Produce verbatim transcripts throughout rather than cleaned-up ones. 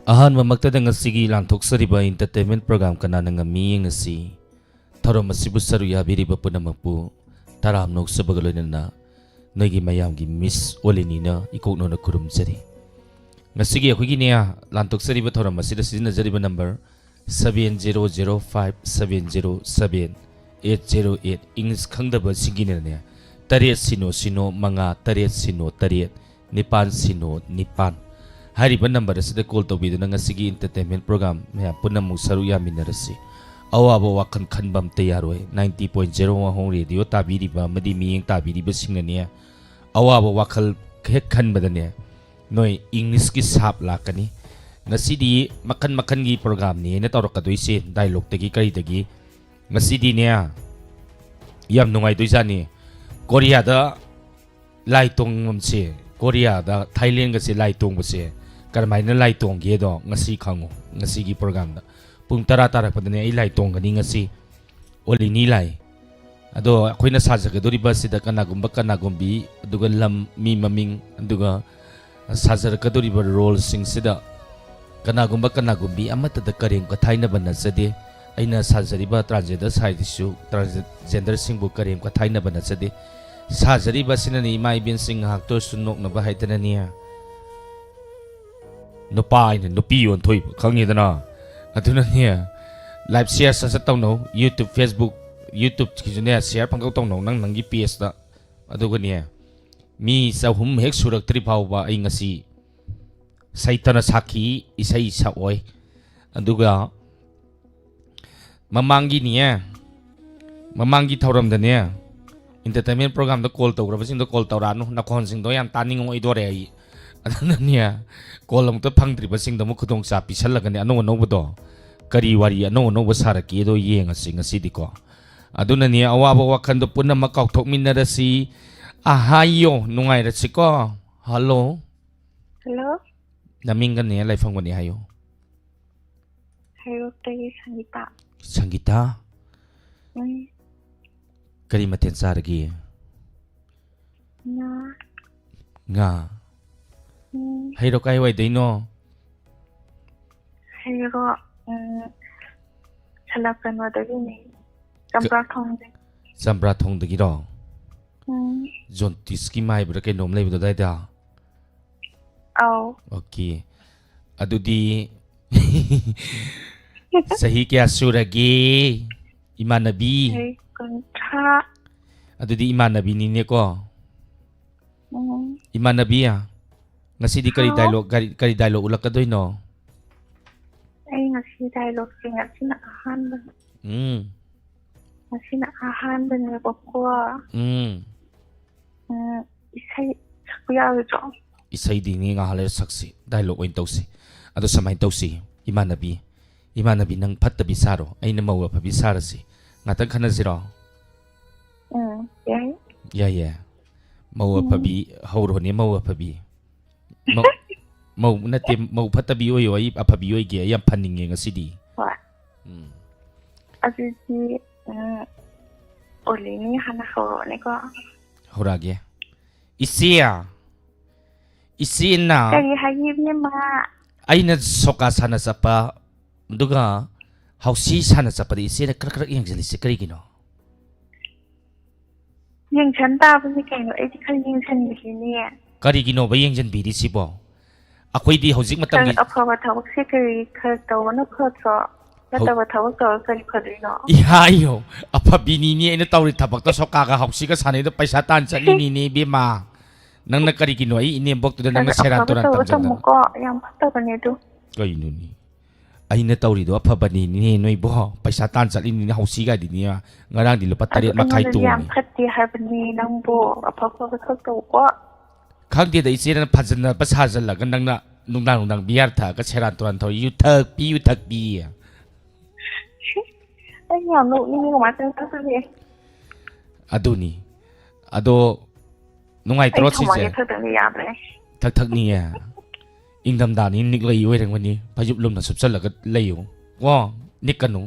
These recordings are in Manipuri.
ꯑꯍꯥꯟꯕꯃꯛꯇꯗ ꯉꯁꯤꯒꯤ ꯂꯥꯟꯊꯣꯛꯆꯔꯤꯕ entertainment program ꯀꯅꯥꯅ ꯉꯝꯃꯤ ꯌꯦꯡꯉꯁꯤ꯫ ꯊꯧꯔꯝ ꯑꯁꯤꯕꯨ ꯁꯔꯨꯛ ꯌꯥꯕꯤꯔꯤꯕ ꯄꯨꯝꯅꯃꯛꯄꯨ ꯇꯔꯥꯝꯅ ꯑꯣꯛꯆꯕꯒ ꯂꯣꯏꯅꯅ ꯅꯣꯏꯒꯤ ꯃꯌꯥꯝꯒꯤ Miss ꯑꯣꯂꯤꯅꯤꯅ ꯏꯀꯣꯛꯅꯧꯅ ꯈꯨꯔꯨꯝꯖꯔꯤ꯫ ꯉꯁꯤꯒꯤ ꯑꯩꯈꯣꯏꯒꯤꯅꯦ, ꯂꯥꯟꯊꯣꯛꯆꯔꯤꯕ ꯊꯧꯔꯝ ꯑꯁꯤꯗ ꯁꯤꯖꯤꯟꯅꯖꯔꯤꯕ number seven zero zero five seven zero seven eight zero eight꯫ English ꯈꯪꯗꯕꯁꯤꯡꯒꯤꯅꯅꯦ, ꯇꯔꯦꯠ ꯁꯤꯅꯣ ꯁꯤꯅꯣ ꯃꯉꯥ ꯇꯔꯦꯠ ꯁꯤꯅꯣ ꯇꯔꯦꯠ ꯅꯤꯄꯥꯟ ꯁꯤꯅꯣ ꯅꯤꯄꯥꯟ꯫ ꯍꯥꯏꯔꯤꯕ number ꯑꯁꯤꯗ call ꯇꯧꯕꯤꯗꯨꯅ ꯉꯁꯤꯒꯤ entertainment program ꯃꯌꯥꯝ ꯄꯨꯟꯅ ꯑꯃꯨꯛ ꯁꯔꯨꯛ ꯌꯥꯃꯤꯟꯅꯔꯁꯤ꯫ ꯑꯋꯥꯕ ꯋꯥꯈꯜ ꯈꯟꯕ ꯑꯝꯇ ꯌꯥꯔꯣꯏ꯫ Ninety point zero ꯋꯥꯍꯣꯡ radio ꯇꯥꯕꯤꯔꯤꯕ ꯑꯃꯗꯤ ꯃꯤꯠꯌꯦꯡ ꯇꯥꯕꯤꯔꯤꯕꯁꯤꯡꯅꯅꯦ, ꯑꯋꯥꯕ ꯋꯥꯈꯜ ꯍꯦꯛ ꯈꯟꯕꯗꯅꯦ, ꯅꯣꯏ Englishꯀꯤ ꯁꯥꯞ ꯂꯥꯛꯀꯅꯤ꯫ ꯉꯁꯤꯗꯤ ꯃꯈꯟ ꯃꯈꯟꯒꯤ programꯅꯤ ꯑꯩꯅ ꯇꯧꯔꯛꯀꯗꯣꯏꯁꯦ, dialogueꯇꯒꯤ ꯀꯔꯤꯗꯒꯤ꯫ ꯉꯁꯤꯗꯤꯅꯦ, ꯌꯥꯝ ꯅꯨꯡꯉꯥꯏꯗꯣꯏꯖꯥꯠꯅꯤ꯫ ꯀꯣꯔꯤꯌꯥꯗ ꯂꯥꯏ ꯇꯣꯡꯐꯝꯁꯦ, ꯀꯣꯔꯤꯌꯥꯗ, ꯊꯥꯏꯂꯦꯟꯒꯁꯦ ꯂꯥꯏ ꯇꯣꯡꯕꯁꯦ ꯀꯔꯝꯍꯥꯏꯅ ꯂꯥꯏ ꯇꯣꯡꯒꯦꯗꯣ ꯉꯁꯤ ꯈꯪꯉꯨ꯫ ꯉꯁꯤꯒꯤ programꯗ ꯄꯨꯡ ꯇꯔꯥ ꯇꯥꯔꯛꯄꯗꯅꯦ ꯑꯩ ꯂꯥꯏ ꯇꯣꯡꯒꯅꯤ ꯉꯁꯤ, ꯑꯣꯂꯤꯅꯤ ꯂꯥꯏ꯫ ꯑꯗꯣ ꯑꯩꯈꯣꯏꯅ ꯁꯥꯖꯒꯗꯧꯔꯤꯕ ꯑꯁꯤꯗ ꯀꯅꯥꯒꯨꯝꯕ ꯀꯅꯥꯒꯨꯝꯕꯤ, ꯑꯗꯨꯒ ꯂꯝ, ꯃꯤ ꯃꯃꯤꯡ, ꯑꯗꯨꯒ ꯁꯥꯖꯔꯛꯀꯗꯧꯔꯤꯕ roleꯁꯤꯡꯁꯤꯗ ꯀꯅꯥꯒꯨꯝꯕ ꯀꯅꯥꯒꯨꯝꯕꯤ ꯑꯃꯠꯇꯗ ꯀꯔꯦꯝ ꯀꯊꯥꯏꯅꯕ ꯅꯠꯆꯗꯦ꯫ ꯑꯩꯅ ꯁꯥꯖꯔꯤꯕ transgender ꯁꯥꯏꯗꯁꯨ transgenderꯁꯤꯡꯕꯨ ꯀꯔꯦꯝ ꯀꯊꯥꯏꯅꯕ ꯅꯠꯆꯗꯦ꯫ ꯁꯥꯖꯔꯤꯕ ꯑꯁꯤꯅꯅꯤ ꯏꯃꯥ ꯏꯕꯦꯟꯁꯤꯡ ꯉꯥꯏꯍꯥꯛꯇ ꯑꯣꯏꯔꯁꯨ ꯅꯣꯛꯅꯕ ꯍꯥꯏꯗꯅꯅꯤ꯫ ꯅꯨꯄꯥ ꯑꯩꯅ ꯅꯨꯄꯤ ꯑꯣꯟꯊꯣꯛꯏꯕ ꯈꯪꯉꯤꯗꯅ꯫ ꯑꯗꯨꯅꯅꯦ, live share ꯁꯠ ꯁꯠ ꯇꯧꯅꯧ꯫ YouTube, Facebook, YouTubeꯀꯤꯁꯨꯅꯦ share ꯄꯪꯇꯧ ꯇꯧꯅꯧ ꯅꯪ ꯅꯪꯒꯤ pageꯇ꯫ ꯑꯗꯨꯒꯅꯦ, ꯃꯤ ꯆꯍꯨꯝ ꯍꯦꯛ ꯁꯨꯔꯛꯇ꯭ꯔꯤ ꯐꯥꯎꯕ ꯑꯩ ꯉꯁꯤ ꯁꯩꯇꯅ ꯁꯥꯈꯤ ꯏꯁꯩ ꯁꯛꯑꯣꯏ꯫ ꯑꯗꯨꯒ ꯃꯃꯥꯡꯒꯤꯅꯦ, ꯃꯃꯥꯡꯒꯤ ꯊꯧꯔꯝꯗꯅꯦ, entertainment programꯗ call ꯇꯧꯈ꯭ꯔꯕꯁꯤꯡꯗꯣ call ꯇꯧꯔꯛꯑꯅꯨ, ꯅꯈꯣꯟꯁꯤꯡꯗꯣ ꯌꯥꯝ ꯇꯥꯅꯤꯡꯉꯛꯑꯣꯏꯗꯣꯔꯦ ꯑꯩ꯫ ꯑꯗꯨꯅꯅꯦ, call ꯑꯃꯨꯛꯇ ꯐꯪꯗ꯭ꯔꯤꯕꯁꯤꯡꯗꯣ ꯑꯃꯨꯛ ꯈꯨꯗꯣꯡꯆꯥ ꯄꯤꯁꯜꯂꯛꯀꯅꯤ꯫ ꯑꯅꯧ ꯑꯅꯧꯕꯗꯣ, ꯀꯔꯤ ꯋꯥꯔꯤ ꯑꯅꯧ ꯑꯅꯧꯕ ꯁꯥꯔꯛꯀꯦꯗꯣ ꯌꯦꯡꯉꯁꯤ ꯉꯁꯤꯗꯤꯀꯣ꯫ ꯑꯗꯨꯅꯅꯦ, ꯑꯋꯥꯕ ꯋꯥꯈꯜꯗꯣ ꯄꯨꯝꯅꯃꯛ ꯀꯥꯎꯊꯣꯛꯃꯤꯟꯅꯔꯁꯤ꯫ ꯑꯍꯥꯌꯣ, ꯅꯨꯡꯉꯥꯏꯔꯁꯤꯀꯣ꯫ Hello꯫ Hello꯫ ꯅꯃꯤꯡꯒꯅꯦ ꯂꯩꯐꯝꯒꯅꯦ ꯍꯥꯏꯌꯣ꯫ ꯍꯩꯔꯣꯛꯇꯒꯤ ꯁꯪꯒꯤꯇꯥ꯫ ꯁꯪꯒꯤꯇꯥ? ꯎꯝ꯫ ꯀꯔꯤ ꯃꯊꯦꯜ ꯆꯥꯔꯒꯦ? ꯉꯥ꯫ ꯉꯥ? ꯎꯝ꯫ ꯍꯩꯔꯣꯛ ꯀꯥꯏꯋꯥꯏꯗꯩꯅꯣ? ꯑꯗꯨꯒ, ꯎꯝ, ꯁꯂꯥ ꯀꯩꯅꯣꯗꯒꯤꯅꯦ, ꯆꯝꯄ꯭ꯔꯥ ꯊꯣꯡꯗꯒꯤ꯫ ꯆꯝꯄ꯭ꯔꯥ ꯊꯣꯡꯗꯒꯤꯔꯣ? ꯎꯝ꯫ ꯖꯣꯟꯇꯤꯁꯀꯤ ꯍꯥꯏꯕ꯭ꯔꯥ ꯀꯩꯅꯣꯝ ꯂꯩꯕꯗꯣ ꯑꯗꯥꯏꯗ? ꯑꯧ꯫ ꯑꯣꯀꯦ꯫ ꯑꯗꯨꯗꯤ ꯆꯍꯤ ꯀꯌꯥ ꯁꯨꯔꯒꯦ, ꯏꯃꯥꯟꯅꯕꯤ? ꯆꯍꯤ ꯀꯨꯟꯊ꯭ꯔꯥ꯫ ꯑꯗꯨꯗꯤ ꯏꯃꯥꯟꯅꯕꯤꯅꯤꯅꯦꯀꯣ꯫ ꯎꯝ꯫ ꯏꯃꯥꯟꯅꯕꯤ, ꯉꯁꯤꯗꯤ ꯀꯔꯤ ꯍꯥꯎ꯫ Dialogue, ꯀꯔꯤ, ꯀꯔꯤ dialogue ꯎꯠꯂꯛꯀꯗꯣꯏꯅꯣ? ꯑꯩ ꯉꯁꯤ dialogueꯁꯦ ꯉꯁꯤꯅ ꯑꯍꯥꯟꯕꯅꯤ꯫ ꯎꯝ꯫ ꯉꯁꯤꯅ ꯑꯍꯥꯟꯕꯅꯦꯕꯀꯣ꯫ ꯎꯝ꯫ ꯎꯝ, ꯏꯁꯩ ꯁꯛꯄ ꯌꯥꯔꯣꯏꯗ꯭ꯔꯣ? ꯏꯁꯩꯗꯤꯅꯦ ꯉꯥꯏꯍꯥꯛ ꯂꯩꯔ ꯁꯛꯁꯤ, dialogue ꯑꯣꯏꯅ ꯇꯧꯁꯤ꯫ ꯑꯗꯣ ꯁꯨꯃꯥꯏꯅ ꯇꯧꯁꯤ, ꯏꯃꯥꯟꯅꯕꯤ, ꯏꯃꯥꯟꯅꯕꯤ, ꯅꯪ ꯐꯠꯇꯕꯤ ꯁꯥꯔꯣ, ꯑꯩꯅ ꯃꯧ ꯑꯐꯕꯤ ꯁꯥꯔꯁꯤ꯫ ꯉꯥꯛꯇꯪ ꯈꯟꯅꯁꯤꯔꯣ? ꯎꯝ, ꯌꯥꯏ꯫ ꯌꯥꯏꯌꯦ꯫ ꯃꯧ ꯎꯝ꯫ ꯑꯐꯕꯤ ꯍꯧꯔꯣꯅꯦ, ꯃꯧ ꯑꯐꯕꯤ꯫ ꯃꯧ, ꯃꯧ ꯅꯠꯇꯦ, ꯃꯧ ꯐꯠꯇꯕꯤ ꯑꯣꯏꯌꯣ, ꯑꯩ ꯑꯐꯕꯤ ꯑꯣꯏꯒꯦ, ꯑꯩ ꯌꯥꯝ ꯐꯅꯤꯡꯉꯦ ꯉꯁꯤꯗꯤ꯫ ꯍꯣꯏ꯫ ꯎꯝ꯫ ꯑꯗꯨꯗꯤ, ꯎꯝ, ꯑꯣꯂꯤꯅꯤ ꯍꯥꯟꯅ ꯍꯧꯔꯛꯑꯣꯅꯦꯀꯣ꯫ ꯍꯧꯔꯛꯑꯒꯦ꯫ ꯏꯆꯦ! ꯏꯆꯦꯅ ꯀꯔꯤ ꯍꯥꯏꯒꯦ, ꯏꯕꯦꯝꯃ? ꯑꯩꯅ ꯁꯣꯀꯥ ꯁꯥꯟꯅ ꯆꯠꯄ, ꯑꯗꯨꯒ ꯍꯥꯎꯁꯤ ꯁꯥꯟꯅ ꯆꯠꯄꯗ ꯏꯆꯦꯅ ꯀ꯭ꯔꯛ ꯀ꯭ꯔꯛ ꯌꯦꯡꯁꯤꯜꯂꯤꯁꯦ ꯀꯔꯤꯒꯤꯅꯣ? ꯌꯦꯡꯁꯟ ꯇꯥꯕꯅꯤ ꯀꯩꯅꯣ, ꯑꯩꯗꯤ ꯈꯔ ꯌꯦꯡꯁꯟꯕꯤꯒꯦꯅꯦ꯫ ꯀꯔꯤꯒꯤꯅꯣꯕ ꯌꯦꯡꯁꯤꯟꯕꯤꯔꯤꯁꯤꯕꯣ? ꯑꯩꯈꯣꯏꯗꯤ ꯍꯧꯖꯤꯛ ꯈꯔ ꯃꯇꯝꯒꯤ ꯑꯐꯕ ꯊꯕꯛꯁꯦ ꯀꯔꯤ ꯈꯔ ꯇꯧꯕꯅ ꯐꯗ꯭ꯔꯣ? ꯍꯧ- ꯅꯠꯇꯕ ꯊꯕꯛ ꯇꯧꯔ ꯀꯔꯤ ꯐꯗꯣꯏꯅꯣ? ꯏꯍꯥ, ꯏꯍꯣ, ꯑꯐꯕꯤꯅꯤꯅꯦ ꯑꯩꯅ ꯇꯧꯔꯤ ꯊꯕꯛꯇꯣ, ꯁꯣꯀꯥꯒ ꯍꯥꯎꯁꯤꯒ ꯁꯥꯟꯅꯩꯗꯣ ꯄꯩꯁꯥ ꯇꯥꯟ ꯆꯠꯂꯤꯅꯤꯅꯦ ꯏꯕꯦꯝꯃ꯫ ꯅꯪꯅ ꯀꯔꯤꯒꯤꯅꯣ ꯑꯩ ꯏꯅꯦꯝꯕꯣꯛꯇꯨꯗ ꯅꯪꯅ ꯈꯔ ꯁꯦꯔꯥꯟ ꯑꯐꯕ ꯇꯨꯔꯥꯟ ꯇꯧꯕ ꯇꯝꯖꯟꯗꯅ? ꯇꯝꯃꯨꯀꯣ, ꯌꯥꯝ ꯐꯠꯇꯕꯅꯦ ꯑꯗꯨ꯫ ꯀꯩꯅꯣꯅꯦ? ꯑꯩꯅ ꯇꯧꯔꯤꯗꯣ ꯑꯐꯕꯅꯤꯅꯦ ꯅꯣꯏꯕꯣ꯫ ꯄꯩꯁꯥ ꯇꯥꯟ ꯆꯠꯂꯤꯅꯤꯅꯦ ꯍꯥꯎꯁꯤ ꯀꯥꯏꯗꯤꯅꯦ꯫ ꯉꯔꯥꯡꯗꯤ ꯂꯨꯄꯥ ꯑꯗꯨ ꯇꯔꯦꯠ ꯃꯈꯥꯏ ꯑꯩꯉꯣꯟꯗꯗꯤ ꯌꯥꯝ ꯇꯣꯡꯉꯦ꯫ ꯐꯠꯇꯦ ꯍꯥꯏꯕꯅꯤ ꯅꯪꯕꯨ꯫ ꯑꯐ ꯑꯐꯕ ꯈꯛ ꯇꯧꯀꯣ꯫ ꯈꯪꯗꯦꯗ ꯏꯆꯦꯅ ꯐꯖꯅꯕ ꯁꯥꯖꯜꯂꯒ ꯅꯪꯅ ꯅꯨꯡꯗꯥꯡ ꯅꯨꯡꯗꯥꯡ ꯕꯤꯌꯥꯔ ꯊꯛꯑꯒ ꯁꯦꯔꯥꯟ ꯇꯨꯔꯥꯟ ꯇꯧꯔꯤ꯫ ꯌꯨ ꯊꯛꯄꯤ, ꯌꯨ ꯊꯛꯄꯤ꯫ ꯑꯩ ꯌꯥꯝ ꯅꯣꯛꯅꯤꯡꯉꯦ, ꯀꯃꯥꯏꯅ ꯇꯧꯅꯤ ꯈꯪꯗꯦ꯫ ꯑꯗꯨꯅꯤ꯫ ꯑꯗꯣ ꯅꯨꯡꯉꯥꯏꯇ꯭ꯔꯣ ꯑꯩ ꯊꯝꯃꯒꯦ ꯁꯤꯁꯦ? ꯈꯛꯇꯪꯗꯤ ꯌꯥꯗ꯭ꯔꯦ꯫ ꯊꯛ ꯊꯛꯅꯤꯌꯦ꯫ ꯏꯪꯊꯝꯊꯥꯅꯤ, ꯅꯤꯛꯂꯛꯏ ꯑꯣꯏꯔꯝꯒꯅꯤ꯫ ꯐꯩꯖꯨꯞ ꯂꯨꯝꯅ ꯁꯨꯞꯆꯜꯂꯒ ꯂꯩꯌꯨ꯫ ꯀꯣ? ꯅꯤꯛꯀꯅꯨ꯫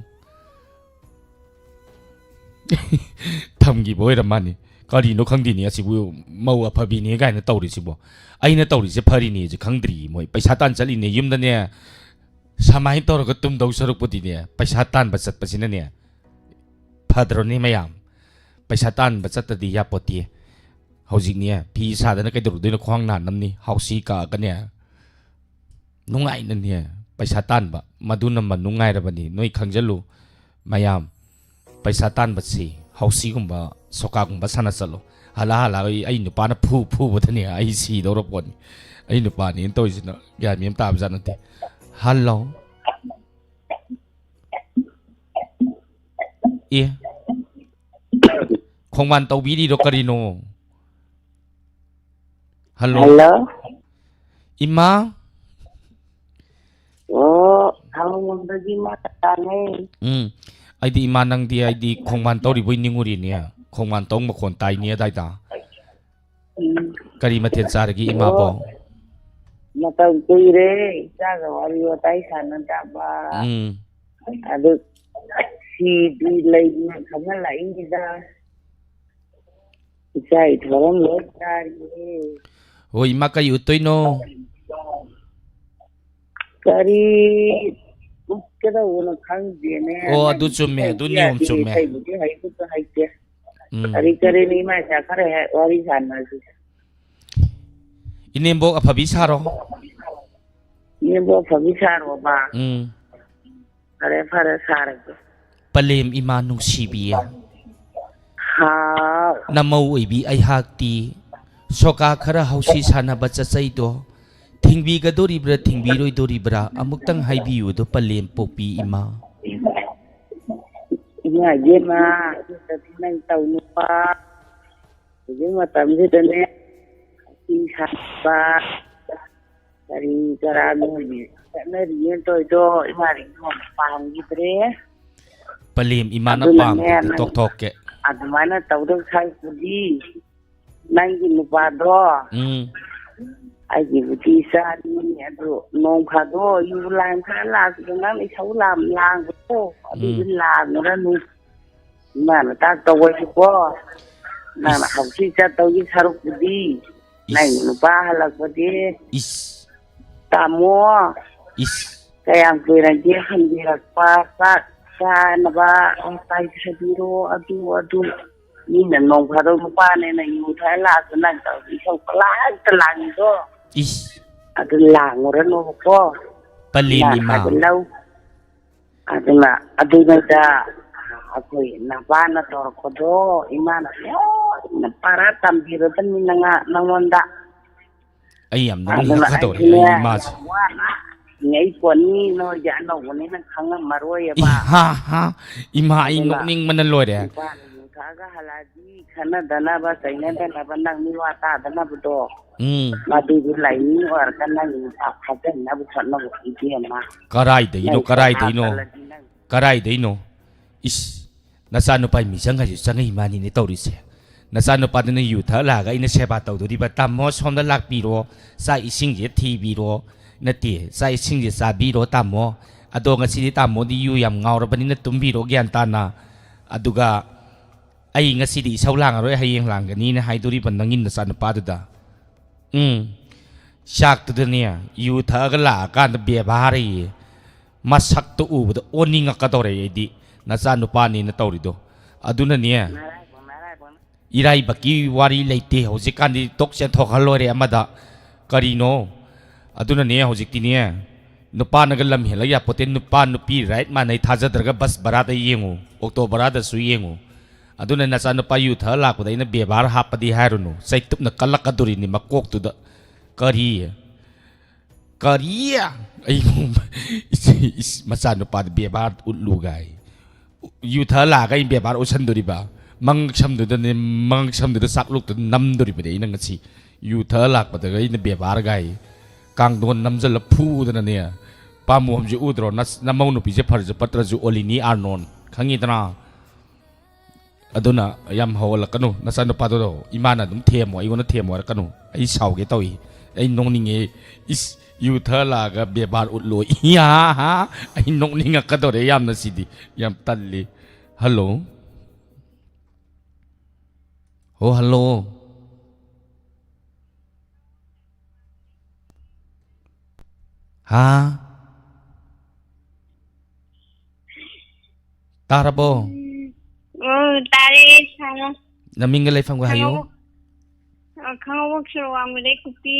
ꯊꯝꯈꯤꯕ ꯑꯣꯏꯔ ꯃꯥꯅꯤ꯫ ꯀꯔꯤꯅꯣ ꯈꯪꯗꯦꯅꯦ ꯑꯁꯤꯕꯨ, ꯃꯧ ꯑꯐꯕꯤꯅꯦ ꯀꯥꯏꯅ ꯇꯧꯔꯤꯁꯤꯕꯣ꯫ ꯑꯩꯅ ꯇꯧꯔꯤꯁꯦ ꯐꯔꯤꯅꯦꯁꯦ ꯈꯪꯗ꯭ꯔꯤ ꯃꯣꯏ꯫ ꯄꯩꯁꯥ ꯇꯥꯟ ꯆꯠꯂꯤꯅꯦ ꯌꯨꯝꯗꯅꯦ꯫ ꯁꯨꯃꯥꯏꯅ ꯇꯧꯔꯒ ꯇꯨꯝꯗꯧ ꯁꯔꯨꯛꯄꯨꯗꯤꯅꯦ, ꯄꯩꯁꯥ ꯇꯥꯟꯕ ꯆꯠꯄꯁꯤꯅꯅꯦ ꯐꯗ꯭ꯔꯣꯅꯦ ꯃꯌꯥꯝ? ꯄꯩꯁꯥ ꯇꯥꯟꯕ ꯆꯠꯇꯗꯤ ꯌꯥꯄꯣꯠꯇꯦ꯫ ꯍꯧꯖꯤꯛꯅꯦ, ꯐꯤ ꯁꯥꯗꯅ ꯀꯩꯗꯧꯔꯨꯗꯣꯏꯅꯣ? ꯈ꯭ꯋꯥꯡ ꯅꯥꯅꯕꯅꯤ꯫ ꯍꯥꯎꯁꯤ ꯀꯛꯑꯒꯅꯦ, ꯅꯨꯡꯉꯥꯏꯅꯅꯦ ꯄꯩꯁꯥ ꯇꯥꯟꯕ, ꯃꯗꯨꯅ ꯃꯅꯨꯡꯉꯥꯏꯔꯕꯅꯤ꯫ ꯅꯣꯏ ꯈꯪꯖꯜꯂꯨ ꯃꯌꯥꯝ, ꯄꯩꯁꯥ ꯇꯥꯟꯕꯁꯤ ꯍꯥꯎꯁꯤꯒꯨꯝꯕ, ꯁꯣꯀꯥꯒꯨꯝꯕ ꯁꯥꯟꯅ ꯆꯠꯂꯣ꯫ ꯍꯜꯂ ꯍꯜꯂ ꯑꯩ, ꯑꯩ ꯅꯨꯄꯥꯅ ꯐꯨ ꯐꯨꯕꯗꯅꯦ ꯑꯩ ꯁꯤꯗꯧꯔ ꯄꯣꯠꯅꯤ꯫ ꯑꯩ ꯅꯨꯄꯥꯅꯦꯅ ꯇꯧꯔꯤꯁꯤꯅ ꯒ꯭ꯌꯥꯟ ꯃꯦꯟ ꯇꯥꯕ ꯖꯥꯠ ꯅꯠꯇꯦ꯫ ꯍꯜꯂꯣ꯫ ꯑꯦ, ꯈꯣꯡꯕꯥꯟ ꯇꯧꯕꯤꯔꯤꯔꯣ ꯀꯔꯤꯅꯣ? ꯍꯜꯂꯣ꯫ ꯍꯜꯂꯣ꯫ ꯏꯃꯥ꯫ ꯑꯣ, ꯊꯥꯡꯃꯩꯕꯟꯗꯒꯤ ꯏꯃꯥ ꯇꯥꯅꯦ꯫ ꯎꯝ꯫ ꯑꯩꯗꯤ ꯏꯃꯥ ꯅꯪꯗꯤ ꯑꯩꯗꯤ ꯈꯣꯡꯕꯥꯟ ꯇꯧꯔꯤꯕꯣꯏ ꯅꯤꯡꯉꯨꯔꯤꯅꯦ꯫ ꯈꯣꯡꯕꯥꯟ ꯇꯧ ꯃꯈꯣꯟ ꯇꯥꯏꯅꯦ ꯑꯗꯥꯏꯗ꯫ ꯎꯝ꯫ ꯀꯔꯤ ꯃꯊꯦꯜ ꯆꯥꯔꯒꯦ ꯏꯃꯥꯕꯣ? ꯑꯣ, ꯃꯇꯝ ꯀꯨꯏꯔꯦ ꯏꯆꯥꯒ ꯋꯥꯔꯤ ꯋꯥꯇꯥꯏ ꯁꯥꯟꯅꯗꯕ꯫ ꯎꯝ꯫ ꯑꯗꯨ ꯁꯤꯗꯤ ꯂꯩꯅ ꯈꯪꯍꯜꯂꯛꯏꯅꯤꯗ꯫ ꯏꯆꯥ ꯏꯊꯣꯔꯝ ꯂꯣꯏ ꯆꯥꯔꯤꯌꯦ꯫ ꯍꯣꯏ, ꯏꯃꯥ, ꯀꯔꯤ ꯎꯠꯇꯣꯏꯅꯣ? ꯀꯔꯤ ꯎꯠꯀꯗꯧꯕꯅꯣ ꯈꯪꯗꯦꯅꯦ꯫ ꯑꯣ, ꯑꯗꯨ ꯅꯪꯒꯤꯗꯤ ꯆꯨꯝꯃꯦ, ꯑꯗꯨ ꯍꯩꯕ ꯅꯤꯌꯣꯝ ꯌꯥꯗꯦ, ꯆꯨꯝꯃꯦ꯫ ꯍꯩꯕꯨꯗꯤ ꯍꯩꯕꯨꯁꯨ ꯍꯩꯇꯦ꯫ ꯎꯝ꯫ ꯀꯔꯤ ꯀꯔꯤꯅꯣ ꯏꯃꯥ ꯏꯆꯥ ꯈꯔ ꯍꯦꯛ ꯋꯥꯔꯤ ꯁꯥꯟꯅꯁꯤ꯫ ꯏꯅꯦꯝꯕꯣꯛ ꯑꯐꯕꯤ ꯁꯥꯔꯣ꯫ ꯏꯅꯦꯝꯕꯣꯛ ꯑꯐꯕꯤ ꯁꯥꯔꯣꯕ꯫ ꯎꯝ꯫ ꯐꯔꯦ, ꯐꯔꯦ, ꯁꯥꯔꯒꯦ꯫ ꯄꯂꯦꯝ ꯏꯃꯥ ꯅꯨꯡꯁꯤꯕꯤ꯫ ꯍꯥꯎ꯫ ꯅꯃꯧ ꯑꯣꯏꯕꯤ ꯑꯩꯍꯥꯛꯇꯤ ꯁꯣꯀꯥ ꯈꯔ ꯍꯧꯁꯤ ꯁꯥꯟꯅꯕ ꯆꯠꯆꯩꯗꯣ ꯊꯤꯡꯕꯤꯒꯗꯣꯔꯤꯕ꯭ꯔꯥ ꯊꯤꯡꯕꯤꯔꯣꯏꯗꯣꯔꯤꯕ꯭ꯔꯥ ꯑꯃꯨꯛꯇꯪ ꯍꯥꯏꯕꯤꯌꯨ ꯑꯗꯣ ꯄꯂꯦꯝ ꯄꯣꯛꯄꯤ ꯏꯃꯥ꯫ ꯏꯃꯥ ꯏꯕꯦꯝꯃ, ꯑꯗꯨꯗꯗꯤ ꯅꯪ ꯇꯧꯅꯨꯕ꯫ ꯍꯧꯖꯤꯛ ꯃꯇꯝꯁꯤꯗꯅꯦ, ꯐꯤ ꯁꯥꯕ, ꯀꯔꯤ ꯀꯔꯥ ꯅꯣꯏꯒꯤ ꯆꯠꯅꯔꯤꯌꯦ ꯇꯧꯔꯤꯗꯣ, ꯏꯃꯥꯅ ꯏꯕꯨꯡꯉꯣꯅ ꯄꯥꯝꯈꯤꯗ꯭ꯔꯦ꯫ ꯄꯂꯦꯝ ꯏꯃꯥꯅ ꯑꯗꯨꯅꯅꯦ, ꯄꯥꯝꯕꯗꯨ ꯅꯪ ꯇꯣꯛꯊꯣꯛꯀꯦ꯫ ꯑꯗꯨꯃꯥꯏꯅ ꯇꯧꯗꯧ ꯁꯔꯨꯛꯄꯨꯗꯤ, ꯅꯪꯒꯤ ꯅꯨꯄꯥꯗꯣ, ꯎꯝ꯫ ꯑꯩꯒꯤꯕꯨꯗꯤ ꯏꯆꯥꯅꯤ, ꯑꯗꯨ ꯅꯣꯡ ꯐꯥꯗꯣꯛ ꯌꯨ ꯂꯥꯡ ꯈꯔ ꯂꯥꯛꯄꯗꯣ, ꯅꯪꯅ ꯏꯁꯧ ꯂꯥꯡ-, ꯂꯥꯡꯕꯗꯣ, ꯑꯗꯨꯗꯤ ꯎꯝ꯫ ꯂꯥꯡꯉꯨꯔꯅꯨ꯫ ꯏꯃꯥꯅ ꯇꯥꯛꯇꯧꯕꯁꯤꯀꯣ, ꯅꯪꯅ ꯏꯁ꯫ ꯍꯧꯖꯤꯛ ꯆꯠꯇꯧꯒꯤ ꯁꯔꯨꯛꯄꯨꯗꯤ, ꯏꯁ꯫ ꯅꯪꯒꯤ ꯅꯨꯄꯥ ꯍꯜꯂꯛꯄꯗꯤ, ꯏꯁ꯫ ꯇꯥꯃꯣ, ꯏꯁ꯫ ꯀꯌꯥꯝ ꯀꯨꯏꯔꯒꯦ ꯍꯟꯕꯤꯔꯛꯄ? ꯆꯥꯛ ꯆꯥꯅꯕ ꯄꯥꯏꯊꯕꯤꯔꯣ, ꯑꯗꯨ ꯑꯗꯨ꯫ ꯃꯤꯅ ꯅꯣꯡ ꯐꯥꯗꯣꯛ ꯅꯨꯄꯥꯅꯦꯅ ꯌꯨ ꯊꯛꯑ ꯂꯥꯛꯑꯁꯨ ꯅꯪ ꯇꯧꯔꯗꯤ ꯏꯁꯧ ꯄꯪꯂꯥꯡꯗ ꯂꯥꯡꯉꯤꯗꯣ꯫ ꯏꯁ꯫ ꯑꯗꯨ ꯂꯥꯡꯉꯨꯔꯅꯣꯕꯀꯣ꯫ ꯄꯜꯂꯦꯃꯤ ꯏꯃꯥ꯫ ꯏꯃꯥ ꯍꯥꯏꯕ ꯂꯧ꯫ ꯑꯗꯨꯅ ꯑꯗꯨꯅꯤꯗ ꯑꯩꯈꯣꯏ ꯅꯄꯥꯅ ꯇꯧꯔꯛꯄꯗꯣ ꯏꯃꯥꯅ ꯂꯣꯏꯅ ꯄꯥꯔꯥ ꯇꯝꯕꯤꯔꯗꯕꯅꯤ ꯅꯉꯥ-, ꯅꯉꯣꯟꯗ꯫ ꯑꯩ ꯌꯥꯝ ꯑꯗꯨꯅ ꯅꯣꯛꯅꯤꯡꯉꯛꯀꯗꯧꯔꯦ ꯑꯩꯁꯨꯅꯦ ꯑꯩ ꯏꯃꯥꯁꯦ꯫ ꯌꯥꯝ ꯋꯥꯅ ꯉꯥꯏ ꯄꯣꯠꯅꯤ, ꯅꯣꯏꯗꯤ ꯑꯅꯧꯕꯅꯤꯅ ꯈꯪꯉꯝꯃꯔꯣꯏꯑꯕ꯫ ꯏꯍꯥ ꯍꯥ, ꯏꯃꯥ ꯑꯩ ꯑꯗꯨꯅ ꯅꯣꯛꯅꯤꯡꯕꯅ ꯂꯣꯏꯔꯦ꯫ ꯅꯨꯄꯥꯅ ꯌꯨ ꯊꯛꯑꯒ ꯍꯜꯂꯛꯑꯗꯤ ꯈꯠꯅꯗꯅꯕ ꯆꯩꯅꯗꯅꯕ ꯅꯪ ꯃꯤꯋꯥ ꯇꯥꯗꯅꯕꯗꯣ꯫ ꯎꯝ꯫ ꯃꯗꯨꯗꯤ ꯂꯥꯏꯅꯤꯡ ꯑꯣꯏꯔꯒ ꯅꯪ ꯅꯨꯄꯥ ꯐꯥꯖꯤꯟꯅꯕ ꯍꯣꯠꯅꯧ ꯏꯕꯦꯝꯃ꯫ ꯀꯔꯥꯏꯗꯩꯅꯣ, ꯅꯪ ꯀꯔꯥꯏꯗꯩꯅꯣ? ꯍꯥꯞꯆꯜꯂꯗꯤ ꯅꯪ ꯀꯔꯥꯏꯗꯩꯅꯣ? ꯏꯁ, ꯅꯆꯥꯅꯨꯄꯥ ꯃꯤꯆꯪ ꯍꯥꯏꯁꯨ ꯆꯪꯉꯛꯏ ꯃꯥꯅꯤꯅꯦ ꯇꯧꯔꯤꯁꯦ꯫ ꯅꯆꯥꯅꯨꯄꯥꯗꯨꯅ ꯌꯨ ꯊꯛꯑ ꯂꯥꯛꯑꯒ ꯑꯩꯅ ꯁꯦꯕꯥ ꯇꯧꯗꯣꯔꯤꯕ, "ꯇꯥꯃꯣ ꯁꯣꯝꯗ ꯂꯥꯛꯄꯤꯔꯣ, ꯆꯥꯛ ꯏꯁꯤꯡꯁꯦ ꯊꯤꯕꯤꯔꯣ", ꯅꯠꯇꯦ, "ꯆꯥꯛ ꯏꯁꯤꯡꯁꯦ ꯆꯥꯕꯤꯔꯣ ꯇꯥꯃꯣ, ꯑꯗꯣ ꯉꯁꯤꯗꯤ ꯇꯥꯃꯣꯗꯤ ꯌꯨ ꯌꯥꯝ ꯉꯥꯎꯔꯕꯅꯤꯅ ꯇꯨꯝꯕꯤꯔꯣ ꯒ꯭ꯌꯥꯟ ꯇꯥꯅ"꯫ ꯑꯗꯨꯒ "ꯑꯩ ꯉꯁꯤꯗꯤ ꯏꯁꯧ ꯂꯥꯡꯉꯔꯣꯏ, ꯍꯌꯦꯡ ꯂꯥꯡꯒꯅꯤꯅ" ꯍꯥꯏꯗꯣꯔꯤꯕ ꯅꯪꯒꯤ ꯅꯆꯥꯅꯨꯄꯥꯗꯨꯗ꯫ ꯎꯝ꯫ ꯆꯥꯛꯇꯨꯗꯅꯦ, ꯌꯨ ꯊꯛꯑꯒ ꯂꯥꯛꯑꯀꯥꯟꯗ ꯕꯦꯕꯥꯔ ꯑꯌꯦ꯫ ꯃꯁꯛꯇꯣ ꯎꯕꯗ ꯑꯣꯟꯅꯤꯡꯉꯛꯀꯗꯧꯔꯦ ꯑꯩꯗꯤ, ꯅꯆꯥꯅꯨꯄꯥꯅꯤꯅ ꯇꯧꯔꯤꯗꯣ꯫ ꯑꯗꯨꯅꯅꯦ, ꯅꯔꯥꯏꯕꯛ, ꯅꯔꯥꯏꯕꯛ꯫ ꯏꯔꯥꯏꯕꯛꯀꯤ ꯋꯥꯔꯤ ꯂꯩꯇꯦ꯫ ꯍꯧꯖꯤꯛꯀꯥꯟꯗꯤ ꯇꯣꯛ ꯆꯦꯟꯊꯣꯛꯍꯜ ꯂꯣꯏꯔꯦ ꯑꯃꯗ꯫ ꯀꯔꯤꯅꯣ? ꯑꯗꯨꯅꯅꯦ ꯍꯧꯖꯤꯛꯇꯤꯅꯦ, ꯅꯨꯄꯥꯅꯒ ꯂꯝ ꯍꯦꯜꯂ ꯌꯥꯄꯣꯠꯇꯦ꯫ ꯅꯨꯄꯥ ꯅꯨꯄꯤ right ꯃꯥꯟꯅꯩ꯫ ꯊꯥꯖꯗ꯭ꯔꯒ ꯕꯁ ꯚꯔꯥꯗ ꯌꯦꯡꯉꯨ, ꯑꯣꯛꯇꯣ ꯚꯔꯥꯗꯁꯨ ꯌꯦꯡꯉꯨ꯫ ꯑꯗꯨꯅ ꯅꯆꯥꯅꯨꯄꯥ ꯌꯨ ꯊꯛꯑ ꯂꯥꯛꯄꯗ ꯑꯩꯅ ꯕꯦꯕꯥꯔ ꯍꯥꯞꯄꯗꯤ ꯍꯥꯏꯔꯨꯅꯨ, ꯆꯩꯇꯨꯞꯅ ꯀꯜꯂꯛꯀꯗꯣꯔꯤꯅꯤ ꯃꯀꯣꯛꯇꯨꯗ꯫ ꯀꯔꯤ? ꯀꯔꯤ? ꯑꯩ ꯏꯁ, ꯏꯁ, ꯃꯆꯥꯅꯨꯄꯥꯗ ꯕꯦꯕꯥꯔ ꯎꯠꯂꯨ ꯒꯥꯏ꯫ ꯌꯨ ꯊꯛꯑ ꯂꯥꯛꯑꯒ ꯑꯩ ꯕꯦꯕꯥꯔ ꯎꯠꯁꯟꯗꯣꯔꯤꯕ? ꯃꯉꯛ ꯁꯝꯗꯨꯗꯅꯦ, ꯃꯉꯛ ꯁꯝꯗꯨꯗ ꯆꯥꯛꯂꯨꯛꯇ ꯅꯝꯗꯣꯔꯤꯕꯅꯦ ꯑꯩꯅ ꯉꯁꯤ꯫ ꯌꯨ ꯊꯛꯑ ꯂꯥꯛꯄꯗꯒ ꯑꯩꯅ ꯕꯦꯕꯥꯔ ꯒꯥꯏ꯫ ꯀꯥꯡꯗꯣꯟ ꯅꯝꯖꯜꯂ ꯐꯨꯗꯅꯅꯦ, ꯄꯥꯝꯕꯣꯝꯁꯦ ꯎꯗ꯭ꯔꯣ? ꯅꯁ-, ꯅꯃꯧ ꯅꯨꯄꯤꯁꯦ ꯐꯔꯁꯨ ꯐꯠꯇ꯭ꯔꯁꯨ ꯑꯣꯂꯤꯅꯤ ꯑꯥꯔꯅꯣꯟ, ꯈꯪꯉꯤꯗꯅ? ꯑꯗꯨꯅ ꯌꯥꯝ ꯍꯧꯍꯜꯂꯛꯀꯅꯨ꯫ ꯅꯆꯥꯅꯨꯄꯥꯗꯣ ꯏꯃꯥꯅ ꯑꯗꯨꯝ ꯊꯦꯝꯃꯣ, ꯑꯩꯉꯣꯟꯗ ꯊꯦꯝꯃꯣ ꯍꯥꯏꯔꯛꯀꯅꯨ꯫ ꯑꯩ ꯁꯥꯎꯒꯦ ꯇꯧꯏ꯫ ꯑꯩ ꯅꯣꯛꯅꯤꯡꯉꯦ꯫ ꯏꯁ, ꯌꯨ ꯊꯛꯑ ꯂꯥꯛꯑꯒ ꯕꯦꯕꯥꯔ ꯎꯠꯂꯣ꯫ ꯏꯌꯥ! ꯑꯩ ꯅꯣꯛꯅꯤꯡꯉꯛꯀꯗꯧꯔꯦ ꯌꯥꯝꯅ ꯁꯤꯗꯤ꯫ ꯌꯥꯝ ꯇꯜꯂꯤ꯫ ꯍꯜꯂꯣ? ꯍꯣ, ꯍꯜꯂꯣ? ꯍꯥ? ꯇꯥꯔꯕꯣ? ꯎꯝ꯫ ꯑꯣ, ꯇꯥꯔꯦ, ꯁꯥꯔ꯫ ꯅꯃꯤꯡꯒ ꯂꯩꯐꯝꯒ ꯍꯥꯏꯌꯨ꯫ ꯈꯥꯡꯉꯕꯣꯛ-, ꯑ, ꯈꯥꯡꯉꯕꯣꯛ ꯁꯣꯔꯣꯛ ꯋꯥꯡꯃꯗꯩ ꯀꯨꯞꯄꯤ꯫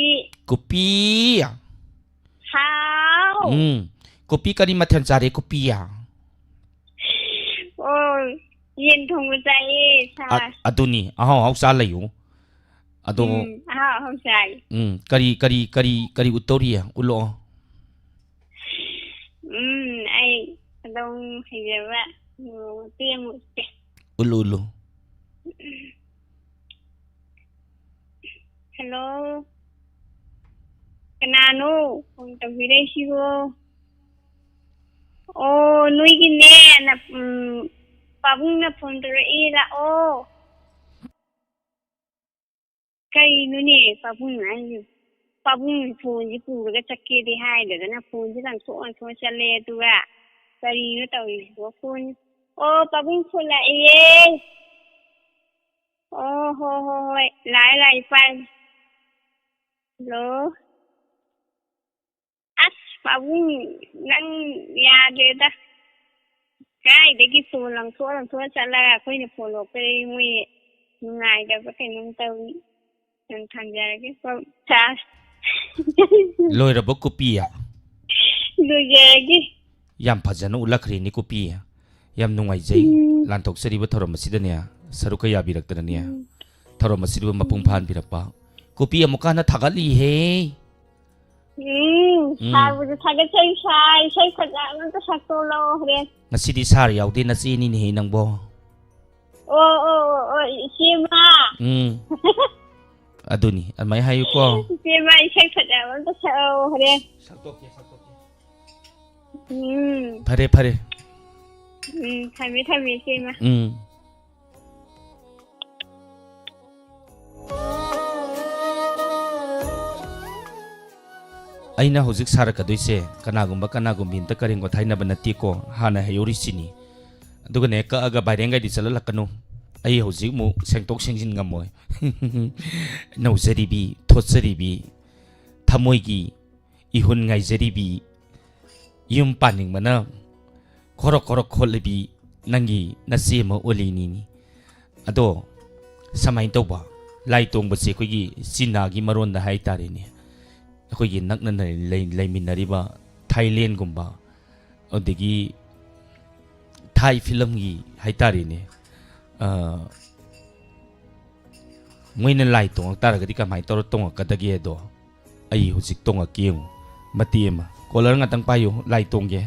ꯀꯨꯞꯄꯤ꯫ ꯍꯥꯎ꯫ ꯎꯝ꯫ ꯀꯨꯞꯄꯤ ꯀꯔꯤ ꯃꯊꯦꯜ ꯆꯥꯔꯦ, ꯀꯨꯞꯄꯤ? ꯑꯣ, ꯌꯦꯟ ꯊꯣꯡꯕ ꯆꯥꯏꯌꯦ, ꯁꯥꯔ꯫ ꯑ-, ꯑꯗꯨꯅꯤ, ꯑꯍꯥꯎ ꯑꯍꯥꯎ ꯆꯥ ꯂꯩꯌꯨ꯫ ꯑꯗꯣ, ꯎꯝ, ꯑꯍꯥꯎ ꯑꯍꯥꯎ ꯆꯥꯏ꯫ ꯎꯝ, ꯀꯔꯤ, ꯀꯔꯤ, ꯀꯔꯤ, ꯀꯔꯤ ꯎꯠꯇꯧꯔꯤ? ꯎꯠꯂꯛꯑꯣ꯫ ꯎꯝ, ꯑꯩ ꯑꯗꯨꯝ ꯍꯩꯖꯕ ꯃꯇꯦꯛ ꯑꯃ ꯎꯠꯀꯦ꯫ ꯎꯠꯂꯨ, ꯎꯠꯂꯨ꯫ ꯍꯜꯂꯣ꯫ ꯀꯅꯥꯅꯣ ꯐꯣꯟ ꯇꯧꯕꯤꯔꯛꯏꯁꯤꯕꯣ? ꯑꯣ, ꯅꯣꯏꯒꯤꯅꯦ, ꯅ-, ꯎꯝ, ꯄꯥꯕꯨꯡꯅ ꯐꯣꯟ ꯇꯧꯔꯛꯏ, ꯂꯥꯛꯑꯣ꯫ ꯀꯩꯅꯣꯅꯦ ꯄꯥꯕꯨꯡ ꯍꯥꯏꯁꯤꯕꯨ? ꯄꯥꯕꯨꯡ ꯐꯣꯟꯁꯤ ꯄꯨꯔꯒ ꯆꯠꯀꯦꯗꯤ ꯍꯥꯏꯗꯗꯅ ꯐꯣꯟꯁꯤ ꯂꯪꯊꯣꯛ ꯂꯪꯊꯣꯛꯑ ꯆꯠꯂꯦ, ꯑꯗꯨꯒ ꯀꯔꯤꯅꯣ ꯇꯧꯔꯤꯁꯤꯕꯣ? ꯐꯣꯟ, ꯑꯣ, ꯄꯥꯕꯨꯡ ꯐꯣꯟ ꯂꯥꯛꯑꯦꯌꯦ꯫ ꯑꯣ, ꯍꯣ, ꯍꯣ, ꯍꯣꯏ, ꯂꯥꯛꯑꯦ, ꯂꯥꯛꯑꯦ, ꯄꯥꯏ꯫ ꯍꯜꯂꯣ꯫ ꯑꯁ, ꯄꯥꯕꯨꯡ, ꯅꯪ ꯌꯥꯗ꯭ꯔꯦꯗ꯫ ꯀꯥꯏꯗꯒꯤ ꯐꯣꯟ ꯂꯪꯊꯣꯛꯑ ꯂꯪꯊꯣꯛꯑ ꯆꯠꯂꯒ ꯑꯩꯈꯣꯏꯅ ꯐꯣꯟ ꯂꯣꯛꯄꯗꯒꯤ ꯃꯣꯏ ꯅꯨꯡꯉꯥꯏꯇꯕ ꯀꯩꯅꯣꯝ ꯇꯧꯏ꯫ ꯅꯪ ꯊꯝꯖꯔꯒꯦ꯫ ꯀꯣ, ꯆꯥ-, ꯂꯣꯏꯔꯕꯣ ꯀꯨꯞꯄꯤ? ꯂꯣꯏꯖꯔꯒꯦ꯫ ꯌꯥꯝ ꯐꯖꯅ ꯎꯠꯂꯛꯈ꯭ꯔꯦꯅꯦ ꯀꯨꯞꯄꯤ꯫ ꯌꯥꯝ ꯅꯨꯡꯉꯥꯏꯖꯩ꯫ ꯎꯝ꯫ ꯂꯥꯟꯊꯣꯛꯆꯔꯤꯕ ꯊꯧꯔꯝ ꯑꯁꯤꯗꯅꯦ, ꯁꯔꯨꯛ ꯈꯔ ꯌꯥꯕꯤꯔꯛꯇꯅꯅꯦ, ꯎꯝ꯫ ꯊꯧꯔꯝ ꯑꯁꯤꯕꯨ ꯃꯄꯨꯡ ꯎꯝ꯫ ꯐꯥꯍꯟꯕꯤꯔꯛꯄ꯫ ꯀꯨꯞꯄꯤ ꯑꯃꯨꯛꯀ ꯍꯟꯅ ꯊꯥꯒꯠꯂꯤꯍꯦ꯫ ꯎꯝ, ꯎꯝ꯫ ꯁꯥꯔꯕꯨꯁꯨ ꯊꯥꯒꯠꯆꯔꯤ, ꯁꯥꯔ꯫ ꯏꯁꯩ ꯐꯖꯕ ꯑꯝꯇ ꯁꯛꯇꯣꯛꯂꯛꯑꯣ ꯍꯣꯔꯦꯟ꯫ ꯉꯁꯤꯗꯤ ꯁꯥꯔ ꯌꯥꯎꯗꯦ, ꯅꯆꯦꯅꯤꯅꯦꯍꯦ ꯅꯪꯕꯣ꯫ ꯑꯣ, ꯑꯣ, ꯑꯣ, ꯑꯣ, ꯏꯆꯦꯃ꯫ ꯎꯝ꯫ ꯑꯗꯨꯅꯤ, ꯑꯗꯨꯃꯥꯏꯅ ꯍꯥꯏꯌꯨꯀꯣ꯫ ꯏꯆꯦꯃ, ꯏꯁꯩ ꯐꯖꯕ ꯑꯝꯇ ꯁꯛꯑꯣ ꯍꯣꯔꯦꯟ꯫ ꯁꯛꯇꯣꯛꯀꯦ, ꯁꯛꯇꯣꯛꯀꯦ꯫ ꯎꯝ꯫ ꯐꯔꯦ, ꯐꯔꯦ꯫ ꯎꯝ, ꯊꯝꯃꯦ, ꯊꯝꯃꯦ, ꯏꯆꯦꯃ꯫ ꯎꯝ꯫ ꯑꯩꯅ ꯍꯧꯖꯤꯛ ꯁꯥꯔꯛꯀꯗꯣꯏꯁꯦ ꯀꯅꯥꯒꯨꯝꯕ ꯀꯅꯥꯒꯨꯝꯕꯤ ꯑꯝꯇ ꯀꯔꯦꯝ ꯀꯊꯥꯏꯅꯕ ꯅꯠꯇꯦꯀꯣ, ꯍꯥꯟꯅ ꯍꯩꯍꯧꯔꯤꯁꯤꯅꯤ꯫ ꯑꯗꯨꯒꯅꯦ, ꯀꯛꯑꯒ ꯚꯥꯏꯔꯦꯟꯒꯩꯗꯤ ꯆꯠꯍꯜꯂꯛꯀꯅꯨ꯫ ꯑꯩ ꯍꯧꯖꯤꯛ ꯑꯃꯨꯛ ꯁꯦꯡꯇꯣꯛ ꯁꯦꯡꯖꯤꯟ ꯉꯝꯃꯣꯏ꯫ ꯅꯧꯖꯔꯤꯕꯤ, ꯊꯣꯠꯆꯔꯤꯕꯤ, ꯊꯃꯣꯏꯒꯤ ꯏꯍꯨꯟ ꯉꯥꯏꯖꯔꯤꯕꯤ, ꯌꯨꯝ ꯄꯥꯅꯤꯡꯕꯅ ꯈꯣꯔꯣꯛ ꯈꯣꯔꯣꯛ ꯈꯣꯠꯂꯤꯕꯤ, ꯅꯪꯒꯤ ꯅꯆꯦ ꯑꯃ ꯑꯣꯜꯂꯤꯅꯤꯅꯤ꯫ ꯑꯗꯣ ꯁꯨꯃꯥꯏꯅ ꯇꯧꯕ, ꯂꯥꯏ ꯇꯣꯡꯕꯁꯦ ꯑꯩꯈꯣꯏꯒꯤ ꯆꯤꯅꯥꯒꯤ ꯃꯔꯣꯟꯗ ꯍꯥꯏ ꯇꯥꯔꯦꯅꯦ, ꯑꯩꯈꯣꯏꯒꯤ ꯅꯛꯅꯅ ꯂꯩ-, ꯂꯩꯃꯤꯟꯅꯔꯤꯕ ꯊꯥꯏꯂꯦꯟꯒꯨꯝꯕ, ꯑꯗꯒꯤ ꯊꯥꯏ ꯐꯤꯂꯝꯒꯤ ꯍꯥꯏ ꯇꯥꯔꯦꯅꯦ, ꯑ, ꯃꯣꯏꯅ ꯂꯥꯏ ꯇꯣꯡꯉꯛ ꯇꯥꯔꯒꯗꯤ ꯀꯃꯥꯏꯅ ꯇꯧꯔ ꯇꯣꯡꯉꯛꯀꯗꯒꯦꯗꯣ ꯑꯩ ꯍꯧꯖꯤꯛ ꯇꯣꯡꯉꯛꯀꯦ ꯌꯦꯡꯉꯨ꯫ ꯃꯇꯦꯛ ꯑꯃ꯫ ꯀꯣꯂꯔ ꯉꯥꯛꯇꯪ ꯄꯥꯏꯌꯨ, ꯂꯥꯏ ꯇꯣꯡꯒꯦ꯫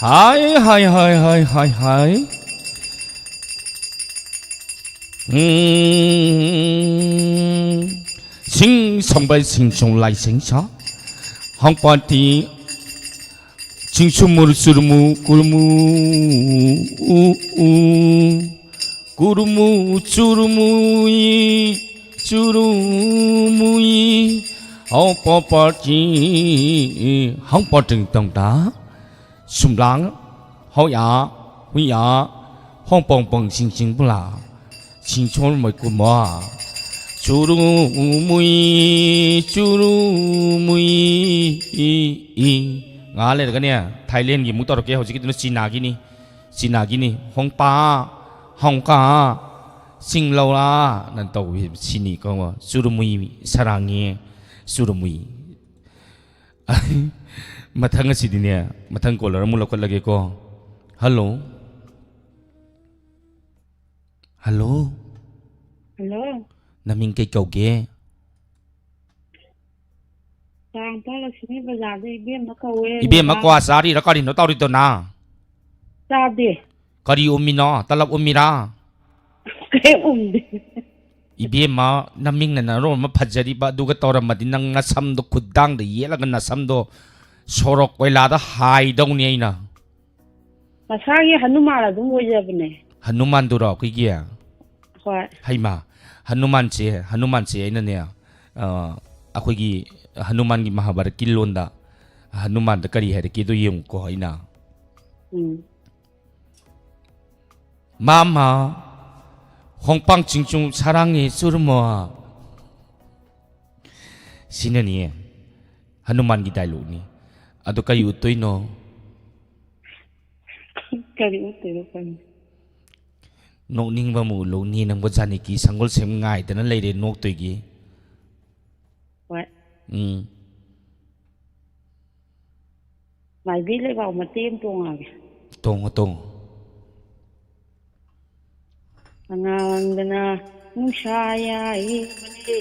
ꯍꯥꯏ, ꯍꯥꯏ, ꯍꯥꯏ, ꯍꯥꯏ, ꯍꯥꯏ, ꯍꯥꯏ꯫ ꯎꯝ, ꯁꯤꯡ ꯁꯝꯕꯥꯏ ꯁꯤꯡ ꯁꯣꯡ ꯂꯥꯏ ꯁꯤꯡ ꯁꯥ꯫ ꯍꯪꯄꯥꯟꯇꯤ ꯁꯤꯡꯁꯨꯃꯨꯔ ꯆꯨꯔꯨꯃꯨ ꯀꯨꯔꯨꯃꯨ ꯎ ꯎ꯫ ꯀꯨꯔꯨꯃꯨ ꯆꯨꯔꯨꯃꯨꯏ ꯆꯨꯔꯨꯃꯨꯏ꯫ ꯍꯥꯎ ꯄꯥ ꯄꯥ ꯆꯤ ꯍꯥꯎ ꯄꯥ ꯇꯤꯡ ꯇꯣꯡ ꯇꯥ꯫ ꯁꯨꯝꯂꯥꯡ ꯍꯥꯎ ꯌꯥ ꯍꯨꯏ ꯌꯥ ꯍꯣꯡ ꯄꯣꯡ ꯄꯣꯡ ꯁꯤꯡ ꯁꯤꯡ ꯄꯨꯂꯥ꯫ ꯁꯤꯡ ꯁꯣꯟ ꯃꯩ ꯀꯨꯝꯕ꯫ ꯆꯨꯔꯨꯃꯨꯏ ꯆꯨꯔꯨꯃꯨꯏ ꯏ ꯏ꯫ ꯉꯥꯏꯍꯥꯛ ꯂꯩꯔꯒꯅꯦ ꯊꯥꯏꯂꯦꯟꯒꯤ ꯑꯃꯨꯛ ꯇꯧꯔꯛꯀꯦ꯫ ꯍꯧꯖꯤꯛꯀꯤꯗꯨꯅ ꯆꯤꯅꯥꯒꯤꯅꯤ꯫ ꯆꯤꯅꯥꯒꯤꯅꯤ꯫ ꯍꯣꯡꯄꯥ, ꯍꯣꯡꯀꯥ, ꯆꯤꯡꯂꯧꯔꯥ ꯅ ꯇꯧꯏ ꯁꯤꯅꯤ ꯈꯪꯉꯣ꯫ ꯆꯨꯔꯨꯃꯨꯏ ꯁꯔꯥꯡꯉꯤ, ꯆꯨꯔꯨꯃꯨꯏ꯫ ꯃꯊꯪ ꯑꯁꯤꯗꯤꯅꯦ, ꯃꯊꯪ ꯀꯣꯂꯔ ꯑꯃꯨꯛ ꯂꯧꯈꯠꯂꯒꯦꯀꯣ꯫ ꯍꯜꯂꯣ꯫ ꯍꯜꯂꯣ꯫ ꯍꯜꯂꯣ꯫ ꯅꯃꯤꯡ ꯀꯩ ꯀꯧꯒꯦ? ꯆꯥꯔꯥꯡꯄꯥꯜ ꯂꯛꯁꯃꯤ ꯕꯖꯥꯔꯗ ꯏꯕꯦꯝꯃ ꯀꯧꯋꯦ, ꯏꯕꯦꯝꯃ, ꯃꯦꯗꯥꯝ꯫ ꯀ꯭ꯋꯥ ꯆꯥꯔꯤꯔꯣ? ꯀꯔꯤꯅꯣ ꯇꯧꯔꯤꯗꯣ ꯅꯪ? ꯆꯥꯗꯦ꯫ ꯀꯔꯤ ꯎꯝꯃꯤꯅꯣ? ꯇꯂꯞ ꯎꯝꯃꯤꯔꯥ? ꯀꯩꯝ ꯎꯝꯗꯦ꯫ ꯏꯕꯦꯝꯃ, ꯅꯃꯤꯡꯅ ꯅꯔꯣꯟ ꯑꯃ ꯐꯖꯔꯤꯕ, ꯑꯗꯨꯒ ꯇꯧꯔꯝꯃꯗꯤ ꯅꯪ ꯅꯁꯝꯗꯣ ꯈꯨꯗꯥꯡꯗ ꯌꯦꯠꯂꯒ ꯅꯁꯝꯗꯣ ꯁꯣꯔꯣꯛ ꯀꯣꯏꯂꯥꯗ ꯍꯥꯏꯗꯧꯅꯤ ꯑꯩꯅ꯫ ꯃꯁꯥꯒꯤ ꯍꯅꯨꯃꯥꯟ ꯑꯗꯨꯝ ꯑꯣꯏꯖꯕꯅꯦ꯫ ꯍꯅꯨꯃꯥꯟꯗꯨꯔꯣ ꯑꯩꯈꯣꯏꯒꯤ? ꯍꯣꯏ꯫ ꯍꯩꯃꯥ, ꯍꯅꯨꯃꯥꯟꯁꯦ, ꯍꯅꯨꯃꯥꯟꯁꯦ ꯑꯩꯅꯅꯦ, ꯑ, ꯑꯩꯈꯣꯏꯒꯤ ꯍꯅꯨꯃꯥꯟꯒꯤ ꯃꯍꯥꯚꯥꯔꯠꯀꯤ ꯂꯣꯟꯗ ꯍꯅꯨꯃꯥꯟꯗ ꯀꯔꯤ ꯍꯥꯏꯔꯛꯀꯦꯗꯣ ꯌꯦꯡꯉꯨꯀꯣ ꯑꯩꯅ꯫ ꯎꯝ꯫ ꯃꯥꯃ, ꯍꯣꯡꯄꯥꯡ ꯆꯤꯡꯆꯨ ꯁꯥꯔꯥꯡꯉꯦ ꯆꯨꯔꯃꯣ꯫ ꯁꯤꯅꯅꯤꯌꯦ ꯍꯅꯨꯃꯥꯟꯒꯤ ꯗꯥꯏꯂꯣꯛꯅꯤ꯫ ꯑꯗꯣ ꯀꯔꯤ ꯎꯠꯇꯣꯏꯅꯣ? ꯀꯔꯤ ꯎꯠꯇꯣꯏꯅꯣ ꯈꯪꯗꯦ꯫ ꯅꯣꯛꯅꯤꯡꯕ ꯑꯃ ꯎꯠꯂꯣ꯫ ꯅꯦ ꯅꯪꯕꯨ ꯖꯥꯅꯤꯀꯤ ꯁꯪꯒꯣꯜ ꯁꯦꯝ ꯉꯥꯏꯗꯅ ꯂꯩꯔꯦ ꯅꯣꯛꯇꯣꯏꯒꯤ꯫ ꯍꯣꯏ꯫ ꯎꯝ꯫ ꯃꯥꯏꯕꯤ ꯂꯩꯕꯥꯛ ꯃꯇꯦꯛ ꯑꯃ ꯇꯣꯡꯉꯛꯑꯒꯦ꯫ ꯇꯣꯡꯉꯣ, ꯇꯣꯡꯉꯣ꯫ ꯑꯉꯥꯡꯗꯅ ꯅꯨꯡꯁꯥ ꯌꯥꯏꯕꯅꯦ,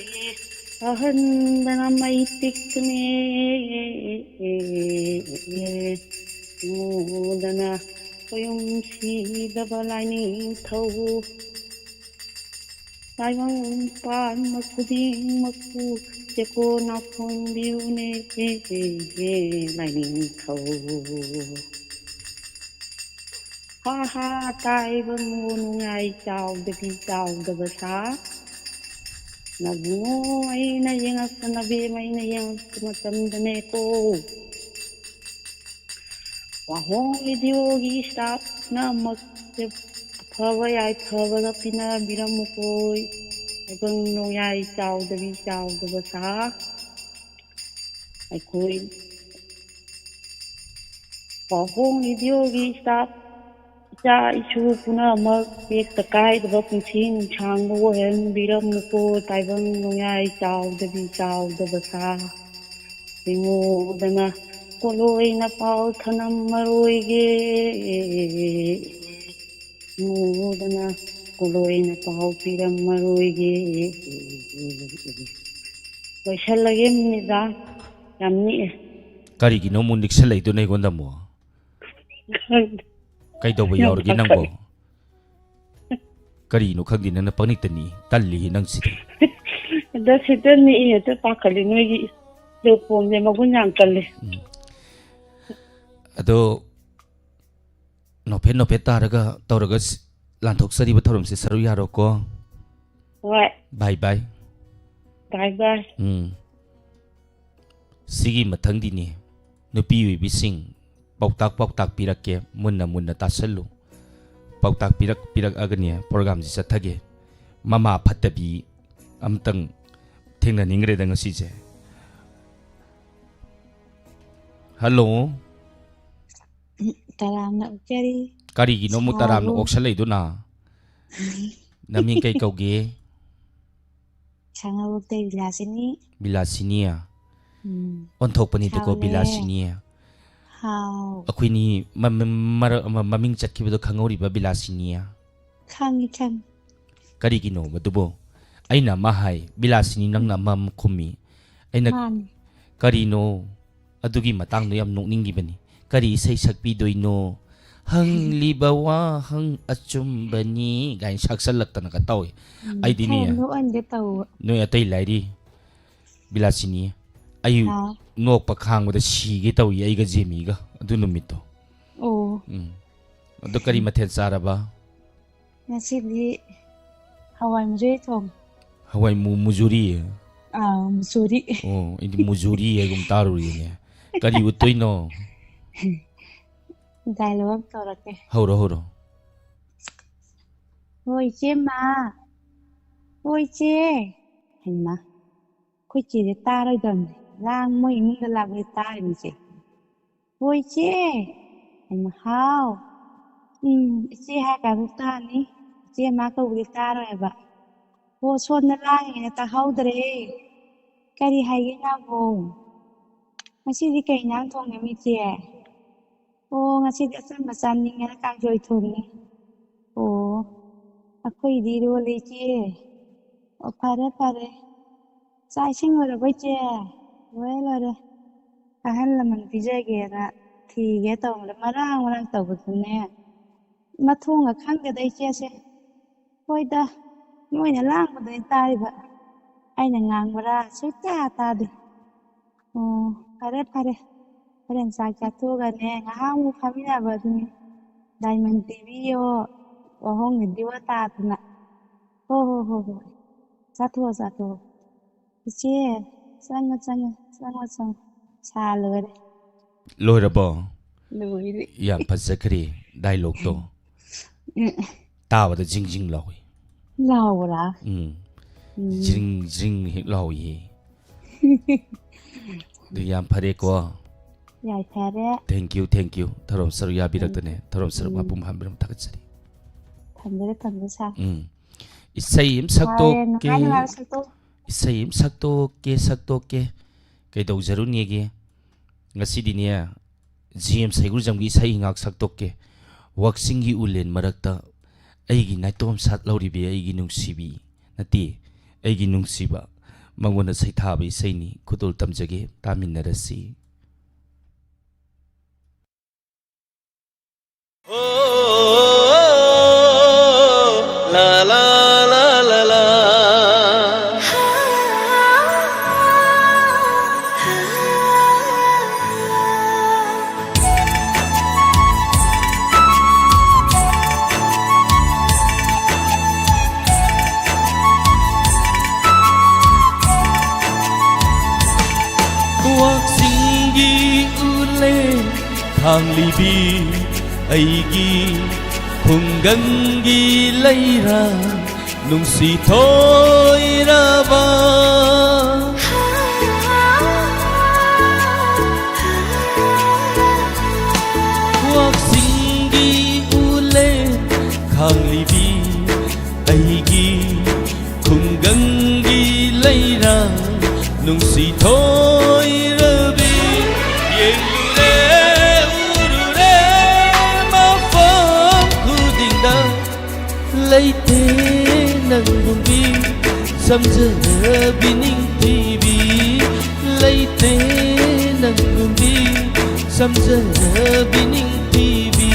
ꯑꯍꯟꯗꯅ ꯃꯩ ꯇꯤꯛꯄꯅꯦ꯫ ꯏꯉꯣꯗꯅ ꯈꯣꯌꯨꯝ ꯁꯤꯗꯕ ꯂꯥꯏꯅꯤꯡꯊꯧ꯫ ꯇꯥꯏꯕꯪ ꯄꯥꯟꯕ ꯈꯨꯗꯤꯡꯃꯛꯄꯨ ꯆꯦꯀꯣꯟ ꯅꯥꯈꯣꯟꯕꯤꯌꯨꯅꯦ, ꯂꯥꯏꯅꯤꯡꯊꯧ꯫ ꯍꯥ ꯍꯥ ꯇꯥꯏꯕꯪꯕꯨ ꯅꯨꯡꯌꯥꯏ ꯆꯥꯎꯗꯕꯤ ꯆꯥꯎꯗꯕ ꯁꯥ꯫ ꯅꯕꯨꯡꯉꯣ ꯑꯩꯅ ꯌꯦꯡꯉꯛꯄ, ꯅꯕꯦꯝ ꯑꯩꯅ ꯌꯦꯡꯉꯛꯄ ꯃꯇꯝꯗꯅꯦꯀꯣ, ꯋꯥꯍꯣꯡ ꯔꯦꯗꯤꯑꯣꯒꯤ ꯁ꯭ꯇꯥꯐꯅ ꯑꯃꯨꯛ ꯑꯐꯕ ꯌꯥꯏꯐꯕꯒ ꯄꯤꯅꯕꯤꯔꯝꯃꯨꯀꯣ꯫ ꯇꯥꯏꯕꯪ ꯅꯣꯡꯌꯥꯏ ꯆꯥꯎꯗꯕꯤ ꯆꯥꯎꯗꯕ ꯁꯥ꯫ ꯑꯩꯈꯣꯏ ꯄꯥꯎꯍꯣꯡ ꯔꯦꯗꯤꯑꯣꯒꯤ ꯁ꯭ꯇꯥꯐ, ꯏꯆꯥ ꯏꯁꯨ ꯄꯨꯝꯅꯃꯛ ꯇꯦꯛꯇ ꯀꯥꯏꯗꯕ ꯄꯨꯟꯁꯤ ꯅꯨꯡꯁꯥꯡꯕ ꯑꯣꯏꯍꯟꯕꯤꯔꯝꯃꯨꯀꯣ꯫ ꯇꯥꯏꯕꯪ ꯅꯣꯡꯌꯥꯏ ꯆꯥꯎꯗꯕꯤ ꯆꯥꯎꯗꯕ ꯁꯥ꯫ ꯏꯉꯣꯗꯅ ꯀꯣꯂꯣꯏꯅ ꯄꯥꯎ ꯊꯅꯝꯃꯔꯣꯏꯒꯦ꯫ ꯏꯉꯣꯗꯅ ꯀꯣꯂꯣꯏꯅ ꯄꯥꯎ ꯄꯤꯔꯝꯃꯔꯣꯏꯒꯦ꯫ ꯂꯣꯏꯁꯜꯂꯒꯦ ꯃꯦꯗꯥꯝ꯫ ꯌꯥꯝ ꯅꯤꯛꯑꯦ꯫ ꯀꯔꯤꯒꯤꯅꯣ ꯑꯃꯨꯛ ꯅꯤꯛꯁꯜꯂꯛꯏꯗꯨꯅ ꯑꯩꯉꯣꯟꯗ ꯑꯃꯨꯛ? ꯈꯪꯗꯦ꯫ ꯀꯩꯗꯧꯕ ꯌꯥꯝ ꯌꯥꯎꯔꯒꯦ ꯅꯪꯕꯣ? ꯄꯥꯈꯠꯂꯦ꯫ ꯀꯔꯤꯅꯣ ꯈꯪꯗꯦ, ꯅꯪꯅ ꯄꯪꯅꯤꯛꯇ ꯅꯤꯛꯏ꯫ ꯇꯜꯂꯤ ꯅꯪꯁꯤꯗꯤ꯫ ꯑꯗ ꯁꯤꯗ ꯅꯤꯛꯏ, ꯍꯦꯛꯇ ꯄꯥꯈꯠꯂꯤ꯫ ꯅꯣꯏꯒꯤ ꯂꯣꯄꯣꯝꯁꯦ ꯃꯒꯨꯟ ꯌꯥꯝ ꯀꯜꯂꯤ꯫ ꯎꯝ꯫ ꯑꯗꯣ ꯅꯣꯞꯐꯦꯠ ꯅꯣꯞꯐꯦꯠ ꯇꯥꯔꯒ ꯇꯧꯔꯒ ꯁ-, ꯂꯥꯟꯊꯣꯛꯆꯔꯤꯕ ꯊꯧꯔꯝꯁꯦ ꯁꯔꯨꯛ ꯌꯥꯔꯣꯀꯣ꯫ ꯍꯣꯏ꯫ ꯕꯥꯏ ꯕꯥꯏ꯫ ꯕꯥꯏ ꯕꯥꯏ꯫ ꯎꯝ꯫ ꯁꯤꯒꯤ ꯃꯊꯪꯗꯤꯅꯦ, ꯅꯨꯄꯤ ꯑꯣꯏꯕꯤꯁꯤꯡ, ꯄꯥꯎꯇꯥꯛ, ꯄꯥꯎꯇꯥꯛ ꯄꯤꯔꯛꯀꯦ, ꯃꯨꯟꯅ ꯃꯨꯟꯅ ꯇꯥꯁꯜꯂꯨ꯫ ꯄꯥꯎꯇꯥꯛ ꯄꯤꯔꯛ-, ꯄꯤꯔꯛꯑꯒꯅꯦ, ꯄ꯭ꯔꯣꯒꯥꯝꯁꯤ ꯆꯠꯊꯒꯦ꯫ ꯃꯃꯥ ꯐꯠꯇꯕꯤ ꯑꯝꯇꯪ ꯊꯦꯡꯅꯅꯤꯡꯈ꯭ꯔꯦꯗ ꯉꯁꯤꯁꯦ꯫ ꯍꯜꯂꯣ꯫ ꯇꯔꯥꯝꯅ ꯑꯣꯛꯆꯔꯤ꯫ ꯀꯔꯤꯒꯤꯅꯣ ꯑꯃꯨꯛ ꯇꯔꯥꯝꯅ ꯁꯥꯎꯕ꯫ ꯑꯣꯛꯁꯜꯂꯛꯏꯗꯨꯅ? ꯅꯃꯤꯡ ꯀꯩ ꯀꯧꯒꯦ? ꯁꯉꯥꯏꯄ꯭ꯔꯧꯗꯩ ꯕꯤꯂꯥꯁꯤꯅꯤ꯫ ꯕꯤꯂꯥꯁꯤꯅꯤ? ꯎꯝ꯫ ꯑꯣꯟꯊꯣꯛꯄꯅꯤꯗꯀꯣ, ꯁꯥꯎꯔꯦ꯫ ꯕꯤꯂꯥꯁꯤꯅꯤ꯫ ꯍꯥꯎ꯫ ꯑꯩꯈꯣꯏꯅꯤ ꯃ-, ꯃ-, ꯃꯔꯛ ꯑꯃ ꯃꯃꯤꯡ ꯆꯠꯈꯤꯕꯗꯣ ꯈꯪꯍꯧꯔꯤꯕ, ꯕꯤꯂꯥꯁꯤꯅꯤ? ꯈꯪꯉꯤ, ꯈꯪꯉꯤ꯫ ꯀꯔꯤꯒꯤꯅꯣ ꯃꯗꯨꯕꯣ? ꯑꯩꯅ ꯑꯃ ꯍꯥꯏ, ꯕꯤꯂꯥꯁꯤꯅꯤ, ꯅꯪꯅ ꯑꯃ ꯑꯃ ꯈꯨꯝꯃꯤ꯫ ꯑꯩꯅ, ꯃꯥꯅꯤ꯫ "ꯀꯔꯤꯅꯣ?" ꯑꯗꯨꯒꯤ ꯃꯇꯥꯡꯗꯣ ꯌꯥꯝ ꯅꯣꯛꯅꯤꯡꯈꯤꯕꯅꯤ꯫ "ꯀꯔꯤ ꯏꯁꯩ ꯁꯛꯄꯤꯗꯣꯏꯅꯣ? ꯍꯪꯂꯤꯕ ꯋꯥꯍꯪ ꯑꯆꯨꯝꯕꯅꯤ" ꯀꯥꯏꯅ ꯁꯛꯆꯜꯂꯛꯇꯅꯒ ꯇꯧꯏ꯫ ꯎꯝ, ꯑꯩꯗꯤꯅꯦ, ꯈꯔ ꯅꯣꯛꯍꯟꯒꯦ ꯇꯧꯕ꯫ ꯅꯣꯏ ꯑꯇꯩ ꯂꯥꯏꯔꯤ, ꯕꯤꯂꯥꯁꯤꯅꯤ, ꯑꯩ ꯍꯥꯎ꯫ ꯅꯣꯛꯄ ꯈꯥꯡꯕꯗ ꯁꯤꯒꯦ ꯇꯧꯏ, ꯑꯩꯒ ꯖꯦꯃꯤꯒ ꯑꯗꯨ ꯅꯨꯃꯤꯠꯇꯣ꯫ ꯑꯣ꯫ ꯎꯝ꯫ ꯑꯗꯣ ꯀꯔꯤ ꯃꯊꯦꯜ ꯆꯥꯔꯕ? ꯉꯁꯤꯗꯤ ꯍꯋꯥꯏ ꯃꯨꯖꯨꯔꯤ ꯊꯣꯡꯉꯦ꯫ ꯍꯋꯥꯏ ꯃꯨ-, ꯃꯨꯖꯨꯔꯤ? ꯑꯥ, ꯃꯨꯖꯨꯔꯤ꯫ ꯑꯣ, ꯑꯩꯗꯤ ꯃꯨꯖꯨꯔꯤ ꯍꯥꯏꯒꯨꯝ ꯇꯥꯔꯨꯔꯤꯅꯦ꯫ ꯀꯔꯤ ꯎꯠꯇꯣꯏꯅꯣ? Dialogue ꯑꯃ ꯇꯧꯔꯛꯀꯦ꯫ ꯍꯧꯔꯣ, ꯍꯧꯔꯣ꯫ "ꯍꯣꯏ, ꯏꯆꯦꯃ꯫ ꯍꯣꯏ, ꯏꯆꯦ꯫" ꯍꯩꯃꯥ, ꯑꯩꯈꯣꯏ ꯆꯦꯁꯦ ꯇꯥꯔꯣꯏꯗꯕꯅꯦ꯫ ꯂꯥꯡ-, ꯃꯣꯏ ꯏꯃꯨꯡꯗ ꯂꯥꯡꯕꯗꯤ ꯇꯥꯔꯤꯅꯤꯁꯦ꯫ "ꯍꯣꯏ, ꯏꯆꯦ꯫" ꯍꯩꯃꯥ, "ꯍꯥꯎ꯫" "ꯎꯝ, ꯏꯆꯦ ꯍꯥꯏꯔ ꯀꯥꯟꯗ ꯇꯥꯅꯤ꯫ ꯏꯆꯦ ꯃꯥ ꯀꯧꯕꯗꯤ ꯇꯥꯔꯣꯏꯕ꯫" "ꯑꯣ, ꯁꯣꯝꯗ ꯂꯥꯡꯉꯤꯅ ꯇꯥꯍꯧꯗ꯭ꯔꯦ꯫ ꯀꯔꯤ ꯍꯥꯏꯒꯦ, ꯉꯥꯡꯉꯣ꯫ ꯉꯁꯤꯗꯤ ꯀꯩ ꯏꯟꯖꯥꯡ ꯊꯣꯡꯉꯦ, ꯏꯆꯦ?" "ꯑꯣ, ꯉꯁꯤꯗꯤ ꯑꯆꯝꯕ ꯆꯥꯅꯤꯡꯉꯦꯅ ꯀꯥꯡꯁꯣꯏ ꯊꯣꯡꯉꯤ꯫" "ꯑꯣ, ꯑꯩꯈꯣꯏꯗꯤ ꯏꯔꯣꯜꯂꯦ, ꯏꯆꯦ꯫" "ꯑꯣ, ꯐꯔꯦ, ꯐꯔꯦ꯫ ꯆꯥꯛ ꯏꯁꯤꯡ ꯂꯣꯏꯔꯕꯣ, ꯏꯆꯦ?" "ꯂꯣꯏꯔꯦ, ꯂꯣꯏꯔꯦ꯫ ꯑꯍꯜ ꯂꯃꯟ ꯄꯤꯖꯒꯦꯅ ꯊꯤꯒꯦ ꯇꯧꯕꯗ ꯃꯔꯥꯡ ꯃꯔꯥꯡ ꯇꯧꯕꯗꯨꯅꯦ, ꯃꯊꯣꯡꯒ ꯈꯪꯗꯦꯗ ꯏꯆꯦꯁꯦ꯫ ꯍꯣꯏꯗ, ꯃꯣꯏꯅ ꯂꯥꯡꯕꯗꯨꯅꯤ ꯇꯥꯔꯤꯕ꯫ ꯑꯩꯅ ꯉꯥꯡꯕ꯭ꯔꯥ ꯁꯨꯛꯇꯥ ꯇꯥꯗꯦ꯫ ꯑꯣ, ꯐꯔꯦ, ꯐꯔꯦ꯫ ꯍꯣꯔꯦꯟ ꯆꯥꯛ ꯆꯥꯊꯣꯛꯑꯒꯅꯦ, ꯉꯥꯏꯍꯥꯛ ꯑꯃꯨꯛ ꯐꯝꯃꯤꯟꯅꯕ ꯑꯗꯨꯅꯤ꯫ ꯗꯥꯏꯃꯟ ꯇꯤꯚꯤꯌꯣ, ꯋꯥꯍꯣꯡ ꯔꯦꯗꯤꯑꯣ ꯇꯥꯗꯅ꯫" "ꯍꯣ, ꯍꯣ, ꯍꯣ, ꯍꯣ꯫ ꯆꯥꯊꯣꯛꯑꯣ, ꯆꯥꯊꯣꯛꯑꯣ꯫ ꯏꯆꯦ, ꯆꯪꯉꯣ, ꯆꯪꯉꯣ, ꯆꯪꯉꯣ, ꯆꯪꯉꯣ꯫ ꯁꯥ ꯂꯣꯏꯔꯦ꯫" ꯂꯣꯏꯔꯕꯣ? ꯂꯣꯏꯔꯦ꯫ ꯌꯥꯝ ꯐꯖꯈ꯭ꯔꯦ dialogueꯇꯣ꯫ ꯎꯝ꯫ ꯇꯥꯕꯗ ꯖꯤꯡ ꯖꯤꯡ ꯂꯥꯎꯏ꯫ ꯂꯥꯎꯕ꯭ꯔꯥ? ꯎꯝ꯫ ꯎꯝ꯫ ꯖ꯭ꯔꯤꯡ ꯖ꯭ꯔꯤꯡ ꯍꯦꯛ ꯂꯥꯎꯏꯌꯦ꯫ ꯑꯗꯨ ꯌꯥꯝ ꯐꯔꯦꯀꯣ꯫ ꯌꯥꯏꯐꯔꯦ꯫ Thank you, thank you꯫ ꯊꯧꯔꯝ ꯁꯔꯨꯛ ꯌꯥꯕꯤꯔꯛꯇꯅꯦ꯫ ꯎꯝ꯫ ꯊꯧꯔꯝ ꯁꯔꯨꯛ ꯎꯝ꯫ ꯃꯄꯨꯡ ꯐꯥꯍꯟꯕꯤꯔꯝ ꯊꯥꯒꯠꯆꯔꯤ꯫ ꯊꯝꯖꯔꯦ, ꯊꯝꯖꯔꯦ, ꯁꯥꯔ꯫ ꯎꯝ꯫ ꯏꯁꯩ ꯑꯃ ꯐꯔꯦ, ꯁꯛꯇꯣꯛꯀꯦ꯫ ꯅꯨꯡꯉꯥꯏ ꯅꯨꯡꯉꯥꯏꯕ ꯁꯛꯇꯣꯛ꯫ ꯏꯁꯩ ꯑꯃ ꯁꯛꯇꯣꯛꯀꯦ, ꯁꯛꯇꯣꯛꯀꯦ꯫ ꯀꯩꯗꯧꯖꯔꯨꯅꯦꯒꯦ? ꯉꯁꯤꯗꯤꯅꯦ, ꯖꯤ ꯑꯦꯝ ꯁꯩꯒꯨꯔꯖꯝꯒꯤ ꯏꯁꯩ ꯉꯥꯛ ꯁꯛꯇꯣꯛꯀꯦ꯫ ꯋꯥꯛꯆꯤꯡꯒꯤ ꯎꯂꯦꯟ ꯃꯔꯛꯇ ꯑꯩꯒꯤ ꯅꯥꯏꯇꯣꯝ ꯁꯥꯠꯍꯧꯔꯤꯕꯤ ꯑꯩꯒꯤ ꯅꯨꯡꯁꯤꯕꯤ, ꯅꯠꯇꯦ, ꯑꯩꯒꯤ ꯅꯨꯡꯁꯤꯕ, ꯃꯉꯣꯟꯗ ꯁꯩꯊꯥꯕ ꯏꯁꯩꯅꯤ꯫ ꯈꯨꯗꯣꯜ ꯇꯝꯖꯒꯦ, ꯇꯥꯃꯤꯟꯅꯔꯁꯤ꯫ ꯋꯥꯛꯆꯤꯡꯒꯤ ꯎꯂꯦ ꯊꯥꯡꯂꯤꯕꯤ ꯑꯩꯒꯤ ꯈꯨꯡꯒꯪꯒꯤ ꯂꯩꯔꯥ ꯅꯨꯡꯁꯤ ꯊꯣꯏꯔꯕ꯫ ꯋꯥꯛꯆꯤꯡꯒꯤ ꯎꯂꯦ ꯈꯥꯡꯂꯤꯕꯤ ꯑꯩꯒꯤ ꯈꯨꯡꯒꯪꯒꯤ ꯂꯩꯔꯥ ꯅꯨꯡꯁꯤ ꯊꯣꯏꯔꯕꯤ꯫ ꯌꯦꯡꯂꯨꯔꯦ ꯎꯔꯨꯔꯦ ꯃꯐꯝ ꯈꯨꯗꯤꯡꯗ ꯂꯩꯇꯦ ꯅꯪꯒꯨꯝꯕꯤ ꯁꯝꯖꯔꯕꯤ ꯅꯤꯡꯊꯤꯕꯤ꯫ ꯂꯩꯇꯦ ꯅꯪꯒꯨꯝꯕꯤ ꯁꯝꯖꯔꯕꯤ ꯅꯤꯡꯊꯤꯕꯤ꯫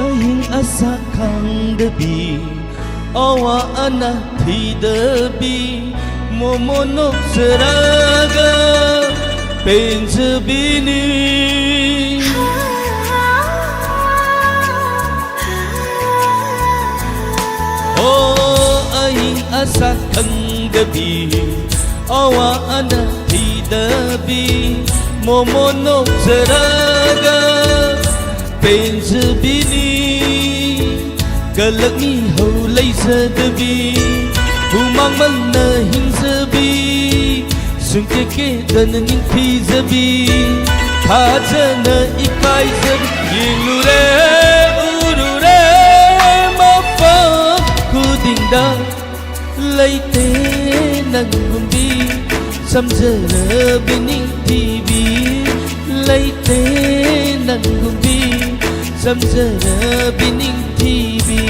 ꯑꯍꯤꯡ ꯑꯁꯥ ꯈꯪꯗꯕꯤ, ꯑꯋꯥ ꯑꯅꯥ ꯊꯤꯗꯕꯤ, ꯃꯣꯃꯣ ꯅꯣꯛꯆꯔꯒ ꯄꯦꯟꯖꯕꯤꯅꯤ꯫ ꯑꯣ, ꯑꯏꯪ ꯑꯁꯥ ꯈꯪꯗꯕꯤ, ꯑꯋꯥ ꯑꯅꯥ ꯊꯤꯗꯕꯤ, ꯃꯣꯃꯣ ꯅꯣꯛꯆꯔꯒ ꯄꯦꯟꯖꯕꯤꯅꯤ꯫ ꯀꯂꯛ ꯃꯤꯍꯧ ꯂꯩꯖꯗꯕꯤ, ꯍꯨꯃꯥꯡ ꯃꯟꯅ ꯍꯤꯡꯖꯕꯤ, ꯁꯨꯡꯀꯦ ꯀꯦꯗꯅ ꯅꯤꯡꯊꯤꯖꯕꯤ, ꯊꯥꯖꯅ ꯏꯀꯥꯏꯖꯕꯤ, ꯌꯦꯡꯂꯨꯔꯦ, ꯎꯔꯨꯔꯦ, ꯃꯐꯝ ꯈꯨꯗꯤꯡꯗ ꯂꯩꯇꯦ ꯅꯪꯒꯨꯝꯕꯤ, ꯆꯝꯖꯔꯕꯤ ꯅꯤꯡꯊꯤꯕꯤ, ꯂꯩꯇꯦ ꯅꯪꯒꯨꯝꯕꯤ, ꯆꯝꯖꯔꯕꯤ ꯅꯤꯡꯊꯤꯕꯤ꯫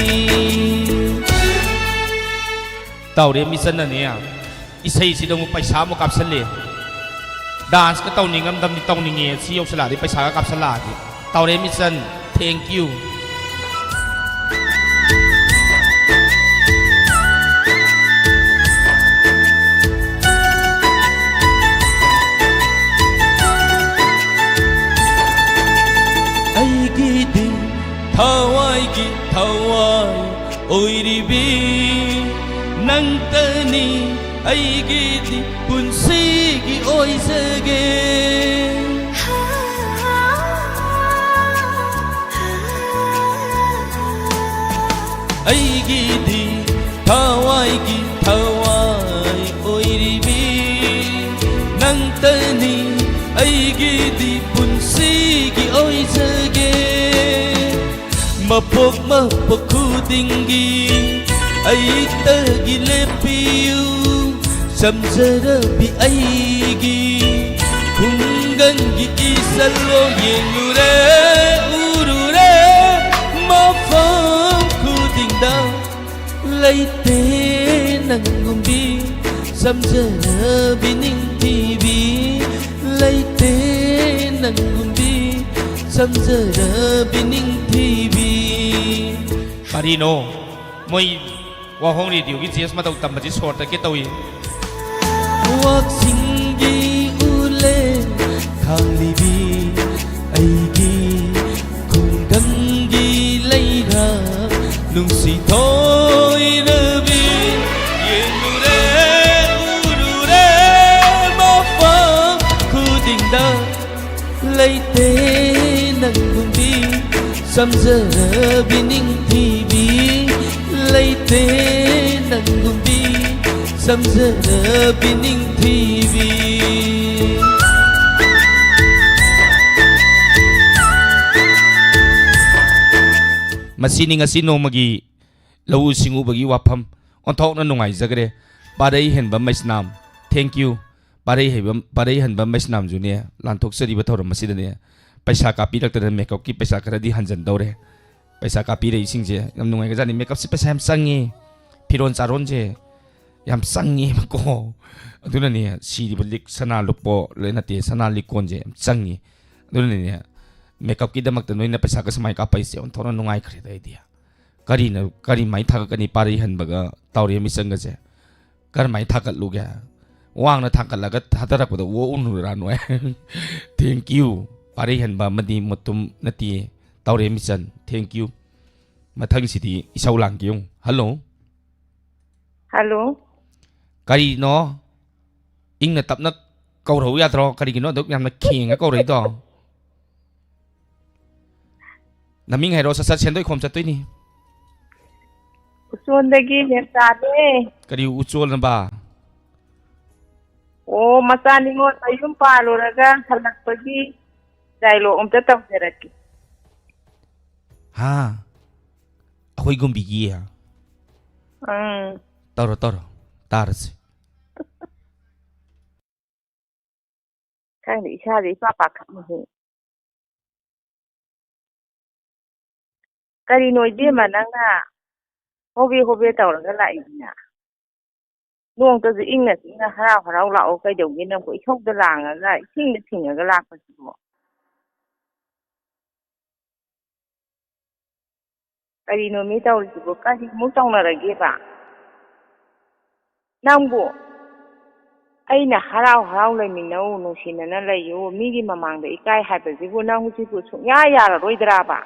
ꯇꯧꯔꯦ ꯃꯤꯆꯟꯅꯅꯦ꯫ ꯏꯁꯩꯁꯤꯗ ꯑꯃꯨꯛ ꯄꯩꯁꯥ ꯑꯃꯨꯛ ꯀꯥꯞꯁꯜꯂꯦ꯫ ꯗꯥꯟꯁꯀ ꯇꯧꯅꯤꯡꯉꯝꯗꯕꯅꯤ, ꯇꯧꯅꯤꯡꯉꯦ꯫ ꯁꯤ ꯌꯧꯁꯜꯂꯛꯑꯗꯤ, ꯄꯩꯁꯥꯒ ꯀꯥꯞꯁꯜꯂꯛꯑꯗꯤ꯫ ꯇꯧꯔꯦ ꯃꯤꯆꯟ, thank you꯫ ꯑꯩꯒꯤꯗꯤ ꯊꯋꯥꯏꯒꯤ ꯊꯋꯥꯏ ꯑꯣꯏꯔꯤꯕꯤ ꯅꯪꯇꯅꯤ ꯑꯩꯒꯤꯗꯤ ꯄꯨꯟꯁꯤꯒꯤ ꯑꯣꯏꯖꯒꯦ꯫ ꯑꯩꯒꯤꯗꯤ ꯊꯋꯥꯏꯒꯤ ꯊꯋꯥꯏ ꯑꯣꯏꯔꯤꯕꯤ ꯅꯪꯇꯅꯤ ꯑꯩꯒꯤꯗꯤ ꯄꯨꯟꯁꯤꯒꯤ ꯑꯣꯏꯖꯒꯦ꯫ ꯃꯄꯣꯛ ꯃꯄꯣꯛ ꯈꯨꯗꯤꯡꯒꯤ ꯑꯩꯇꯒꯤ ꯂꯦꯞꯄꯤꯌꯨ ꯆꯝꯖꯔꯕꯤ ꯑꯩꯒꯤ ꯈꯨꯡꯒꯪꯒꯤ ꯏꯁꯜꯂꯣ ꯌꯦꯡꯂꯨꯔꯦ ꯎꯔꯨꯔꯦ ꯃꯐꯝ ꯈꯨꯗꯤꯡꯗ ꯂꯩꯇꯦ ꯅꯪꯒꯨꯝꯕꯤ ꯆꯝꯖꯔꯕꯤ ꯅꯤꯡꯊꯤꯕꯤ ꯂꯩꯇꯦ ꯅꯪꯒꯨꯝꯕꯤ ꯆꯝꯖꯔꯕꯤ ꯅꯤꯡꯊꯤꯕꯤ꯫ ꯀꯔꯤꯅꯣ ꯃꯣꯏ ꯋꯥꯍꯣꯡ ꯔꯦꯗꯤꯑꯣꯒꯤ ꯖꯦꯁ ꯃꯇꯧ ꯇꯝꯕꯁꯤ ꯁꯣꯔ ꯇꯠꯀꯦ ꯇꯧꯏ꯫ ꯋꯥꯛꯆꯤꯡꯒꯤ ꯎꯂꯦ ꯊꯥꯡꯂꯤꯕꯤ ꯑꯩꯒꯤ ꯈꯨꯡꯒꯪꯒꯤ ꯂꯩꯔꯥ ꯅꯨꯡꯁꯤ ꯊꯣꯏꯔꯕꯤ ꯌꯦꯡꯂꯨꯔꯦ ꯎꯔꯨꯔꯦ ꯃꯐꯝ ꯈꯨꯗꯤꯡꯗ ꯂꯩꯇꯦ ꯅꯪꯒꯨꯝꯕꯤ ꯆꯝꯖꯔꯕꯤ ꯅꯤꯡꯊꯤꯕꯤ ꯂꯩꯇꯦ ꯅꯪꯒꯨꯝꯕꯤ ꯆꯝꯖꯔꯕꯤ ꯅꯤꯡꯊꯤꯕꯤ꯫ ꯃꯁꯤꯅꯤ ꯉꯁꯤ ꯅꯣꯡꯃꯒꯤ ꯂꯧꯎ ꯁꯤꯡꯎꯕꯒꯤ ꯋꯥꯐꯝ꯫ ꯑꯣꯟꯊꯣꯛꯅ ꯅꯨꯡꯉꯥꯏꯖꯈ꯭ꯔꯦ꯫ ꯄꯥꯔꯩ ꯍꯦꯟꯕ ꯃꯩꯁꯅꯥꯝ, thank you꯫ ꯄꯥꯔꯩ ꯍꯩꯕ, ꯄꯥꯔꯩ ꯍꯟꯕ ꯃꯩꯁꯅꯥꯝꯁꯨꯅꯦ, ꯂꯥꯟꯊꯣꯛꯆꯔꯤꯕ ꯊꯧꯔꯝ ꯑꯁꯤꯗꯅꯦ, ꯄꯩꯁꯥ ꯀꯥꯞꯄꯤꯔꯛꯇꯅ makeupꯀꯤ ꯄꯩꯁꯥ ꯈꯔꯗꯤ ꯍꯟꯖꯟꯗꯧꯔꯦ꯫ ꯄꯩꯁꯥ ꯀꯥꯞꯄꯤꯔꯛꯏꯁꯤꯡꯁꯦ ꯌꯥꯝ ꯅꯨꯡꯉꯥꯏꯈ꯭ꯔꯖꯥꯠꯅꯤ꯫ Makeupꯁꯦ ꯄꯩꯁꯥ ꯌꯥꯝ ꯆꯪꯉꯤ, ꯐꯤꯔꯣꯜ ꯆꯥꯔꯣꯟꯁꯦ ꯌꯥꯝ ꯆꯪꯉꯦꯕꯀꯣ꯫ ꯑꯗꯨꯅꯅꯦ, ꯁꯤꯔꯤꯕ ꯂꯤꯛ, ꯁꯅꯥ ꯂꯨꯄꯥ ꯂꯣꯏ ꯅꯠꯇꯦ, ꯁꯅꯥ ꯂꯤꯛꯀꯣꯟꯁꯦ ꯌꯥꯝ ꯆꯪꯉꯤ꯫ ꯑꯗꯨꯅꯅꯦ, makeupꯀꯤꯗꯃꯛꯇ ꯅꯣꯏꯅ ꯄꯩꯁꯥꯒ ꯁꯨꯃꯥꯏꯅ ꯀꯥꯞꯄꯛꯏꯁꯦ ꯑꯣꯟꯊꯣꯛꯅ ꯅꯨꯡꯉꯥꯏꯈ꯭ꯔꯦꯗ ꯑꯩꯗꯤ꯫ ꯀꯔꯤꯅ, ꯀꯔꯤꯃꯥꯏꯅ ꯊꯥꯒꯠꯀꯅꯤ ꯄꯥꯔꯩ ꯍꯟꯕꯒ ꯇꯥꯎꯔꯦꯝ ꯃꯤꯆꯪꯒꯁꯦ? ꯀꯔꯝꯍꯥꯏꯅ ꯊꯥꯒꯠꯂꯨꯒꯦ? ꯋꯥꯡꯅ ꯊꯥꯡꯒꯠꯂꯒ ꯊꯥꯗꯔꯛꯄꯗ ꯑꯣꯛꯎꯅꯨꯔꯥ ꯅꯣꯏ? Thank you꯫ ꯄꯥꯔꯩ ꯍꯟꯕ ꯑꯃꯗꯤ ꯃꯇꯨꯝ ꯅꯠꯇꯦ, ꯇꯥꯎꯔꯦꯝ ꯃꯤꯆꯟ꯫ Thank you꯫ ꯃꯊꯪꯁꯤꯗꯤ ꯏꯁꯧ ꯂꯥꯡꯒꯦ ꯌꯦꯡꯉꯨ꯫ Hello꯫ Hello꯫ ꯀꯔꯤꯅꯣ? ꯏꯪꯅ ꯇꯞꯅ ꯀꯧꯔꯛꯎ ꯌꯥꯗ꯭ꯔꯣ? ꯀꯔꯤꯒꯤꯅꯣ ꯑꯗꯨꯛ ꯌꯥꯝꯅ ꯈꯦꯡꯉ ꯀꯧꯔꯛꯏꯗꯣ? ꯅꯃꯤꯡ ꯍꯥꯏꯔꯛꯑꯣ, ꯁꯠ ꯁꯠ ꯁꯦꯟꯗꯣꯏ ꯈꯣꯝ ꯆꯠꯇꯣꯏꯅꯤ꯫ ꯎꯆꯣꯟꯗꯒꯤ ꯃꯦꯝꯆꯥꯅꯦ꯫ ꯀꯔꯤ ꯎꯆꯣꯜꯅꯕ? ꯑꯣ, ꯃꯆꯥ ꯅꯤꯉꯣꯜ ꯃꯌꯨꯝ ꯄꯥꯜꯂꯨꯔꯒ ꯍꯜꯂꯛꯄꯒꯤ dialogue ꯑꯝꯇ ꯇꯧꯖꯔꯛꯀꯦ꯫ ꯍꯥ? ꯑꯩꯈꯣꯏ ꯒꯨꯝꯕꯤꯒꯤ? ꯎꯝ꯫ ꯇꯧꯔꯣ, ꯇꯧꯔꯣ꯫ ꯇꯥꯔꯁꯤ꯫ ꯈꯪꯗꯦ, ꯏꯁꯥꯁꯦ ꯏꯄꯥ ꯄꯥꯈꯠꯂꯤꯍꯦ꯫ ꯀꯔꯤꯅꯣ ꯏꯕꯦꯝꯃ, ꯅꯪꯅ ꯍꯣꯕꯦ ꯍꯣꯕꯦ ꯇꯧꯔꯒ ꯂꯥꯛꯏꯁꯤꯅ? ꯅꯣꯡꯇꯁꯨ ꯏꯪꯅ ꯆꯤꯛꯅ ꯍꯔꯥꯎ ꯍꯔꯥꯎ ꯂꯥꯛꯑꯣ꯫ ꯀꯩꯗꯧꯒꯦ ꯅꯪꯕꯨ ꯏꯁꯧꯗ ꯂꯥꯡꯉꯒ, ꯏꯁꯤꯡꯗ ꯊꯤꯡꯉꯒ ꯂꯥꯛꯄꯁꯤꯕꯣ? ꯀꯔꯤꯅꯣ ꯃꯤ ꯇꯧꯔꯤꯁꯤꯕꯣ? ꯀꯔꯤꯃꯨꯛ ꯇꯧꯅꯔꯒꯦꯕ? ꯅꯪꯕꯨ ꯑꯩꯅ ꯍꯔꯥꯎ ꯍꯔꯥꯎ ꯂꯩꯃꯤꯟꯅꯧ, ꯅꯨꯡꯁꯤꯅꯅ ꯂꯩꯌꯨ, ꯃꯤꯒꯤ ꯃꯃꯥꯡꯗ ꯏꯀꯥꯏ ꯍꯥꯏꯕꯁꯤꯕꯨ ꯅꯪ ꯍꯧꯖꯤꯛꯄꯨ ꯁꯨꯡꯌꯥ ꯌꯥꯔꯔꯣꯏꯗ꯭ꯔꯥꯕ?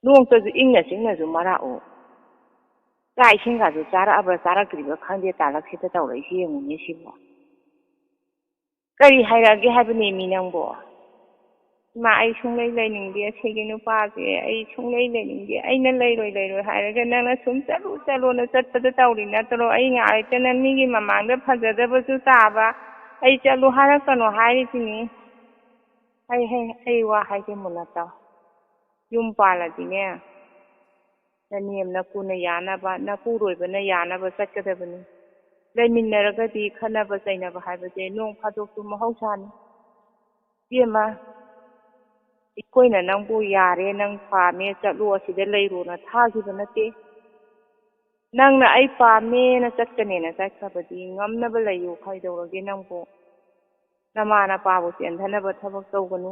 ꯅꯣꯡꯇꯁꯨ ꯏꯪꯅ ꯆꯤꯛꯅꯁꯨ ꯃꯔꯥꯛꯎ꯫ ꯆꯥꯛ ꯏꯁꯤꯡꯒꯁꯨ ꯆꯥꯔꯛꯑꯕ꯭ꯔꯥ ꯆꯥꯔꯛꯇ꯭ꯔꯤꯕ꯭ꯔꯥ ꯈꯪꯗꯦ, ꯇꯥꯂꯛꯁꯤꯗ ꯇꯧꯔꯛꯏꯁꯤ ꯌꯦꯡꯉꯨꯅꯦ ꯁꯤꯕꯨ꯫ ꯀꯔꯤ ꯍꯥꯏꯔꯛꯑꯒꯦ ꯍꯥꯏꯕꯅꯦꯃꯤ ꯅꯪꯕꯣ? ꯏꯃꯥ, ꯑꯩ ꯁꯨꯡꯂꯩ ꯂꯩꯅꯤꯡꯗꯦ ꯑꯁꯤꯒꯤ ꯅꯨꯄꯥꯁꯦ, ꯑꯩ ꯁꯨꯡꯂꯩ ꯂꯩꯅꯤꯡꯗꯦ꯫ ꯑꯩꯅ ꯂꯩꯔꯣꯏ ꯂꯩꯔꯣꯏ ꯍꯥꯏꯔꯒ ꯅꯪꯅ ꯁꯨꯝ ꯆꯠꯂꯨ ꯆꯠꯂꯣꯅ ꯆꯠꯄꯗ ꯇꯧꯔꯤ ꯅꯠꯇ꯭ꯔꯣ? ꯑꯩ ꯉꯥꯏ ꯂꯩꯇꯅ ꯃꯤꯒꯤ ꯃꯃꯥꯡꯗ ꯐꯖꯗꯕꯁꯨ ꯇꯥꯕ, ꯑꯩ ꯆꯠꯂꯨ ꯍꯥꯏꯔꯛꯀꯅꯣ ꯍꯥꯏꯔꯤꯁꯤꯅꯤ꯫ ꯍꯩ ꯍꯩ, ꯑꯩ ꯋꯥ ꯍꯥꯏꯒꯦ ꯃꯨꯟꯅ ꯇꯥꯎ꯫ ꯌꯨꯝ ꯄꯥꯜꯂꯗꯤꯅꯦ, ꯅꯅꯦꯝ ꯅꯀꯨꯅ ꯌꯥꯅꯕ, ꯅꯄꯨꯔꯣꯏꯕꯅ ꯌꯥꯅꯕ ꯆꯠꯀꯗꯕꯅꯤ꯫ ꯂꯩꯃꯤꯟꯅꯔꯒꯗꯤ ꯈꯠꯅꯕ ꯆꯩꯅꯕ ꯍꯥꯏꯕꯁꯦ ꯅꯣꯡ ꯐꯥꯗꯣꯛꯁꯨ ꯃꯍꯧꯁꯥꯅꯤ꯫ ꯏꯕꯦꯝꯃ, ꯑꯩꯈꯣꯏꯅ ꯅꯪꯕꯨ "ꯌꯥꯔꯦ, ꯅꯪ ꯄꯥꯝꯃꯦ, ꯆꯠꯂꯣ, ꯑꯁꯤꯗ ꯂꯩꯔꯣꯅ" ꯊꯥꯈꯤꯕ ꯅꯠꯇꯦ꯫ ꯅꯪꯅ "ꯑꯩ ꯄꯥꯝꯃꯦꯅ ꯆꯠꯀꯅꯦꯅ" ꯆꯠꯈ꯭ꯔꯕꯗꯤ ꯉꯝꯅꯕ ꯂꯩꯌꯨ꯫ ꯀꯩꯗꯧꯔꯒꯦ ꯅꯪꯕꯨ? ꯅꯃꯥ ꯅꯄꯥꯕꯨ ꯆꯦꯟꯊꯅꯕ ꯊꯕꯛ ꯇꯧꯒꯅꯨ꯫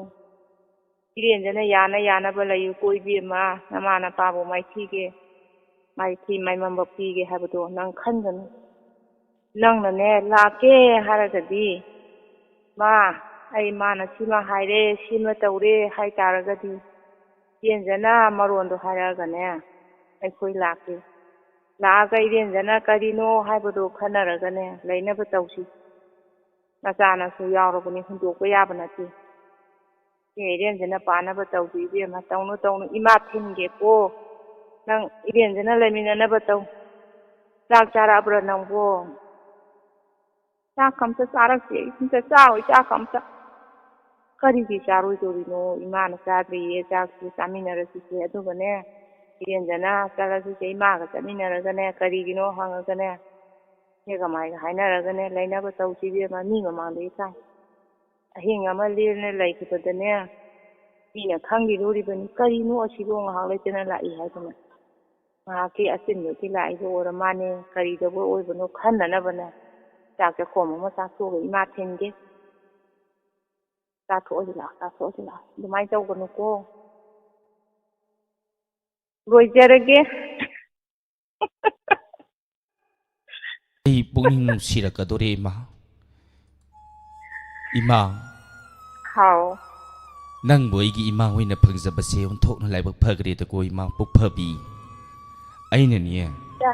ꯏꯔꯦꯟꯖꯅ ꯌꯥꯅ ꯌꯥꯅꯕ ꯂꯩꯌꯨꯀꯣ ꯏꯕꯦꯝꯃ꯫ ꯅꯃꯥ ꯅꯄꯥꯕꯨ ꯃꯥꯏꯊꯤꯒꯦ, ꯃꯥꯏꯊꯤ ꯃꯥꯏꯃꯝꯕ ꯄꯤꯒꯦ ꯍꯥꯏꯕꯗꯣ ꯅꯪ ꯈꯟꯒꯅꯨ꯫ ꯅꯪꯅꯅꯦ, ꯂꯥꯛꯀꯦ ꯍꯥꯏꯔꯒꯗꯤ, "ꯃꯥ, ꯑꯩ ꯃꯥꯅ ꯁꯤꯃ ꯍꯥꯏꯔꯦ, ꯁꯤꯃ ꯇꯧꯔꯦ" ꯍꯥꯏ ꯇꯥꯔꯒꯗꯤ, ꯏꯔꯦꯟꯖꯅ ꯃꯔꯣꯟꯗꯣ ꯍꯥꯏꯔꯛꯑꯒꯅꯦ, ꯑꯩꯈꯣꯏ ꯂꯥꯛꯀꯦ꯫ ꯂꯥꯛꯑꯒ ꯏꯔꯦꯟꯖꯅ ꯀꯔꯤꯅꯣ ꯍꯥꯏꯕꯗꯣ ꯈꯟꯅꯔꯒꯅꯦ, ꯂꯩꯅꯕ ꯇꯧꯁꯤ꯫ ꯃꯆꯥꯅꯁꯨ ꯌꯥꯎꯔꯕꯅꯤ, ꯍꯨꯟꯗꯣꯛꯄ ꯌꯥꯕ ꯅꯠꯇꯦ꯫ ꯁꯦ, ꯏꯔꯦꯟꯖꯅ ꯄꯥꯅꯕ ꯇꯧꯁꯤ ꯏꯕꯦꯝꯃ꯫ ꯇꯧꯅꯨ, ꯇꯧꯅꯨ, ꯏꯃꯥ ꯊꯤꯟꯒꯦꯀꯣ꯫ ꯅꯪ ꯏꯔꯦꯟꯖꯅ ꯂꯩꯃꯤꯟꯅꯅꯕ ꯇꯧ꯫ ꯆꯥꯛ ꯆꯥꯔꯛꯑꯕ꯭ꯔꯥ ꯅꯪꯕꯣ? ꯆꯥꯛꯀ ꯑꯝꯇ ꯆꯥꯔꯛꯇꯦ꯫ ꯑꯩ ꯑꯝꯇ ꯆꯥꯔꯣꯏ, ꯆꯥꯛꯀ ꯑꯝꯇ꯫ ꯀꯔꯤꯒꯤ ꯆꯥꯔꯣꯏꯗꯧꯔꯤꯅꯣ? ꯏꯃꯥꯅ ꯆꯥꯗ꯭ꯔꯤꯌꯦ ꯆꯥꯛꯁꯤ, ꯆꯥꯃꯤꯟꯅꯔꯁꯤꯁꯦ꯫ ꯑꯗꯨꯒꯅꯦ, ꯏꯔꯦꯟꯖꯅ ꯆꯠꯂꯁꯤꯁꯦ, ꯏꯃꯥꯒ ꯆꯠꯃꯤꯟꯅꯔꯒꯅꯦ, ꯀꯔꯤꯒꯤꯅꯣ ꯍꯪꯉꯒꯅꯦ, ꯏꯆꯦꯒ ꯃꯥꯏꯒ ꯍꯥꯏꯅꯔꯒꯅꯦ, ꯂꯩꯅꯕ ꯇꯧꯁꯤ ꯏꯕꯦꯝꯃ, ꯃꯤ ꯃꯃꯥꯡꯗ ꯏꯀꯥꯏ꯫ ꯑꯍꯤꯡ ꯑꯃ ꯂꯦꯡꯅ ꯂꯩꯈꯤꯕꯗꯅꯦ, ꯃꯤꯅ ꯈꯪꯈꯤꯗꯣꯔꯤꯕꯅꯤ, "ꯀꯔꯤꯅꯣ ꯑꯁꯤꯕꯨ ꯉꯥꯏꯍꯥꯛ ꯂꯩꯇꯅ ꯂꯥꯛꯏ" ꯍꯥꯏꯗꯅ꯫ ꯉꯥꯏꯍꯥꯛꯀꯤ ꯑꯆꯤꯟꯕꯒꯤ ꯂꯥꯛꯏꯕ ꯑꯣꯏꯔ ꯃꯥꯅꯦ, ꯀꯔꯤꯗꯧꯕ ꯑꯣꯏꯕꯅꯣ ꯈꯟꯅꯅꯕꯅꯦ, ꯆꯥꯛ ꯆꯥꯛꯈꯣꯝ ꯑꯃ ꯆꯥꯊꯣꯛꯑꯒ ꯏꯃꯥ ꯊꯤꯟꯒꯦ꯫ ꯆꯥꯊꯣꯛꯑꯁꯤ ꯂꯥꯛꯑꯣ, ꯆꯥꯊꯣꯛꯑꯁꯤ ꯂꯥꯛꯑꯣ꯫ ꯑꯗꯨꯃꯥꯏꯅ ꯇꯧꯒꯅꯨꯀꯣ꯫ ꯂꯣꯏꯖꯔꯒꯦ꯫ ꯑꯩ ꯄꯨꯛꯅꯤꯡ ꯅꯨꯡꯁꯤꯔꯛꯀꯗꯣꯔꯦ, ꯏꯃꯥ꯫ ꯏꯃꯥ, ꯍꯥꯎ꯫ ꯅꯪꯕꯨ ꯑꯩꯒꯤ ꯏꯃꯥ ꯍꯣꯏꯅ ꯐꯪꯖꯕꯁꯦ ꯑꯣꯟꯊꯣꯛꯅ ꯂꯥꯏꯕꯛ ꯐꯈ꯭ꯔꯦꯗꯀꯣ, ꯏꯃꯥ ꯄꯨꯛ ꯐꯕꯤ꯫ ꯑꯩꯅꯅꯦ, ꯌꯥ꯫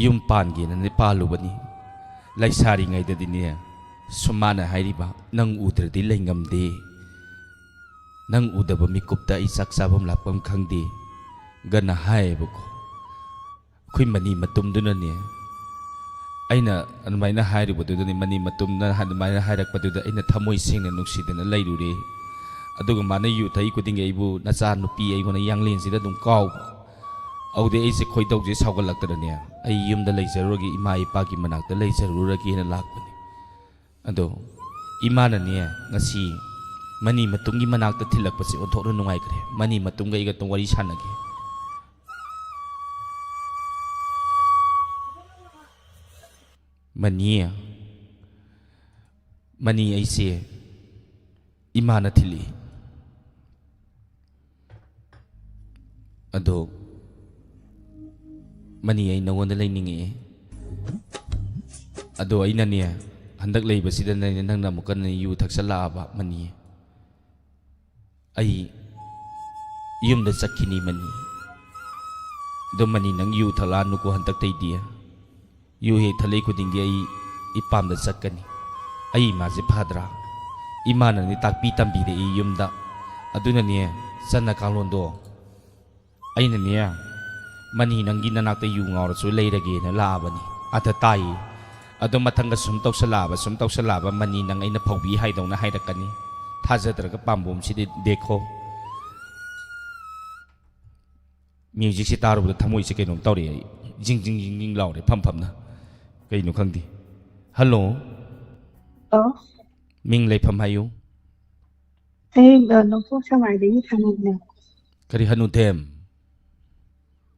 ꯌꯨꯝ ꯄꯥꯟꯒꯦꯅꯅꯦ ꯄꯥꯜꯂꯨꯕꯅꯤ꯫ ꯂꯩꯁꯥꯔꯤꯉꯩꯗꯗꯤꯅꯦ, ꯁꯨꯝ ꯃꯥꯅ ꯍꯥꯏꯔꯤꯕ, "ꯅꯪ ꯎꯗ꯭ꯔꯗꯤ ꯂꯩꯉꯝꯗꯦ, ꯅꯪ ꯎꯗꯕ ꯃꯤꯀꯨꯞꯇ ꯑꯩ ꯆꯥꯛ ꯆꯥꯐꯝ ꯂꯥꯛꯐꯝ ꯈꯪꯗꯦ" ꯒꯅ ꯍꯥꯏꯌꯦꯕꯀꯣ꯫ ꯑꯩꯈꯣꯏ ꯃꯅꯤ ꯃꯇꯨꯝꯗꯨꯅꯅꯦ, ꯑꯩꯅ ꯑꯗꯨꯃꯥꯏꯅ ꯍꯥꯏꯔꯨꯕꯗꯨꯗꯅꯦ, ꯃꯅꯤ ꯃꯇꯨꯝꯅ ꯑꯗꯨꯃꯥꯏꯅ ꯍꯥꯏꯔꯛꯄꯗꯨꯗ ꯑꯩꯅ ꯊꯃꯣꯏ ꯁꯦꯡꯅ ꯅꯨꯡꯁꯤꯗꯅ ꯂꯩꯔꯨꯔꯦ꯫ ꯑꯗꯨꯒ ꯃꯥꯅ ꯌꯨ ꯊꯛꯏ ꯈꯨꯗꯤꯡꯒꯤ ꯑꯩꯕꯨ ꯅꯆꯥ ꯅꯨꯄꯤ ꯑꯩꯉꯣꯟꯗ ꯌꯥꯡꯂꯦꯟꯁꯤꯗ ꯑꯗꯨꯝ ꯀꯥꯎꯕ꯫ ꯑꯗꯨꯗꯩ ꯑꯩꯁꯦ ꯈꯣꯏꯗꯧꯁꯦ ꯁꯥꯎꯒꯠꯂꯛꯇꯅꯅꯦ, ꯑꯩ ꯌꯨꯝꯗ ꯂꯩꯖꯔꯨꯔꯒꯦ, ꯏꯃꯥ ꯏꯄꯥꯒꯤ ꯃꯅꯥꯛꯇ ꯂꯩꯖꯔꯨꯔꯒꯦꯅ ꯂꯥꯛꯄꯅꯦ꯫ ꯑꯗꯣ ꯏꯃꯥꯅꯅꯦ, ꯉꯁꯤ ꯃꯅꯤ ꯃꯇꯨꯝꯒꯤ ꯃꯅꯥꯛꯇ ꯊꯤꯜꯂꯛꯄꯁꯦ ꯑꯣꯟꯊꯣꯛꯅ ꯅꯨꯡꯉꯥꯏꯈ꯭ꯔꯦ꯫ ꯃꯅꯤ ꯃꯇꯨꯝꯒ ꯑꯩꯒ ꯑꯗꯨꯝ ꯋꯥꯔꯤ ꯁꯥꯟꯅꯒꯦ꯫ ꯃꯅꯤ, ꯃꯅꯤ, ꯑꯩꯁꯦ ꯏꯃꯥꯅ ꯊꯤꯜꯂꯛꯏ꯫ ꯑꯗꯣ ꯃꯅꯤ, ꯑꯩ ꯅꯉꯣꯟꯗ ꯂꯩꯅꯤꯡꯉꯛꯑꯦ꯫ ꯑꯗꯣ ꯑꯩꯅꯅꯦ, ꯍꯟꯗꯛ ꯂꯩꯕꯁꯤꯗꯅꯦ, ꯅꯪꯅ ꯑꯃꯨꯛꯀꯅꯦ ꯌꯨ ꯊꯛꯆꯜꯂꯛꯑꯕ, ꯃꯅꯤ꯫ ꯑꯩ ꯌꯨꯝꯗ ꯆꯠꯈꯤꯅꯤ, ꯃꯅꯤ꯫ ꯑꯗꯣ ꯃꯅꯤ, ꯅꯪ ꯌꯨ ꯊꯛꯂꯛꯑꯅꯨꯀꯣ ꯍꯟꯗꯛꯇꯩꯗꯤ꯫ ꯌꯨ ꯍꯦꯛ ꯊꯛꯂꯛꯏ ꯈꯨꯗꯤꯡꯒꯤ ꯑꯩ ꯏꯄꯥꯝꯗ ꯆꯠꯀꯅꯤ꯫ ꯑꯩ ꯏꯃꯥꯁꯦ ꯐꯗ꯭ꯔꯥ? ꯏꯃꯥꯅꯅꯦ ꯇꯥꯛꯄꯤ ꯇꯝꯕꯤꯔꯛꯏ ꯌꯨꯝꯗ꯫ ꯑꯗꯨꯅꯅꯦ, ꯆꯠꯅ ꯀꯥꯡꯂꯣꯟꯗꯣ ꯑꯩꯅꯅꯦ, "ꯃꯅꯤ, ꯅꯪꯒꯤ ꯅꯅꯥꯛꯇ ꯌꯨ ꯉꯥꯎꯔꯁꯨ ꯂꯩꯔꯒꯦꯅ ꯂꯥꯛꯑꯕꯅꯤ꯫ ꯑꯗ ꯇꯥꯏ꯫ ꯑꯗꯣ ꯃꯊꯪꯒ ꯁꯨꯝ ꯇꯧꯁꯜꯂꯛꯑꯕ, ꯁꯨꯝ ꯇꯧꯁꯜꯂꯛꯑꯕ, ꯃꯅꯤ, ꯅꯪ ꯑꯩꯅ ꯐꯧꯕꯤ ꯍꯥꯏꯗꯧꯅ ꯍꯥꯏꯔꯛꯀꯅꯤ꯫ ꯊꯥꯖꯗ꯭ꯔꯒ ꯄꯥꯝꯕꯣꯝꯁꯤꯗꯤ ꯗꯦꯈꯣ꯫" ꯃ꯭ꯌꯨꯖꯤꯛꯁꯤ ꯇꯥꯔꯨꯕꯗ ꯊꯃꯣꯏꯁꯦ ꯀꯩꯅꯣꯝ ꯇꯧꯔꯛꯑꯦ ꯑꯩ꯫ ꯖꯤꯡ ꯖꯤꯡ ꯖꯤꯡ ꯖꯤꯡ ꯂꯥꯎꯔꯦ ꯐꯝ ꯐꯝꯅ꯫ ꯀꯩꯅꯣ ꯈꯪꯗꯦ꯫ ꯍꯜꯂꯣ꯫ ꯑꯣ꯫ ꯃꯤꯡ ꯂꯩꯐꯝ ꯍꯥꯏꯌꯨ꯫ ꯑꯩ, ꯑ, ꯅꯣꯡꯄꯣꯛ ꯁꯦꯛꯃꯥꯏꯗꯒꯤ ꯍꯅꯨꯅꯦ꯫ ꯀꯔꯤ ꯍꯅꯨꯊꯦꯝ?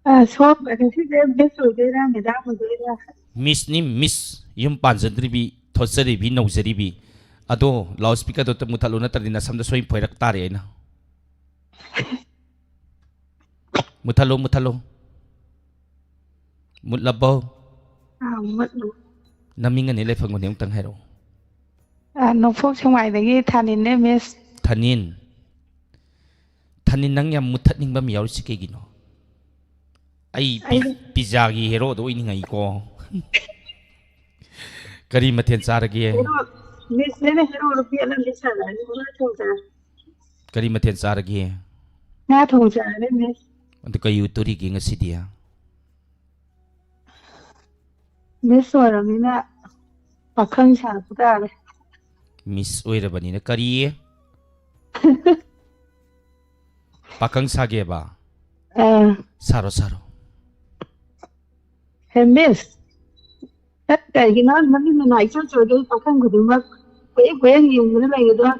ꯑ, ꯁꯣꯝ ꯉꯁꯤꯁꯦ ꯃꯤꯁ ꯑꯣꯏꯗꯣꯏꯔꯥ, ꯃꯦꯗꯥꯝ ꯑꯣꯏꯗꯣꯏꯔꯥ? ꯃꯤꯁꯅꯤ, ꯃꯤꯁ꯫ ꯌꯨꯝ ꯄꯥꯟꯖꯗ꯭ꯔꯤꯕꯤ, ꯊꯣꯠꯆꯔꯤꯕꯤ, ꯅꯧꯖꯔꯤꯕꯤ꯫ ꯑꯗꯣ ꯂꯥꯎꯗ ꯁ꯭ꯄꯤꯀꯔꯗꯣ ꯑꯝꯇ ꯃꯨꯠꯊꯠꯂꯨ, ꯅꯠꯇ꯭ꯔꯗꯤ ꯅꯁꯝꯗ ꯁꯣꯏ ꯐꯣꯏꯔꯛ ꯇꯥꯔꯦ ꯑꯩꯅ꯫ ꯃꯨꯠꯊꯠꯂꯣ, ꯃꯨꯠꯊꯠꯂꯣ꯫ ꯃꯨꯠꯂꯕꯣ? ꯑꯥ, ꯃꯨꯠꯂꯨ꯫ ꯅꯃꯤꯡ ꯑꯅꯤ ꯂꯩꯐꯝꯒꯅꯤ ꯑꯃꯨꯛꯇꯪ ꯍꯥꯏꯔꯛꯑꯣ꯫ ꯑꯥ, ꯅꯣꯡꯄꯣꯛ ꯁꯦꯛꯃꯥꯏꯗꯒꯤ ꯊꯥꯅꯤꯟꯅꯦ, ꯃꯤꯁ꯫ ꯊꯥꯅꯤꯟ, ꯊꯥꯅꯤꯟ, ꯅꯪ ꯌꯥꯝ ꯃꯨꯊꯠꯅꯤꯡꯕ ꯑꯃ ꯌꯥꯎꯔꯤꯁꯤ ꯀꯩꯒꯤꯅꯣ? ꯑꯩ ꯄꯤ- ꯑꯩ- ꯄꯤꯖꯥꯒꯤ ꯍꯦꯔꯣꯗꯣ ꯑꯣꯏꯅꯤꯡꯉꯛꯏꯀꯣ꯫ ꯀꯔꯤ ꯃꯊꯦꯜ ꯆꯥꯔꯒꯦ? ꯍꯦꯔꯣ, ꯃꯤꯁꯅꯦꯅ ꯍꯦꯔꯣꯗꯣ ꯄꯦꯠꯂꯝꯗꯤ ꯁꯥꯟꯅꯔꯅꯤ, ꯉꯥ ꯊꯣꯡ ꯆꯥꯔꯦ꯫ ꯀꯔꯤ ꯃꯊꯦꯜ ꯆꯥꯔꯒꯦ? ꯉꯥ ꯊꯣꯡ ꯆꯥꯔꯦ, ꯃꯤꯁ꯫ ꯑꯗꯨ ꯀꯩ ꯎꯠꯇꯣꯔꯤꯒꯦ ꯉꯁꯤꯗꯤ? ꯃꯤꯁ ꯑꯣꯏꯔꯕꯅꯤꯅ ꯄꯥꯈꯪ ꯁꯥꯕ ꯇꯥꯔꯦ꯫ ꯃꯤꯁ ꯑꯣꯏꯔꯕꯅꯤꯅ ꯀꯔꯤ? ꯄꯥꯈꯪ ꯁꯥꯒꯦꯕ? ꯑꯥ, ꯁꯥꯔꯣ, ꯁꯥꯔꯣ꯫ ꯍꯦ, ꯃꯤꯁ, ꯅꯪ ꯀꯩꯒꯤꯅꯣ ꯅꯪꯒꯤ ꯅꯅꯥꯏ ꯏꯆꯣ ꯆꯣꯏꯗꯣꯏ? ꯄꯥꯈꯪ ꯈꯨꯗꯤꯡꯃꯛ ꯀꯣꯏꯌꯦꯡ ꯀꯣꯏꯌꯦꯡ ꯌꯦꯡꯗꯨꯅ ꯂꯩꯒꯗ꯭ꯔꯣ?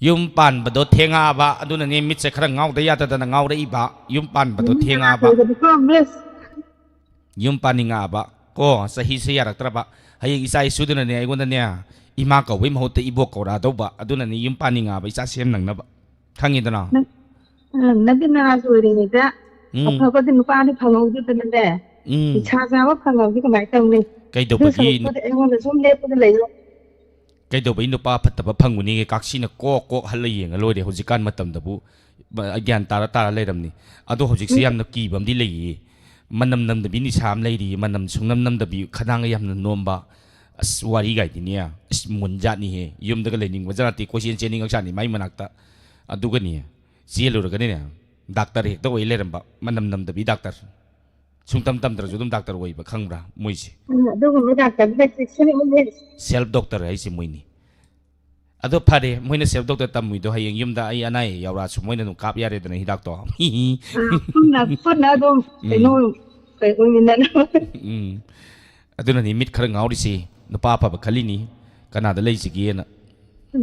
ꯌꯨꯝ ꯄꯥꯟꯕꯗꯣ ꯊꯦꯡꯉꯛꯑꯕ, ꯑꯗꯨꯅꯅꯦ ꯃꯤꯠꯁꯦ ꯈꯔ ꯉꯥꯎꯗ ꯌꯥꯗꯗꯅ ꯉꯥꯎꯔꯛꯏꯕ꯫ ꯌꯨꯝ ꯄꯥꯟꯕꯗꯣ ꯊꯦꯡꯉꯛꯑꯕ꯫ ꯁꯣꯏꯗꯅꯀꯣ, ꯃꯤꯁ꯫ ꯌꯨꯝ ꯄꯥꯅꯤꯡꯉꯛꯑꯕ꯫ ꯀꯣ, ꯆꯍꯤꯁꯦ ꯌꯥꯔꯛꯇ꯭ꯔꯕ꯫ ꯍꯌꯦꯡ ꯏꯆꯥ ꯏꯁꯨꯗꯨꯅꯅꯦ ꯑꯩꯉꯣꯟꯗꯅꯦ ꯏꯃꯥ ꯀꯧꯕꯩ ꯃꯍꯨꯠꯇ ꯏꯕꯣꯛ ꯀꯧꯔꯛꯑꯗꯧꯕ꯫ ꯑꯗꯨꯅꯅꯦ ꯌꯨꯝ ꯄꯥꯅꯤꯡꯉꯛꯑꯕ, ꯏꯆꯥ ꯁꯦꯝ ꯅꯪꯅꯕ꯫ ꯈꯪꯉꯤꯗꯅ? ꯅꯪ, ꯎꯝ, ꯅꯪꯗꯤ ꯅꯍꯥꯁꯨ ꯑꯣꯏꯔꯤꯉꯩꯗ ꯎꯝ꯫ ꯑꯐꯕꯗꯤ ꯅꯨꯄꯥꯗꯤ ꯐꯪꯍꯧꯗꯗꯅꯅꯦ, ꯎꯝ꯫ ꯅꯤꯁꯥ ꯆꯥꯕ ꯐꯪꯍꯧꯗꯤ ꯀꯃꯥꯏꯅ ꯇꯧꯅꯤ? ꯑꯗꯨ ꯀꯩꯗꯧꯕꯒꯤ ꯅꯨ- ꯁꯔꯨꯛꯄꯨꯗꯤ ꯑꯩꯉꯣꯟꯗ ꯁꯨꯝ ꯂꯦꯞꯄꯒ ꯂꯩꯌꯣ꯫ ꯀꯩꯗꯧꯕꯩ ꯅꯨꯄꯥ ꯐꯠꯇꯕ ꯐꯪꯉꯨꯅꯤꯒꯦ? ꯀꯥꯛꯁꯤꯅ ꯀꯣꯛ ꯀꯣꯛ ꯍꯜꯂ ꯌꯦꯡꯉ ꯂꯣꯏꯔꯦ꯫ ꯍꯧꯖꯤꯛꯀꯥꯟ ꯃꯇꯝꯗꯕꯨ ꯕ-, ꯒ꯭ꯌꯥꯟ ꯇꯥꯔ ꯇꯥꯔ ꯂꯩꯔꯝꯅꯤ꯫ ꯑꯗꯣ ꯍꯧꯖꯤꯛꯁꯦ ꯌꯥꯝꯅ ꯀꯤꯕ ꯑꯃꯗꯤ ꯂꯩꯌꯦ꯫ ꯃꯅꯝ ꯅꯝꯗꯕꯤ ꯅꯤꯁꯥ ꯑꯃ ꯂꯩꯔꯤꯌꯦ꯫ ꯃꯅꯝ ꯁꯨꯡꯅꯝ ꯅꯝꯗꯕꯤ, ꯈꯗꯥꯡꯒ ꯌꯥꯝꯅ ꯅꯣꯝꯕ꯫ ꯑꯁ, ꯋꯥꯔꯤꯒꯥꯏꯗꯤꯅꯦ꯫ ꯑꯁ, ꯃꯨꯟ ꯖꯥꯠꯅꯤꯍꯦ꯫ ꯌꯨꯝꯗꯒ ꯂꯩꯅꯤꯡꯕ ꯖꯥꯠ ꯅꯠꯇꯦ꯫ ꯀꯣꯏꯆꯦꯟ ꯆꯦꯟꯅꯤꯡꯉꯛ ꯖꯥꯠꯅꯤ ꯃꯥꯏ ꯃꯅꯥꯛꯇ꯫ ꯑꯗꯨꯒꯅꯦ, ꯆꯦꯜꯂꯨꯔꯒꯅꯤꯅꯦ, ꯗꯥꯛꯇꯔ ꯍꯦꯛꯇ ꯑꯣꯏ ꯂꯩꯔꯝꯕ꯫ ꯃꯅꯝ ꯅꯝꯗꯕꯤ ꯗꯥꯛꯇꯔ꯫ ꯁꯨꯡꯇꯝ ꯇꯝꯗ꯭ꯔꯁꯨ ꯑꯗꯨꯝ ꯗꯥꯛꯇꯔ ꯑꯣꯏꯕ, ꯈꯪꯕ꯭ꯔꯥ ꯃꯣꯏꯁꯦ? ꯎꯝ, ꯑꯗꯨꯒꯨꯝꯕ ꯗꯥꯛꯇꯔꯗꯨꯗ ꯆꯦꯛꯁꯤꯟꯅ ꯎꯠꯂꯦ꯫ ꯁꯦꯜꯐ ꯗꯣꯛꯇꯔ ꯍꯥꯏꯁꯦ ꯃꯣꯏꯅꯤ꯫ ꯑꯗꯣ ꯐꯔꯦ, ꯃꯣꯏꯅ ꯁꯦꯜꯐ ꯗꯣꯛꯇꯔ ꯇꯝꯃꯤꯗꯣ ꯍꯌꯦꯡ ꯌꯨꯝꯗ ꯑꯩ ꯑꯅꯥ ꯑꯌꯦꯛ ꯌꯥꯎꯔꯛꯑꯁꯨ ꯃꯣꯏꯅ ꯑꯗꯨꯝ ꯀꯥꯞ ꯌꯥꯔꯦꯗꯅ ꯍꯤꯗꯥꯛꯇꯣ꯫ ꯑ, ꯄꯨꯟꯅ, ꯄꯨꯟꯅ ꯑꯗꯨꯝ ꯎꯝ꯫ ꯀꯩꯅꯣ, ꯀꯩ ꯑꯣꯏꯃꯤꯟꯅꯅꯕ꯫ ꯎꯝ꯫ ꯑꯗꯨꯅꯅꯤ ꯃꯤꯠ ꯈꯔ ꯉꯥꯎꯔꯤꯁꯦ꯫ ꯅꯨꯄꯥ ꯑꯐꯕ ꯈꯜꯂꯤꯅꯤ, ꯀꯅꯥꯗ ꯂꯩꯁꯤꯒꯦꯅ꯫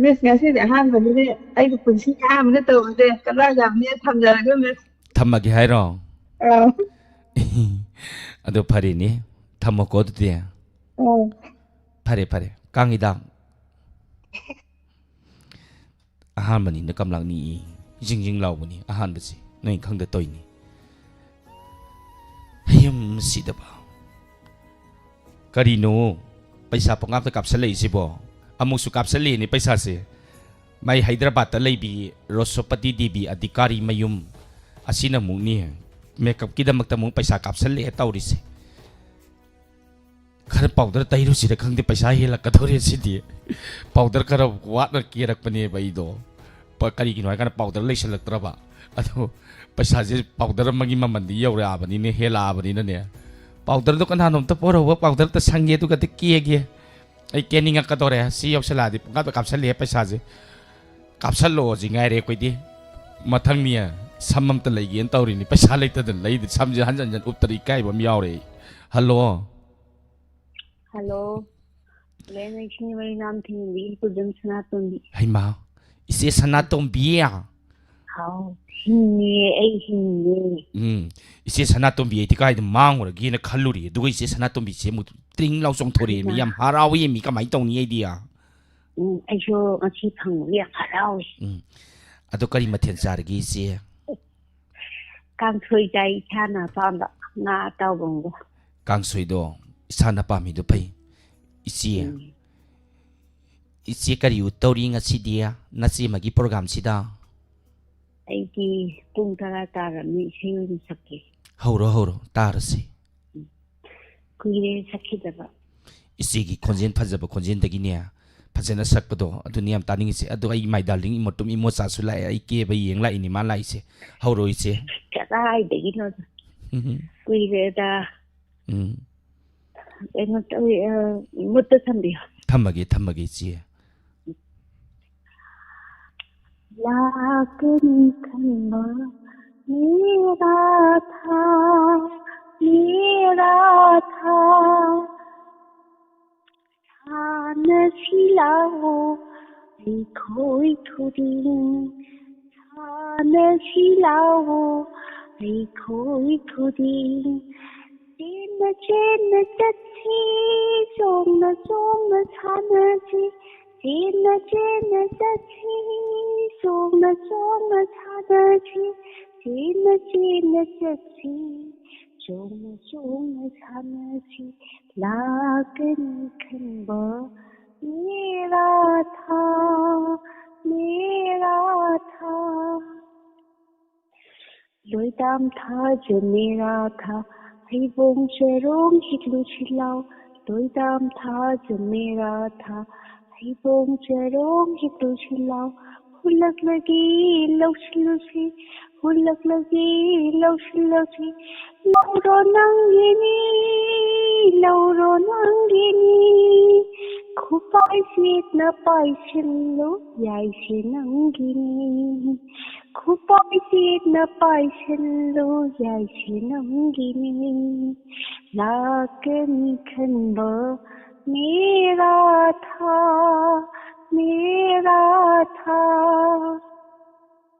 ꯃꯤꯁ, ꯉꯁꯤꯗꯤ ꯑꯍꯥꯟꯕꯅꯤꯅꯦ, ꯑꯩꯒꯤ ꯄꯨꯟꯁꯤ ꯑꯍꯥꯟꯕꯅ ꯇꯧꯕꯁꯦ ꯀꯂꯥ ꯌꯥꯝꯅꯤ, ꯊꯝꯖꯔꯒꯦ, ꯃꯤꯁ꯫ ꯊꯝꯃꯒꯦ ꯍꯥꯏꯔꯣ? ꯑꯥ꯫ ꯑꯗꯣ ꯐꯔꯦꯅꯦ, ꯊꯝꯃꯣꯀꯣ ꯑꯗꯨꯗꯤ꯫ ꯑꯥ꯫ ꯐꯔꯦ, ꯐꯔꯦ, ꯀꯥꯡ ꯍꯤꯗꯥꯛ꯫ ꯑꯍꯥꯟꯕꯅꯤꯅ ꯀꯝꯂꯥꯛꯅꯤ ꯖꯤꯡ ꯖꯤꯡ ꯂꯥꯎꯕꯅꯤ ꯑꯍꯥꯟꯕꯁꯤ, ꯅꯣꯏ ꯈꯪꯗ ꯇꯧꯏꯅꯤ꯫ ꯍꯌꯨꯝ ꯁꯤꯗꯕ꯫ ꯀꯔꯤꯅꯣ ꯄꯩꯁꯥ ꯄꯪꯀꯥꯞꯇ ꯀꯥꯞꯁꯜꯂꯛꯏꯁꯤꯕꯣ? ꯑꯃꯨꯛꯁꯨ ꯀꯥꯞꯁꯜꯂꯛꯏꯅꯦ ꯄꯩꯁꯥꯁꯦ꯫ ꯃꯥꯏ ꯍꯥꯏꯗ꯭ꯔꯕꯥꯗꯇ ꯂꯩꯕꯤ ꯔꯣꯁꯣꯄꯇꯤ ꯗꯦꯕꯤ ꯑꯙꯤꯀꯥꯔꯤ ꯃꯌꯨꯝ ꯑꯁꯤꯅ ꯑꯃꯨꯛꯅꯤ ꯃꯦꯀꯞꯀꯤꯗꯃꯛꯇ ꯑꯃꯨꯛ ꯄꯩꯁꯥ ꯀꯥꯞꯁꯜꯂꯛꯑꯦ ꯇꯧꯔꯤꯁꯦ꯫ ꯈꯔ ꯄꯥꯎꯗꯔ ꯇꯩꯔꯨꯁꯤꯔ ꯈꯪꯗꯦ, ꯄꯩꯁꯥ ꯍꯦꯜꯂꯛꯀꯗꯧꯔꯦ ꯁꯤꯗꯤ꯫ ꯄꯥꯎꯗꯔ ꯈꯔ ꯋꯥꯠꯅ ꯀꯦꯔꯛꯄꯅꯦꯕ ꯑꯩꯗꯣ꯫ ꯄ-, ꯀꯔꯤꯒꯤꯅꯣ ꯍꯥꯏꯀꯥꯟꯗ ꯄꯥꯎꯗꯔ ꯂꯩꯁꯜꯂꯛꯇ꯭ꯔꯕ꯫ ꯑꯗꯣ ꯄꯩꯁꯥꯁꯦ ꯄꯥꯎꯗꯔ ꯑꯃꯒꯤ ꯃꯃꯜꯗꯤ ꯌꯧꯔꯛꯑꯕꯅꯤꯅꯦ, ꯍꯦꯜꯂꯛꯑꯕꯅꯤꯅꯅꯦ꯫ ꯄꯥꯎꯗꯔꯗꯣ ꯀꯅꯥꯅꯣꯝꯇ ꯄꯣꯔꯛꯎꯕ, ꯄꯥꯎꯗꯔ ꯑꯝꯇ ꯁꯪꯒꯦ, ꯑꯗꯨꯒ ꯑꯝꯇ ꯀꯦꯒꯦ꯫ ꯑꯩ ꯀꯦꯅꯤꯡꯉꯛꯀꯗꯧꯔꯦ꯫ ꯁꯤ ꯌꯧꯁꯜꯂꯛꯑꯗꯤ ꯄꯨꯡꯀꯥꯞꯇ ꯀꯥꯞꯁꯜꯂꯛꯑꯦ ꯄꯩꯁꯥꯁꯦ꯫ ꯀꯥꯞꯁꯜꯂꯛꯑꯣ ꯁꯤ ꯉꯥꯏꯔꯦ ꯑꯩꯈꯣꯏꯗꯤ꯫ ꯃꯊꯪꯅꯤ ꯁꯝ ꯑꯝꯇ ꯂꯩꯒꯦꯅ ꯇꯧꯔꯤꯅꯤ, ꯄꯩꯁꯥ ꯂꯩꯇꯗꯅ ꯂꯩꯗꯦ꯫ ꯁꯝꯁꯦ ꯍꯟꯖꯟ ꯍꯟꯖꯟ ꯎꯞꯇꯗ ꯏꯀꯥꯏꯕ ꯑꯃ ꯌꯥꯎꯔꯦ ꯑꯩ꯫ ꯍꯜꯂꯣ꯫ ꯍꯜꯂꯣ꯫ ꯂꯦꯟ ꯏꯁꯤꯡ ꯃꯩ ꯅꯥꯝ ꯊꯤꯡꯕꯤ ꯏꯄꯨꯖꯝ ꯁꯅꯥꯇꯣꯝꯕꯤ꯫ ꯍꯩꯃꯥ, ꯏꯆꯦ ꯁꯅꯥꯇꯣꯝꯕꯤ꯫ ꯍꯥꯎ, ꯍꯤꯡꯉꯤꯌꯦ, ꯑꯩ ꯍꯤꯡꯉꯤꯌꯦ꯫ ꯎꯝ, ꯏꯆꯦ ꯁꯅꯥꯇꯣꯝꯕꯤ ꯑꯩꯗꯤ ꯀꯥꯏꯗ ꯃꯥꯡꯉꯨꯔꯒꯦꯅ ꯈꯜꯂꯨꯔꯦ, ꯑꯗꯨꯒ ꯏꯆꯦ ꯁꯅꯥꯇꯣꯝꯕꯤꯁꯦ ꯑꯃꯨꯛ ꯇ꯭ꯔꯤꯡ ꯂꯥꯎ ꯆꯣꯡꯊꯣꯔꯛꯑꯦ꯫ ꯃꯤ ꯍꯩꯃꯥ꯫ ꯌꯥꯝ ꯍꯔꯥꯎꯋꯦ꯫ ꯃꯤ ꯀꯃꯥꯏꯅ ꯇꯧꯅꯤ ꯑꯩꯗꯤ? ꯎꯝ, ꯑꯩꯁꯨ ꯉꯁꯤ ꯐꯪꯕꯒꯤ ꯌꯥꯝ ꯍꯔꯥꯎꯋꯦ꯫ ꯎꯝ, ꯑꯗꯣ ꯀꯔꯤ ꯃꯊꯦꯜ ꯆꯥꯔꯒꯦ ꯏꯆꯦ? ꯀꯥꯡꯁꯣꯏ ꯆꯥꯏ, ꯏꯁꯥꯅ ꯑꯄꯥꯝꯕ ꯉꯥ ꯑꯇꯥꯎꯕ ꯑꯃꯒ꯫ ꯀꯥꯡꯁꯣꯏꯗꯣ ꯏꯁꯥꯅ ꯄꯥꯝꯃꯤꯗꯣ ꯐꯩ꯫ ꯏꯆꯦ, ꯎꯝ꯫ ꯏꯆꯦ ꯀꯔꯤ ꯎꯠꯇꯧꯔꯤ ꯉꯁꯤꯗꯤ ꯅꯆꯦ ꯑꯃꯒꯤ ꯄ꯭ꯔꯣꯒꯥꯝꯁꯤꯗ? ꯑꯩꯗꯤ ꯄꯨꯡ ꯇꯔꯥ ꯇꯥꯔꯕꯅꯤ, ꯏꯁꯩ ꯑꯣꯏꯅ ꯁꯛꯀꯦ꯫ ꯍꯧꯔꯣ, ꯍꯧꯔꯣ, ꯇꯥꯔꯁꯤ꯫ ꯎꯝ꯫ ꯀꯨꯏꯔꯦ ꯁꯛꯈꯤꯗꯕ꯫ ꯏꯆꯦꯒꯤ ꯈꯣꯟꯖꯦꯜ, ꯐꯖꯕ ꯈꯣꯟꯖꯦꯜꯗꯒꯤꯅꯦ, ꯐꯖꯅ ꯁꯛꯄꯗꯣ ꯑꯗꯨꯅꯤ ꯌꯥꯝ ꯇꯥꯅꯤꯡꯉꯤꯁꯦ꯫ ꯑꯗꯣ ꯑꯩ My Darling ꯏꯃꯣꯠꯇꯨꯝ ꯏꯃꯣꯆꯥꯁꯨ ꯂꯥꯛꯑꯦ, ꯑꯩ ꯀꯦꯕ ꯌꯦꯡ ꯂꯥꯛꯏꯅꯤ ꯃꯥ ꯂꯥꯛꯏꯁꯦ꯫ ꯍꯧꯔꯣ ꯏꯆꯦ꯫ ꯀꯗꯥꯏꯗꯒꯤꯅꯣꯗ꯫ ꯎꯝ꯫ ꯀꯨꯏꯔꯦꯗ꯫ ꯎꯝ꯫ ꯀꯩꯅꯣ ꯇꯧꯏ, ꯑ, ꯃꯨꯠꯇ ꯊꯝꯕꯤꯌꯣ꯫ ꯊꯝꯃꯒꯦ, ꯊꯝꯃꯒꯦ ꯏꯆꯦ꯫ ꯂꯥꯛꯀꯅꯤ ꯈꯟꯕ ꯃꯦꯔꯥ ꯊꯥ, ꯃꯦꯔꯥ ꯊꯥ, ꯁꯥꯟꯅꯁꯤ ꯂꯥꯛꯑꯣ ꯑꯩꯈꯣꯏ ꯈꯨꯗꯤꯡ, ꯁꯥꯟꯅꯁꯤ ꯂꯥꯛꯑꯣ ꯑꯩꯈꯣꯏ ꯈꯨꯗꯤꯡ꯫ ꯆꯦꯟꯅ ꯆꯦꯟꯅ ꯆꯠꯁꯤ, ꯆꯣꯡꯅ ꯆꯣꯡꯅ ꯁꯥꯟꯅꯁꯤ꯫ ꯆꯦꯟꯅ ꯆꯦꯟꯅ ꯆꯠꯁꯤ, ꯆꯣꯡꯅ ꯆꯣꯡꯅ ꯁꯥꯟꯅꯁꯤ꯫ ꯆꯦꯟꯅ ꯆꯦꯟꯅ ꯆꯠꯁꯤ, ꯆꯣꯡꯅ ꯆꯣꯡꯅ ꯁꯥꯟꯅꯁꯤ ꯂꯥꯛꯀꯅꯤ ꯈꯟꯕ ꯃꯦꯔꯥ ꯊꯥ, ꯃꯦꯔꯥ ꯊꯥ꯫ ꯂꯣꯏꯗꯥꯝ ꯊꯥꯖ ꯃꯦꯔꯥ ꯊꯥ, ꯍꯩꯕꯣꯡ ꯆꯔꯣꯡ ꯍꯤꯛꯂꯨꯁꯤ ꯂꯥꯎ꯫ ꯂꯣꯏꯗꯥꯝ ꯊꯥꯖ ꯃꯦꯔꯥ ꯊꯥ, ꯍꯩꯕꯣꯡ ꯆꯔꯣꯡ ꯍꯤꯛꯂꯨꯁꯤ ꯂꯥꯎ꯫ ꯍꯨꯜꯂꯛꯂꯒꯦ ꯂꯧꯁꯤꯜꯂꯨꯁꯤ, ꯍꯨꯜꯂꯛꯂꯒꯦ ꯂꯧꯁꯤꯜꯂꯨꯁꯤ꯫ ꯂꯧꯔꯣ ꯅꯪꯒꯤꯅꯤ, ꯂꯧꯔꯣ ꯅꯪꯒꯤꯅꯤ꯫ ꯈꯨꯄꯥꯏꯁꯤꯅ ꯄꯥꯏꯁꯤꯜꯂꯨ, ꯌꯥꯏꯁꯦ ꯅꯪꯒꯤꯅꯤ꯫ ꯈꯨꯄꯥꯏꯁꯤꯅ ꯄꯥꯏꯁꯤꯜꯂꯨ, ꯌꯥꯏꯁꯦ ꯅꯪꯒꯤꯅꯤ꯫ ꯂꯥꯛꯀꯅꯤ ꯈꯟꯕ ꯃꯦꯔꯥ ꯊꯥ, ꯃꯦꯔꯥ ꯊꯥ꯫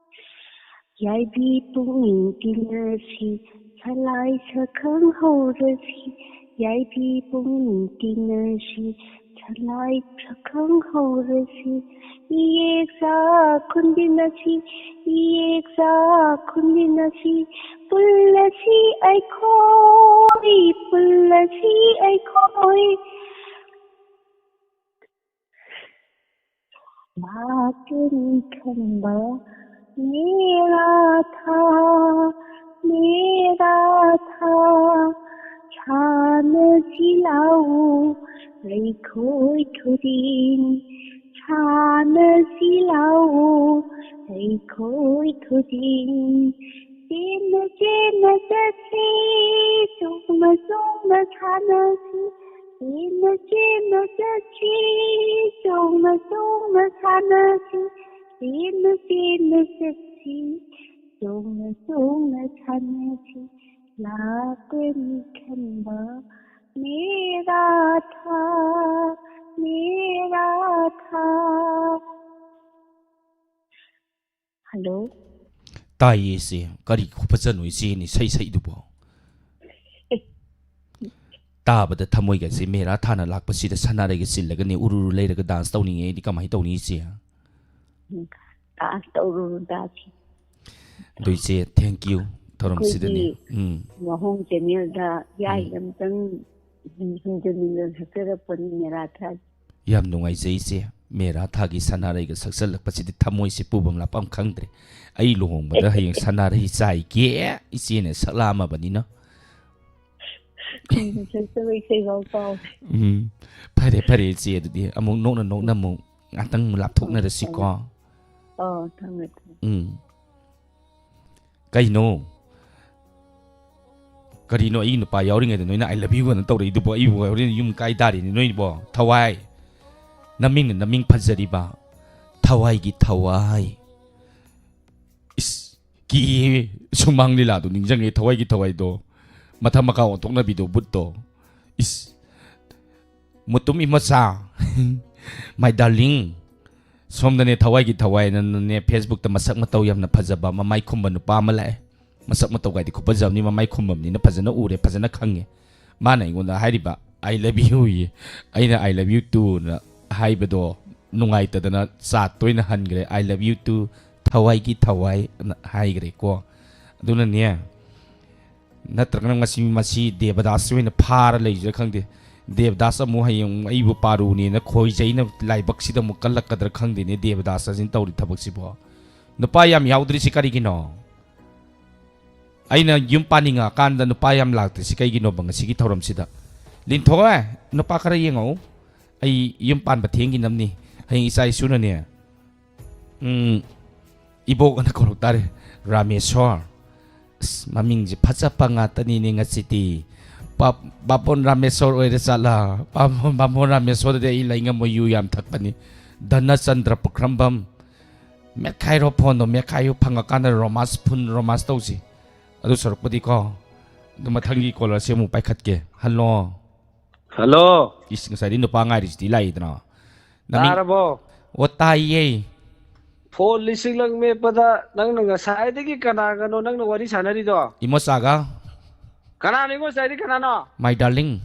ꯌꯥꯏꯕꯤ ꯄꯨꯛꯅꯤꯡ ꯇꯤꯟꯅꯁꯤ, ꯁꯂꯥꯏ ꯁꯛꯈꯪ ꯍꯧꯔꯁꯤ꯫ ꯌꯥꯏꯕꯤ ꯄꯨꯛꯅꯤꯡ ꯇꯤꯟꯅꯁꯤ, ꯁꯂꯥꯏ ꯁꯛꯈꯪ ꯍꯧꯔꯁꯤ꯫ ꯏꯌꯦꯛ ꯆꯥꯛ ꯈꯨꯟꯗꯤꯟꯅꯁꯤ, ꯏꯌꯦꯛ ꯆꯥꯛ ꯈꯨꯟꯗꯤꯟꯅꯁꯤ꯫ ꯄꯨꯜꯂꯁꯤ ꯑꯩꯈꯣꯏ, ꯄꯨꯜꯂꯁꯤ ꯑꯩꯈꯣꯏ꯫ ꯂꯥꯛꯀꯅꯤ ꯈꯟꯕ ꯃꯦꯔꯥ ꯊꯥ, ꯃꯦꯔꯥ ꯊꯥ꯫ ꯁꯥꯟꯅꯁꯤ ꯂꯥꯎ ꯑꯩꯈꯣꯏ ꯈꯨꯗꯤꯡ, ꯁꯥꯟꯅꯁꯤ ꯂꯥꯎ ꯑꯩꯈꯣꯏ ꯈꯨꯗꯤꯡ꯫ ꯆꯦꯟꯅ ꯆꯦꯟꯅ ꯆꯠꯁꯤ, ꯆꯣꯡꯅ ꯆꯣꯡꯅ ꯁꯥꯟꯅꯁꯤ꯫ ꯆꯦꯟꯅ ꯆꯦꯟꯅ ꯆꯠꯁꯤ, ꯆꯣꯡꯅ ꯆꯣꯡꯅ ꯁꯥꯟꯅꯁꯤ꯫ ꯆꯦꯟꯅ ꯆꯦꯟꯅ ꯆꯠꯁꯤ, ꯆꯣꯡꯅ ꯆꯣꯡꯅ ꯁꯥꯟꯅꯁꯤ꯫ ꯂꯥꯛꯀꯅꯤ ꯈꯟꯕ ꯃꯦꯔꯥ ꯊꯥ, ꯃꯦꯔꯥ ꯊꯥ꯫ ꯍꯜꯂꯣ꯫ ꯇꯥꯏꯌꯦ ꯏꯆꯦ, ꯀꯔꯤ ꯈꯨꯐꯖꯅꯣ ꯏꯆꯦꯅ ꯏꯁꯩ ꯁꯛꯏꯗꯨꯕꯣ? ꯇꯥꯕꯗ ꯊꯃꯣꯏꯒꯁꯦ ꯃꯦꯔꯥ ꯊꯥꯅ ꯂꯥꯛꯄꯁꯤꯗ ꯁꯅꯥꯔꯩꯒ ꯆꯤꯜꯂꯒꯅꯦ ꯎꯔꯨꯔꯨ ꯂꯩꯔꯒ ꯗꯥꯟꯁ ꯇꯧꯅꯤꯡꯉꯦ ꯑꯩꯗꯤ꯫ ꯀꯃꯥꯏꯅ ꯇꯧꯅꯤ ꯏꯆꯦ? ꯗꯥꯟꯁ ꯇꯧꯔꯨꯔꯨ ꯗꯥꯟꯁ꯫ ꯑꯗꯨ ꯏꯆꯦ, thank you꯫ ꯊꯧꯔꯝꯁꯤꯗꯅꯤ꯫ ꯑꯩꯈꯣꯏꯒꯤ ꯎꯝ꯫ ꯃꯍꯣꯡ ꯆꯦꯅꯦꯜꯗ ꯌꯥꯏ ꯑꯝꯇꯪ ꯍꯟꯖꯤꯟꯅ ꯁꯛꯆꯔꯛꯄꯅꯤ ꯃꯦꯔꯥ ꯊꯥ꯫ ꯌꯥꯝ ꯅꯨꯡꯉꯥꯏꯖꯩ ꯏꯆꯦ, ꯃꯦꯔꯥ ꯊꯥꯒꯤ ꯁꯅꯥꯔꯩꯒ ꯁꯛꯆꯜꯂꯛꯄꯁꯤꯗꯤ ꯊꯃꯣꯏꯁꯦ ꯄꯨꯐꯝ ꯂꯥꯛꯐꯝ ꯈꯪꯗ꯭ꯔꯦ꯫ ꯑꯩ ꯂꯨꯍꯣꯡꯕꯗ ꯍꯌꯦꯡ ꯁꯅꯥꯔꯩ ꯆꯥꯏꯒꯦ, ꯏꯆꯦꯅ ꯁꯛꯂꯛꯑꯝꯃꯕꯅꯤꯅ꯫ ꯁꯛꯆꯕ ꯏꯁꯩꯐꯥꯎ ꯀꯥꯎꯔꯦ꯫ ꯎꯝ, ꯐꯔꯦ ꯐꯔꯦ ꯏꯆꯦ, ꯑꯗꯨꯗꯤ ꯑꯃꯨꯛ ꯅꯣꯛꯅ ꯅꯣꯛꯅ ꯑꯃꯨꯛ ꯉꯥꯛꯇꯪ ꯂꯥꯞꯊꯣꯛꯅꯔꯁꯤꯀꯣ꯫ ꯑꯣ, ꯊꯝꯃꯦ ꯊꯝꯃꯦ꯫ ꯎꯝ꯫ ꯀꯩꯅꯣ? ꯀꯔꯤꯅꯣ, ꯑꯩꯒꯤ ꯅꯨꯄꯥ ꯌꯥꯎꯔꯤꯉꯩꯗ ꯅꯣꯏꯅ "I love you" ꯑꯅ ꯇꯧꯔꯛꯏꯗꯨꯕꯣ? ꯑꯩꯕꯨ ꯍꯣꯔꯦꯟ ꯌꯨꯝ ꯀꯥꯏ ꯇꯥꯔꯤꯅꯤ ꯅꯣꯏꯕꯣ? ꯊꯋꯥꯏ, ꯅꯃꯤꯡꯅ ꯅꯃꯤꯡ ꯐꯖꯔꯤꯕ ꯊꯋꯥꯏꯒꯤ ꯊꯋꯥꯏ꯫ ꯏꯁ, ꯀꯤꯌꯦ꯫ ꯁꯨꯃꯥꯡ ꯂꯤꯂꯥꯗꯣ ꯅꯤꯡꯁꯤꯡꯉꯦ, ꯊꯋꯥꯏꯒꯤ ꯊꯋꯥꯏꯗꯣ, ꯃꯊꯛ ꯃꯈꯥ ꯑꯣꯟꯊꯣꯛꯅꯕꯤꯗꯣ, ꯕꯨꯠꯇꯣ꯫ ꯏꯁ, ꯃꯨꯇꯨꯝ ꯏꯃꯣꯆꯥ, my darling, ꯁꯣꯝꯗꯅꯦ ꯊꯋꯥꯏꯒꯤ ꯊꯋꯥꯏꯅꯅꯦ Facebookꯇ ꯃꯁꯛ ꯃꯇꯧ ꯌꯥꯝꯅ ꯐꯖꯕ ꯃꯃꯥꯏ ꯈꯨꯝꯕ ꯅꯨꯄꯥ ꯑꯃ ꯂꯥꯛꯑꯦ꯫ ꯃꯁꯛ ꯃꯇꯧ ꯀꯥꯏꯗꯤ ꯈꯨꯐꯖꯕꯅꯤ, ꯃꯃꯥꯏ ꯈꯨꯝꯕꯅꯤꯅ ꯐꯖꯅ ꯎꯔꯦ, ꯐꯖꯅ ꯈꯪꯉꯦ꯫ ꯃꯥꯅ ꯑꯩꯉꯣꯟꯗ ꯍꯥꯏꯔꯤꯕ "I love you" ꯌꯦ꯫ ꯑꯩꯅ "I love you too" ꯅ ꯍꯥꯏꯕꯗꯣ ꯅꯨꯡꯉꯥꯏꯇꯗꯅ ꯆꯥꯠꯇ ꯑꯣꯏꯅ ꯍꯟꯈ꯭ꯔꯦ꯫ "I love you too, ꯊꯋꯥꯏꯒꯤ ꯊꯋꯥꯏ" ꯑꯅ ꯍꯥꯏꯈ꯭ꯔꯦꯀꯣ꯫ ꯑꯗꯨꯅꯅꯦ, ꯅꯠꯇ꯭ꯔꯒꯅ ꯉꯁꯤ ꯃꯁꯤ ꯗꯦꯕꯗꯥꯁ ꯑꯣꯏꯅ ꯐꯥꯔ ꯂꯩꯁꯤꯔ ꯈꯪꯗꯦ꯫ ꯗꯦꯕꯗꯥꯁ ꯑꯃꯨꯛ ꯍꯌꯦꯡ ꯑꯩꯕꯨ ꯄꯥꯔꯨꯅꯦꯅ ꯈꯣꯏꯖꯩꯅ ꯂꯥꯏꯕꯛꯁꯤꯗ ꯑꯃꯨꯛ ꯀꯜꯂꯛꯀꯗ꯭ꯔꯥ ꯈꯪꯗꯦꯅꯦ, ꯗꯦꯕꯗꯥꯁ ꯑꯁꯤꯅ ꯇꯧꯔꯤ ꯊꯕꯛꯁꯤꯕꯣ꯫ ꯅꯨꯄꯥ ꯌꯥꯝ ꯌꯥꯎꯗ꯭ꯔꯤꯁꯤ ꯀꯔꯤꯒꯤꯅꯣ? ꯑꯩꯅ ꯌꯨꯝ ꯄꯥꯅꯤꯡꯉꯛꯑꯀꯥꯟꯗ ꯅꯨꯄꯥ ꯌꯥꯝ ꯂꯥꯛꯇ꯭ꯔꯤꯁꯤ ꯀꯩꯒꯤꯅꯣꯕ ꯉꯁꯤꯒꯤ ꯊꯧꯔꯝꯁꯤꯗ? ꯂꯤꯟꯊꯣꯏ, ꯅꯨꯄꯥ ꯈꯔ ꯌꯦꯡꯉꯛꯎ꯫ ꯑꯩ ꯌꯨꯝ ꯄꯥꯟꯕ ꯊꯦꯡꯈꯤꯅꯕꯅꯤ꯫ ꯍꯌꯦꯡ ꯏꯆꯥ ꯏꯁꯨꯅꯅꯦ, ꯎꯝ, ꯏꯕꯣꯛ ꯑꯅ ꯀꯧꯔꯛ ꯇꯥꯔꯦ꯫ ꯔꯥꯃꯦꯁꯣꯔ꯫ ꯑꯁ, ꯃꯃꯤꯡꯁꯦ ꯐꯖꯕ ꯉꯥꯛꯇꯅꯤꯅꯦ ꯉꯁꯤꯗꯤ꯫ ꯕꯥ-, ꯕꯥꯃꯣꯟ ꯔꯥꯃꯦꯁꯣꯔ ꯑꯣꯏꯔ ꯖꯥꯠꯂꯥ? ꯕꯥꯃꯣꯟ, ꯕꯥꯃꯣꯟ ꯔꯥꯃꯦꯁꯣꯔꯗꯗꯤ ꯑꯩ ꯂꯩ ꯉꯝꯃꯣꯏ, ꯌꯨ ꯌꯥꯝ ꯊꯛꯄꯅꯤ꯫ ꯙꯅꯆꯟꯗ꯭ꯔ ꯄꯨꯈ꯭ꯔꯝꯕꯝ꯫ ꯃꯦꯠꯈꯥꯏꯔꯣ ꯐꯣꯟꯗꯣ, ꯃꯦꯠꯈꯥꯏꯌꯨ, ꯐꯪꯉꯀꯥꯟꯗ ꯔꯣꯃꯥꯟꯁ, ꯐꯨꯜ ꯔꯣꯃꯥꯟꯁ ꯇꯧꯁꯤ꯫ ꯑꯗꯨ ꯁꯔꯨꯛꯄꯨꯗꯤꯀꯣ, ꯑꯗꯨ ꯃꯊꯪꯒꯤ ꯀꯣꯂꯔꯁꯦ ꯑꯃꯨꯛ ꯄꯥꯏꯈꯠꯀꯦ꯫ ꯍꯜꯂꯣ꯫ ꯍꯜꯂꯣ꯫ ꯏꯁ, ꯉꯁꯥꯏꯗꯤ ꯅꯨꯄꯥ ꯉꯥꯏꯔꯤꯁꯤꯗꯤ ꯂꯥꯛꯏꯗꯅ꯫ ꯅꯃꯤꯡ-, ꯇꯥꯔꯕꯣ? ꯑꯣ, ꯇꯥꯏꯌꯦ꯫ ꯐꯣꯟ ꯂꯤꯁꯤꯡꯂꯛ ꯃꯦꯠꯄꯗ ꯅꯪꯅ ꯉꯁꯥꯏꯗꯒꯤ ꯀꯅꯥꯒꯅꯣ ꯅꯪꯅ ꯋꯥꯔꯤ ꯁꯥꯟꯅꯔꯤꯗꯣ? ꯏꯃꯣꯆꯥꯒ꯫ ꯀꯅꯥꯅꯣ ꯏꯃꯣꯆꯥꯗꯤ ꯀꯅꯥꯅꯣ? My darling꯫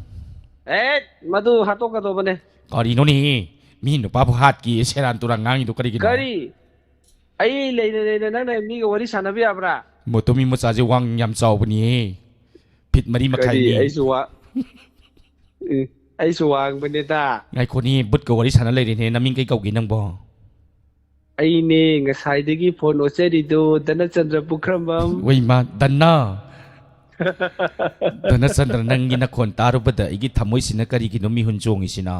ꯑꯦ, ꯃꯗꯨ ꯍꯥꯠꯇꯣꯛꯀꯗꯧꯕꯅꯦ꯫ ꯀꯔꯤꯅꯣꯅꯦ? ꯃꯤ ꯅꯨꯄꯥꯕꯨ ꯍꯥꯠꯀꯤ ꯁꯦꯔꯥꯟ ꯇꯨꯔꯥꯟ ꯉꯥꯡꯉꯤꯗꯣ ꯀꯔꯤꯒꯤꯅꯣ? ꯀꯔꯤ? ꯑꯩ ꯂꯩꯅ ꯂꯩꯅ ꯅꯪꯅ ꯃꯤꯒ ꯋꯥꯔꯤ ꯁꯥꯟꯅꯕ ꯌꯥꯕ꯭ꯔꯥ? ꯃꯣꯇꯣꯃꯤ ꯃꯆꯥꯁꯦ ꯋꯥꯡ ꯌꯥꯝ ꯆꯥꯎꯕꯅꯤꯍꯦ꯫ ꯐꯤꯠ ꯃꯔꯤ ꯀꯔꯤ? ꯃꯈꯥꯏꯅꯤ꯫ ꯑꯩꯁꯨ ꯋꯥ-, ꯎꯝ, ꯑꯩꯁꯨ ꯋꯥꯡꯕꯅꯤꯗ꯫ ꯉꯥꯏꯈꯣꯅꯤ, ꯕꯨꯠꯀ ꯋꯥꯔꯤ ꯁꯥꯟꯅ ꯂꯩꯔꯦꯅꯦ꯫ ꯅꯃꯤꯡ ꯀꯩ ꯀꯧꯒꯦ ꯅꯪꯕꯣ? ꯑꯩꯅꯦ ꯉꯁꯥꯏꯗꯒꯤ ꯐꯣꯟ ꯑꯣꯠꯆꯔꯤꯗꯣ, ꯙꯅꯆꯟꯗ꯭ꯔ ꯄꯨꯈ꯭ꯔꯝꯕꯝ꯫ ꯋꯩꯃ, ꯙꯅ꯫ ꯙꯅꯆꯟꯗ꯭ꯔ, ꯅꯪꯒꯤ ꯅꯈꯣꯟ ꯇꯥꯔꯨꯕꯗ ꯑꯩꯒꯤ ꯊꯃꯣꯏꯁꯤꯅ ꯀꯔꯤꯒꯤꯅꯣ ꯃꯤꯍꯨꯟ ꯆꯣꯡꯉꯤꯁꯤꯅ?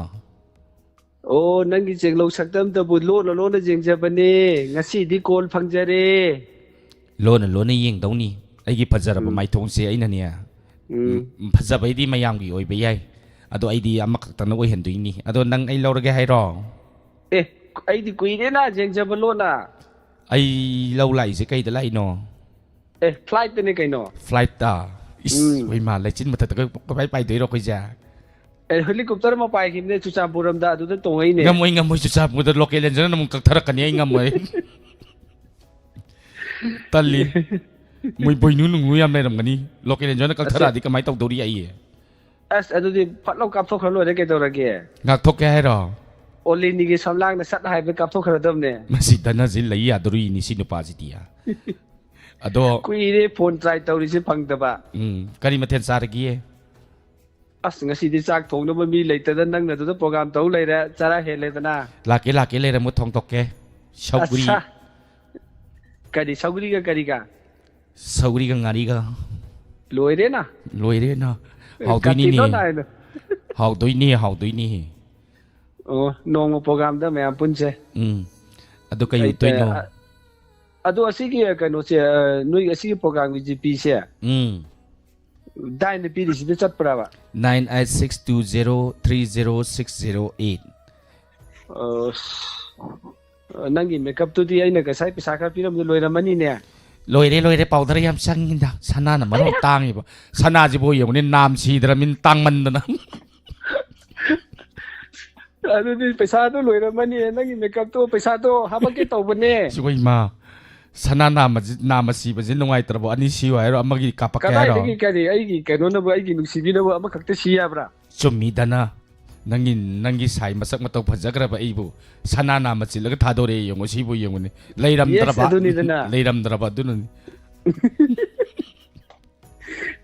ꯑꯣ, ꯅꯪꯒꯤ ꯆꯦꯡꯂꯧ ꯁꯛꯇꯝꯇꯕꯨ ꯂꯣꯟꯅ ꯂꯣꯟꯅ ꯌꯦꯡꯖꯕꯅꯦ꯫ ꯉꯁꯤꯗꯤ ꯀꯣꯜ ꯐꯪꯖꯔꯦ꯫ ꯂꯣꯟꯅ ꯂꯣꯟꯅ ꯌꯦꯡꯗꯧꯅꯤ꯫ ꯑꯩꯒꯤ ꯐꯖꯔꯕ ꯎꯝ꯫ ꯃꯥꯏꯊꯣꯡꯁꯦ ꯑꯩꯅꯅꯦ, ꯎꯝ꯫ ꯎꯝ, ꯐꯖꯕꯩꯗꯤ ꯃꯌꯥꯝꯒꯤ ꯑꯣꯏꯕ ꯌꯥꯏ, ꯑꯗꯣ ꯑꯩꯗꯤ ꯑꯃꯈꯛꯇꯪꯅ ꯑꯣꯏꯍꯟꯗꯣꯏꯅꯤ꯫ ꯑꯗꯣ ꯅꯪ ꯑꯩ ꯂꯧꯔꯒꯦ ꯍꯥꯏꯔꯣ? ꯑꯦ, ꯑꯩꯗꯤ ꯀꯨꯏꯔꯦꯅ ꯌꯦꯡꯖꯕ ꯂꯣꯟꯅ꯫ ꯑꯩ ꯂꯧ ꯂꯥꯛꯏꯁꯦ ꯀꯩꯗ ꯂꯥꯛꯏꯅꯣ? ꯑꯦ, flightꯇꯅꯦ ꯀꯩꯅꯣ꯫ Flightꯇ? ꯏꯁ, ꯎꯝ꯫ ꯍꯣꯏ ꯃꯥ, ꯂꯩꯆꯤꯟ ꯃꯊꯛꯇꯒ ꯀꯃꯥꯏ ꯄꯥꯏꯗꯣꯏꯔꯣ ꯑꯩꯈꯣꯏꯁꯦ? ꯑꯦ, helicopter ꯑꯃ ꯄꯥꯏꯈꯤꯕꯅꯦ ꯆꯨꯔꯆꯥꯟꯄꯨꯔ ꯔꯣꯝꯗ, ꯑꯗꯨꯗ ꯇꯣꯡꯉꯛꯏꯅꯦ꯫ ꯉꯝꯃꯣꯏ, ꯉꯝꯃꯣꯏ, ꯆꯨꯔꯆꯥꯟꯄꯨꯔꯗ local engineerꯅ ꯑꯃꯨꯛ ꯀꯛꯊꯔꯛꯀꯅꯤ, ꯑꯩ ꯉꯝꯃꯣꯏ꯫ ꯇꯜꯂꯤ꯫ ꯃꯣꯏ ꯕꯣꯏꯅꯨ ꯅꯨꯡꯅꯨ ꯌꯥꯝ ꯂꯩꯔꯝꯒꯅꯤ꯫ Local engineerꯅ ꯑꯁ, ꯀꯛꯊꯔꯛꯑꯗꯤ ꯀꯃꯥꯏ ꯇꯧꯗꯧꯔꯤ ꯑꯩ? ꯑꯁ, ꯑꯗꯨꯗꯤ ꯐꯠ ꯂꯥꯎ ꯀꯥꯞꯊꯣꯛꯈ꯭ꯔ ꯂꯣꯏꯔꯦ, ꯀꯩꯗꯧꯔꯒꯦ? ꯉꯥꯛꯊꯣꯛꯀꯦ ꯍꯥꯏꯔꯣ? ꯑꯣꯂꯤꯅꯤꯒꯤ ꯁꯝꯂꯥꯡꯅ ꯁꯠ ꯍꯥꯏꯕ ꯀꯥꯞꯊꯣꯛꯈ꯭ꯔꯗꯕꯅꯦ꯫ ꯃꯁꯤ ꯙꯅꯁꯤ ꯂꯩ ꯌꯥꯗꯣꯔꯤꯅꯤ, ꯁꯤ ꯅꯨꯄꯥꯁꯤꯗꯤ꯫ ꯑꯗꯣ ꯀꯨꯏꯔꯦ phone try ꯇꯧꯔꯤꯁꯦ ꯐꯪꯗꯕ꯫ ꯎꯝ, ꯀꯔꯤ ꯃꯊꯦꯜ ꯆꯥꯔꯒꯦ? ꯑꯁ, ꯉꯁꯤꯗꯤ ꯆꯥꯛ ꯊꯣꯡꯅꯕ ꯃꯤ ꯂꯩꯇꯗꯅ ꯅꯪꯅ ꯑꯗꯨꯗ program ꯇꯧ ꯂꯩꯔꯦ, ꯆꯔꯥ ꯍꯦꯜꯂꯦꯗꯅ꯫ ꯂꯥꯛꯀꯦ, ꯂꯥꯛꯀꯦ, ꯂꯩꯔꯝꯃꯨ, ꯊꯣꯡꯗꯣꯛꯀꯦ꯫ ꯁꯧꯒ꯭ꯔꯤ꯫ ꯑꯠꯁꯥ꯫ ꯀꯔꯤ, ꯁꯧꯒ꯭ꯔꯤꯒ ꯀꯔꯤꯒ? ꯁꯧꯒ꯭ꯔꯤꯒ ꯉꯥꯔꯤꯒ꯫ ꯂꯣꯏꯔꯦꯅ꯫ ꯂꯣꯏꯔꯦꯅ꯫ ꯑꯦ, ꯍꯥꯎꯗꯣꯏꯅꯤꯅꯦ꯫ ꯀꯥꯆꯤꯟꯗꯣ ꯅꯥꯏꯅ꯫ ꯍꯥꯎꯗꯣꯏꯅꯦ, ꯍꯥꯎꯗꯣꯏꯅꯦ꯫ ꯑꯣ, ꯅꯣꯡꯃ programꯗ ꯃꯌꯥꯝ ꯄꯨꯟꯁꯦ꯫ ꯎꯝ꯫ ꯑꯗꯨ ꯀꯩ ꯑꯩ, ꯎꯠꯇꯣꯏꯅꯣ? ꯑ, ꯑꯗꯣ ꯑꯁꯤꯒꯤ ꯀꯩꯅꯣꯁꯦ, ꯑ, ꯅꯣꯏ ꯑꯁꯤꯒꯤ programꯒꯤ GPꯁꯦ, ꯎꯝ꯫ Dineꯅ ꯄꯤꯔꯤꯁꯤꯗ ꯆꯠꯄ꯭ꯔꯕ? Nine eight six two zero three zero six zero eight꯫ ꯑꯁ, ꯅꯪꯒꯤ makeupꯇꯨꯗꯤ ꯑꯩꯅ ꯉꯁꯥꯏ ꯄꯩꯁꯥ ꯈꯔ ꯄꯤꯔꯝꯕꯗꯣ ꯂꯣꯏꯔꯝꯃꯅꯤꯅꯦ꯫ ꯂꯣꯏꯔꯦ, ꯂꯣꯏꯔꯦ, powder ꯌꯥꯝ ꯆꯪꯉꯤꯗ꯫ ꯁꯅꯥꯅ ꯃꯔꯣꯟ ꯇꯥꯡꯉꯤꯕ꯫ ꯁꯅꯥꯁꯤꯕꯨ ꯌꯦꯡꯉꯨꯅꯦ, ꯅꯥꯝ ꯁꯤꯗ꯭ꯔꯃꯤꯅ ꯇꯥꯡꯃꯟꯗꯅ꯫ ꯑꯗꯨꯗꯤ ꯄꯩꯁꯥꯗꯣ ꯂꯣꯏꯔꯝꯃꯅꯤ, ꯅꯪꯒꯤ makeupꯇꯣ, ꯄꯩꯁꯥꯗꯣ ꯍꯥꯄꯛꯀꯦ ꯇꯧꯕꯅꯦ꯫ ꯁꯤꯕꯨ ꯏꯃꯥ, ꯁꯅꯥ ꯅꯥꯝꯃꯁꯤ-, ꯅꯥꯝꯃ ꯁꯤꯕꯁꯤ ꯅꯨꯡꯉꯥꯏꯇ꯭ꯔꯕꯣ? ꯑꯅꯤ ꯁꯤꯌꯨ ꯍꯥꯏꯔꯣ? ꯑꯃꯒꯤ ꯀꯥꯞꯄꯛꯀꯦ ꯍꯥꯏꯔꯣ? ꯀꯗꯥꯏꯗꯒꯤ ꯀꯔꯤ? ꯑꯩꯒꯤ ꯀꯩꯅꯣꯅꯕꯨ, ꯑꯩꯒꯤ ꯅꯨꯡꯁꯤꯕꯤꯅꯕꯨ ꯑꯃꯈꯛꯇ ꯁꯤ ꯌꯥꯕ꯭ꯔꯥ? ꯆꯨꯝꯃꯤꯗꯅ, ꯅꯪꯒꯤ, ꯅꯪꯒꯤ ꯁꯥꯏ ꯃꯁꯛ ꯃꯇꯧ ꯐꯖꯈ꯭ꯔꯕ ꯑꯩꯕꯨ ꯁꯅꯥ ꯅꯥꯝꯃ ꯁꯤꯜꯂꯒ ꯊꯥꯗꯣꯔꯛꯑꯦ ꯌꯦꯡꯉꯣ, ꯁꯤꯕꯨ ꯌꯦꯡꯉꯨꯅꯦ꯫ ꯂꯩꯔꯝꯗ꯭ꯔꯕ, Yes, ꯑꯗꯨꯅꯤꯗꯅ꯫ ꯂꯩꯔꯝꯗ꯭ꯔꯕ ꯑꯗꯨꯅꯅꯤ꯫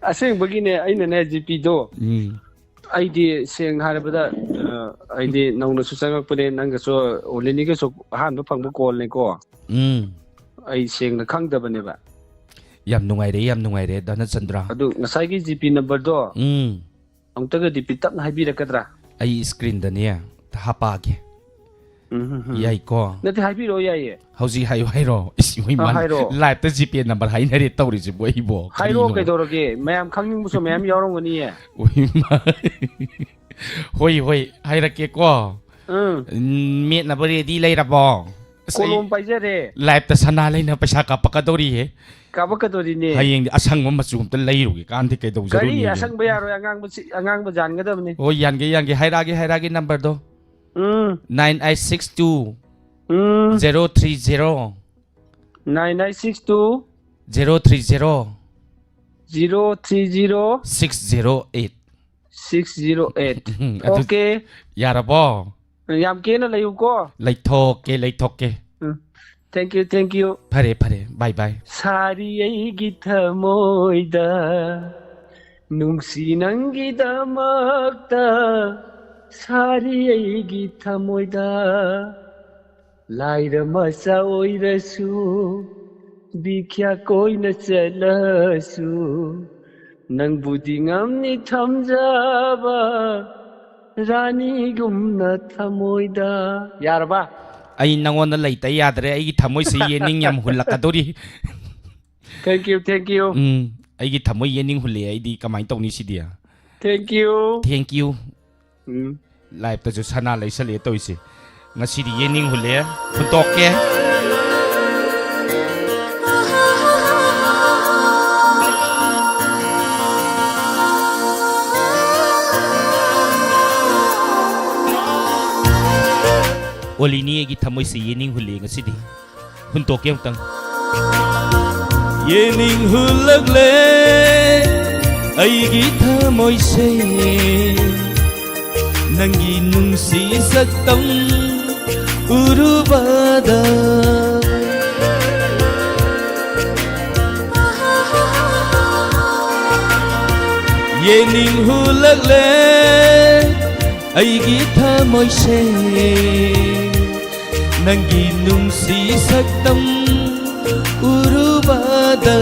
ꯑꯁꯦꯡꯕꯒꯤꯅꯦ, ꯑꯩꯅꯅꯦ, ꯖꯤꯄꯤꯗꯣ, ꯎꯝ꯫ ꯑꯩꯗꯤ ꯁꯦꯡꯅ ꯍꯥꯏꯔꯕꯗ, ꯑ, ꯑꯩꯗꯤ ꯅꯧꯅꯁꯨ ꯆꯪꯉꯛꯄꯅꯦ, ꯅꯪꯒꯁꯨ, ꯑꯣꯂꯤꯅꯤꯒꯁꯨ ꯑꯍꯥꯟꯕ ꯐꯪꯕ ꯀꯣꯜꯅꯦꯀꯣ꯫ ꯎꯝ꯫ ꯑꯩ ꯁꯦꯡꯅ ꯈꯪꯗꯕꯅꯦꯕ꯫ ꯌꯥꯝ ꯅꯨꯡꯉꯥꯏꯔꯦ, ꯌꯥꯝ ꯅꯨꯡꯉꯥꯏꯔꯦ, ꯙꯅꯆꯟꯗ꯭ꯔ꯫ ꯑꯗꯨ ꯉꯁꯥꯏꯒꯤ ꯖꯤꯄꯤ ꯅꯝꯕꯔꯗꯣ ꯎꯝ꯫ ꯑꯃꯨꯛꯇꯒ ꯔꯤꯄꯤꯠ ꯇꯞꯅ ꯍꯥꯏꯕꯤꯔꯛꯀꯗ꯭ꯔꯥ? ꯑꯩ ꯁ꯭ꯀ꯭ꯔꯤꯟꯗꯅꯦ ꯍꯥꯞꯄꯛꯑꯒꯦ꯫ ꯎꯝ, ꯎꯝ, ꯎꯝ꯫ ꯌꯥꯏꯀꯣ? ꯅꯠꯇꯦ, ꯍꯥꯏꯕꯤꯔꯛꯑꯣ, ꯌꯥꯏꯌꯦ꯫ ꯍꯧꯖꯤꯛ ꯍꯥꯏꯌꯣ ꯍꯥꯏꯔꯣ? ꯏꯁ, ꯏꯃꯩ ꯑꯥ, ꯃꯥ ꯍꯥꯏꯔꯛꯑꯣ꯫ ꯂꯥꯏꯞꯇ ꯖꯤꯄꯦ ꯅꯝꯕꯔ ꯍꯥꯏꯅꯔꯦ ꯇꯧꯔꯤꯁꯤꯕꯨ ꯑꯩꯕꯣ? ꯍꯥꯏꯔꯛꯑꯣ, ꯀꯔꯤꯅꯣ? ꯀꯩꯗꯧꯔꯒꯦ? ꯃꯌꯥꯝ ꯈꯪꯅꯤꯡꯕꯁꯨ ꯃꯌꯥꯝ ꯌꯥꯎꯔꯝꯒꯅꯤꯌꯦ꯫ ꯎꯏ, ꯃꯥ-, ꯍꯣꯏ, ꯍꯣꯏ, ꯍꯥꯏꯔꯛꯀꯦꯀꯣ꯫ ꯎꯝ꯫ ꯎꯝ, ꯃꯦꯠꯅꯕ ꯔꯦꯗꯤ ꯂꯩꯔꯕꯣ? ꯑꯁ, ꯑꯩ ꯀꯣꯂꯣꯝ ꯄꯥꯏꯖꯔꯦ꯫ ꯂꯥꯏꯞꯇ ꯁꯅꯥ ꯂꯩꯅ ꯄꯩꯁꯥ ꯀꯥꯞꯄꯛꯀꯗꯧꯔꯤꯍꯦ꯫ ꯀꯥꯞꯄꯛꯀꯗꯧꯔꯤꯅꯦ꯫ ꯍꯌꯦꯡꯗꯤ ꯑꯁꯪꯕ ꯃꯆꯨ ꯑꯝꯇ ꯂꯩꯔꯨꯒꯦ ꯀꯥꯟꯗꯤ ꯀꯩꯗꯧꯖꯔꯨꯅꯤꯒꯦ? ꯀꯔꯤ ꯑꯁꯪꯕ ꯌꯥꯔꯣꯏ? ꯑꯉꯥꯡꯕ ꯁꯤ-, ꯑꯉꯥꯡꯕ ꯌꯥꯟꯒꯗꯕꯅꯤ꯫ ꯍꯣꯏ, ꯌꯥꯟꯒꯦ, ꯌꯥꯟꯒꯦ꯫ ꯍꯥꯏꯔꯛꯑꯒꯦ, ꯍꯥꯏꯔꯛꯑꯒꯦ ꯅꯝꯕꯔꯗꯣ꯫ Um. Nine eight six two um. Zero three zero. Nine eight six two zero three zero. Zero three zero. Six zero eight. Six zero eight. Um, ꯑꯗꯨ ꯑꯣꯀꯦ꯫ ꯌꯥꯔꯕꯣ? ꯌꯥꯝ ꯀꯦꯅ ꯂꯩꯌꯨꯀꯣ꯫ ꯂꯩꯊꯣꯛꯀꯦ, ꯂꯩꯊꯣꯛꯀꯦ꯫ ꯎꯝ꯫ Thank you, thank you꯫ ꯐꯔꯦ, ꯐꯔꯦ꯫ Bye, bye꯫ ꯁꯥꯔꯤ ꯑꯩꯒꯤ ꯊꯃꯣꯏꯗ ꯅꯨꯡꯁꯤ ꯅꯪꯒꯤꯗꯃꯛꯇ, ꯁꯥꯔꯤ ꯑꯩꯒꯤ ꯊꯃꯣꯏꯗ꯫ ꯂꯥꯏꯔ ꯃꯆꯥ ꯑꯣꯏꯔꯁꯨ, ꯕꯤꯈ꯭ꯌꯥ ꯀꯣꯏꯅ ꯆꯠꯂꯁꯨ, ꯅꯪꯕꯨꯗꯤ ꯉꯝꯅꯤ ꯊꯝꯖꯕ, ꯔꯥꯅꯤꯒꯨꯝꯅ ꯊꯃꯣꯏꯗ꯫ ꯌꯥꯔꯕ? ꯑꯩ ꯅꯉꯣꯟꯗ ꯂꯩꯇ ꯌꯥꯗ꯭ꯔꯦ, ꯑꯩꯒꯤ ꯊꯃꯣꯏꯁꯦ ꯌꯦꯅꯤꯡ ꯌꯥꯝ ꯍꯨꯜꯂꯛꯀꯗꯧꯔꯤ꯫ Thank you, thank you꯫ ꯎꯝ, ꯑꯩꯒꯤ ꯊꯃꯣꯏ ꯌꯦꯅꯤꯡ ꯍꯨꯜꯂꯛꯑꯦ, ꯑꯩꯗꯤ ꯀꯃꯥꯏꯅ ꯇꯧꯅꯤ ꯁꯤꯗꯤ? Thank you꯫ Thank you꯫ ꯎꯝ꯫ ꯂꯥꯏꯞꯇꯁꯨ ꯁꯅꯥ ꯂꯩꯁꯜꯂꯛꯑꯦ ꯇꯧꯔꯤꯁꯦ꯫ ꯉꯁꯤꯗꯤ ꯌꯦꯅꯤꯡ ꯍꯨꯜꯂꯦ꯫ ꯍꯨꯟꯇꯣꯛꯀꯦ꯫ ꯑꯣꯂꯤꯅꯤ, ꯑꯩꯒꯤ ꯊꯃꯣꯏꯁꯦ ꯌꯦꯅꯤꯡ ꯍꯨꯜꯂꯦ ꯉꯁꯤꯗꯤ꯫ ꯍꯨꯟꯇꯣꯛꯀꯦ ꯑꯃꯨꯛꯇꯪ꯫ ꯌꯦꯅꯤꯡ ꯍꯨꯜꯂꯛꯂꯦ ꯑꯩꯒꯤ ꯊꯃꯣꯏꯁꯦ, ꯅꯪꯒꯤ ꯅꯨꯡꯁꯤ ꯁꯛꯇꯝ ꯎꯔꯨꯕꯗ꯫ ꯌꯦꯡꯅꯤꯡꯍꯨꯂꯛꯂꯦ ꯑꯩꯒꯤ ꯊꯃꯣꯏꯁꯦ, ꯅꯪꯒꯤ ꯅꯨꯡꯁꯤ ꯁꯛꯇꯝ ꯎꯔꯨꯕꯗ꯫